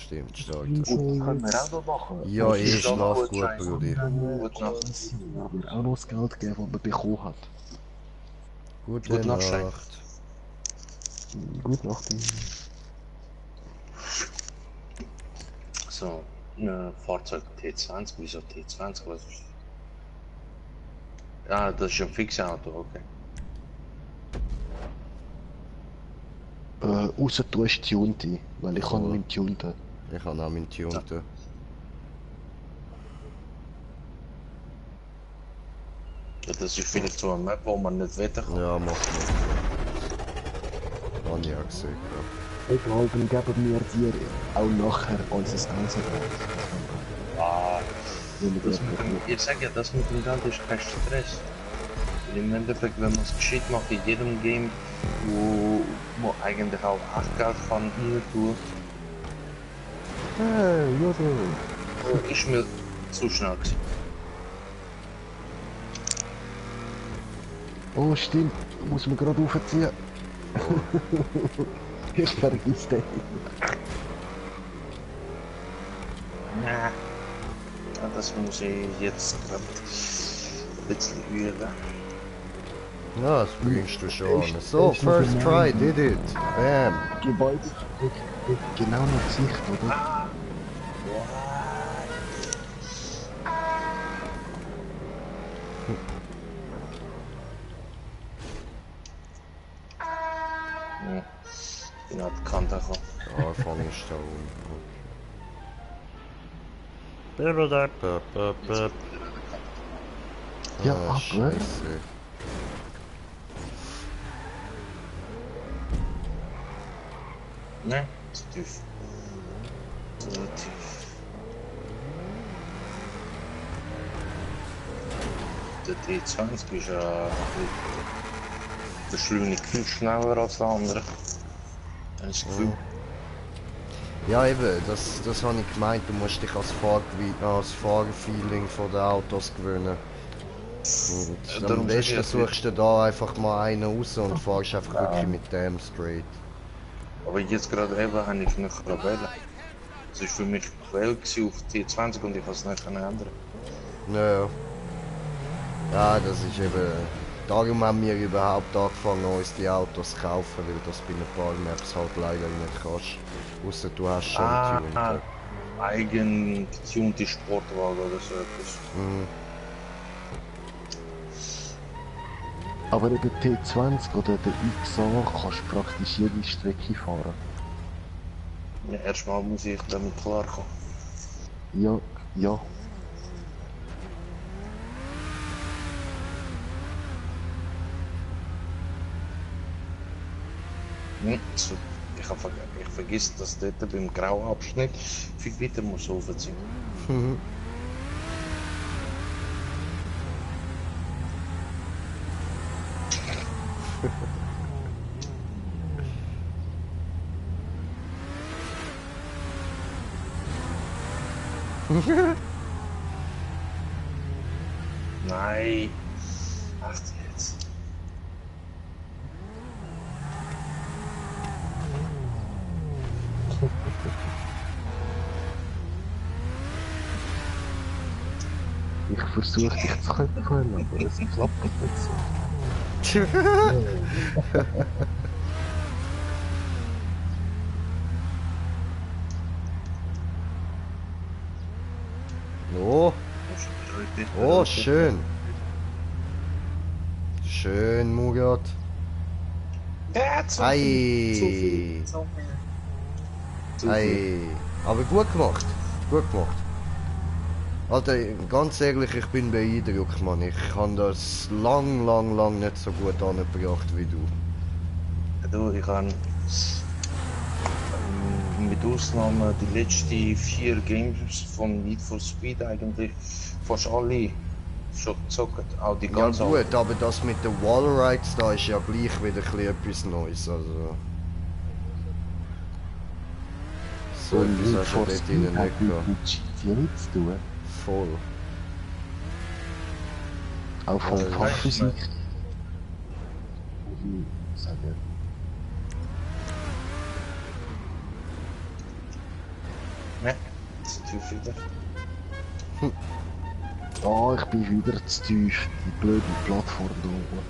stimmt, stark. Und können wir auch noch machen. Ja, Und ich schlaf schlaf gut, gut, Scheiße. Brudi. Gute Nacht. aber auch noch das Geld geben, das man bekommen hat. Gute Gute Nacht, Stein. Nacht. Gut Nacht. So, Fahrzeug T20, wieso T20? Was ist das? Ja, das ist ein Fixauto, okay. Außer du hast Tunte, weil ich kann meinen Tunte. Ich habe auch meinen Tunte. Ja, das ist vielleicht so eine Map, wo man nicht wetten kann. Ja, mach mal. Habe ich auch gesehen. Egal, dann geben wir dir auch nachher unser Einzelrecht. Ah, Wenn wir das das mit dem, ich sag ja, das mit dem Geld ist kein Stress. Weil im Endeffekt, wenn man es gescheit macht, in jedem Game, wo man eigentlich auch 8 Geld kann rein tun, Hey, Jodel! ist mir zu schnell gewesen. Oh, stimmt. Muss man gerade aufziehen. Ich vergiss den. Ja, das muss ich jetzt gerade ein bisschen üben. Ja, das bringst du schon an. So, first try, did it. Bam. Gebäude genau nach Gesicht, oder? Ja, bin an die Kante gekommen. Anfang ist da unten. Ja, Ah, aber Scheiße. Ne, zu tief. Zu tief. Der T20 ist beschleunigt viel schneller als der andere. Habe ich das Gefühl. Ja eben, das habe ich gemeint, du musst dich als Fahrfeeling von den Autos gewöhnen. Und darum am sag ich besten jetzt suchst du da einfach mal einen raus und fahrst einfach wirklich mit dem straight. Aber jetzt gerade eben habe ich noch wählen. Es war für mich gewählt auf T20 und ich kann es nicht ändern. Ja. Ja, das ist eben... Darum haben wir überhaupt angefangen, uns die Autos zu kaufen, weil das bei ein paar Maps halt leider nicht kannst. Ausser du hast schon getunte. Eigen getunte Sportwagen oder so etwas. Mhm. Aber eben T20 oder der XA kannst du praktisch jede Strecke fahren. Ja, erstmal muss ich damit klarkommen. Ja, ja. So, ich vergiss, dass dort beim Grauabschnitt viel weiter muss aufziehen. Nein. Ach jetzt. Ich versuche dich zu köpfen, aber es klappt nicht so. Oh, oh, schön. Schön, Murat. Ja, zu viel. Ei. Zu viel. Ei. Aber gut gemacht. Gut gemacht. Alter, ganz ehrlich, ich bin beeindruckt, Mann. Ich habe das lang nicht so gut angebracht wie du. Du, ich habe mit Ausnahme die letzten 4 Games von Need for Speed eigentlich fast alle schon gezockt. Auch die Ja ganz gut, aber das mit den Wallrides da ist ja gleich wieder etwas Neues. Also. So etwas hast du dort drinnen nicht gehabt. mit GTA zu tun. Voll. Auch von Also, Fachphysik. Muss ich sagen. Ne, zu tief wieder. Ah, ich bin wieder zu tief. Die blöde Plattform da oben.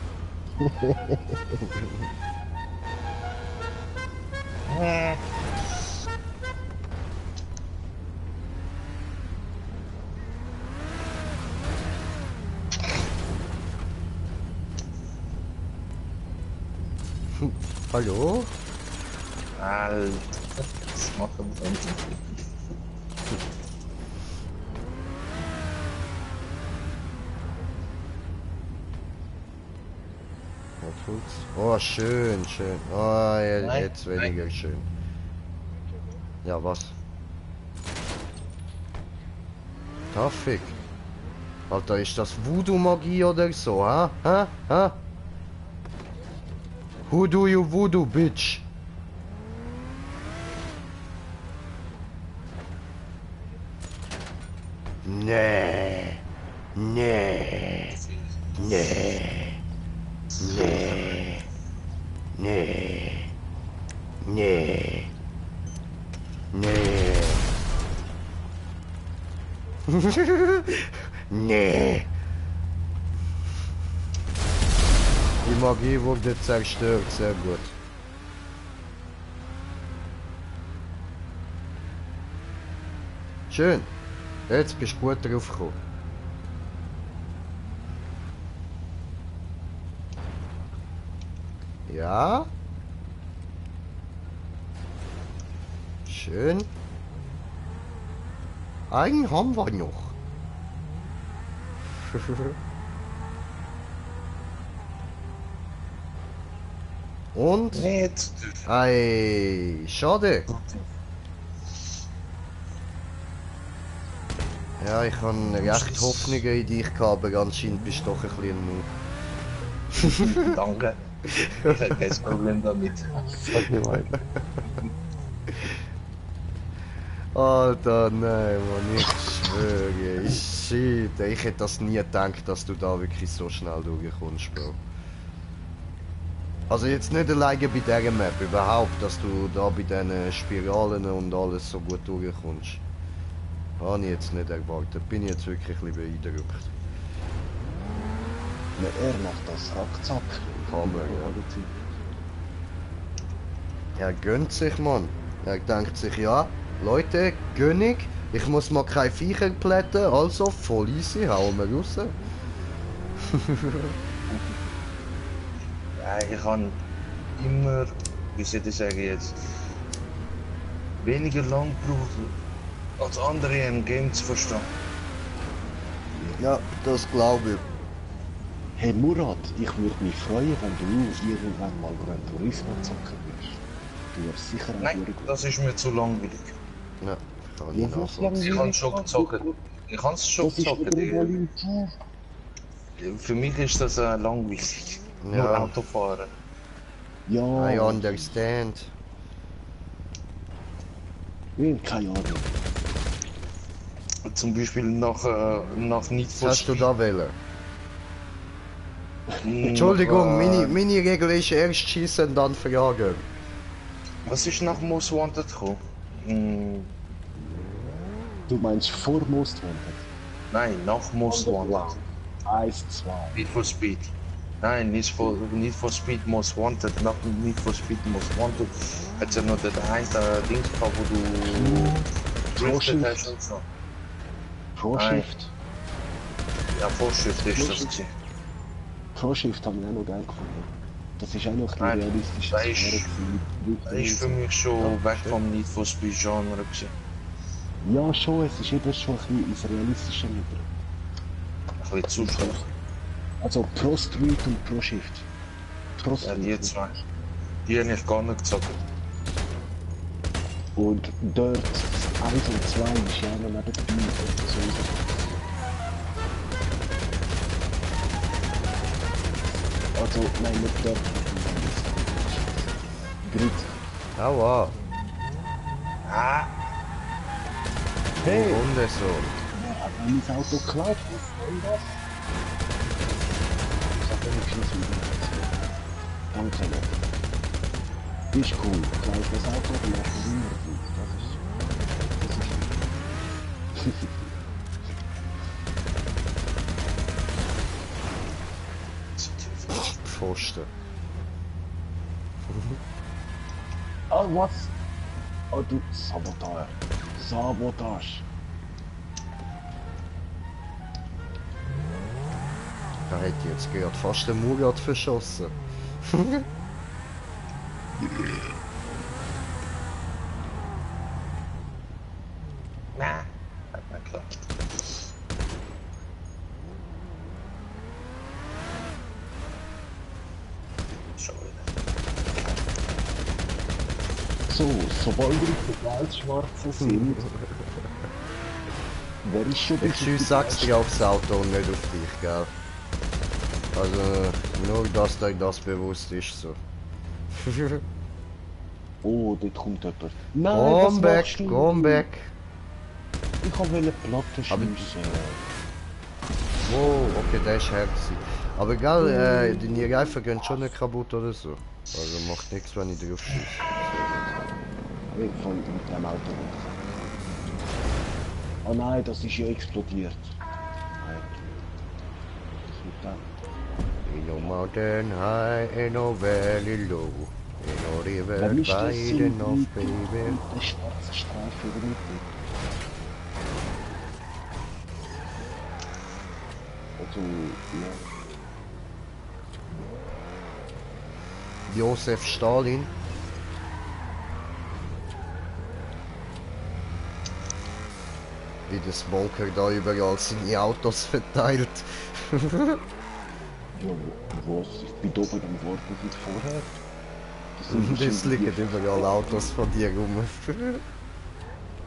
Hallo? Alter, was machen wir denn? Oh, schön, schön. Oh, ja, Nein, jetzt weniger schön. Ja, was? Tafik. Alter, ist das Voodoo-Magie oder so, ha? Ha? Ha? Who do you voodoo, bitch? Nee. Nee. Nee. Nee. Nee. Nee. Nee. Nee. Die Magie wurde zerstört, sehr gut. Schön. Jetzt bist du gut drauf gekommen. Ja. Schön. Einen haben wir noch. Und? Nee, zu tief. Ei, schade. Ja, ich habe recht Hoffnungen in dich gehabt, aber anscheinend bist du doch ein bisschen ein Noob. Danke. Ich habe kein Problem damit. Sag mir mal. Alter, nein, Mann, ich schwöre. Shit, ich hätte das nie gedacht, dass du da wirklich so schnell durchkommst, Bro. Also jetzt nicht alleine bei dieser Map, überhaupt, dass du da bei diesen Spiralen und alles so gut durchkommst. Habe ich jetzt nicht erwartet, bin ich jetzt wirklich ein bisschen beeindruckt. Er macht das rackzack. Hammer, ja. Er gönnt sich, Mann. Er denkt sich, ja, Leute, gönn ich muss mal keine Viecher plätten, also voll easy, hauen wir raus. Ich habe immer, wie soll ich sagen jetzt, weniger lang gebraucht als andere ein Game zu verstehen. Ja, das glaube ich. Hey Murat, ich würde mich freuen, wenn du irgendwann mal Gran Turismo zocken würdest. Du wirst sicher auch Nein, gut. das ist mir zu langweilig. Ja, kann Ja, ich was nachvollziehen. Ich habe schon gezockt. Ich habe es schon Das ist gezockt. wieder Realität. Für mich ist das langweilig. Nur Ja. Autofahren. Ja, I understand. ich hab keine Ahnung. Zum Beispiel nach Need Was for hast du Speed. da wählen? Entschuldigung, Nach, meine Regel ist erst schießen, dann verjagen. Was ist nach Most Wanted gekommen? Du meinst vor Most Wanted? Nein, nach Most Wanted. 1, 2. Need for Speed. Nein, Need for Speed Most Wanted. Nach Need for Speed Most Wanted hat es ja noch den einen Ding gehabt, wo du driftet hast und so. ProShift. Ja, Vorschrift ist das gewesen. ProShift habe ich auch noch geil gefunden. Das ist auch noch ein Nein, realistisches das ist- Fahren Das ist für mich schon weg vom Need for Speed Genre gewesen. Ja, schon, es ist eben schon ein bisschen ins Realistische mit. Ein bisschen zu schnell. Also Pro Street und Pro Shift. Pro Ja, Street. die zwei. Die habe ich gar nicht gezockt. Und dort 1 und 2 ist ja noch nicht dabei. So ist es. Also, nein, nicht dort. Grid. Aua, Ah, Hey! Runde so. Hat mein Auto geklaut? Was soll das? Ich hab wenigstens wieder. Danke noch. Ist cool. Klaut das Auto und machst du immer gut. Das ist. Pfosten. Oh, was? Oh, du Saboteur. Sabotage. Da hätte ich jetzt gerade fast den Murat verschossen. nein. Na klar. Schon wieder. So, sobald wir auf der Schwarzen sind, wer ist schon Ich schieße extra aufs Auto und nicht auf dich, gell? Also, nur dass dir das bewusst ist, so. Oh, dort kommt jemand. Nein, Come back, machst du come back. Ich wollte Platte Aber- schiessen. Wow, okay, der ist herzig. Aber gell, deine Reifen gehen schon nicht kaputt oder so. Also macht nichts, wenn ich drauf schieße. Ich fand mit dem Auto nicht. Oh nein, das ist ja explodiert. Nein. Was mit dem? Ain't no mountain high, ain't no valley low. Ain't no river Wer ist das wide enough, baby. der schwarze Streifen über Mitte? Also, ja. Josef Stalin. Wie der Smoker da überall seine Autos verteilt. Ja, was? Ich bin oben am Warten wie vorher. Das sind Es wahrscheinlich liegen überall Autos von dir rum.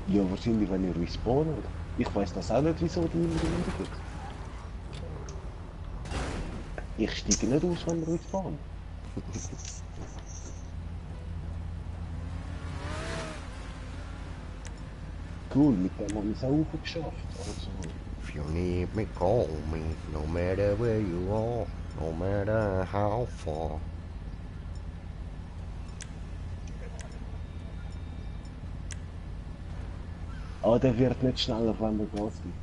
die- Ja, wahrscheinlich, wenn ihr respawnen. Ich weiß das auch nicht, wieso die immer wieder gibt. Ich steige nicht aus, wenn wir respawnen. Cool, mit dem habe ich es auch geschafft. Also, If you need me, call me. No matter where you are. No matter how far. aber der wird nicht schneller, wenn man Gas gibt.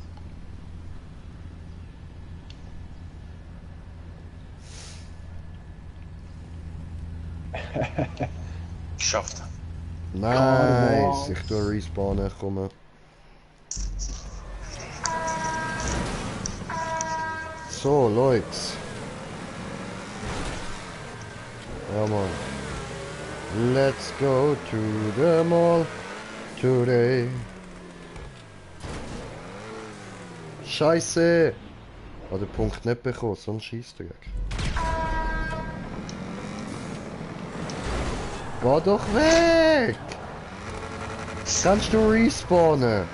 Geschafft. Nice, ich tue respawnen, kommen. So, Leute. Ja, Mann. Let's go to the mall today. Scheiße! Hat den Punkt nicht bekommen, so ein Scheissdreck. Geh doch weg! Kannst du respawnen?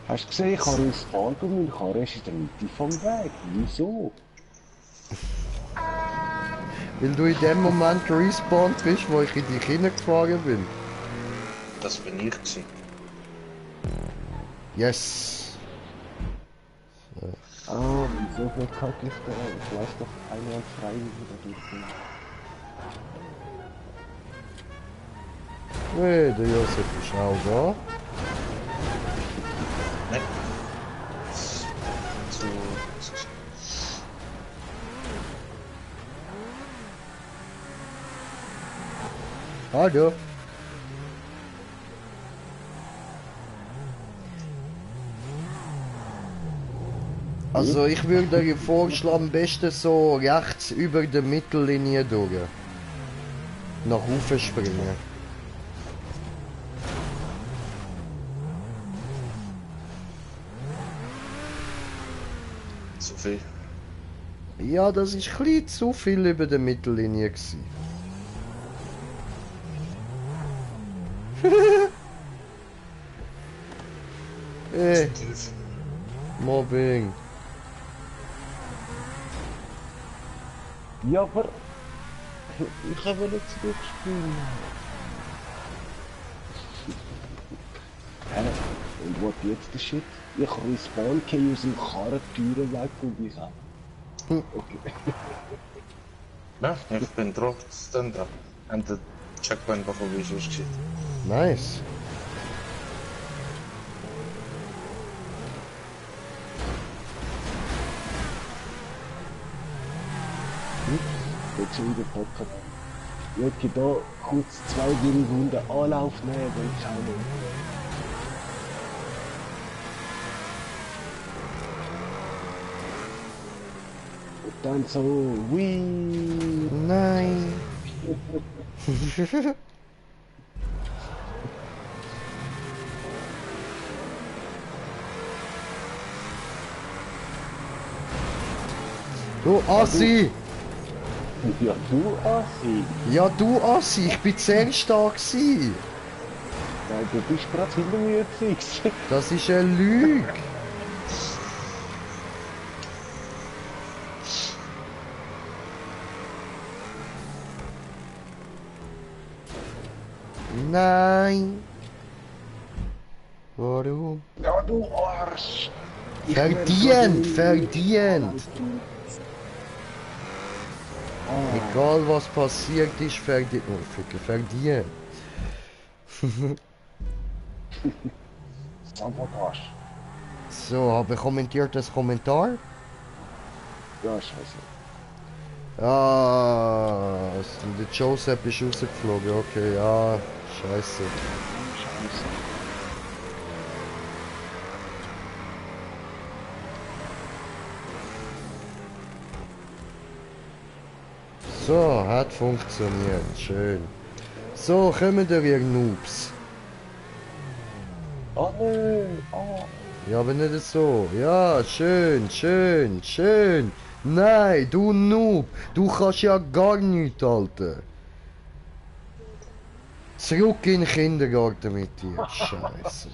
Hast du gesehen, ich habe respawned und mein Karre ist in der Mitte vom Weg. Wieso? Weil du in dem Moment respawned bist, wo ich in dich hineingefahren bin. Das bin ich gewesen. Yes! Ah, wieso viel kacke ich da? Ich weiß doch einwandfrei, wie wir da durchkommen. Hey, der Josef ist auch da. Nein. So. Hallo. Also ich würde dir vorschlagen, am besten so rechts über der Mittellinie durch. Nach oben springen. Zu viel. Ja, das ist ein bisschen zu viel über der Mittellinie gewesen. Hey, Tief. Mobbing. Ja, aber ich habe nicht zurückspielen. Hä? Und was jetzt der Shit? Ich respawn, gehe aus dem Karren Türen weg und ich auch. Okay. Ja, ich bin trotzdem da. Und der Checkpoint bekommen, wie es ausgesehen. Nice. Jetzt schon wieder Podcast. Okay, da kurz 2 Runden Anlauf nehmen, dann schauen wir. Und dann so, wii. Nein. Du Assi! Ja, du Assi. Ja, du Assi, ich bin zuerst da gewesen. Weil du bist gerade hinter mir gewesen. Das ist eine Lüge. Nein. Warum? Ja, du Arsch. Ich Verdient, wär verdient. Ah, Egal was passiert ist, verdient. Oh, Ficke, verdient. Sabotage. So, habe ich kommentiert das Kommentar? Ja, scheiße. Ah, der Joseph ist rausgeflogen, okay, ja, scheiße. Scheiße. So, hat funktioniert, schön. So, kommen wir, ihr Noobs. Oh nö, oh. Ja, aber nicht so. Ja, schön, schön, schön. Nein, du Noob, du kannst ja gar nichts, Alter. Zurück in den Kindergarten mit dir, scheiße.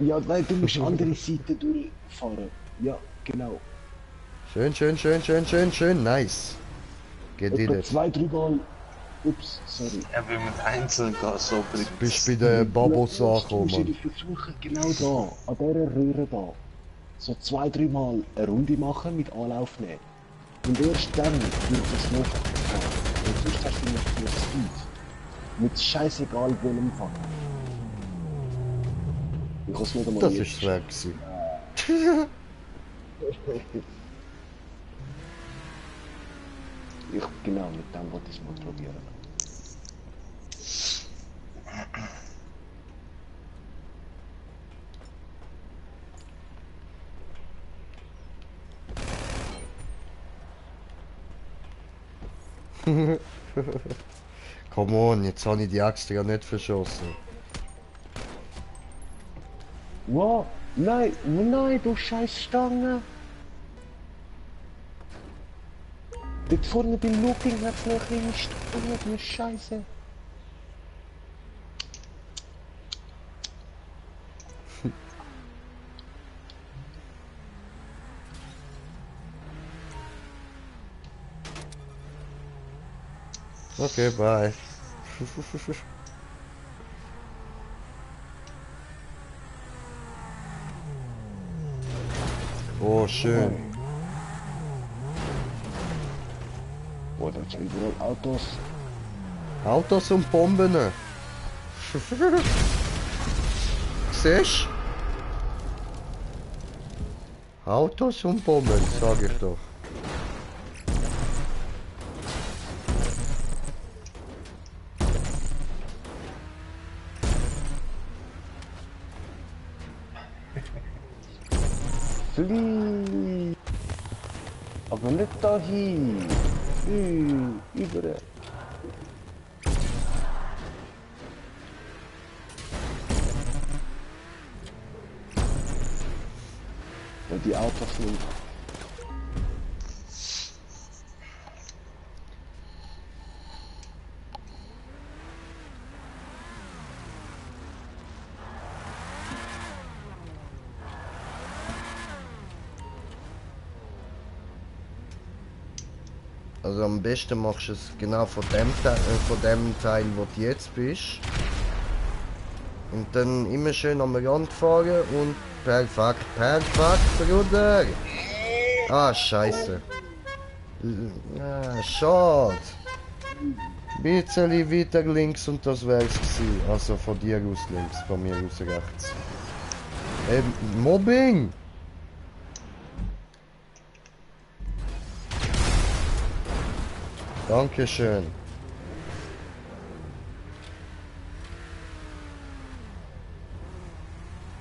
Ja, nein, du musst andere Seite durchfahren. Ja, genau. Schön, schön, schön, schön, schön, schön, nice. Geht Etwa wieder. 2-3 Mal. Ups, sorry. Er will mit Einzelgas so bringen. Bist bei den Babos angekommen, Du Mann. musst versuchen, genau da, an dieser Röhre da, so 2-3 Mal eine Runde machen mit Anlauf nehmen. Und erst dann wird es noch fahren. Und sonst hast du nicht viel Speed. Mit scheißegal welchem Fang. Ich kann es nicht einmal Das jetzt ist schwer gewesen. Ich, genau, mit dem wollte ich es mal probieren. Come on, jetzt habe ich die Axt ja nicht verschossen. Wow, nein, nein, du scheiß Stange! Dort vorne bei Looking hat es noch eine kleine Stange, du Scheiße! Okay, bye. Oh, schön. Oh, da sind überall Autos. Autos und Bomben. Siehst du? Autos und Bomben, sag ich doch. Flieh! Aber nicht dahin! Über! Und die Autos nicht. Also am besten machst du es genau von dem Teil, wo du jetzt bist. Und dann immer schön am Rand fahren und perfekt, Bruder! Ah, scheiße. Ah, schade. Bisschen weiter links und das wär's gewesen. Also von dir aus links, von mir aus rechts. Mobbing! Dankeschön.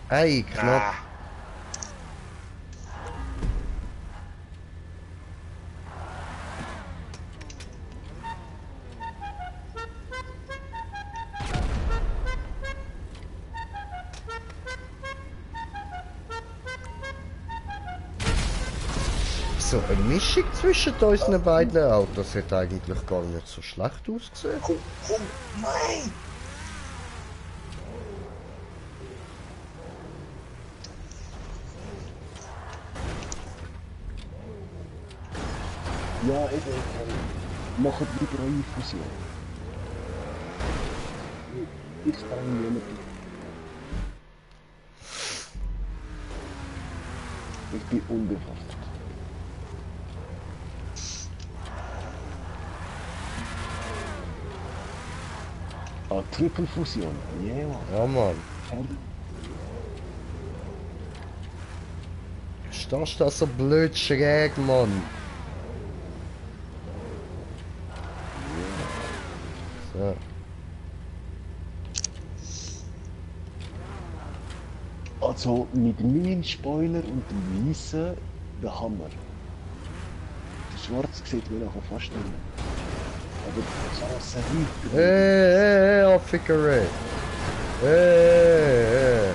Ei, knapp. So, eine Mischung zwischen unseren beiden Autos hat eigentlich gar nicht so schlecht ausgesehen. Komm, nein! Ja, eben. Machen lieber eine Fusion. Ich spreng niemanden. Ich bin unbewaffnet. Ah, Triple-Fusion. Yeah, Mann. Ja, Mann. Fertig. Stehst du da so blöd schräg, Mann? So. Also mit meinem Spoiler und dem Weißen, der Hammer. Der Schwarz sieht mir nachher fast nicht mehr. Aber das Ganze Riff. Hey, Affikerei. Hey.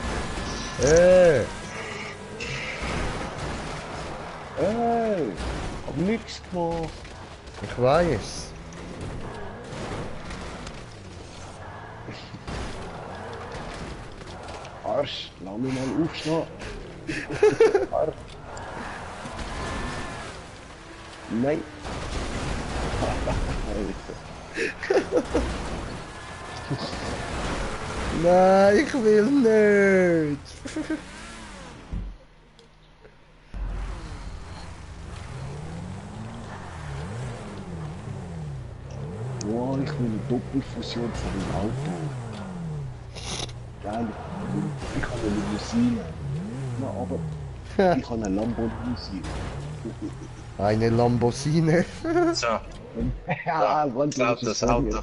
Hey, hab nichts gemacht. Ich weiß. Arsch, lass mich mal aufstehen. Arsch. Nein. Nein, ich will nicht. Wow, ich will eine Doppelfusion von dem Auto. Geil. Ich habe eine Limousine. Na, aber ich habe eine Lamborghini. Eine Lamborghini. So, Ja, ganz klaut das Auto. You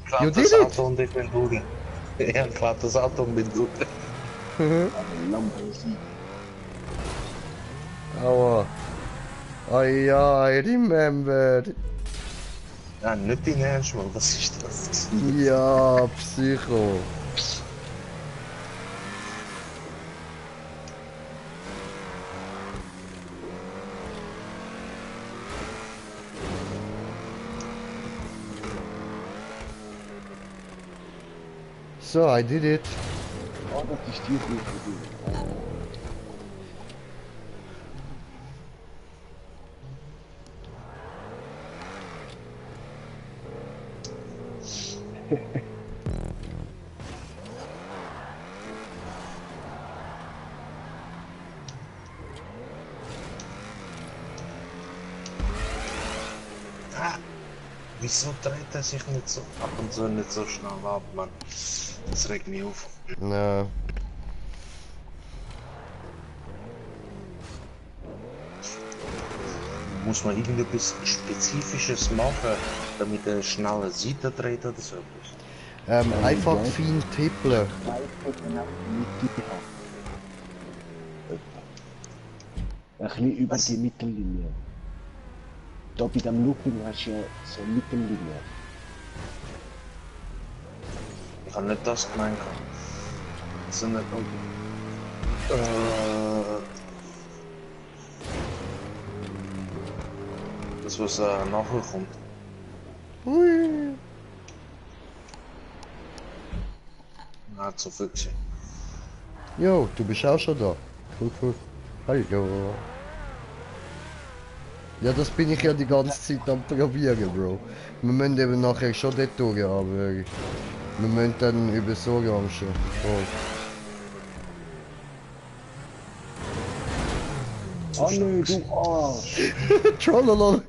Klaut did das it? Auto und ich bin durch. Ja, klaut das Auto und bin durch. Eine Lamborghini. Oh, oh yeah, I remember. Ja, nicht dein Ernst, Mann, was ist das? Ja, Psycho. So, I did it. Oh, das ist die Idee. Ah, wieso dreht er sich nicht so ab und so nicht so schnell ab, Mann? Das regt mich auf. Na, Muss man irgendetwas Spezifisches machen, damit er schneller Seite dreht oder so? einfach fein tippeln. Ein bisschen über die Mittellinie. Da bei dem Looping hast du ja so eine Mittellinie. Ich habe nicht das gemeint. Sondern. Das, was nachher kommt. Hui. Hat so viel gesehen. Jo, du bist auch schon da. Cool, cool. Hallo. Ja, das bin ich ja die ganze Zeit am probieren, Bro. Wir müssen eben nachher schon dort durch, aber wir müssen dann über das Orange. Oh nö, du Arsch! Trololol.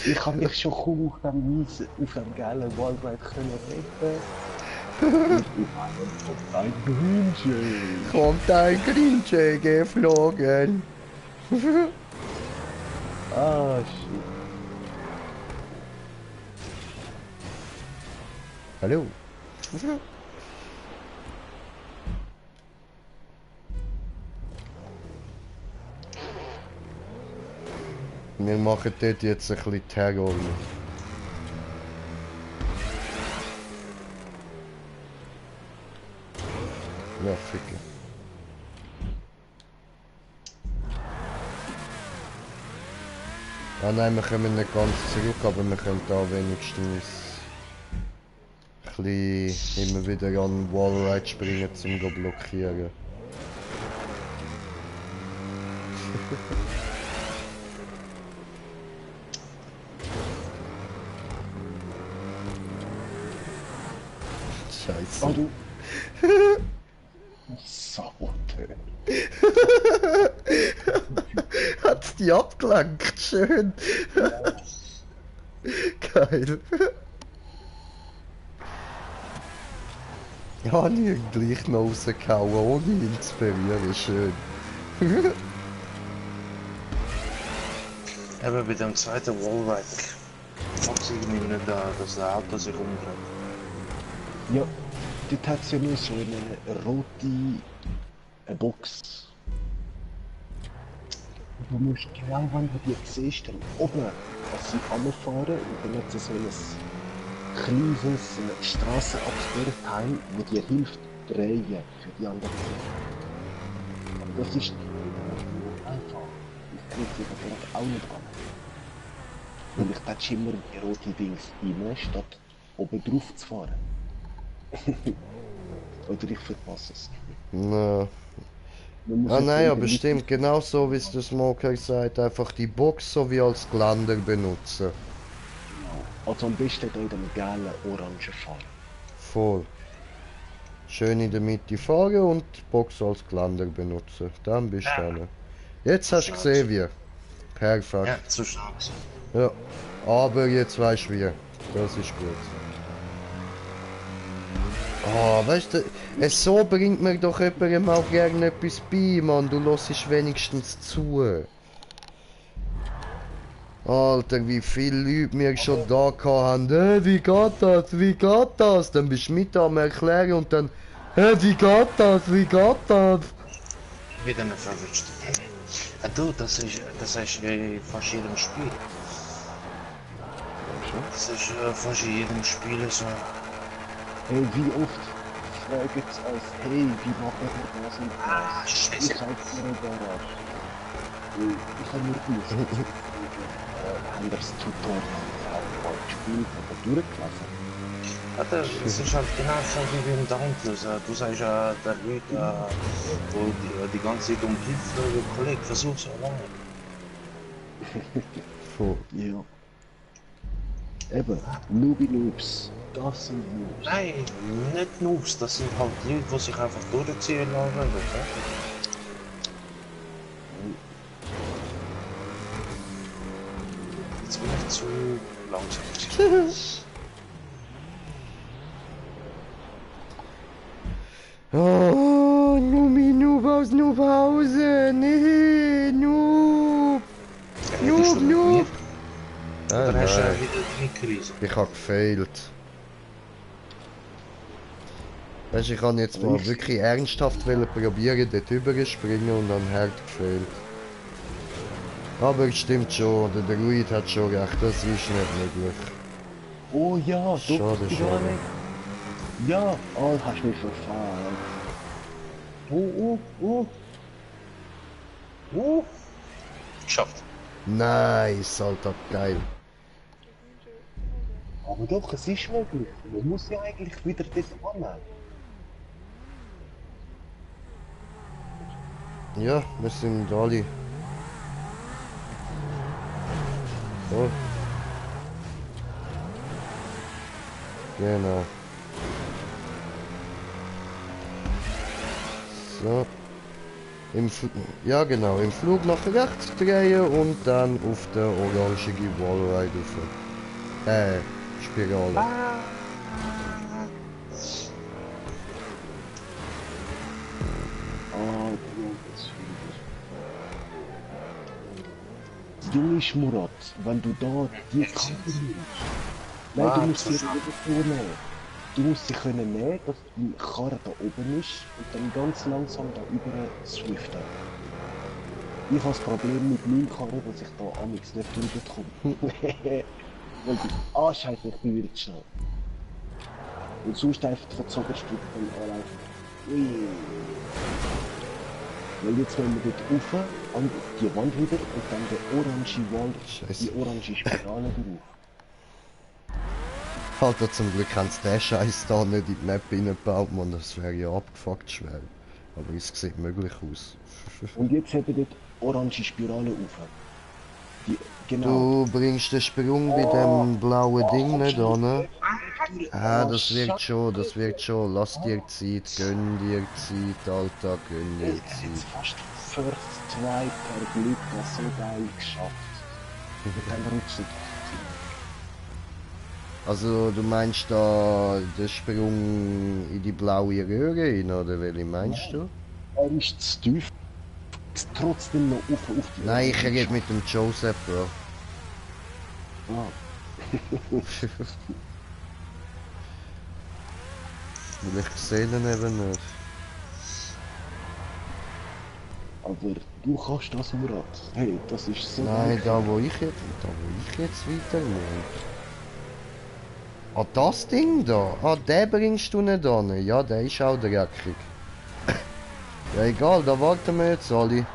Ich habe mich schon kaum auf dem geilen Wallride können retten. Ein Grünchen! Kommt ein Grinche geflogen. Ah, shit. Hallo. Wir machen dort jetzt ein bisschen Terror. Ja, ficken. Ah nein, wir kommen nicht ganz zurück, aber wir können da wenigstens ein bisschen immer wieder an Wallride springen, um zu blockieren. Scheiße. Oh, du. Sauter. Hat's die abgelenkt? Schön. Geil. Ja, hab ich ihn gleich noch rausgehauen, ohne ihn zu berühren. Schön. Eben bei dem zweiten Wallride. Fuck ich mich nicht da, dass der Auto sich umdreht. Ja, dort hat es ja nur so eine rote Box. Du musst genau, wenn du die siehst, dann oben an sie anfahren und dann hat es so ein kleines Strassenabsperrteil, das dir hilft, drehen für die andere Seite. Aber das ist einfach. Das kriegt sie natürlich auch nicht an. Weil ich tätsch immer die rote Dings rein, statt oben drauf zu fahren. Oder ich verpasse es. Na. Man muss Ah jetzt nein, in aber der Mitte- stimmt, genau so wie es der Smoker sagt, einfach die Box so wie als Geländer benutzen. Also am besten hier in dem gelben, orangen fahren. Voll. Schön in der Mitte fahren und die Box als Geländer benutzen. Dann bist du dran. Jetzt hast du gesehen wie. Perfekt. Ja, zu schnell gewesen. Ja. Aber jetzt weißt du wie. Das ist gut. Ah, weißt du, so bringt mir doch jemandem auch gerne etwas bei, Mann. Du hörst wenigstens zu. Alter, wie viele Leute mir schon da haben. Wie geht das? Wie geht das? Dann bist du mit am Erklären und dann, wie geht das? Wie geht das? Wieder eine verwünscht. Du, das ist fast jedem Spiel. Das ist fast in jedem Spiel so. Hey, wie oft fragt es als, hey, wie machen wir das und das? Scheiße. Ich zeig's dir in der Garage. Ich habe nur gewusst, haben wir das Tutorial gespielt oder durchgelesen? Das ist halt genau so wie beim Dauntless. Du sagst ja, der Leute, wo die ganze Zeit umkippt, der Kollege versucht so lange. Voll. Ja. Eben, Noobs. Das sind Noobs. Nein, nicht Noobs, das sind halt Leute, die sich einfach durchziehen lassen. Oder? Jetzt bin ich zu langsam. Oh, Noob aus Noobhausen. Nee, Noob. Noob. Oder hast du Nein, wieder die Krise? ich hab gefailt. Weißt du, ich kann jetzt mal wirklich ernsthaft probieren, dort rüber zu springen und dann hart gefailt. Aber es stimmt schon, der Ruid hat schon recht, das ist nicht möglich. Oh ja, du Schade, bist schade. Ja, oh, hast mich verfahren. Geschafft. Nice, Alter, geil. Aber doch, es ist möglich. Man muss ja eigentlich wieder das annehmen. Ja, wir sind alle. So. Genau. So. Ja genau, im Flug nach rechts drehen und dann auf der orangige Wallride rauf. Spirale. Ah, das Ding ist, Murat, wenn du da die Karte nimmst, nein, du musst sie nehmen. Du musst sie können nehmen, dass die Karre da oben ist und dann ganz langsam da über swiften. Ich habe das Problem mit meinem Karre, dass ich da amigs nicht rüberkomme. Weil die Scheiße, ich bin wieder schnell. Und sonst einfach von Zuckerstück dann anlaufen. Ui. Weil jetzt wollen wir dort rauf, an die Wand wieder und dann der orange Wall, Scheiße. die orange Spirale drauf. Alter, zum Glück haben sie den Scheiß da nicht in die Map reingebaut, man, das wäre ja abgefuckt schwer. Aber es sieht möglich aus. Und jetzt haben wir dort orange Spirale rauf. Die, genau. Du bringst den Sprung bei dem blauen Ding nicht an. Ah, das wirkt schon. Lass dir Zeit, gönn dir Zeit, Alter, gönn dir Ich hätte Zeit. fast First Try per Glück das so geil geschafft. Und dann rutscht es. Also, du meinst da den Sprung in die blaue Röhre rein, oder welche meinst du? Er ist zu tief. Ist trotzdem noch auf die Nein, ich rede mit dem Joseph, Bro. Ah. Weil ich sehe ihn eben nicht. Aber du kannst das, Murat. Hey, das ist so Nein, geil. da wo ich jetzt weiter muss. Ah, das Ding da? Ah, den bringst du nicht an. Ja, der ist auch dreckig. Ja, egal, da warten wir jetzt alle.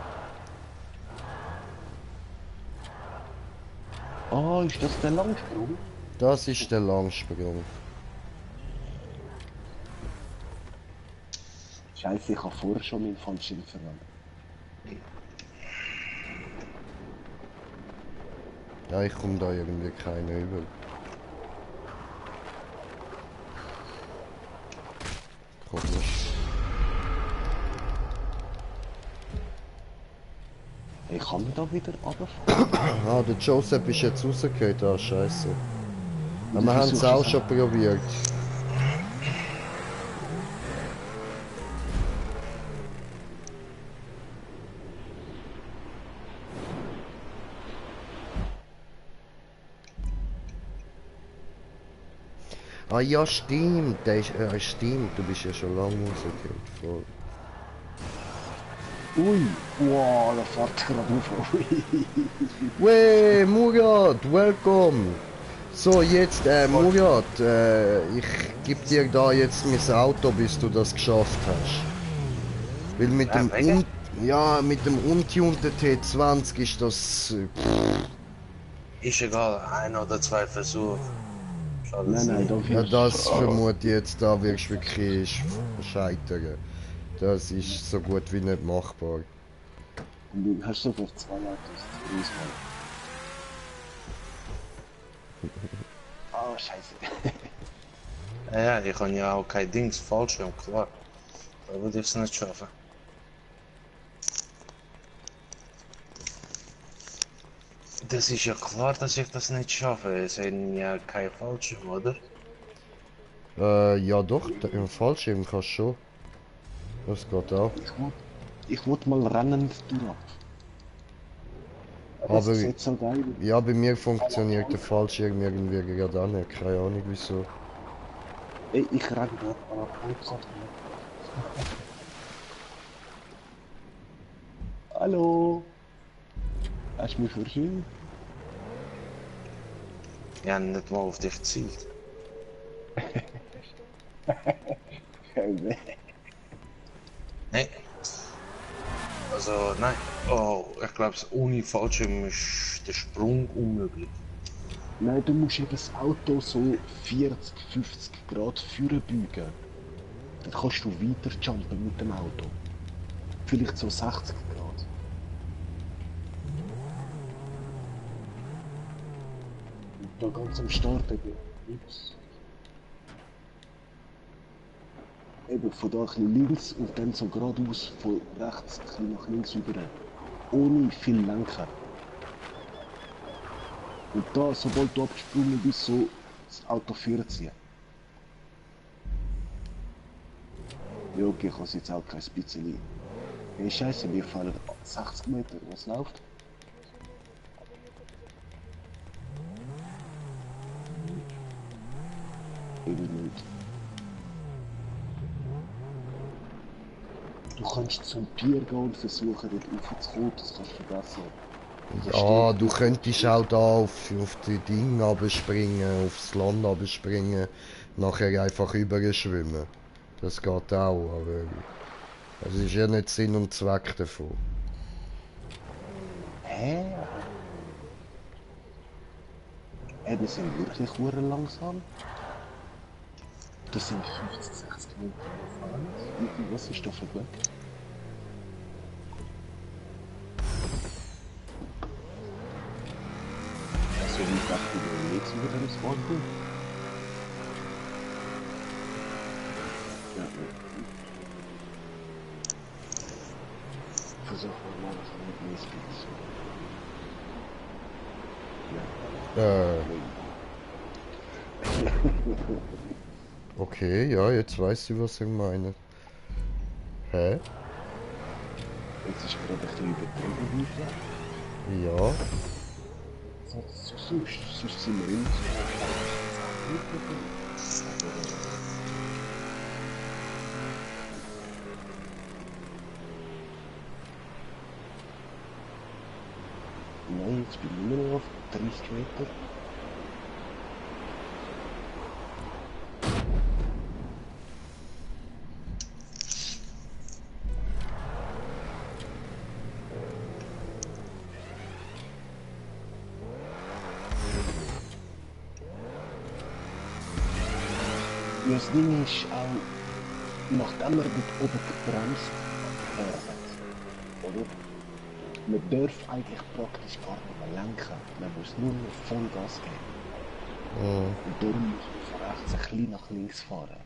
Ah, ist das der Langsprung? Das ist der Langsprung. Scheiße, ich habe vorher schon meinen Fallschirm verwendet. Ja, ich komme da irgendwie keinen über. Komisch. Ich kann man da wieder runterfahren. Ah, der Joseph ist jetzt rausgehört, ah, scheiße. Aber wir haben es auch schon probiert. Ah ja, stimmt, der ist, stimmt, du bist ja schon lange rausgehört. Voll. Ui, wow, da fährt gerade auf. Ui. Wey, Murat, welcome! So, jetzt, Murat, ich gebe dir da jetzt mein Auto, bis du das geschafft hast. Weil mit dem ja, mit dem untunten T20 ist das... Ist egal, ein oder zwei Versuche. Nein, da ja, wirst das vermute ich jetzt, da wirst du wirklich scheitern. Das ist so gut wie nicht machbar. du hast sogar zwei Autos zur Auswahl. Oh, scheiße. Ja, ich habe ja auch kein Dings, Fallschirm, klar. Da würde ich es nicht schaffen. Das ist ja klar, dass ich das nicht schaffe. Es sind ja kein Fallschirm, oder? Ja doch, im Fallschirm kannst du schon. Das geht auch. Ich wollte mal rennend durch. Aber Das sieht so geil. ja, bei mir funktioniert der Fallschirm irgendwie gerade auch nicht. Keine Ahnung wieso. Ey, ich renne gerade an der Polizei. Hallo. Hast du mich verschwunden? Ja, nicht mal auf dich gezielt. Nee. Also, nein. Oh, ich glaube, ohne Fallschirm ist der Sprung unmöglich. Nein, du musst eben das Auto so 40, 50 Grad führen beugen. Dann kannst du weiter jumpen mit dem Auto. Vielleicht so 60 Grad. Und da ganz am Start eben. Ups. Eben von da ein bisschen links und dann so geradeaus von rechts ein bisschen nach links rüber. Ohne viel Lenker. Und da, sobald du abgesprungen bist, so das Auto führen ziehen. Ja, okay, ich habe jetzt auch kein bisschen. Hey, Scheiße, wir fahren 60 Meter. Was läuft? Eben nicht. Du kannst zum Pier gehen und versuchen, dort raufzukommen, das kannst du vergessen. Ja, du könntest auch da auf die Dinge abspringen, aufs Land abspringen, nachher einfach überschwimmen. Das geht auch, aber das ist ja nicht Sinn und Zweck davon. Hä? Wir sind wirklich hure langsam. Das sind 50, 60 Minuten gefahren. Was ist da für Glück? Also wie dachte ich, jetzt wieder ins Bord kommen? Ja. Versuchen wir mal, was mit mir spielt. Okay, ja, jetzt weißt du, was ich meine. Hä? Jetzt ist gerade ein bisschen übertrieben wieder. Ja. Sonst sind wir uns. Nein, jetzt bin ich immer noch auf 30 Meter. Ja, das Ding ist auch, nachdem wir dort oben gebremst werden, oder? Man darf eigentlich praktisch gar nicht mehr lenken. Man muss nur noch Vollgas geben. Und darum muss man von rechts ein bisschen nach links fahren.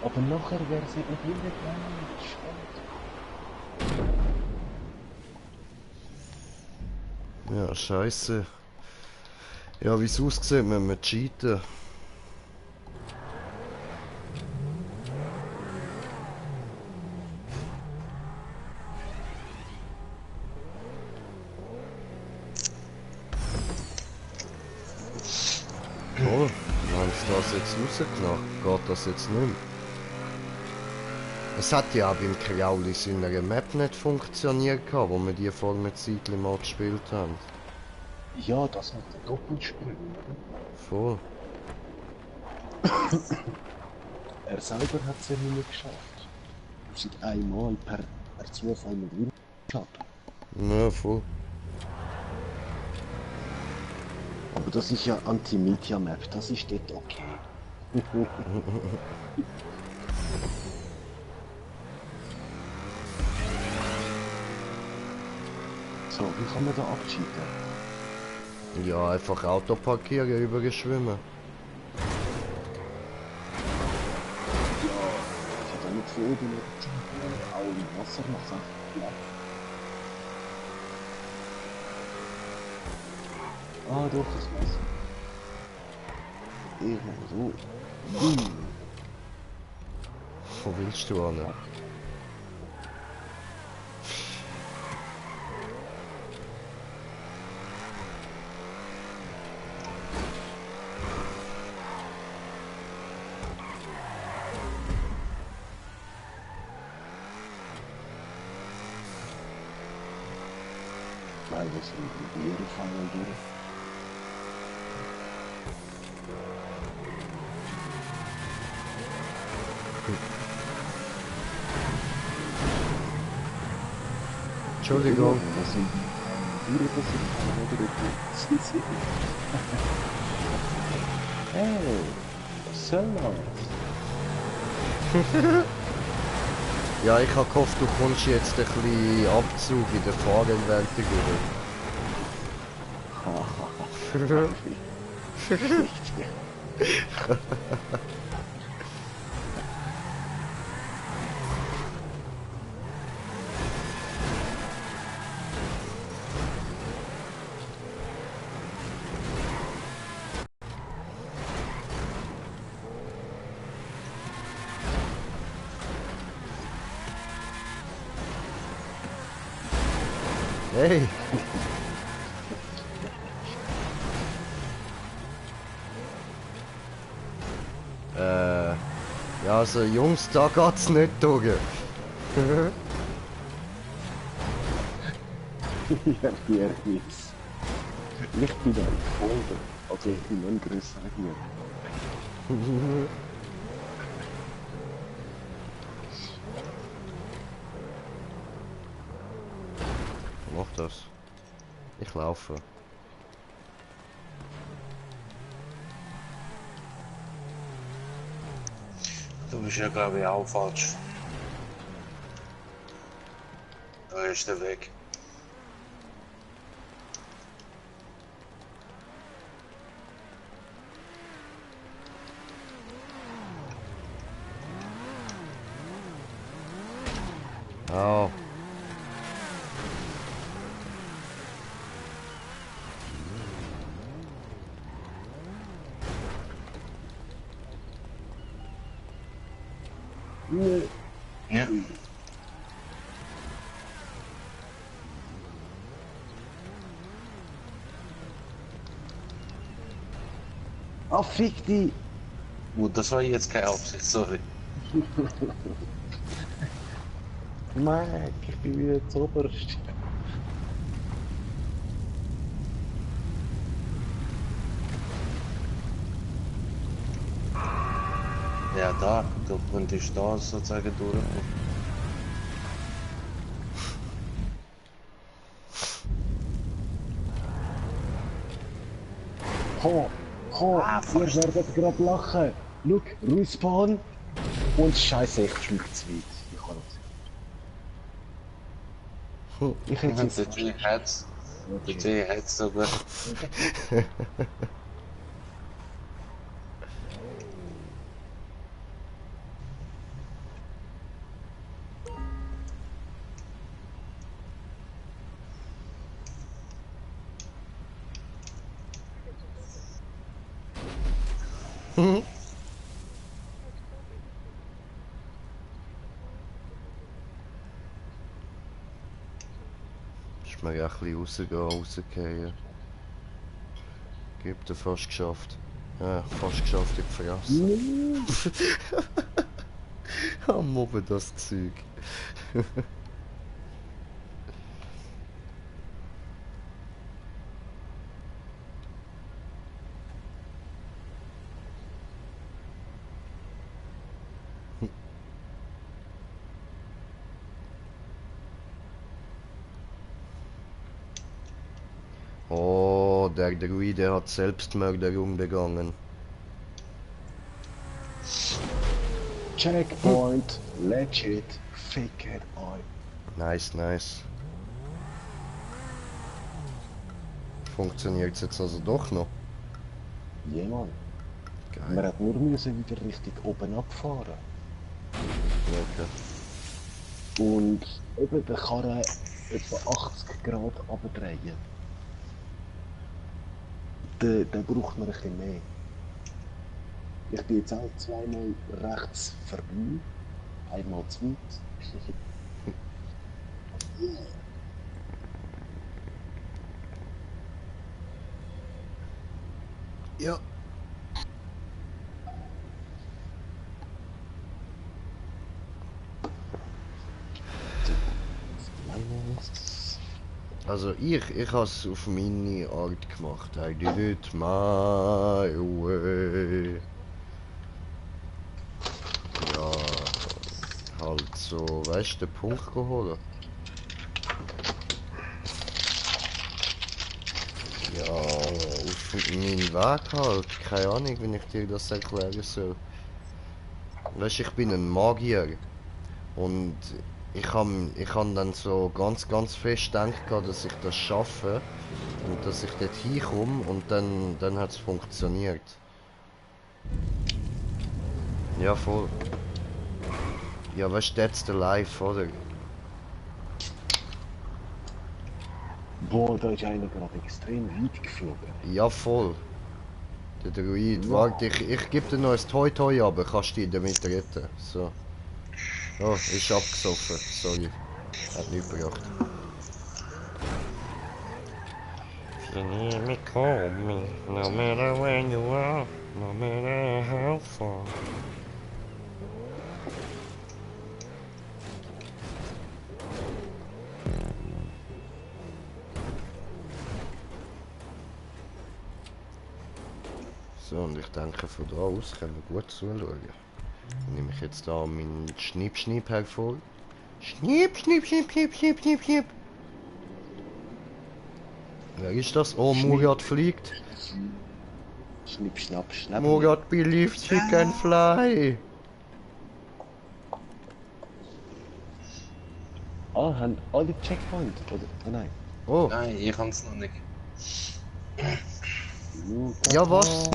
Aber nachher wäre es eben irgendwann schade. Ja, scheiße. Ja, wie es aussieht, müssen wir cheaten. Toll, haben sie das jetzt rausgenommen? Geht das jetzt nicht mehr? Es hat ja auch beim Kraulis in einer Map nicht funktioniert, wo wir die vor einer Zeit mal gespielt haben. Ja, das mit den Doppelspringen. Voll. Er selber hat es ja nicht mehr geschafft. Er sind einmal per Zufall mit ihm geschafft. Ja, voll. Aber das ist ja Anti-Media-Map, das ist dort okay. So, wie kann man da abcheaten? Ja, einfach Auto parkieren, übergeschwimmen. Ich habe nicht vor, die auch im Wasser machen. Ja. Ah, doch, das Wasser. Irgendwo so. Wo willst du an? Weil wir sind die Ehre fallen durch. Entschuldigung. Was sind die Ehre passiert? Hey, was soll das? Ja, ich habe gehofft, du kommst jetzt ein bisschen Abzug in der Fahrerwertung Hey! Ja, also Jungs, da geht's nicht durch. Ja, die Ergebnis. Ich bin ein Folder. Also ich bin ein größer hier. Mach das. Ich laufe. Du bist ja glaube ich auch falsch. Da ist der Weg. Oh. Ja. Ah, fick die! Gut, das war jetzt keine Absicht, sorry. Mike, ich bin wieder zuoberst. Ja, da, du könntest da sozusagen durch. Ho, ihr werdet gerade lachen. Look, Respawn. Und Scheiße, ich fliege zu weit. Ich kann nicht. Ich hätte Der Jay hat's. Der Jay hat's sogar. Ist mir ja ein bisschen rausgehen. Gibt er fast geschafft. Ja, fast geschafft, ich vergessen. Am Mobben das Zeug. Oh, der Druide hat Selbstmörderung begangen. Checkpoint, legit, fake it eye. Nice, nice. Funktioniert jetzt also doch noch? Ja, Mann. Man Geil. hat nur müssen wieder richtig oben abfahren. Okay. Und eben der Karre etwa 80 Grad abdrehen. Der braucht man ein bisschen mehr. Ich bin jetzt auch zweimal rechts vorbei, einmal zu weit. Ja. Also ich habe es auf meine Art gemacht. I did it my way. Ja, halt so, weißt du, den Punkt geholt. Ja, auf meinen Weg halt. Keine Ahnung, wie ich dir das erklären soll. Weißt du, ich bin ein Magier. Und ich hab dann so ganz fest gedacht, dass ich das schaffe. Und dass ich dort hinkomme und dann hat es funktioniert. Ja, voll. Ja, weißt du, that's the life, oder? Boah, da ist einer gerade extrem weit geflogen. Ja, voll. Der Druid, warte, ich gebe dir noch ein Toi-Toi, aber kannst du dich damit retten. So. Oh, ist abgesoffen, sorry. Hat nichts gebracht. If you need me, call me. No matter where you are, no matter how far. So, und ich denke, von da aus können wir gut zuschauen. Dann nehme ich jetzt da meinen Schnipp hervor. Schnipp. Wer ist das? Oh, Murat fliegt. Schnipp, schnapp, schnapp. Murat believes he can fly. Ah, haben alle Checkpoint? Oder? Oh nein. Oh, Nein, ich kann es noch nicht. ja was?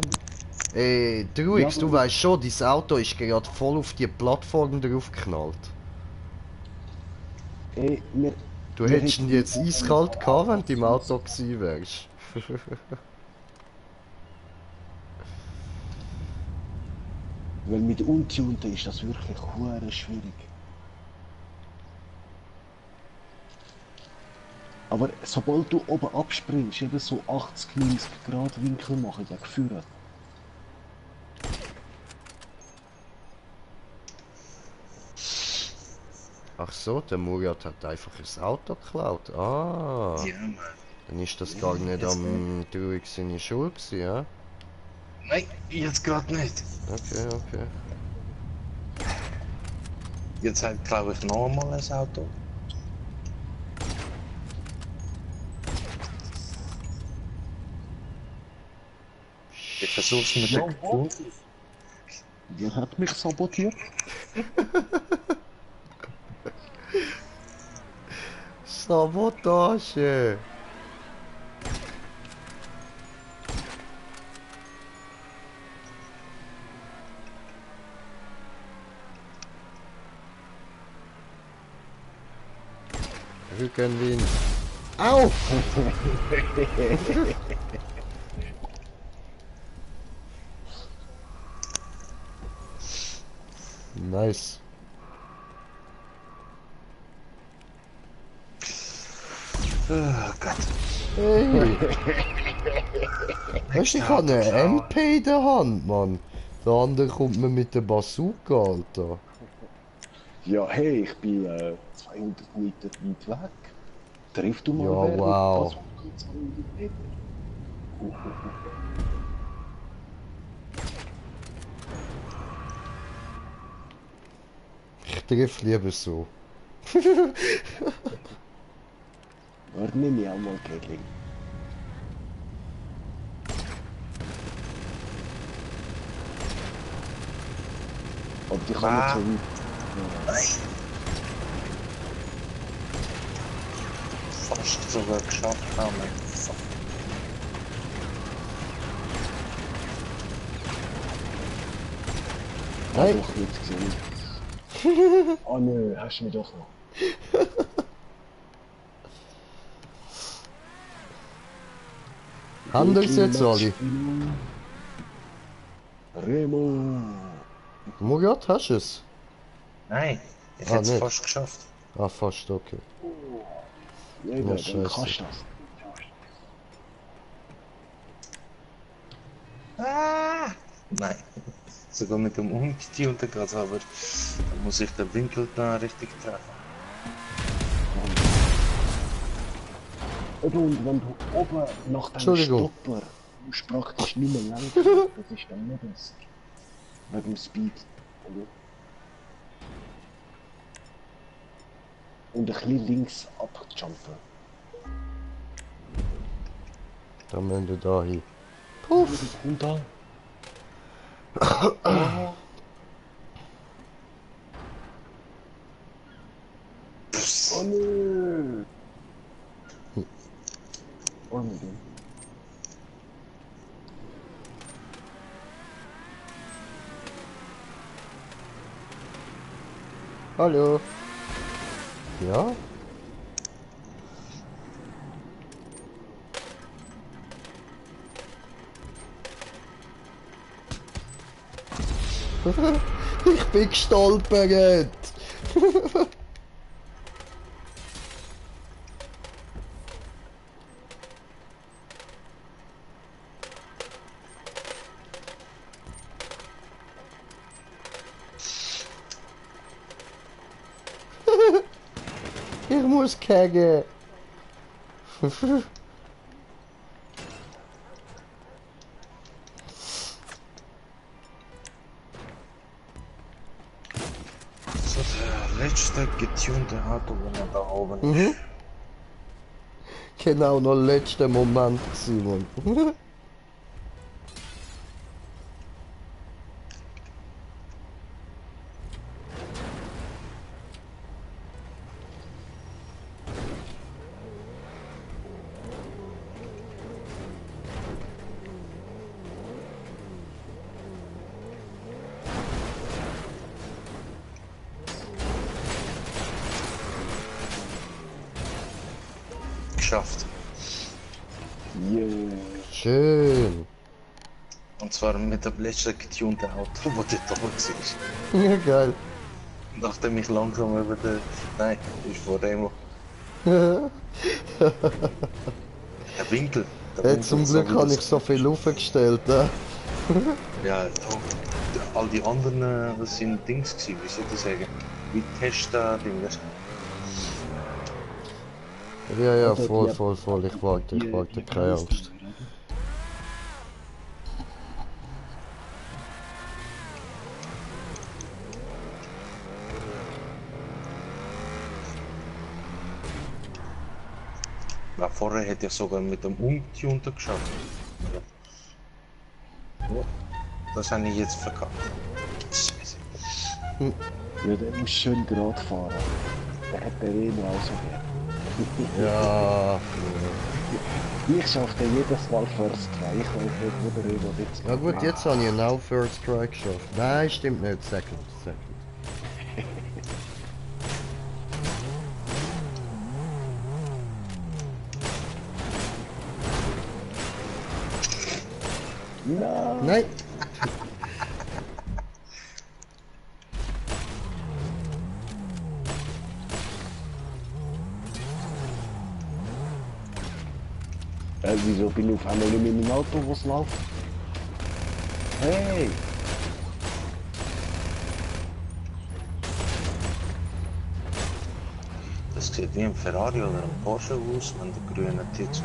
Druix, Ja, du weißt schon, dein Auto ist gerade voll auf die Plattform draufgeknallt. Ey, Du hättest ihn jetzt eiskalt gehabt, wenn du im Auto gewesen wärst. Weil mit Untunten ist das wirklich hure schwierig. Aber sobald du oben abspringst, eben so 80-90 Grad Winkel machen, ja geführt. Ach so, der Murat hat einfach ein Auto geklaut. Ah, Ja, Mann. dann ist das gar nicht am Druix seine Schuld gewesen, ja? Nein, jetzt gerade nicht. Okay. Jetzt halt, glaube ich, noch einmal ein Auto. Ich versuch's mit der Kuh. Wer hat mich sabotiert? Sabotage! Rückenwind. Au! Nice. Oh Gott. Hey. Weißt du, ich habe eine MP in der Hand, Mann. Der andere kommt mir mit der Bazooka, Alter. Ja, hey, ich bin 200 Meter weit weg. Triff du mal Ja, wer mit wow. Bazooka 200 Meter. Ich triff lieber so. Warte, nimm ich auch mal Gatling. Aber die kann nicht so weit. Fast sogar geschafft haben. Nein. Doch nicht gesehen. Oh nö, hast du mich doch noch. Haben wir's jetzt alle? Remo! Murat, hast du es? Nein, ich Ah, hätte es nicht. fast geschafft. Ah, fast, okay. Ja, Ja, dann scheiße. kannst du das. Ah! Nein. Sogar mit dem umgetunten Gas, aber da muss ich den Winkel da richtig treffen. Oder und wenn du oben nach dem Entschuldigung. Stopper musst praktisch nicht mehr lenken, das ist dann nicht besser. Wegen dem Speed. Oder? Und ein bisschen links abjumpen. Dann müssen wir da hin. Und da. Oh nö! Oh nö. Hallo. Ja? Ich bin gestolpert. Ich muss kacken. So der letzte getunte Auto, wenn er da oben ist. Mhm. Genau, noch letzter Moment, Simon. Geschafft. Yeah. Schön. Und zwar mit dem letzten getunten Auto, wo dort oben war. Ja, geil. Nachdem ich langsam über den... Nein, ist vor Remo. Der Winkel. Der Hey, Winkel, zum so Glück wie habe das- ich so viel aufgestellt. Ne? Ja, all die anderen das sind Dings gewesen, wie soll ich das sagen? Wie Tester-Dinger. Ja, ja, Oder voll, die- voll, voll. Ich warte, keine Angst. Na, vorher hätte ich sogar mit dem Umtunter geschafft. Ja. Das habe ich jetzt verkackt. Scheiße. Ja, der muss schön gerade fahren. Der hat der Remo auch so gern. Ja. Ich schaffe den jedes Mal First Try. Ich weiß nicht, wo der Remo jetzt Ja gut, jetzt habe ich genau First Try geschafft. Nein, stimmt nicht. Second. Nein! Nein. Wieso bin ich auf einmal nicht in meinem Auto, wo es läuft? Hey! Das sieht wie ein Ferrari oder ein Porsche aus, wenn der grüne T20 ist.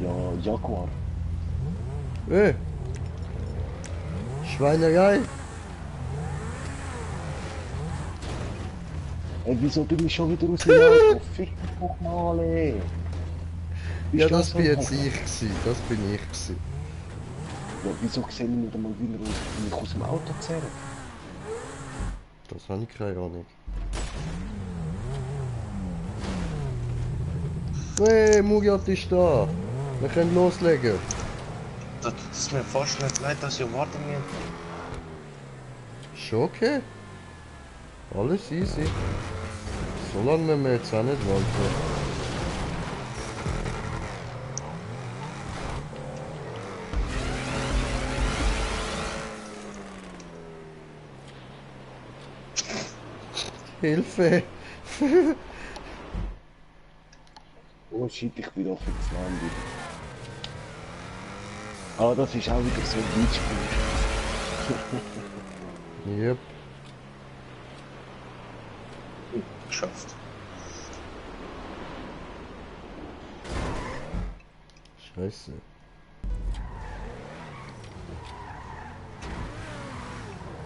Ja, Jaguar. Hey! Schweinerei! Ey, wieso bin ich schon wieder aus dem Auto? Fick mich doch mal, ey! Ja, Ist das so bin jetzt ein- ich gsi, das bin ich gsi. Ja, wieso sehe ich nicht einmal, wie er mich aus dem Auto zerrt? Das habe ich keine Ahnung. Hey, Mugiat ist da! Wir können loslegen. Da tut es mir fast nicht leid, dass ihr warten müsst. Schon okay? Alles easy. So lange müssen wir jetzt auch nicht warten. Hilfe! Oh shit, ich bin auf ins Land wieder. Ah, das ist auch wieder so ein Weitspiel. Yep. Geschafft. Scheiße.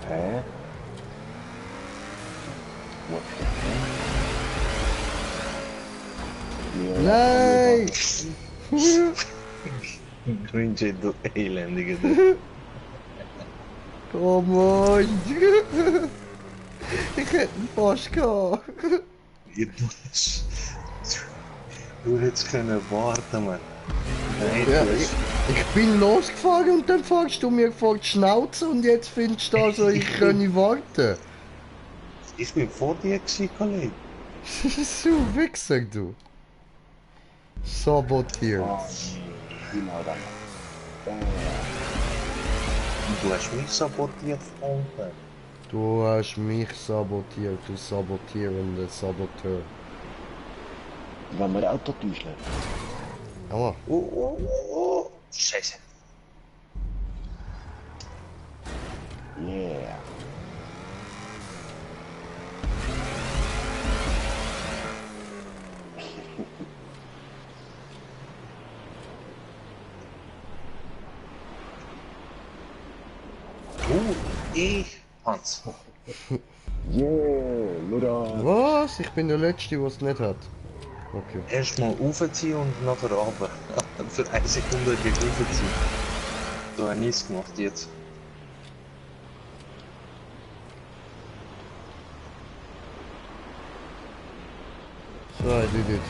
Hä? What the hell? Ja, Nein! Green J, du Elendige. Oh Mann! Ich hätte ihn fast gehabt. Du hättest können warten, Mann. Nein, Ja, du hast... ich bin losgefahren und dann fragst du mir vor die Schnauze und jetzt findest du also, ich kann warten. Ich bin vor dir gewesen, Kollege. So, Wichser, du. Sabotiert. Genau dann. Du hast mich sabotiert, Freunde. Du hast mich sabotiert, du sabotierender Saboteur. Wenn wir Auto täuschen. Aua. Oh. Scheiße. Yeah. Ich, Hans. Yeah, Murat. Was? Ich bin der Letzte, der es nicht hat. Okay. Erstmal aufziehen und nachher runter. Für 1 Sekunde geht aufziehen. So habe ich es gemacht jetzt. So, I did it.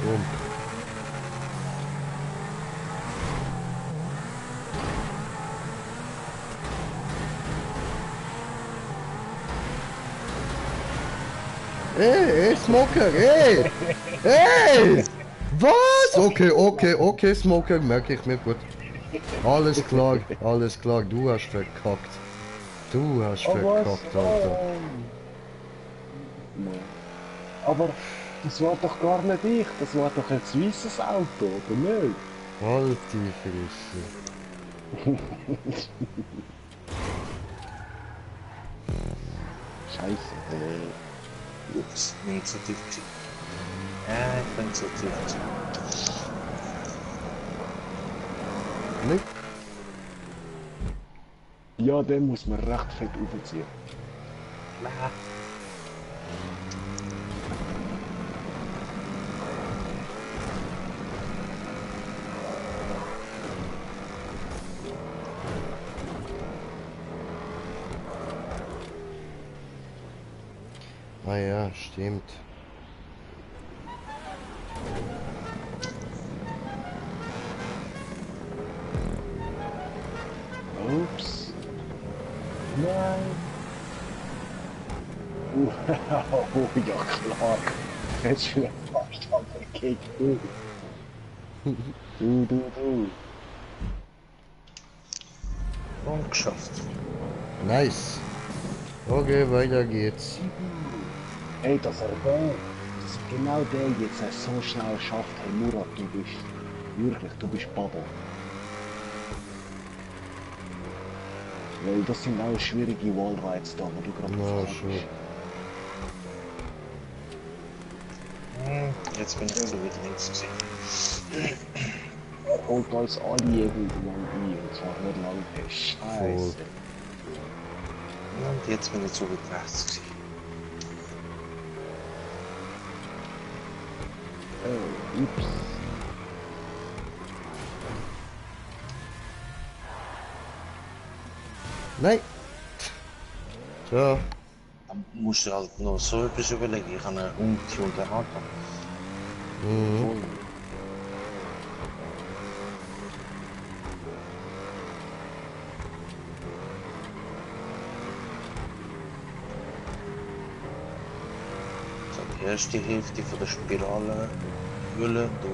Boom. Hey, Smoker, hey! Hey! Was? Okay, Smoker, merke ich mir gut. Alles klar, du hast verkackt. Du hast verkackt, Alter. Nee. Aber das war doch gar nicht ich, das war doch ein Swisses Auto, oder nicht? Halt die Fresse. Scheiße. Ups, nicht so tief gewesen. Ja, ich bin so tief gewesen. Nicht? Ja, den muss man recht fett aufziehen. Nein. Ah ja, stimmt. Ups. Nein. Oh, ja klar. Jetzt schon fast an der Kick. Du. Und geschafft. Nice. Okay, weiter geht's. Hey, das Erbe. dass genau der jetzt so schnell schafft, hey Murat, du bist wirklich, du bist Babo. Weil das sind auch schwierige Wallrides da, wo du gerade Ja, bist. schon. Jetzt bin ich so weit links gewesen. Er holt uns alle irgendwann ein, und zwar nicht lange. Scheiße. Und jetzt bin ich so weit rechts gewesen. Oh, ups. Nein! So, Dann musst du halt noch so etwas überlegen. Ich habe eine Umti und eine Hand. mhm. So, die erste Hälfte von der Spirale Hülle durch.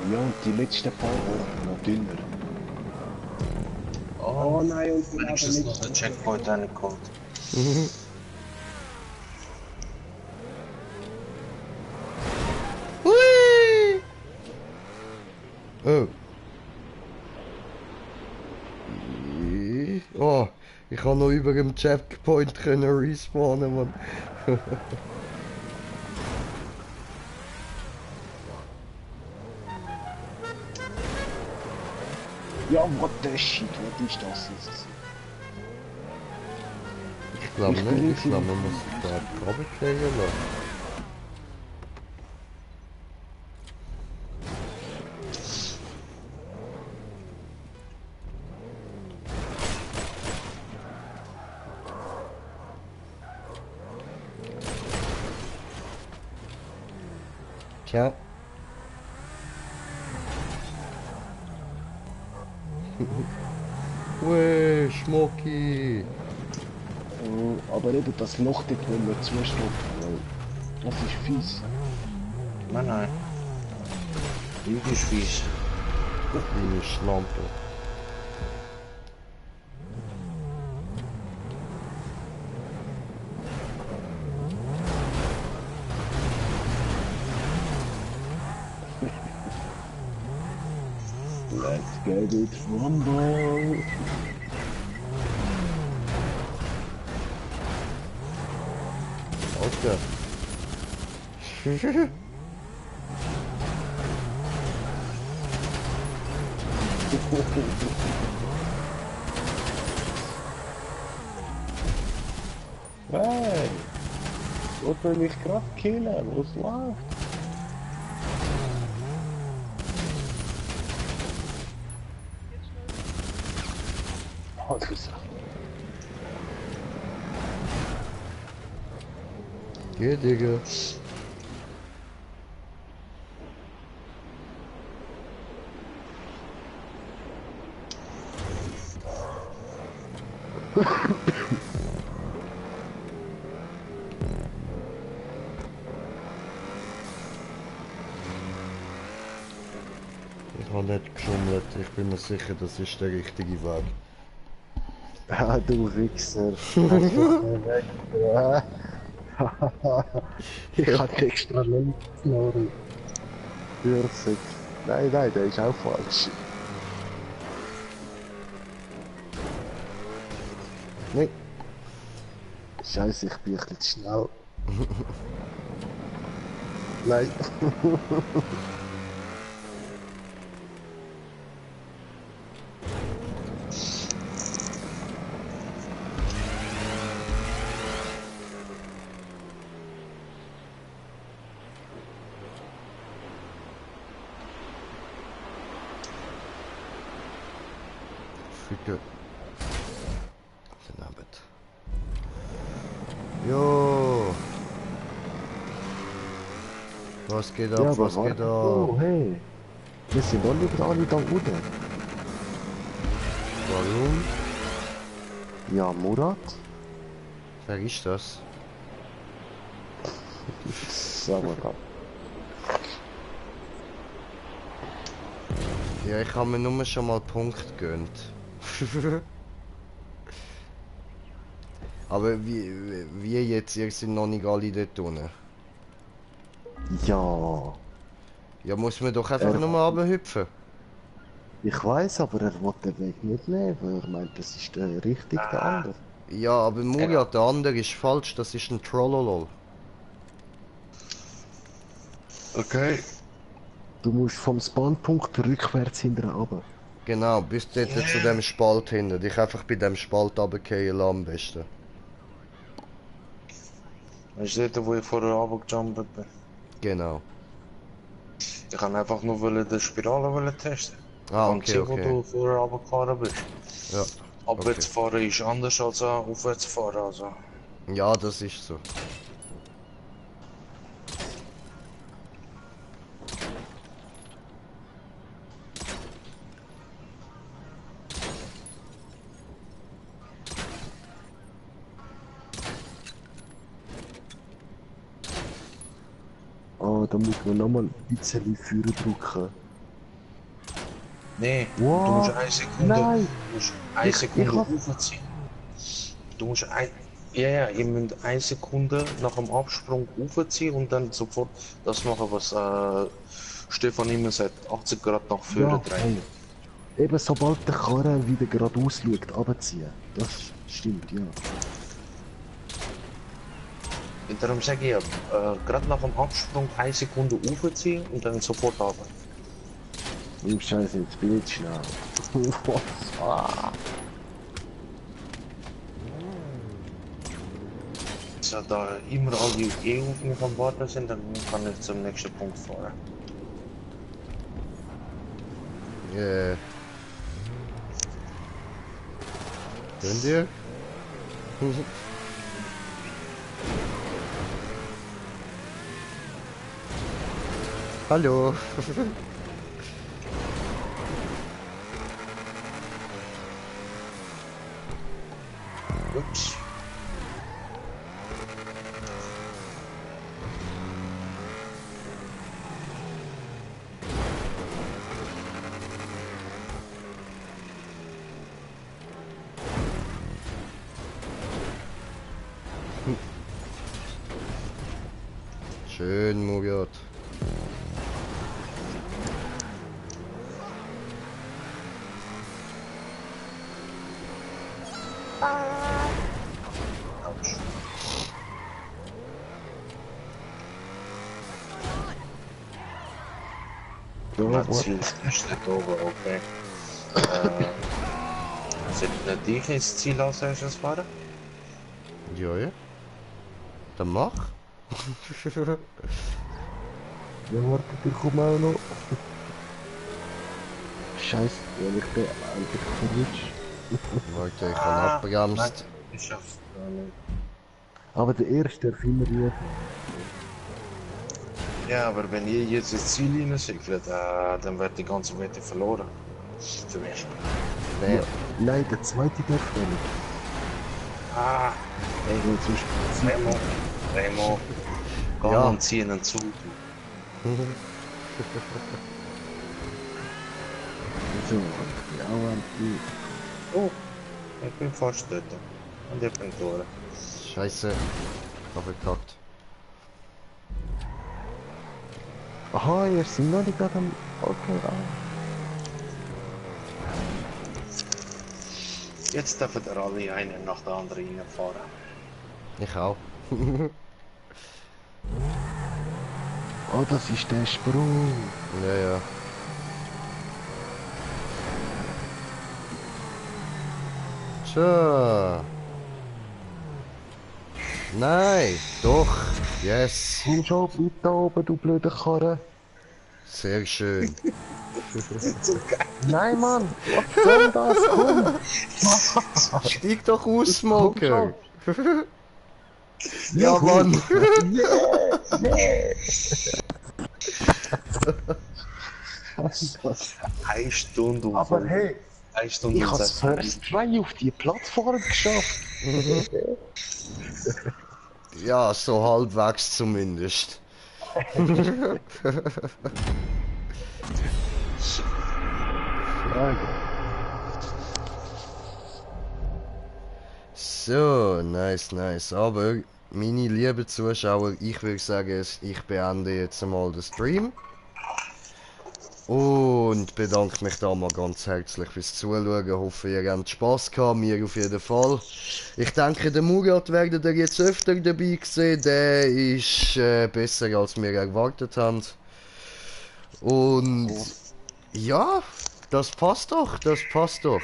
Ja, und die letzten paar Wochen noch dünner. Oh, nein, und die wenigstens noch den Checkpoint reingeholt. Mhm. Hui! Oh. Oh, ich kann noch über dem Checkpoint können respawnen, Mann. Ja, what the shit, was ist das jetzt? Ich glaube nicht, ich glaube, man muss sich da runterfallen lassen. Tja. Ue, Schmucki. Aber eben das Loch dort, wo wir zustopfen, weil das ist fies. Nein. Lüge ist fies. Die Schlampe. Let's get it rumble. Alter. Hey! Wollt ihr mich gerade killen? Was läuft? Also. Geh, Digga. Ich habe nicht geschummelt, ich bin mir sicher, das ist der richtige Weg. Ah, du Wichser. Ich hatte extra links genommen. Würzig. Nein, der ist auch falsch. Nein. Scheiße, ich bin ein bisschen zu schnell. Nein. Ficker. Guten Abend. Jo. Was geht ab, aber was geht warte. ab? Oh, hey. Wir sind doch nicht alle da unten. Warum? Ja, Murat? Wer ist das? Sag mal grad. Ja, ich habe mir nur schon mal Punkt gegönnt. Aber wie jetzt? Ihr sind noch nicht alle dort unten. Ja, Ja, muss man doch einfach Er- nochmal runterhüpfen. ich weiß, aber er will den Weg nicht nehmen, weil er meint, das ist der richtige, der andere. Ja, aber Murat, der andere ist falsch, das ist ein Trollolol. Okay. Du musst vom Spawnpunkt rückwärts hinterher runter. Genau, bis dort zu dem Spalt hinten. Dich einfach bei dem Spalt runterfallen lassen am besten. Weißt du dort, wo ich vorher runtergejumpt bin? Genau. Ich kann einfach nur die Spirale testen. Ah, Und okay, sehen, wo okay. du vorher runtergefahren bist. Ja, Abwärts fahren ist anders als aufwärts fahren. Also. ja, das ist so. Ah, da muss man nochmal ein bisschen Führer drücken. Nee, Wow. du musst 1 Sekunde. Nein. Du musst 1 Ich Sekunde hab- aufziehen. Du musst ja, ihr müsst 1 Sekunde nach dem Absprung aufziehen und dann sofort das machen, was Stefan immer sagt, 80 Grad nach vorne drehen. Eben sobald der Karren wieder geradeaus schaut, runterziehen. Das stimmt, ja. Und darum sage ich ja, gerade nach dem Absprung 1 Sekunde aufziehen und dann sofort runter. Oh Scheiße, jetzt bin ich schnell. Ah. So, da immer alle auf mich am Warten sind, dann kann ich zum nächsten Punkt fahren. Könnt ihr? Hallo. Ups. Schön, Murat. Autsch. Ja, Das what? Ziel steht oben, okay. Sind dich ins Ziel als erstes fahren? Ja, ja. Dann mach. Ja, warte, ich komme auch noch. Scheiße, ja, ich bin eigentlich verrutscht. Warte, ich habe abgebremst. Ich schaff's gar nicht. Aber der erste darf immer rufen. Ja, aber wenn ihr jetzt ins Ziel hineinsegelt, dann wird die ganze Wette verloren. Für mich. Nee, Nein, der zweite darf nicht. Ah, Ey, sonst Remo. Komm Ja. und zieh einen Zug. so, ja, warte. Oh, ich bin fast dort. Und ich bin durch. Scheiße. Hab verkackt. Aha, ihr seid noch nicht gerade am... Okay, Jetzt dürfen ihr alle einen nach der anderen reinfahren. Ich auch. Oh, das ist der Sprung. Ja, ja. Tja. Nein, doch. Yes. Komm schon, bleib da oben, du blöde Karre. Sehr schön. Nein, Mann, was soll das? Komm! Steig doch aus, Smoker. Ja, Ja, Mann. Was? 1 Stunde und Aber hey, 1 Stunde ich und hab's 6 First Try auf die Plattform geschafft. Ja, so halbwegs zumindest. Frage. So, nice, nice. Aber, meine lieben Zuschauer, ich würde sagen, ich beende jetzt einmal den Stream. Und bedanke mich da mal ganz herzlich fürs Zuschauen. Hoffe, ihr habt Spass gehabt, mir auf jeden Fall. Ich denke, den Murat werdet ihr jetzt öfter dabei sehen. Der ist besser, als wir erwartet haben. Und ja, das passt doch, das passt doch.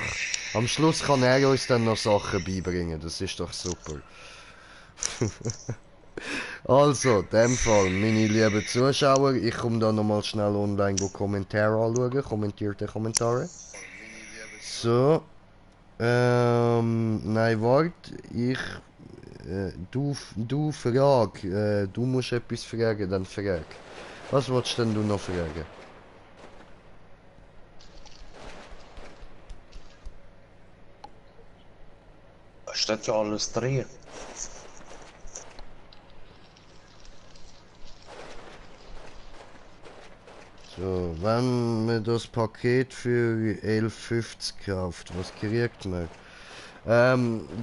Am Schluss kann er uns dann noch Sachen beibringen, das ist doch super. Also, in dem Fall, meine lieben Zuschauer, ich komme da nochmal schnell online Kommentare anschauen, kommentierte Kommentare. So, nein, warte, du frag, du musst etwas fragen, dann frag. Was willst denn du noch fragen? Steht ja alles drin. So, wenn man das Paket für 11,50 kauft, was kriegt man?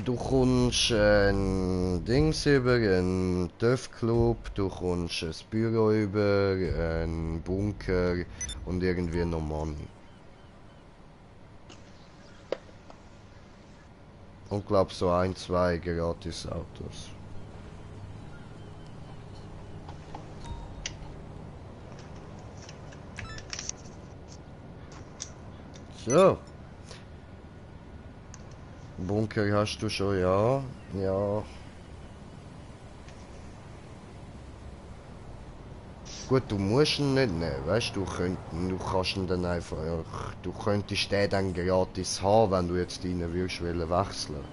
Du kommst ein Dings über, ein TÜV-Club, du kommst ein Büro über, ein Bunker und irgendwie noch Money. Und glaub so 1, 2 gratis Autos. So. Bunker hast du schon, ja. Ja. Gut, du musst ihn nicht nehmen, weißt du, du kannst ihn dann einfach, du könntest den dann gratis haben, wenn du jetzt rein würdest wechseln.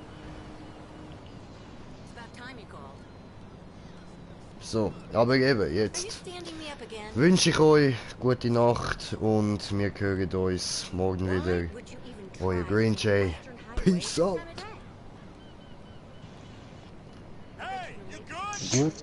So, aber eben, jetzt wünsche ich euch gute Nacht und wir hören uns morgen wieder. Euer Green Jay. Peace out. Gut.